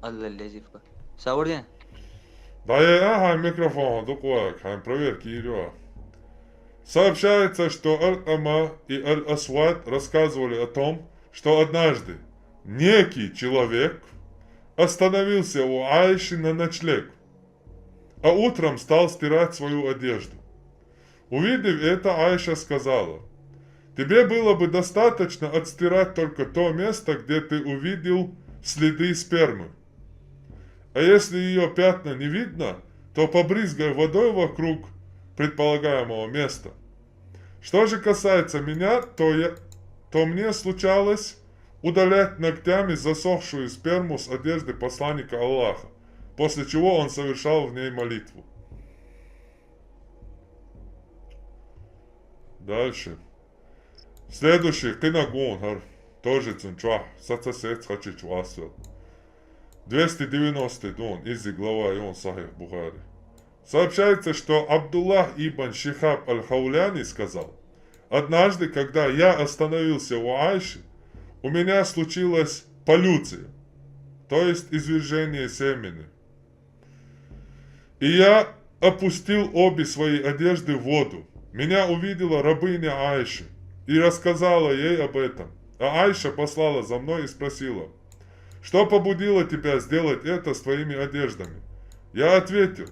Алла лезифка. Саварен? ДӀа а хьай микрофон дукъвак, хьай проверка йийр ю. Сообщается, что Аль-Кама и Аль-Асвад рассказывали о том, что однажды некий человек остановился у Аиши на ночлег, а утром стал стирать свою одежду. Увидев это, Аиша сказала: «Тебе было бы достаточно отстирать только то место, где ты увидел следы спермы. А если ее пятна не видно, то побрызгай водой вокруг предполагаемого места. Что же касается меня, то я, то мне случалось удалять ногтями засохшую сперму с одежды посланника Аллаха, после чего он совершал в ней молитву». Дальше. Следующий, кхин а гун хӀара, тоже цун чохь, саца сец хачич васвел. Двести девяностый дун, изи глава йон Сахьих Бухари. Сообщается, что Абдуллах ибн Шихаб аль-Хауляни сказал: «Однажды, когда я остановился у Аиши, у меня случилась поллюция, то есть извержение семени. И я опустил обе свои одежды в воду. Меня увидела рабыня Аиши и рассказала ей об этом. А Аиша послала за мной и спросила: «Что побудило тебя сделать это с твоими одеждами?» Я ответил: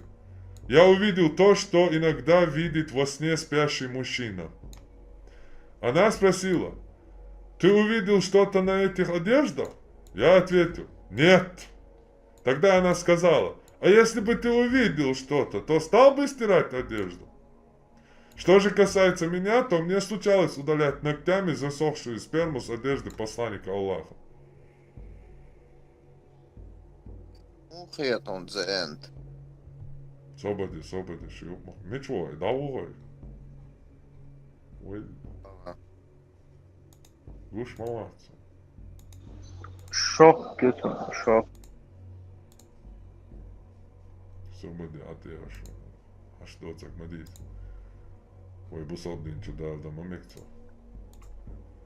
«Я увидел то, что иногда видит во сне спящий мужчина». Она спросила: «Ты увидел что-то на этих одеждах?» Я ответил: «Нет». Тогда она сказала: «А если бы ты увидел что-то, то стал бы стирать одежду? Что же касается меня, то мне случалось удалять ногтями засохшую сперму с одежды посланника Аллаха». Мухет он the end. Собади, собади, ши юкъ мах. Мича вай, да вай. Вай. Ага. Гуш ма вац. Шок, кецан, шок. Собади, а те аш, аш доцак ма дийца. Вай бусалба дин чу далда ма мегца.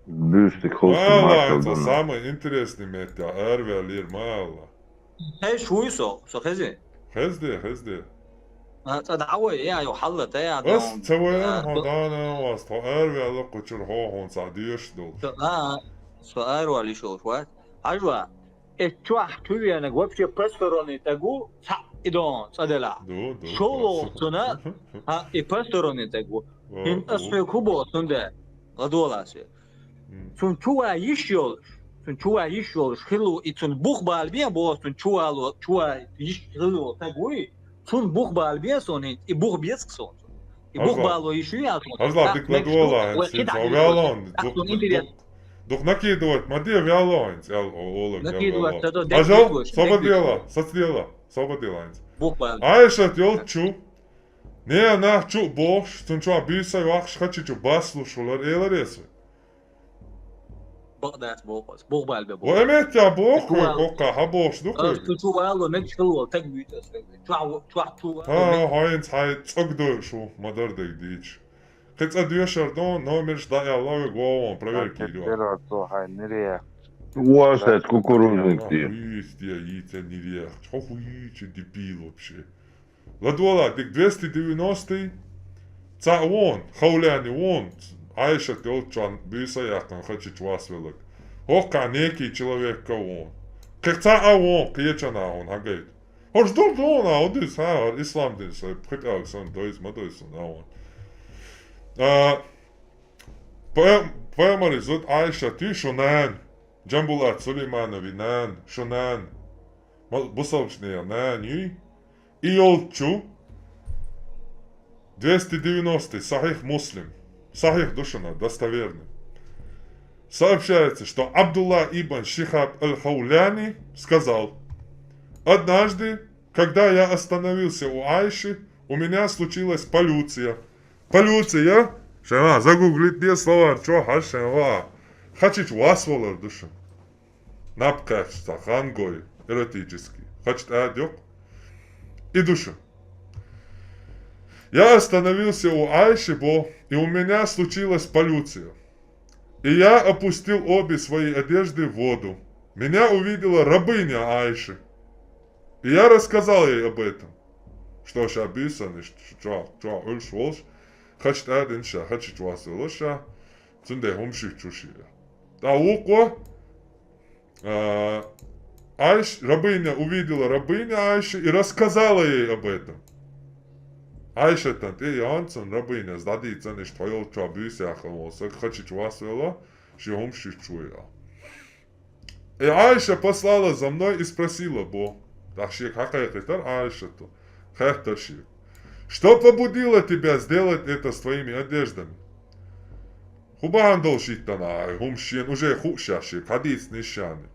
Буьйсик ховсур. Мала, мартал ца дана. Самый интересный меття, арвел йир мала. Хезаш вуй со, со хези? Хезде, хезде. А, цӀа дӀа вай, я, ю хьалла, та я. Ас дон, ца вай, а, хьо то- дана, вас тхо арвел кхучур хьо хьун ца деш долуш. Со, а, со арвел йиш йолуш вац. Хьажа, э, чохь чу венаг вообще посторонний таг ву, цхьаъ и дон, цӀа делахь. Ду, ду, шолгӀа цуна, а, и посторонний таг ву. О, хӀинца ас хьоьга хӀу боху, цундела? ЛадогӀалахь соьга. М. Цунна чу ван йиш йолуш, цунна чу ван йиш йолуш хилла ву, и цунна бух бала бен боху, цунна чу вало, чу ван йиш хилла волу таг вуй, цунна бух бала бен суна хӀинца, и бух беза-кх суна цунна. И бух бало йиш ю ян суна? Хьажа, дика ладогӀалахь, хӀинца хьо ваьлла хьуна, дукха, дукха накидывать ма де, ваьлла хьуна хӀинца, аьлла, о, олаг, накидывать ма де. Хьажа, собар дела, саца дела, собар дела хӀинца. Бух бала. Айшат йолчу, не, нах чу а бохуш, цунна чохь буьйса а йоккхуш, хачи чу баслуш хилар, элар эса. Бакъ дац боху ас. Бух бала бен боху. Ва эметта боху, хӀокхахь хьан бохуш ду кхуьга? Ас цу чу вало, мегаш хилла волу таг вуьйцу ас вегга. Чохь, чохь чу вало. ХӀа, хьо хӀинца хьайн цӀогдойуш ву, ма-дарра дерг дийцуш. Кхин цӀа доьшур ду, номерш дӀааьлла вегга, вон, вон, проверка йийр ю. Цо хьайн нирехь. Ваша кукурузник. Хьо хӀу йийца де, йийца нирехь. Хьо хӀу йийца, дебил вообще. ЛадогӀалахь, дика двести девяностый, цхьаъ вон, Хавляни вон, Айшат йолччохь буьйса а яьккхина, хачи чу васвелларг. ХӀокхахь некий человек а вон. Кхин цхьаъ а вон, кхечанхьа вон, хьагайта. ХӀорш ду, ду, на, хӀу диза, хьан, хӀара ислам дин, сайн пхи пӀелг санна дойза, ма дойза, на, вон. А, пай-, пайхамаран зуда Айшат юй шун нана, Джамбулат Сулеймановн нана, шун нана. Ма-, бусалбачу нехан нана юй. И йолччу, Двести девяностый, Сахих Муслим. Сахих душина, достоверный. Сообщается, что Абдулла ибн Шихаб аль-Хауляни сказал: «Однажды, когда я остановился у Айши, у меня случилась полюция». Полюция? Шена, загуглить де словарь, чё, ха, шена. Хачич вас волар душин. Напкаш, сахангой, эротический. Хачит адёк. И душин. Я остановился у Айши, бо, и у меня случилась полюция. И я опустил обе свои одежды в воду. Меня увидела рабыня Айши. И я рассказал ей об этом. Что ша бюсаниш, чё, чё, ульш волш. Хачит адин ша, хачит вас волш ша. Цунде хумши чуши. Та уква, а, Айш, рабыня увидела рабыня Айши и рассказала ей об этом. Айша тан, ты янцан рабыня, сдади цан иш твоё чё бюсяхал волса, хачит вас воло, ши хумши чуя. И Айша послала за мной и спросила, бо. Так ши хакай китар Айша ту. Хэтар ши. Что побудило тебя сделать это с твоими одеждами? Хубан дол шиттана, хумшин, уже хуша ши, хадис нишани.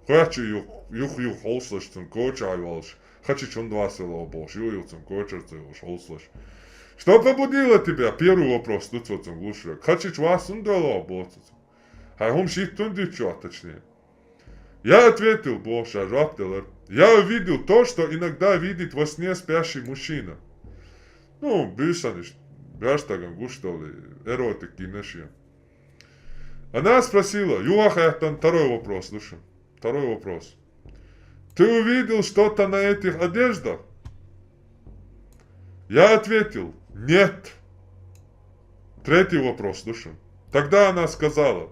Хочу юх, юх, юх, холслаш, цун коча валш. Хочу чун два села обош, ю, ю, цун коча, цун холслаш. Что побудило тебя? Первый вопрос, тут вот цун глушек. Хочу чва сун дала обоцу. Хай хумши тун дючо, точнее. Я ответил, бо, ша жвап делар. Я увидел то, что иногда видит во сне спящий мужчина. Ну, бюсаниш, бяштаган гуштали, эротик кинешия. Она спросила, юахайтан, второй вопрос, слушай. Второй вопрос. Ты увидел что-то на этих одеждах? Я ответил, нет. Третий вопрос, слушай. Тогда она сказала,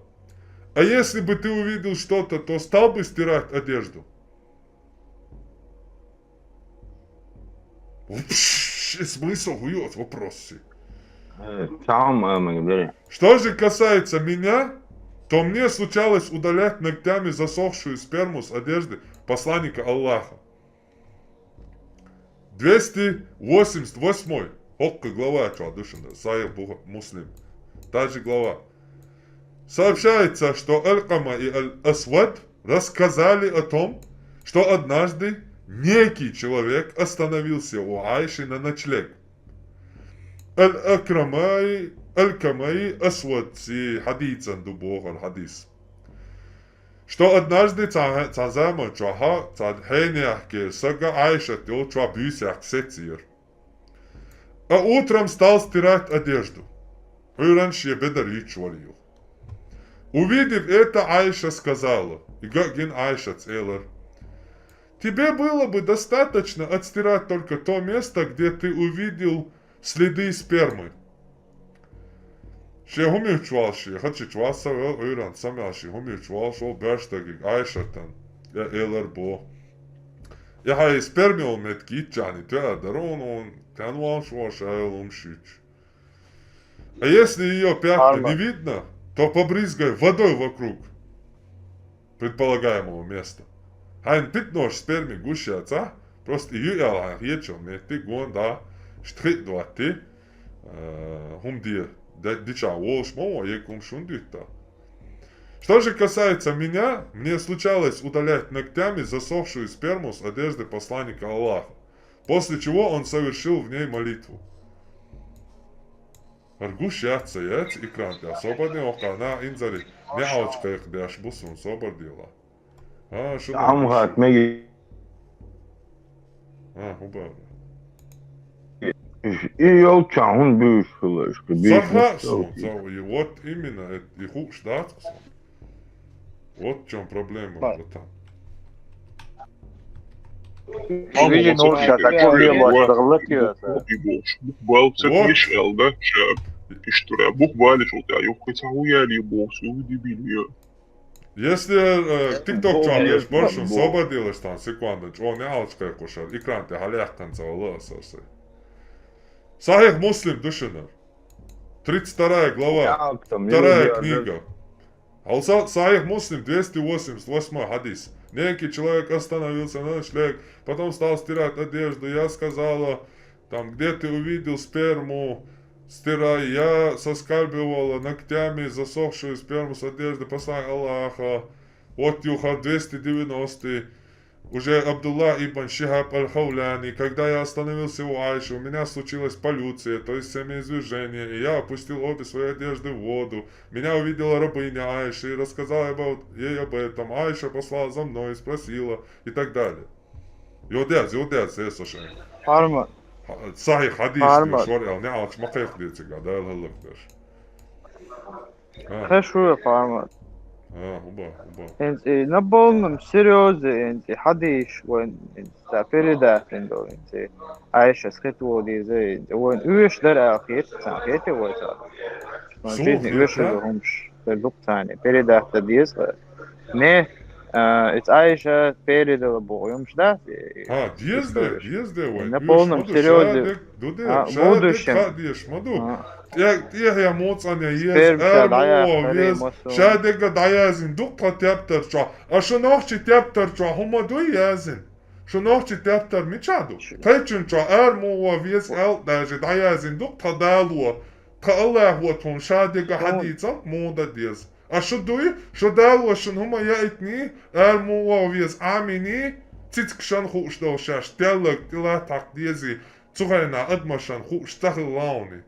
а если бы ты увидел что-то, то стал бы стирать одежду? Вообще смысл хуёт вопросы. Э, Сам э, мы говорим. Что же касается меня, то мне случалось удалять ногтями засохшую сперму с одежды посланника Аллаха. Двести восемьдесят восьмой. Хокка глава, чё, душина, Сахих Буха-, Муслим. Та же глава. Сообщается, что Алькама и Аль-Асвад рассказали о том, что однажды некий человек остановился у Айши на ночлег. Аль-Акрамай, Алькамай Асвад си хадисан дубохар хадис. Что однажды ца-, цан заман чуаха, цан хейнях ке сага Айша тел чуа бюсях сетсир. А утром стал стирать одежду. Уйран шие бедар ючвалию. Увидев это, Айша сказала, и гагин Айша целар: «Тебе было бы достаточно отстирать только то место, где ты увидел следы спермы». Шие хумиучвал шие, хачичвал савел уйран самял шие хумиучвал шо бяштагиг Айшатан. Я элар бо. Я хай спермиол мет китчани, тя дарон он, тянвал шо шайл умшич. А если ее пятна не видно, то побрызгай водой вокруг предполагаемого места. Хайн пятно спермы гущаца, просто ю ял хайн хечо мети гон да, штрит двати, хумди, дича волш мо, екум шундита. Что же касается меня, мне случалось удалять ногтями засохшую сперму с одежды посланника Аллаха, после чего он совершил в ней молитву. Аргуш яца яц экран тя собадни ока на инзари не ауч кайх дяш бусун собадила. А, шо Ам хат меги А, хубар. И йол чахун бюш хулаш. Саха су, су, и вот именно это, и хуш дат. Вот в чем проблема, братан. Видишь, ну, сейчас такой мир вот, вот, Буквал цепиш элда, шап. Иштура, буквально что-то, а ёхка цахуяли бокс, вы дебильные. Если э, TikTok чуамеш больше собадилась там секунда, чё не алчкай кушал, экран ты халях конца лососы. Сахих Муслим душинар. Тридцать вторая глава, вторая книга. Алса Сахих Муслим, двести восемьдесят восьмой хадис. Некий человек остановился на ночлег, потом стал стирать одежду. Я сказала, Там, где ты увидел сперму, стирай. Я соскальзывала ногтями засохшую сперму с одежды, посланник Аллаха. Вот Юха двести девяностый. Уже Абдулла ибн Шихаб аль-Хауляни. Когда я остановился у Айши, у меня случилось поллюция, то есть семяизвержение, и я опустил обе свои одежды в воду. Меня увидела рабыня Айши и рассказала об- ей об этом. Айша послала за мной и спросила, и так далее. Йодяз, йодяз, эсошен. Парма. Сахих хадис, Парма. Швар эл, не алкш макайх децега, да, эл халлах даш. А, Хешуя, Парма. а, уба, уба. Инц и на полном серьезе, инц и хадиш, вон, инц та передать, инц и Айша схитводизе, инц и вон уж дар алхит, сан хити войта. Слух, Жизнь я вышел так? Хумш, передать, передать, не, а, из Айша передала Богу, юмш, да? А, дезде, дезде, вай. На полном серьёзе. Дуде, А, шадек будущем. Хадиш, маду. А, Я, я, я моцан, я ез, Сперм эр шадая, муа, хадей вез, мосу. Шадега даязин, дук та тептер чо. А шо нохчи тептер чо, хума дуй язин. Шо нохчи тептер мичаду. Кайчун чо, эр муа, вез, эл даже даязин, дук та далуа. Та Аллах вот хун, Шадега Хун. Хадица, мода дез. А шо дуй, шо далуа шун хума я итни, эр муа, вез, амини, цицк шан хуш дол шаш, теллаг, тила так дези. Цухайна адмашан хуш тахыл лауни.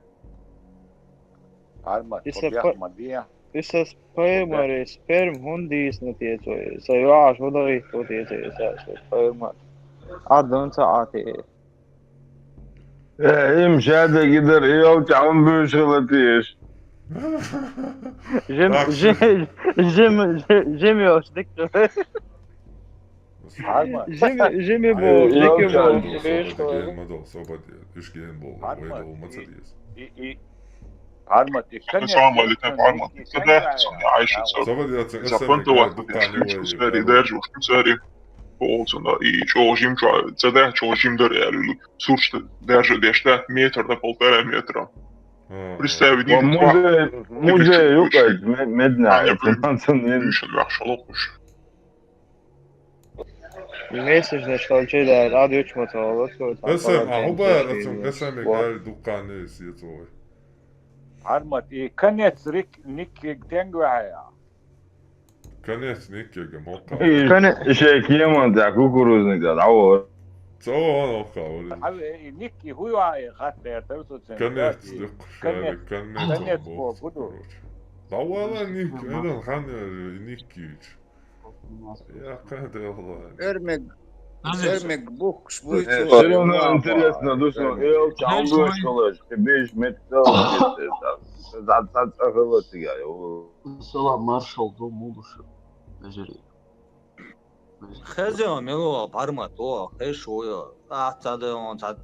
Арма, Исо тобях па- мадия. Исо спермари, сперм хундис на тецо. Са юаш водой то тецо, исо сперма. Адон са ати. Э, им Шадег идер, и ол чаун бюшелатиш. Жим, Так, жим, жим, жим, жим ёш дик. Арма. Жим, жим бо, Ай, дик ёлка. бо. Мадол, собади, ишген бол, Арма, вайдол и- мацадиес. И, и, Арма, ти конечно. Салам алейкум, Арма. Тогда, Айша, Собади, ацен, запомнил, эсен, что держ, что цари. Полцена, и чё жим, чё, цеда, чё жим дер, я люблю. Сурч, даже дешта, метр до полтора метра. Представить, Ва музей, музей юкать, медна, Аня, это нацен. Ишен вахшалокуш. Месяц на что че да, радио чмотал, вот что там. Эсен, а хуба, ацен, эсен, галь дукканы сиет вой. Арма, и конец рик, ник, тенгвая. Конец никега, мокка. Кане- Ишек еман, да, кукурузник, да, а вот. Цо он окка, вали. Ав, и ник, и хуя, и хат, и тер, су, цен, Конец, и конец, конец, конец, по, буду. Да вала ник, эдан хан никич. Я каде вала. Эрмег, эрмег бухш будет. Все равно интересно, дусно, эл чамбуш колаш, ты беш мет, да, да, да, да, да, да. Салам, маршал, дом удуши. Нажери. Хезео мело парма то, хешуё. А, цада он, цад.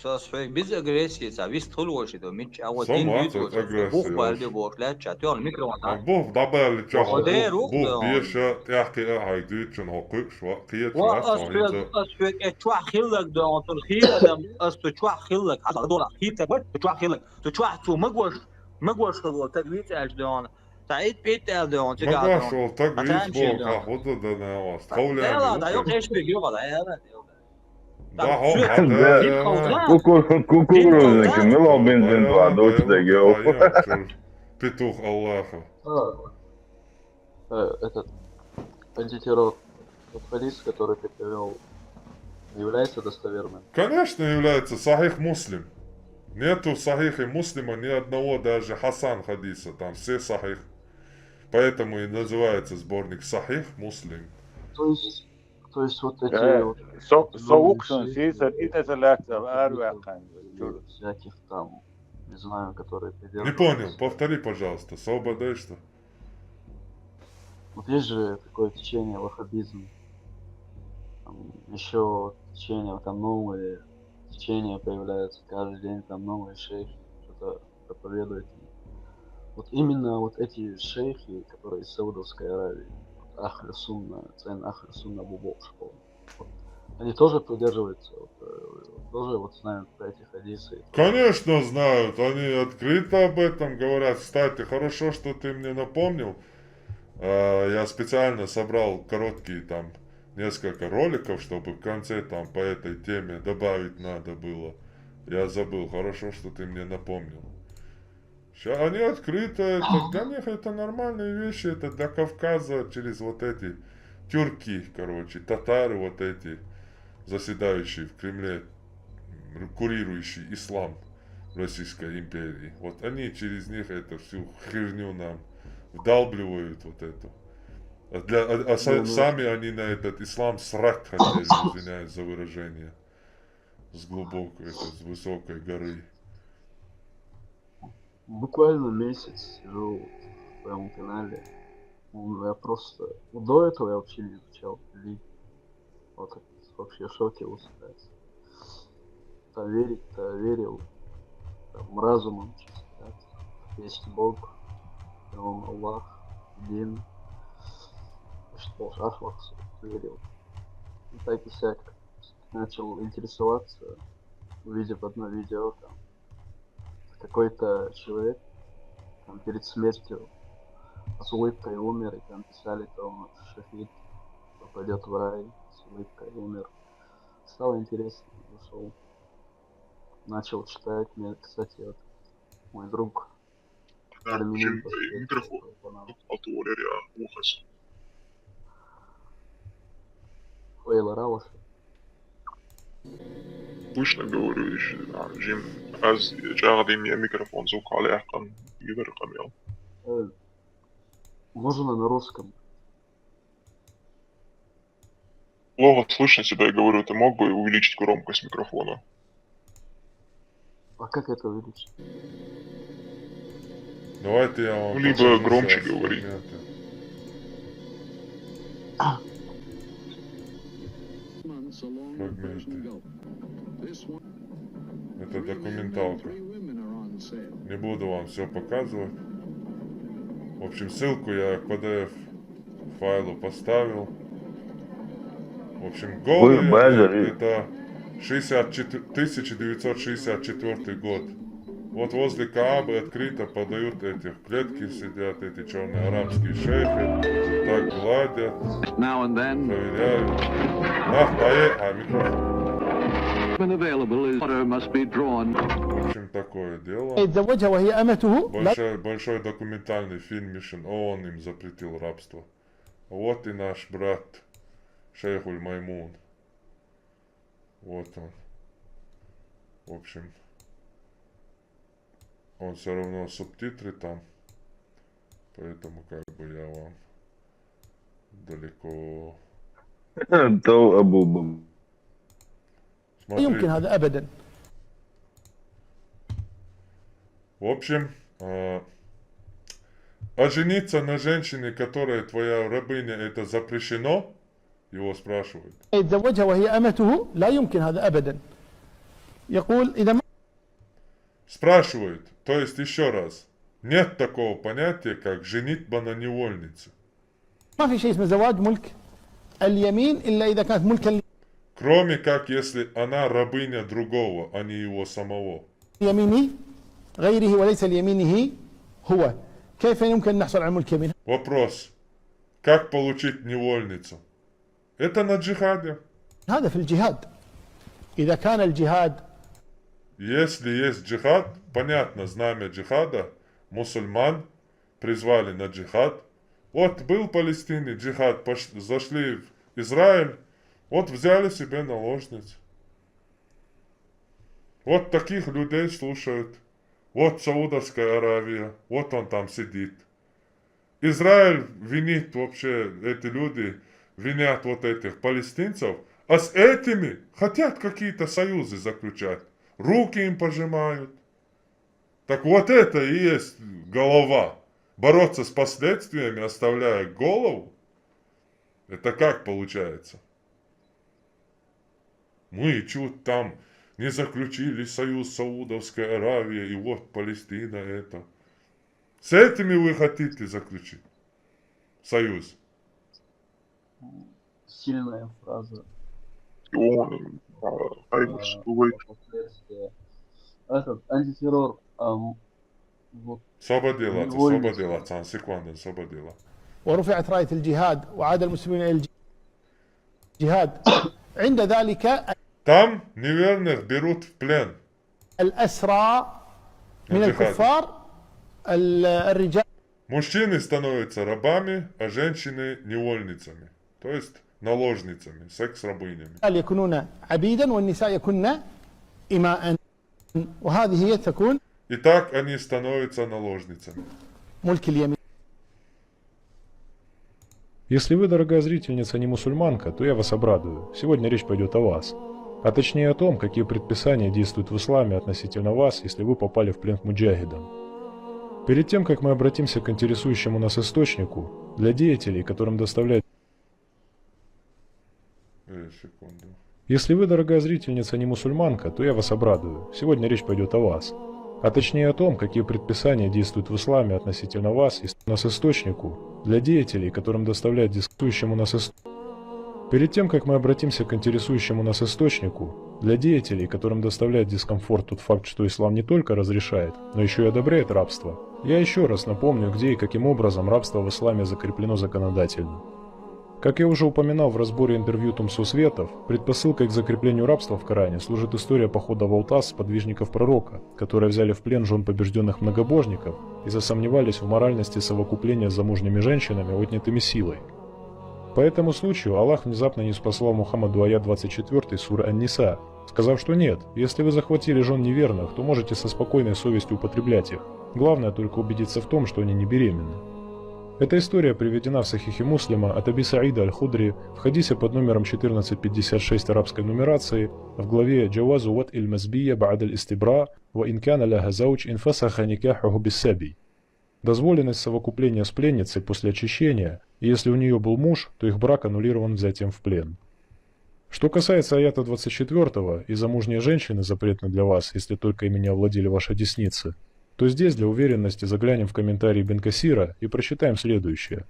Сос хой биз агрессия, ца вис тул воши то, мич, а вот Сама дин бит цад воши. Агрессия Бух балди воши. Бош, ляча, тёр микро. А бух дабали чо. О, де рух Бух да. Биша, тяхки, а, ай, дючен, хокуш, ва, киет, Ва ва, ас фек, ас фек, э, чуа хиллак да, он тур хи адам, ас ту чуа хиллак, хада дора, хи та бат, ту чуа хиллак, ту чуа цу магваш, магваш хилла, так вит аж да он. Та ит пит аж да он, цигар да Магаш он. ол, так А вис там чей бол, да? ха, хода да на вас. Та Хаулян, дела, да, юка. Ёк эшпек, ёк, да, я, да, ёк. Да, хо, Всё, ха, да, ит да. хо, да. Кукур, Кукурузник, мело бензин, два, дочь да, гео. Петух Аллаха. А, э, этот антитеррор, тот хадис, который ты привел, не является достоверным. Конечно, является Сахих Муслим. Нету в Сахихе Муслима ни одного даже Хасан хадиса, там все Сахих. Поэтому и называется сборник Сахих Муслим. То есть, то есть вот эти Э, вот со, ну, соукшен, все сизер, эти итезеляксер, вот арвякан. всяких там, не знаю, которые Не понял, придерживаются. Повтори, пожалуйста, собадай что? Вот есть же такое течение ваххабизм. Там еще течение, там новые течения появляются, каждый день там новые шейхи что-то проповедуют. Вот именно вот эти шейхи, которые из Саудовской Аравии, вот Ахлю Сунна, Цен Ахлю Сунна Бубок школа. Вот. Они тоже придерживаются, вот, э, тоже вот знают про эти хадисы. Конечно знают, они открыто об этом говорят. Кстати, хорошо, что ты мне напомнил. А, я специально собрал короткие там несколько роликов, чтобы в конце там по этой теме добавить надо было. Я забыл, хорошо, что ты мне напомнил. Ща они открыто, это для них это нормальные вещи, это для Кавказа через вот эти тюрки, короче, татары вот эти, заседающие в Кремле, м, курирующие ислам Российской империи. Вот они через них эту всю херню нам вдалбливают вот эту. А, для, а, а са- сами они на этот ислам срать хотели, извиняюсь за выражение, с глубокой, это, с высокой горы. Буквально месяц сижу в твоем канале. Ну, я просто... До этого я вообще не изучал религию. Вот вообще в шоке выступать. То верить, то верил. Там, разумом чисто. Есть Бог, и он Аллах, один. Что, Ахвах верил. И так и сяк. Начал интересоваться, увидев одно видео, там, какой-то человек там, перед смертью с улыбкой умер, и там писали, то он шахид, попадет в рай, с улыбкой умер. Стало интересно, зашел. Начал читать, мне, кстати, вот мой друг Армин, микрофон. Алтуория, ухас. Хуэйлар алыш. Слышно, говорю, ещё, а, Джим, аз чагъдим я микрофон звук али ахъан, югар къамел. Э, Можно на русском? Плохо слышно тебя, я говорю, ты мог бы увеличить громкость микрофона? А как это увеличить? Давайте я вам Ну, либо покажу громче сейчас говори. Фрагменты. Фрагменты. Это документалка. Не буду вам все показывать. В общем, ссылку я к P D F файлу поставил. В общем, голые Базари. Это шестьдесят четыре, тысяча девятьсот шестьдесят четвёртый год. Вот возле Каабы открыто подают этих. Клетки сидят эти черные арабские шейхи. Так гладят, Now and then, проверяют. На, поехали, микрофон. when available is water must be drawn. В общем, такое дело. يتزوجها وهي أمته لا Большой, большой документальный фильм Mission. Он им запретил рабство. Вот и наш брат Шейхуль Маймун. Вот он. В общем, он все равно субтитры там. Поэтому как бы я вам далеко. То Абу Бам. لا يمكن Смотрите. هذا أبدا. В общем, а, а жениться на женщине, которая твоя рабыня, это запрещено? Его спрашивают. يتزوجها وهي أمته لا يمكن هذا أبدا. يقول إذا ما Спрашивают, то есть еще раз. Нет такого понятия, как женитьба на невольнице. ما في شيء اسمه زواج ملك اليمين إلا إذا كانت ملكا Кроме как, если она рабыня другого, а не его самого. يمين غيره وليس ليمينه هو. كيف يمكن أن نحصل على ملك يمين؟ Вопрос. Как получить невольницу? Это на джихаде. هذا في الجهاد. إذا كان الجهاد Если есть джихад, понятно, знамя джихада, мусульман призвали на джихад. Вот был в Палестине джихад, пош- зашли в Израиль, вот взяли себе наложниц. Вот таких людей слушают. Вот Саудовская Аравия, вот он там сидит. Израиль винит вообще, эти люди винят вот этих палестинцев, а с этими хотят какие-то союзы заключать. Руки им пожимают. Так вот это и есть голова. Бороться с последствиями, оставляя голову. Это как получается? Мы чуть там не заключили союз с Саудовской Аравией, и вот Палестина это. С этими вы хотите заключить союз? Сильная фраза. Он, а, Аймус, Кувейт. Последствия. Этот, антитеррор. Ам, вот, Сободела, это Невольница. Сободела, цан секунда, Сободела. ورفعت راية الجهاد وعاد المسلمون إلى الجهاد. عند ذلك Там неверных берут в плен. الأسرى من الجهاد. الكفار، ال- الرجال Мужчины становятся рабами, а женщины невольницами, то есть наложницами, секс-рабынями. يكونون عبيدا والنساء يكن إماء، وهذه هي تكون И так они становятся наложницами. ملك اليمين. Если вы, дорогая зрительница, не мусульманка, то я вас обрадую. Сегодня речь пойдет о вас. А точнее о том, какие предписания действуют в исламе относительно вас, если вы попали в плен к муджахидам. Перед тем, как мы обратимся к интересующему нас источнику, для деятелей, которым доставляет Э, секунду. Если вы, дорогая зрительница, не мусульманка, то я вас обрадую. Сегодня речь пойдет о вас. А точнее о том, какие предписания действуют в исламе относительно вас, если у нас источнику, для деятелей, которым доставляет дискуссующему нас ис- Перед тем, как мы обратимся к интересующему нас источнику, для деятелей, которым доставляет дискомфорт тот факт, что ислам не только разрешает, но еще и одобряет рабство, я еще раз напомню, где и каким образом рабство в исламе закреплено законодательно. Как я уже упоминал в разборе интервью Тумсо Светов, предпосылкой к закреплению рабства в Коране служит история похода в Аутас сподвижников пророка, которые взяли в плен жен побежденных многобожников и засомневались в моральности совокупления с замужними женщинами, отнятыми силой. По этому случаю Аллах внезапно ниспослал Мухаммаду аят двадцать четыре суры Ан-Ниса, сказав, что нет, если вы захватили жен неверных, то можете со спокойной совестью употреблять их. Главное только убедиться в том, что они не беременны. Эта история приведена в Сахихе Муслима от Аби Саида Аль-Худри в хадисе под номером четырнадцать пятьдесят шесть арабской нумерации в главе «Джавазу ват иль мазбия ба'д аль-истибра ва ин кана ляха зауч инфасаха никяхуху биссаби». Дозволенность совокупления с пленницей после очищения, и если у нее был муж, то их брак аннулирован взятием в плен. Что касается аята двадцать четвёртого, и замужние женщины запретны для вас, если только ими не овладели ваши десницы, то здесь для уверенности заглянем в комментарий Ибн Касира и прочитаем следующее.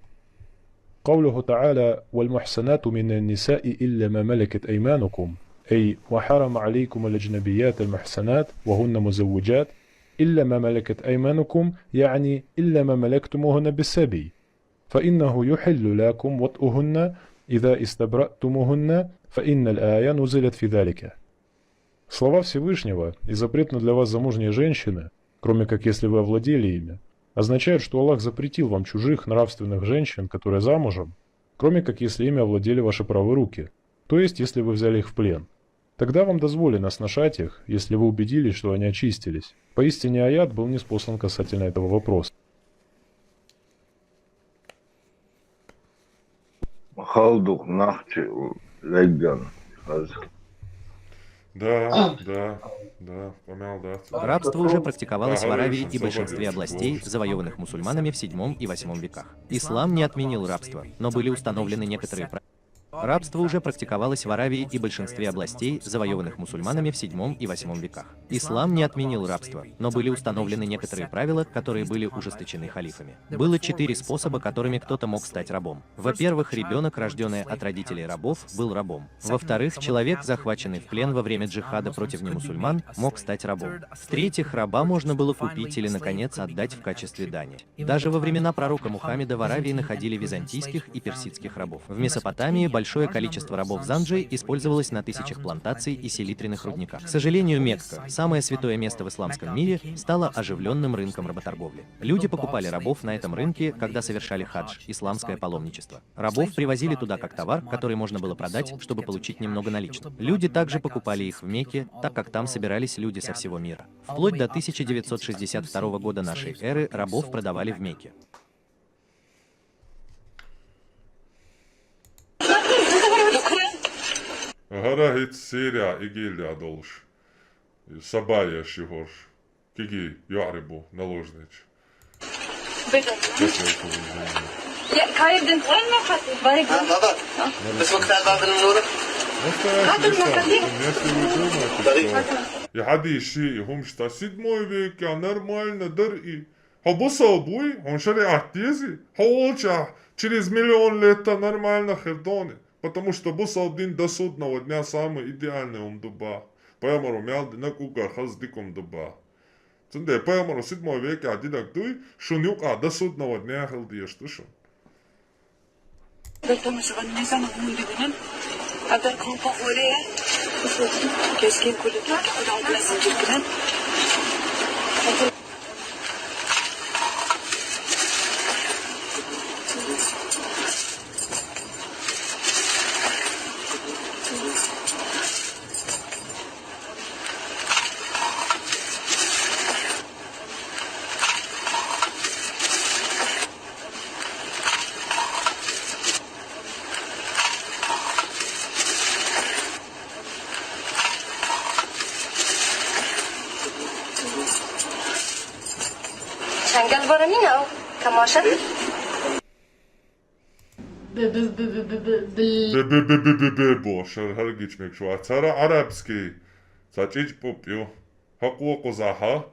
قوله تعالى: والمحصنات من النساء إلا ما ملكت أيمانكم، أي وحرم عليكم الأجنبيات المحصنات وهن مزوجات إلا ما ملكت أيمانكم، يعني إلا ما ملكتموهن بالسبي، فإنه يحل لكم وطئهن إذا استبرأتموهن، فإن الآية نزلت في ذلك. Слова Всевышнего: «И запретны для вас замужние женщины, кроме как если вы овладели ими», означают, что Аллах запретил вам чужих нравственных женщин, которые замужем, кроме как если ими овладели ваши правые руки, то есть если вы взяли их в плен. Тогда вам дозволено сношать их, если вы убедились, что они очистились. Поистине аят был ниспослан касательно этого вопроса. Халдук нахчи легган хаз. Да, да, да, помял, да. Рабство уже практиковалось в Аравии и большинстве областей, завоеванных мусульманами в седьмом и восьмом веках. Ислам не отменил рабство, но были установлены некоторые правила. Рабство уже практиковалось в Аравии и большинстве областей, завоеванных мусульманами в седьмом и восьмом веках. Ислам не отменил рабство, но были установлены некоторые правила, которые были ужесточены халифами. Было четыре способа, которыми кто-то мог стать рабом. Во-первых, ребенок, рожденный от родителей рабов, был рабом. Во-вторых, человек, захваченный в плен во время джихада против немусульман, мог стать рабом. В-третьих, раба можно было купить или, наконец, отдать в качестве дани. Даже во времена пророка Мухаммеда в Аравии находили византийских и персидских рабов. В Месопотамии большое количество рабов занджи использовалось на тысячах плантаций и селитренных рудниках. К сожалению, Мекка, самое святое место в исламском мире, стала оживленным рынком работорговли. Люди покупали рабов на этом рынке, когда совершали хадж, исламское паломничество. Рабов привозили туда как товар, который можно было продать, чтобы получить немного наличных. Люди также покупали их в Мекке, так как там собирались люди со всего мира. Вплоть до тысяча девятьсот шестьдесят второго года нашей эры рабов продавали в Мекке. Гьарахьит Сирия игилла долуш. Сабая шигьур. Киги югӀрибу наложнич. Я кайдин ванна хати. Барик. Настоящий ислам. Если вы думаете, что и хадис ши, и хумшта седьмой век, я нормально дар и. Хо бусал буй, он шариат дези. Хо волча через миллион лет та нормально хердони. Потому что бусал дин до судного дня самый идеальный ум дуба. Пайгамбару мялди накуга хаз дикум дуба. Цунде пайгамбару седьмой век а дидак дуй, шун юкъа до судного дня хел диеш ду шун. Датамыз ваннезан мундигунан. Адар компа хоре. Кескин кулитна, куда зинжиргинен. Sen gel bara mîna, kemaşe. Bi- bi- bi- bi- bi- bi- bil- Bi bi bi bi bi bi bo, şer her geçmek şu. Atsara arabski. Sa çiç pup yo. Hakwo kuzaha.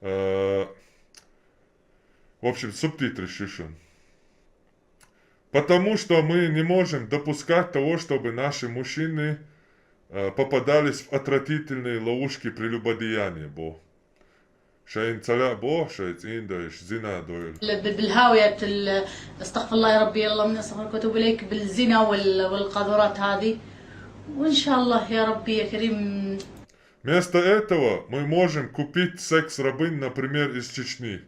Ee, В общем, субтитры шишен. Потому что мы не можем допускать того, чтобы наши мужчины э, попадались в отвратительные ловушки прелюбодеяния, бо. Шайн цаля бо, шайн циндаеш, зина дойл. ب- بالهاوية ال- استغفر الله يا ربي، اللهم إني أستغفرك وأتوب إليك، بالزنا وال- والقاذورات هذه. وإن شاء الله يا ربي يا كريم. Вместо этого мы можем купить секс-рабынь, например, из Чечни.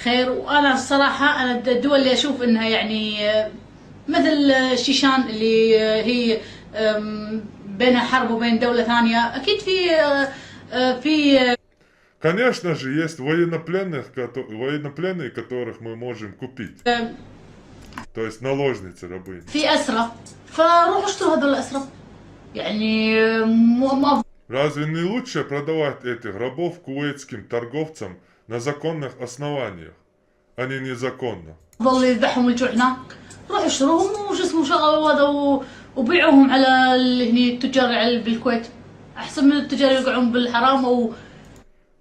خير. وأنا الصراحة أنا الد- الدول اللي أشوف إنها يعني آه، مثل آه، الشيشان اللي آه، هي آم، بينها حرب وبين دولة ثانية، أكيد في آه، آه، في آه، Конечно же, есть военнопленных, кото- военнопленные, которых мы можем купить. То есть наложницы, рабыни. في أسرى، فروحوا اشتروا هذول الأسرى. يعني آه، مو مو Разве не лучше продавать этих рабов кувейтским торговцам на законных основаниях, а не незаконно? أفضل يذبحهم الجوع هناك. روحوا اشتروهم وش اسمه شغلوا هذا و- وبيعوهم على اللي هني التجار على بالكويت، أحسن من التجار يقعون بالحرام و...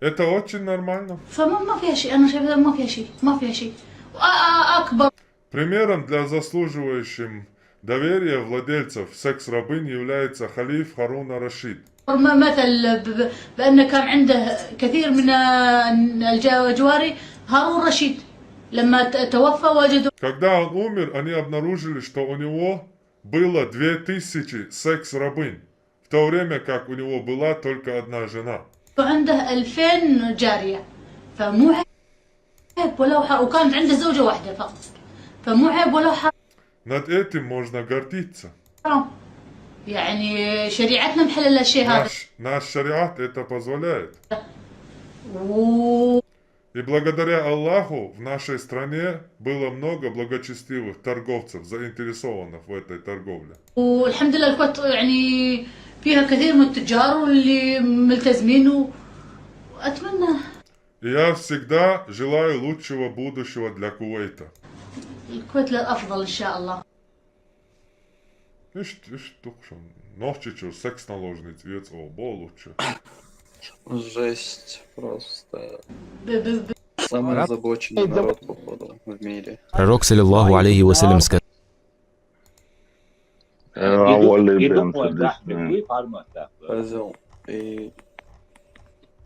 Это очень нормально. فما ما فيها شيء، أنا شايفة ما فيها شيء، ما فيها شيء. وأكبر Примером для заслуживающим доверия владельцев секс-рабынь является халиф Харуна Рашид. مثل ب- ب- بأنه كان عنده كثير من الج- الجواري. هارون رشيد لما ت- توفى وجدوا Когда он умер, они обнаружили, что у него было две тысячи секс-рабынь, в то время как у него была только одна жена. عنده ألفين جارية، فمو عيب ولو حرام، وكانت عنده زوجة واحدة فقط، فمو عيب ولو حرام. Над этим можно гордиться. يعني شريعتنا محللة الشيء هذا. Наш, наш шариат это позволяет. و- И благодаря Аллаху в нашей стране было много благочестивых торговцев, заинтересованных в этой торговле. والحمد لله الكويت يعني فيها كثير من التجار واللي ملتزمين و- وأتمنى И я всегда желаю лучшего будущего для Кувейта. الكويت للأفضل إن شاء الله. Ишт, ишт тухшан. Нохчичур секс наложниц вец о, бо лучше. Жесть просто. ب- ب- ب- Самый Раб- озабоченный народ, походу, в мире. Пророк, саллиллаху алейхи ва саллям, сказал: Э, أول يدق بنت وين تحت الإسلام. كيف عرمت تحت. Козел. И...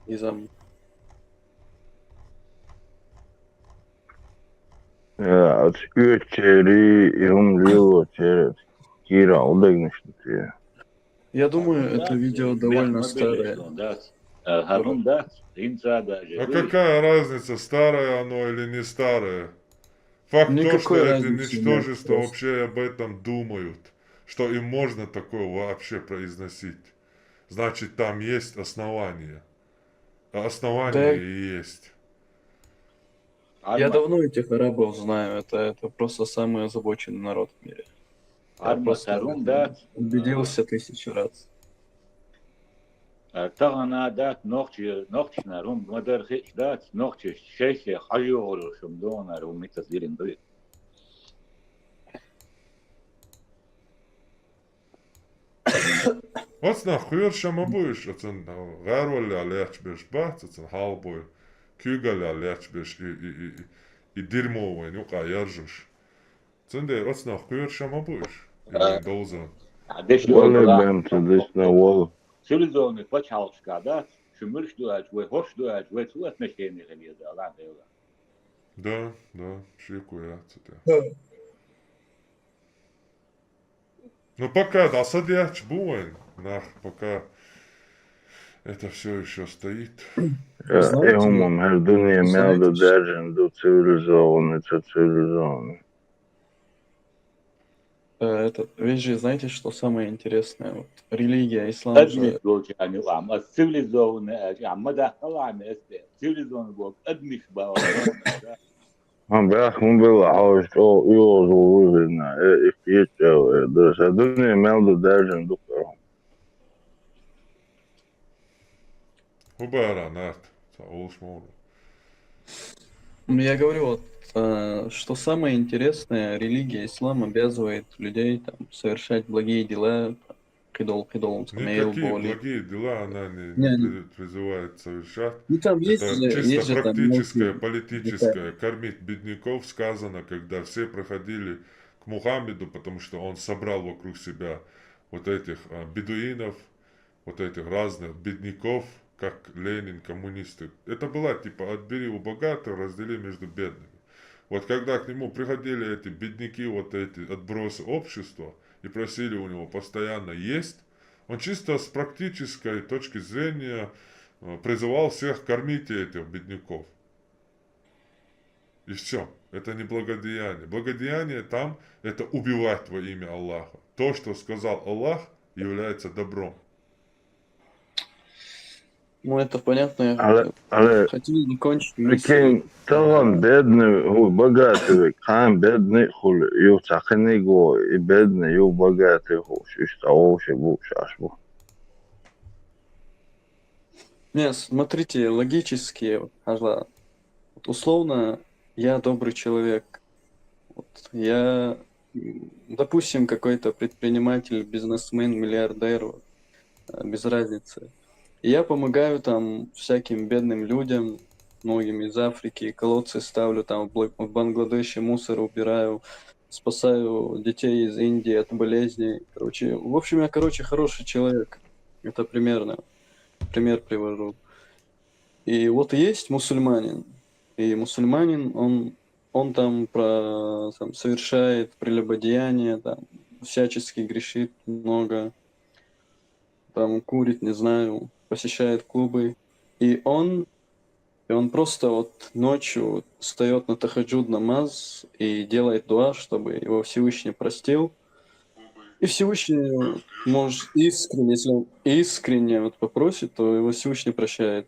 И зам... Э, от Ючери и Умлио через Кира Удегнишники. Я думаю, это видео довольно старое. Да. Э, Харун, да, инца даже. А какая разница, старое оно или не старое? Факт то, что Никакой эти разницы нет ничтожества просто. Вообще об этом думают, что им можно такое вообще произносить. Значит, там есть основания. А основания Да. И есть. Я давно этих арабов знаю, это, это просто самый озабоченный народ в мире. Я Арма просто Харун, да. Убедился тысячу раз. Э, тагана дат нохчи, нохчи нарун, мадар хич дат нохчи, шейхе, хажугуру, шумдонар, умитас дирин дуй. Оцна хуйр шама буйш, оцен гарвалля леч беш бац, оцен халбой, кюгалля леч беш и, и, и, и дерьмовый, ну ка яржуш. Ценде оцна хуйр шама буйш. И долза. Адеш Оле бен цудис на вол. Цивилизованный пачалшка, да? Шумурш дуач, вой хош дуач, вой цу отношения хабир да, ладно, да. Да, да, шикуя ците. Ну пока да садяч буен, нах, пока это все еще стоит. Э, э, умам, хер дуния мелда держен ду цивилизованный, цу цивилизованный. Э, этот, ведь же, знаете, что самое интересное? Вот религия ислам Адмиш же... гол чани лам, а цивилизованный, а мада халами эсте, цивилизованный гол, адмиш бал. Ма бяхун била хьауш, о, иозу вузина, э, ихтиет, э, да, са дуния мелда держен ду. Хубара нарт, са улшмур. Ну, я говорю, вот, э, что самое интересное, религия ислам обязывает людей там совершать благие дела, там, кидол, кидол, там, эл, Никакие боли. Благие дела она не, Не, не не. при- призывает совершать. Ну, там есть Это же, есть чисто же там практическое, мелкие политическое. Кормить бедняков сказано, когда все приходили к Мухаммеду, потому что он собрал вокруг себя вот этих а, бедуинов, вот этих разных бедняков, как Ленин, коммунисты. Это была типа «отбери у богатых, раздели между бедными». Вот когда к нему приходили эти бедняки, вот эти отбросы общества, и просили у него постоянно есть, он чисто с практической точки зрения э, призывал всех: «Кормите этих бедняков». И все. Это не благодеяние. Благодеяние там — это убивать во имя Аллаха. То, что сказал Аллах, является добром. Ну, это понятно, я Але, хотел, але, хотел закончить мысль. прикинь, таган бедный хул богатый век, хан бедный хул, ю цахиниго, и бедный, ю богатый хул, шиш того, шибу, шашбу. Не, смотрите, логически, Хажла. Вот условно, я добрый человек. Вот я, м, допустим, какой-то предприниматель, бизнесмен, миллиардер, вот, э, без разницы. И я помогаю там всяким бедным людям, многим из Африки, колодцы ставлю там в Бла- в Бангладеше, мусор убираю, спасаю детей из Индии от болезней. Короче, в общем, я, короче, хороший человек. Это примерно. Пример привожу. И вот есть мусульманин. И мусульманин, он, он там, про, там совершает прелюбодеяние, там всячески грешит много. Там курит, не знаю, посещает клубы. И он, и он просто вот ночью встает на тахаджуд намаз и делает дуа, чтобы его Всевышний простил. И Всевышний, может, искренне, если он искренне вот попросит, то его Всевышний прощает.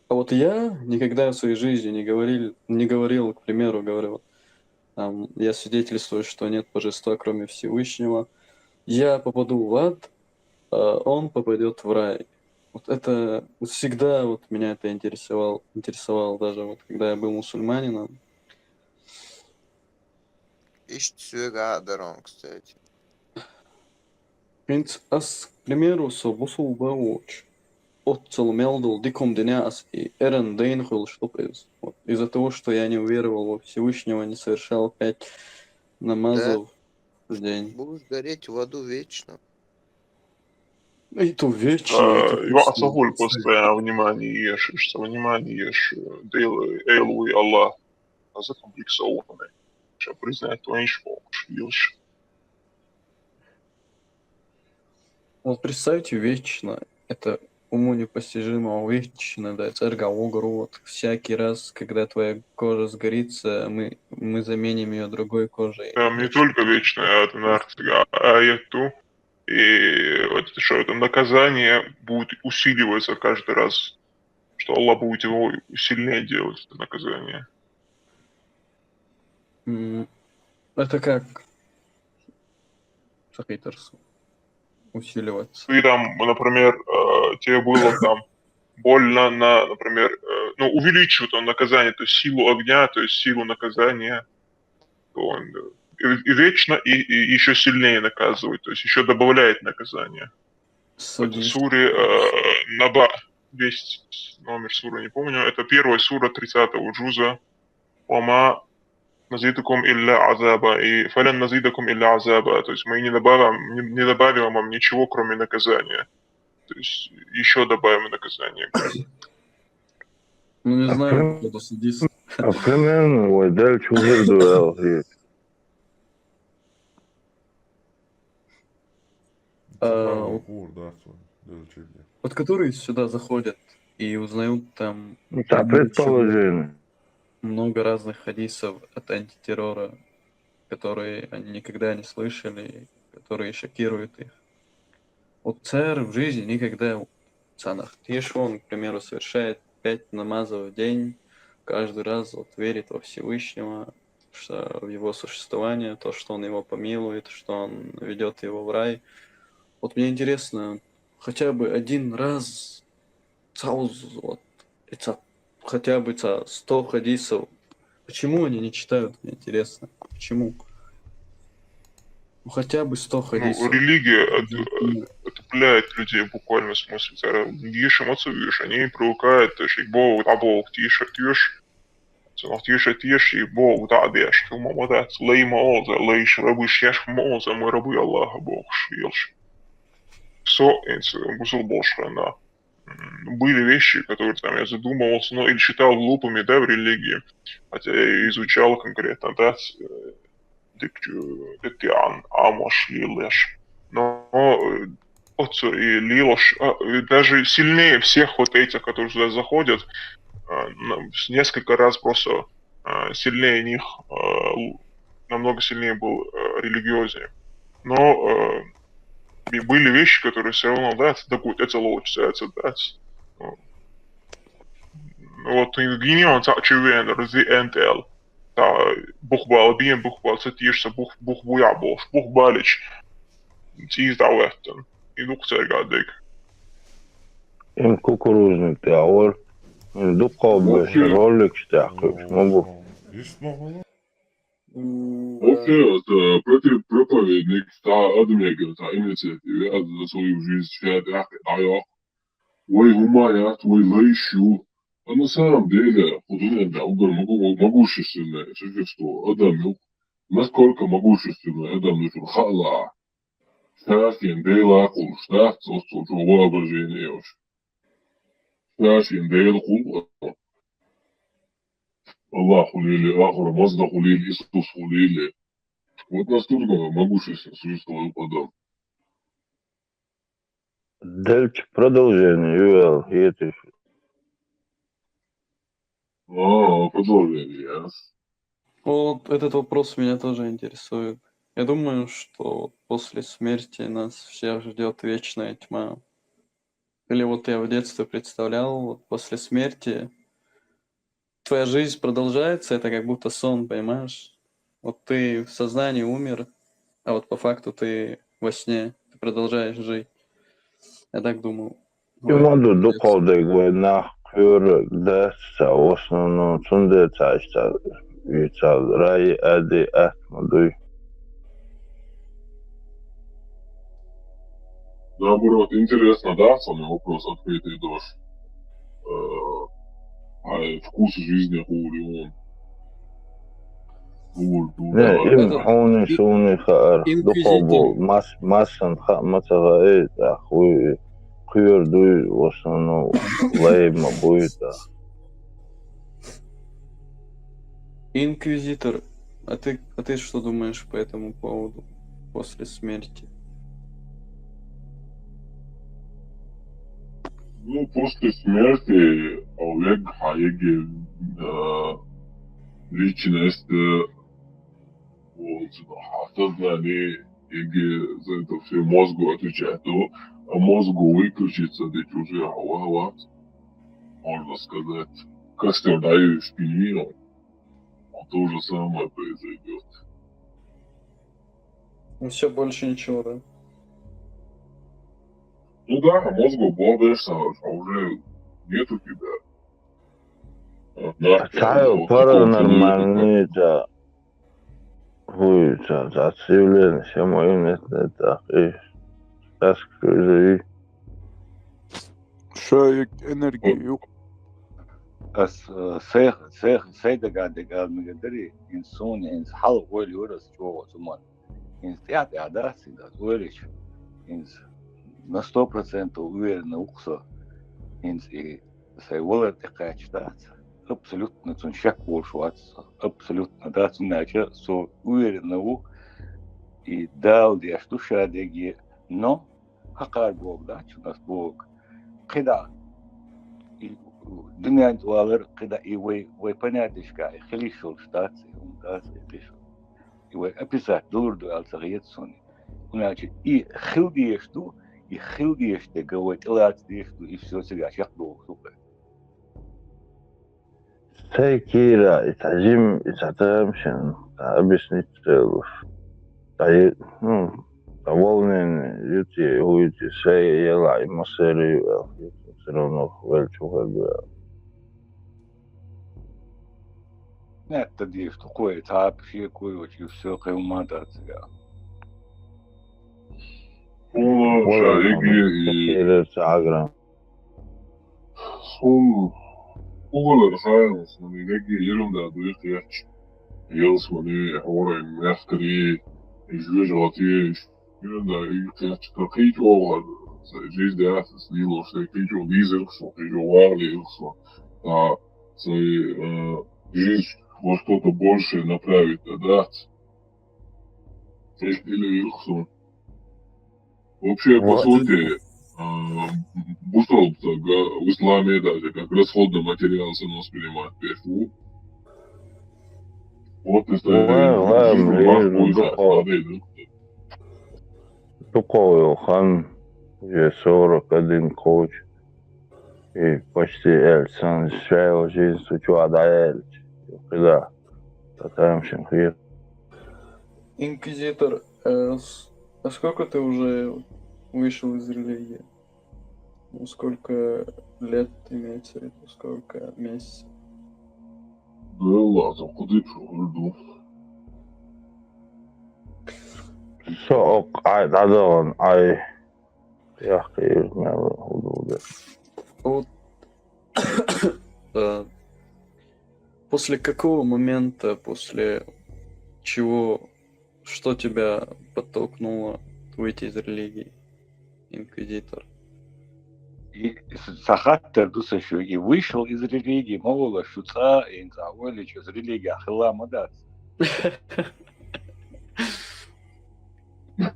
А вот я никогда в своей жизни не говорил, не говорил, к примеру, говорю, вот, там, я свидетельствую, что нет божества, кроме Всевышнего. Я попаду в ад, а он попадет в рай. Вот это вот всегда вот меня это интересовал, интересовал даже вот когда я был мусульманином. Ишт сюега дарон, кстати. Принц ас, к примеру, со бусул бауч. От цел мелдул дикум деня ас и эрен дейн хуйл штук из. Вот. Из-за того, что я не уверовал во Всевышнего, не совершал пять намазов в день. Будешь гореть в аду вечно. И то вечно. Э, это Иван просто Асахуль представь. Постоянно внимание ешь, ишь, внимание ешь, э, дейл, эйлуи Аллах. А за комплексованный. Сейчас признать, то ишь помощь, вилш. Вот представьте, вечно. Это уму непостижимо, вечно, да, церга огород. Всякий раз, когда твоя кожа сгорится, мы, мы заменим ее другой кожей. Там не только вечная, а это нарцига, а это и вот это что, это наказание будет усиливаться каждый раз, что Аллах будет его сильнее делать, это наказание. М, Это как сахитерс усиливаться. Ты там, например, э, тебе было там больно на, например, э, ну, увеличивает он наказание, то есть силу огня, то есть силу наказания. То он, э, и, и вечно, и, и еще сильнее наказывает, то есть еще добавляет наказание. В этой Садись. суре э, Наба, десять номер суры, не помню, это первая сура тридцатого джуза. Вама назидакум илля азаба, и фалян назидакум илля азаба, то есть мы не добавим, не, не добавим вам ничего, кроме наказания. То есть еще добавим наказание. Ну, не А знаю, прям- походу, садись. А примерно, ой, дальше уже дуэл. А, Цахал вот- хур, да, свой, да, чё где. Вот которые сюда заходят и узнают там Ну, так, предположение. много разных хадисов от антитеррора, которые они никогда не слышали, которые шокируют их. Вот царь в жизни никогда, Санах Тишон, к примеру, совершает пять намазов в день, каждый раз вот верит во Всевышнего, что в его существование, то, что он его помилует, что он ведет его в рай. Вот мне интересно, хотя бы один раз Цаузу, вот, и ца-, хотя бы ца сто хадисов. Почему они не читают, мне интересно? Почему? Ну, хотя бы сто хадисов. Ну, религия от- отупляет людей в буквальном смысле. Цара дешем отцу виш, они привыкают, то есть, бо, а бо, тише, тише. Цунах тише, тише, и бо, да, деш, ты мама, да, лей молза, лей шрабы, шеш молза, мы рабы Аллаха, Бог, шилш. Все, это, мусул Бог, шхана. М, Были вещи, которые там я задумывался, ну, или считал глупыми, да, в религии. Хотя я изучал конкретно, да, с- э, дык- э, это ан- амош лилеш. Но э, отцу и лилош, а, и даже сильнее всех вот этих, которые сюда заходят, а, на- с- несколько раз просто а, сильнее них, а, л- намного сильнее был а, религиознее. Но а, и были вещи, которые все равно, да, это такой, это лучше, это, да. Ну, вот, и гиньон, так, чувен, рази энтел. Та, бухбал, биен бухбал, цитишся, бух, бух буя бош, бух балич. Циз да веттен. И дух церга дык. Им кукурузный тяор. Им духовый Вообще- ролик тяхуш. Могу. Вообще, вот, э, против проповедник, та адмега, та инициатива, а за свою жизнь, чья да, да, я. Ой, гумая, твой лайшу. А на самом деле, художник, да, угар могу- могущественное существо, Адам, ну, насколько могущественное Адам, ну, хала. Сасин дейла кул, да, состу воображение уж. Сасин дейла кул. Аллах хулили, Ахура Мазда хулили, Иисус хулили. Вот настолько могущественное существо Адам. Дальше продолжение, Юэл, это А, продолжение, yes. Вот этот вопрос меня тоже интересует. Я думаю, что вот после смерти нас всех ждет вечная тьма. Или вот я в детстве представлял, вот после смерти твоя жизнь продолжается, это как будто сон, понимаешь? Вот ты в сознании умер, а вот по факту ты во сне, ты продолжаешь жить. Я так думал. Имаду духовный война, кюр, да, в основном, цунде цаста, и ца рай, ади, атмадуй. Наоборот, интересно, да, самый вопрос открытый дождь. Э, а вкус жизни хули он. Хули, хули, Не, да. им Это хуни и- суни хаар, инквизитор. духовный, мас, масан ха, мацага, э, да, хуй, кюр дуй, в основном, лайма хуй, да. Инквизитор, а ты, а ты что думаешь по этому поводу после смерти? Ну, после смерти Олег Хаеги, э, личность, э, вот, осознание, Еги за это все мозгу отвечает, то а мозгу выключится, ведь уже вот, можно сказать, костер даешь пельменем, а то же самое произойдет. Ну все, больше ничего, да? Ну да, а мозгу балдеешь, а уже нету тебя. А, да, Цайл вот такого паранормальный, да. Хуй, да, да, заявление, все мои нет, нет, да, и сейчас скажи. Шо энергию. Ас, э, сай, сай, сай дага дага мегадари, инсун, инс хал ойли вырас чого суман. Инс тя тя да, синда ойлич. Инс на сто процентов уверенно ухсо. Инс и сай волар текач да. Абсолютно цун шак волш вац. Абсолютно да, цун нача со уверенно у. И дал деш душа деги, но хакар Бог да, чунас Бог. Кида и дунянь туалар, кида и вай, вай понятишка, и хилишул штаци, ум дац, и тишул. И вай описать дулурду алцагъет сони. Уначи и хил деш ду, и хил деш дега вай тилац деш ду, и все сега шак Бог супер. Сай кира, и тажим, и татамшин, та объяснить целуш. Та, ну, та волнение, юти, уйти, сай ела, и масери, все равно велчу хӀебиа. Нетта дийш ту кхой цхьа шекой вачи все кхима дац я. Хьуна шариги и Или сагра. сум угар хайнус, но и реги ерунда дуй кьяч. Елс мани хора мехтри, и жуж гати, ерунда и кьяч, то кийч огъар. Жизнь да, с нило, что кийч о дизер, что кийч о варли, что. А, свой, э, жизнь во что-то большее направить, да, да. Или вирхсун. Вообще, по Вот. Сути, а, бустал, в исламе даже как расходный материал все равно воспринимать песню. Вот ты Ва, ва, блин, стоишь, духов-, духовый хан, уже сорок один коуч. И почти эльсан шайл жизнь сучуа да эльч. Когда? Татам шин хир. Инквизитор, э, с- а сколько ты уже вышел из религии? Ну, сколько лет имеется в виду, сколько месяцев? Белла, то куди пройду. Соок ай дадаган ай. Яхир мел удуде. Вот. Э, после какого момента, после чего, что тебя подтолкнуло выйти из религии, инквизитор? И сахаттар дуса шу, и вышел из религии, мовла шуца, и заволич из религии, ахила мадац. Да,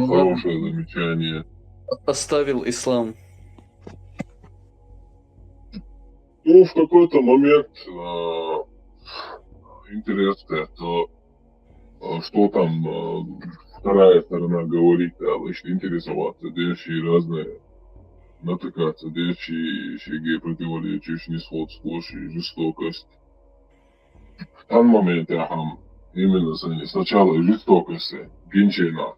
хорошее замечание. Оставил ислам. Ну, в какой-то момент, а, интересно, то, а, что там, а, вторая сторона говорит, да, значит, интересоваться, дальше разные натыкаться, дальше шаги противоречия, несходство, жестокость. В тот момент я там именно с- сначала жестокость, гинчина.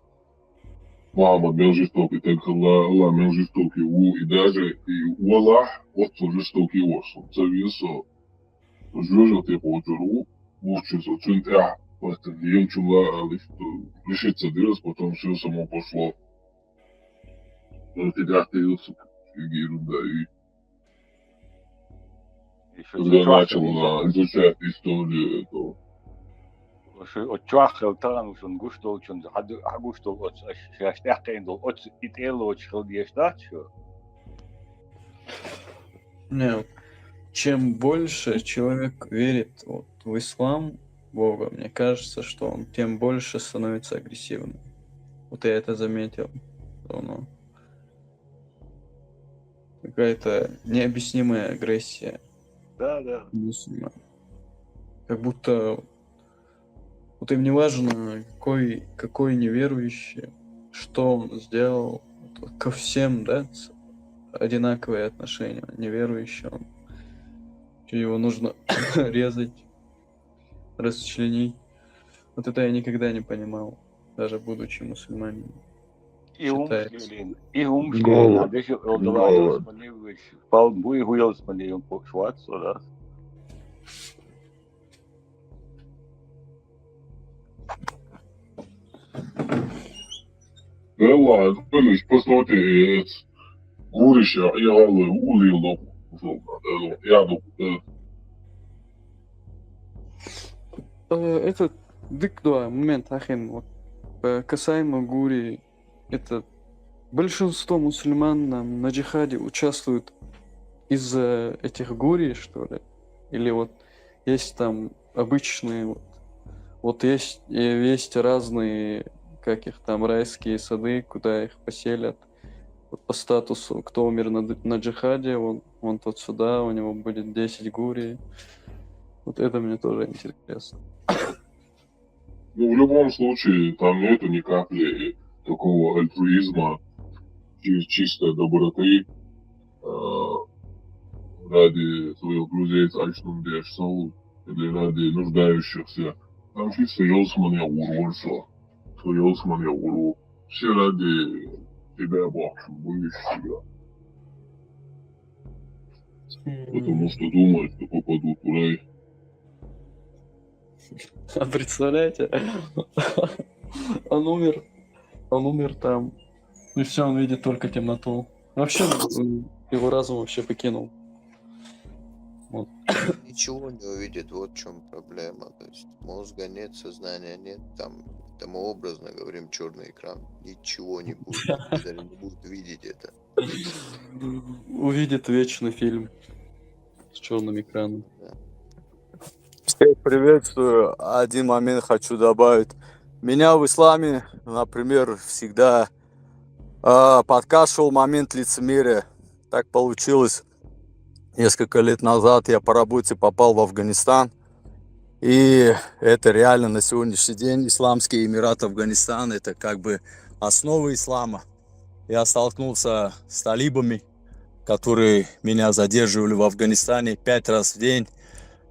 Мама мел жестокий, так Аллах, Аллах мел жестокий, у, и даже и у Аллах, вот он жестокий, вот он, зависо, жужа ты поджеру, лучше со цунтя, вот ем чула, а лишь, лишиться дырос, потом все само пошло. Ну, ты да, ты ерунда, и Еще когда начал, а, изучать историю этого. Шу от чуахал таан ушун гуштол чун, хад, хагуштол от, аш, шаш тяхкин дол, от ител от шхал деш дат шу. Не, чем больше человек верит вот в ислам Бога, мне кажется, что он тем больше становится агрессивным. Вот я это заметил. Что, ну, какая-то необъяснимая агрессия Да, да. мусульман. Как будто вот им не важно, какой, какой неверующий, что он сделал. Вот ко всем, да, с- одинаковое отношение. Неверующий он. Чё, его нужно резать, расчленить. Вот это я никогда не понимал, даже будучи мусульманином. И ум Считается. шлилин, и ум Голод. шлилин, даже он Голод. Шварц, он не вышел. Пал буй хуялс мне он Шварц, да. Белла, по сути, гуриш, я галы улило, я Э, Это дык два момент, ахин, вот, э, касаемо гури, это большинство мусульман на, на джихаде участвуют из-за этих гури, что ли? Или вот есть там обычные, вот, вот есть, э, есть разные, как их там, райские сады, куда их поселят. Вот по статусу, кто умер на, д- на джихаде, он, он тот сюда, у него будет десять гури. Вот это мне тоже интересно. Ну, в любом случае, там нету ни капли такого альтруизма, чи- чистой доброты, э, ради своих друзей, Альшнум Дешсол, или ради нуждающихся. Там чисто ёлсман я урвался, что ёлсман я уру. Все ради тебя, Бог, будешь себя. Потому что думают, что попадут в рай. А представляете? Он умер. Он умер там. И все, он видит только темноту. Вообще, м, его разум вообще покинул. Ничего не увидит, вот в чем проблема. То есть мозга нет, сознания нет, там, там мы образно говорим, черный экран. Ничего не будет, даже не будет видеть это. Увидит вечный фильм с черным экраном. Всех приветствую. Один момент хочу добавить. Меня в исламе, например, всегда э, подкашивал момент лицемерия. Так получилось. Несколько лет назад я по работе попал в Афганистан. И это реально на сегодняшний день Исламский Эмират Афганистан. Это как бы основа ислама. Я столкнулся с талибами, которые меня задерживали в Афганистане пять раз в день,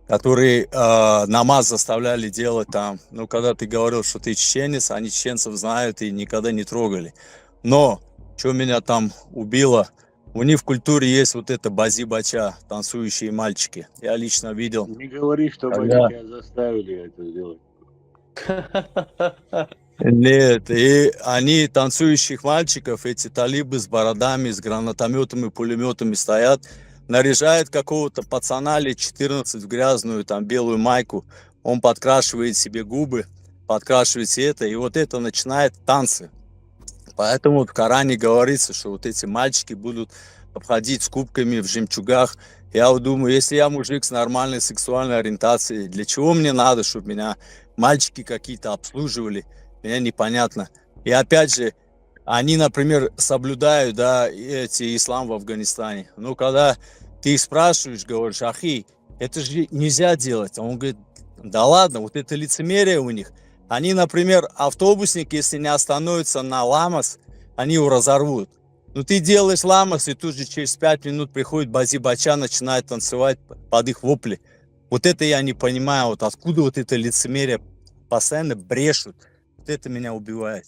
которые э, намаз заставляли делать там. Ну, когда ты говорил, что ты чеченец, они чеченцев знают и никогда не трогали. Но что меня там убило, у них в культуре есть вот это бази-бача, танцующие мальчики. Я лично видел. Не говори, что Когда- тебя заставили это сделать. Нет, и они, танцующих мальчиков, эти талибы с бородами, с гранатометами, пулеметами стоят, наряжают какого-то пацана лет четырнадцать в грязную там белую майку, он подкрашивает себе губы, подкрашивает себе это, и вот это начинает танцы. Поэтому в Коране говорится, что вот эти мальчики будут обходить с кубками в жемчугах. Я вот думаю, если я мужик с нормальной сексуальной ориентацией, для чего мне надо, чтобы меня мальчики какие-то обслуживали? Меня непонятно. И опять же, они, например, соблюдают, да, эти ислам в Афганистане. Но когда ты их спрашиваешь, говоришь, ахи, это же нельзя делать. А он говорит, да ладно, вот это лицемерие у них. Они, например, автобусник, если не остановится на ламас, они его разорвут. Но ты делаешь ламас, и тут же через пять минут приходит бази-бача, начинает танцевать под их вопли. Вот это я не понимаю, вот откуда вот это лицемерие, постоянно брешут. Вот это меня убивает.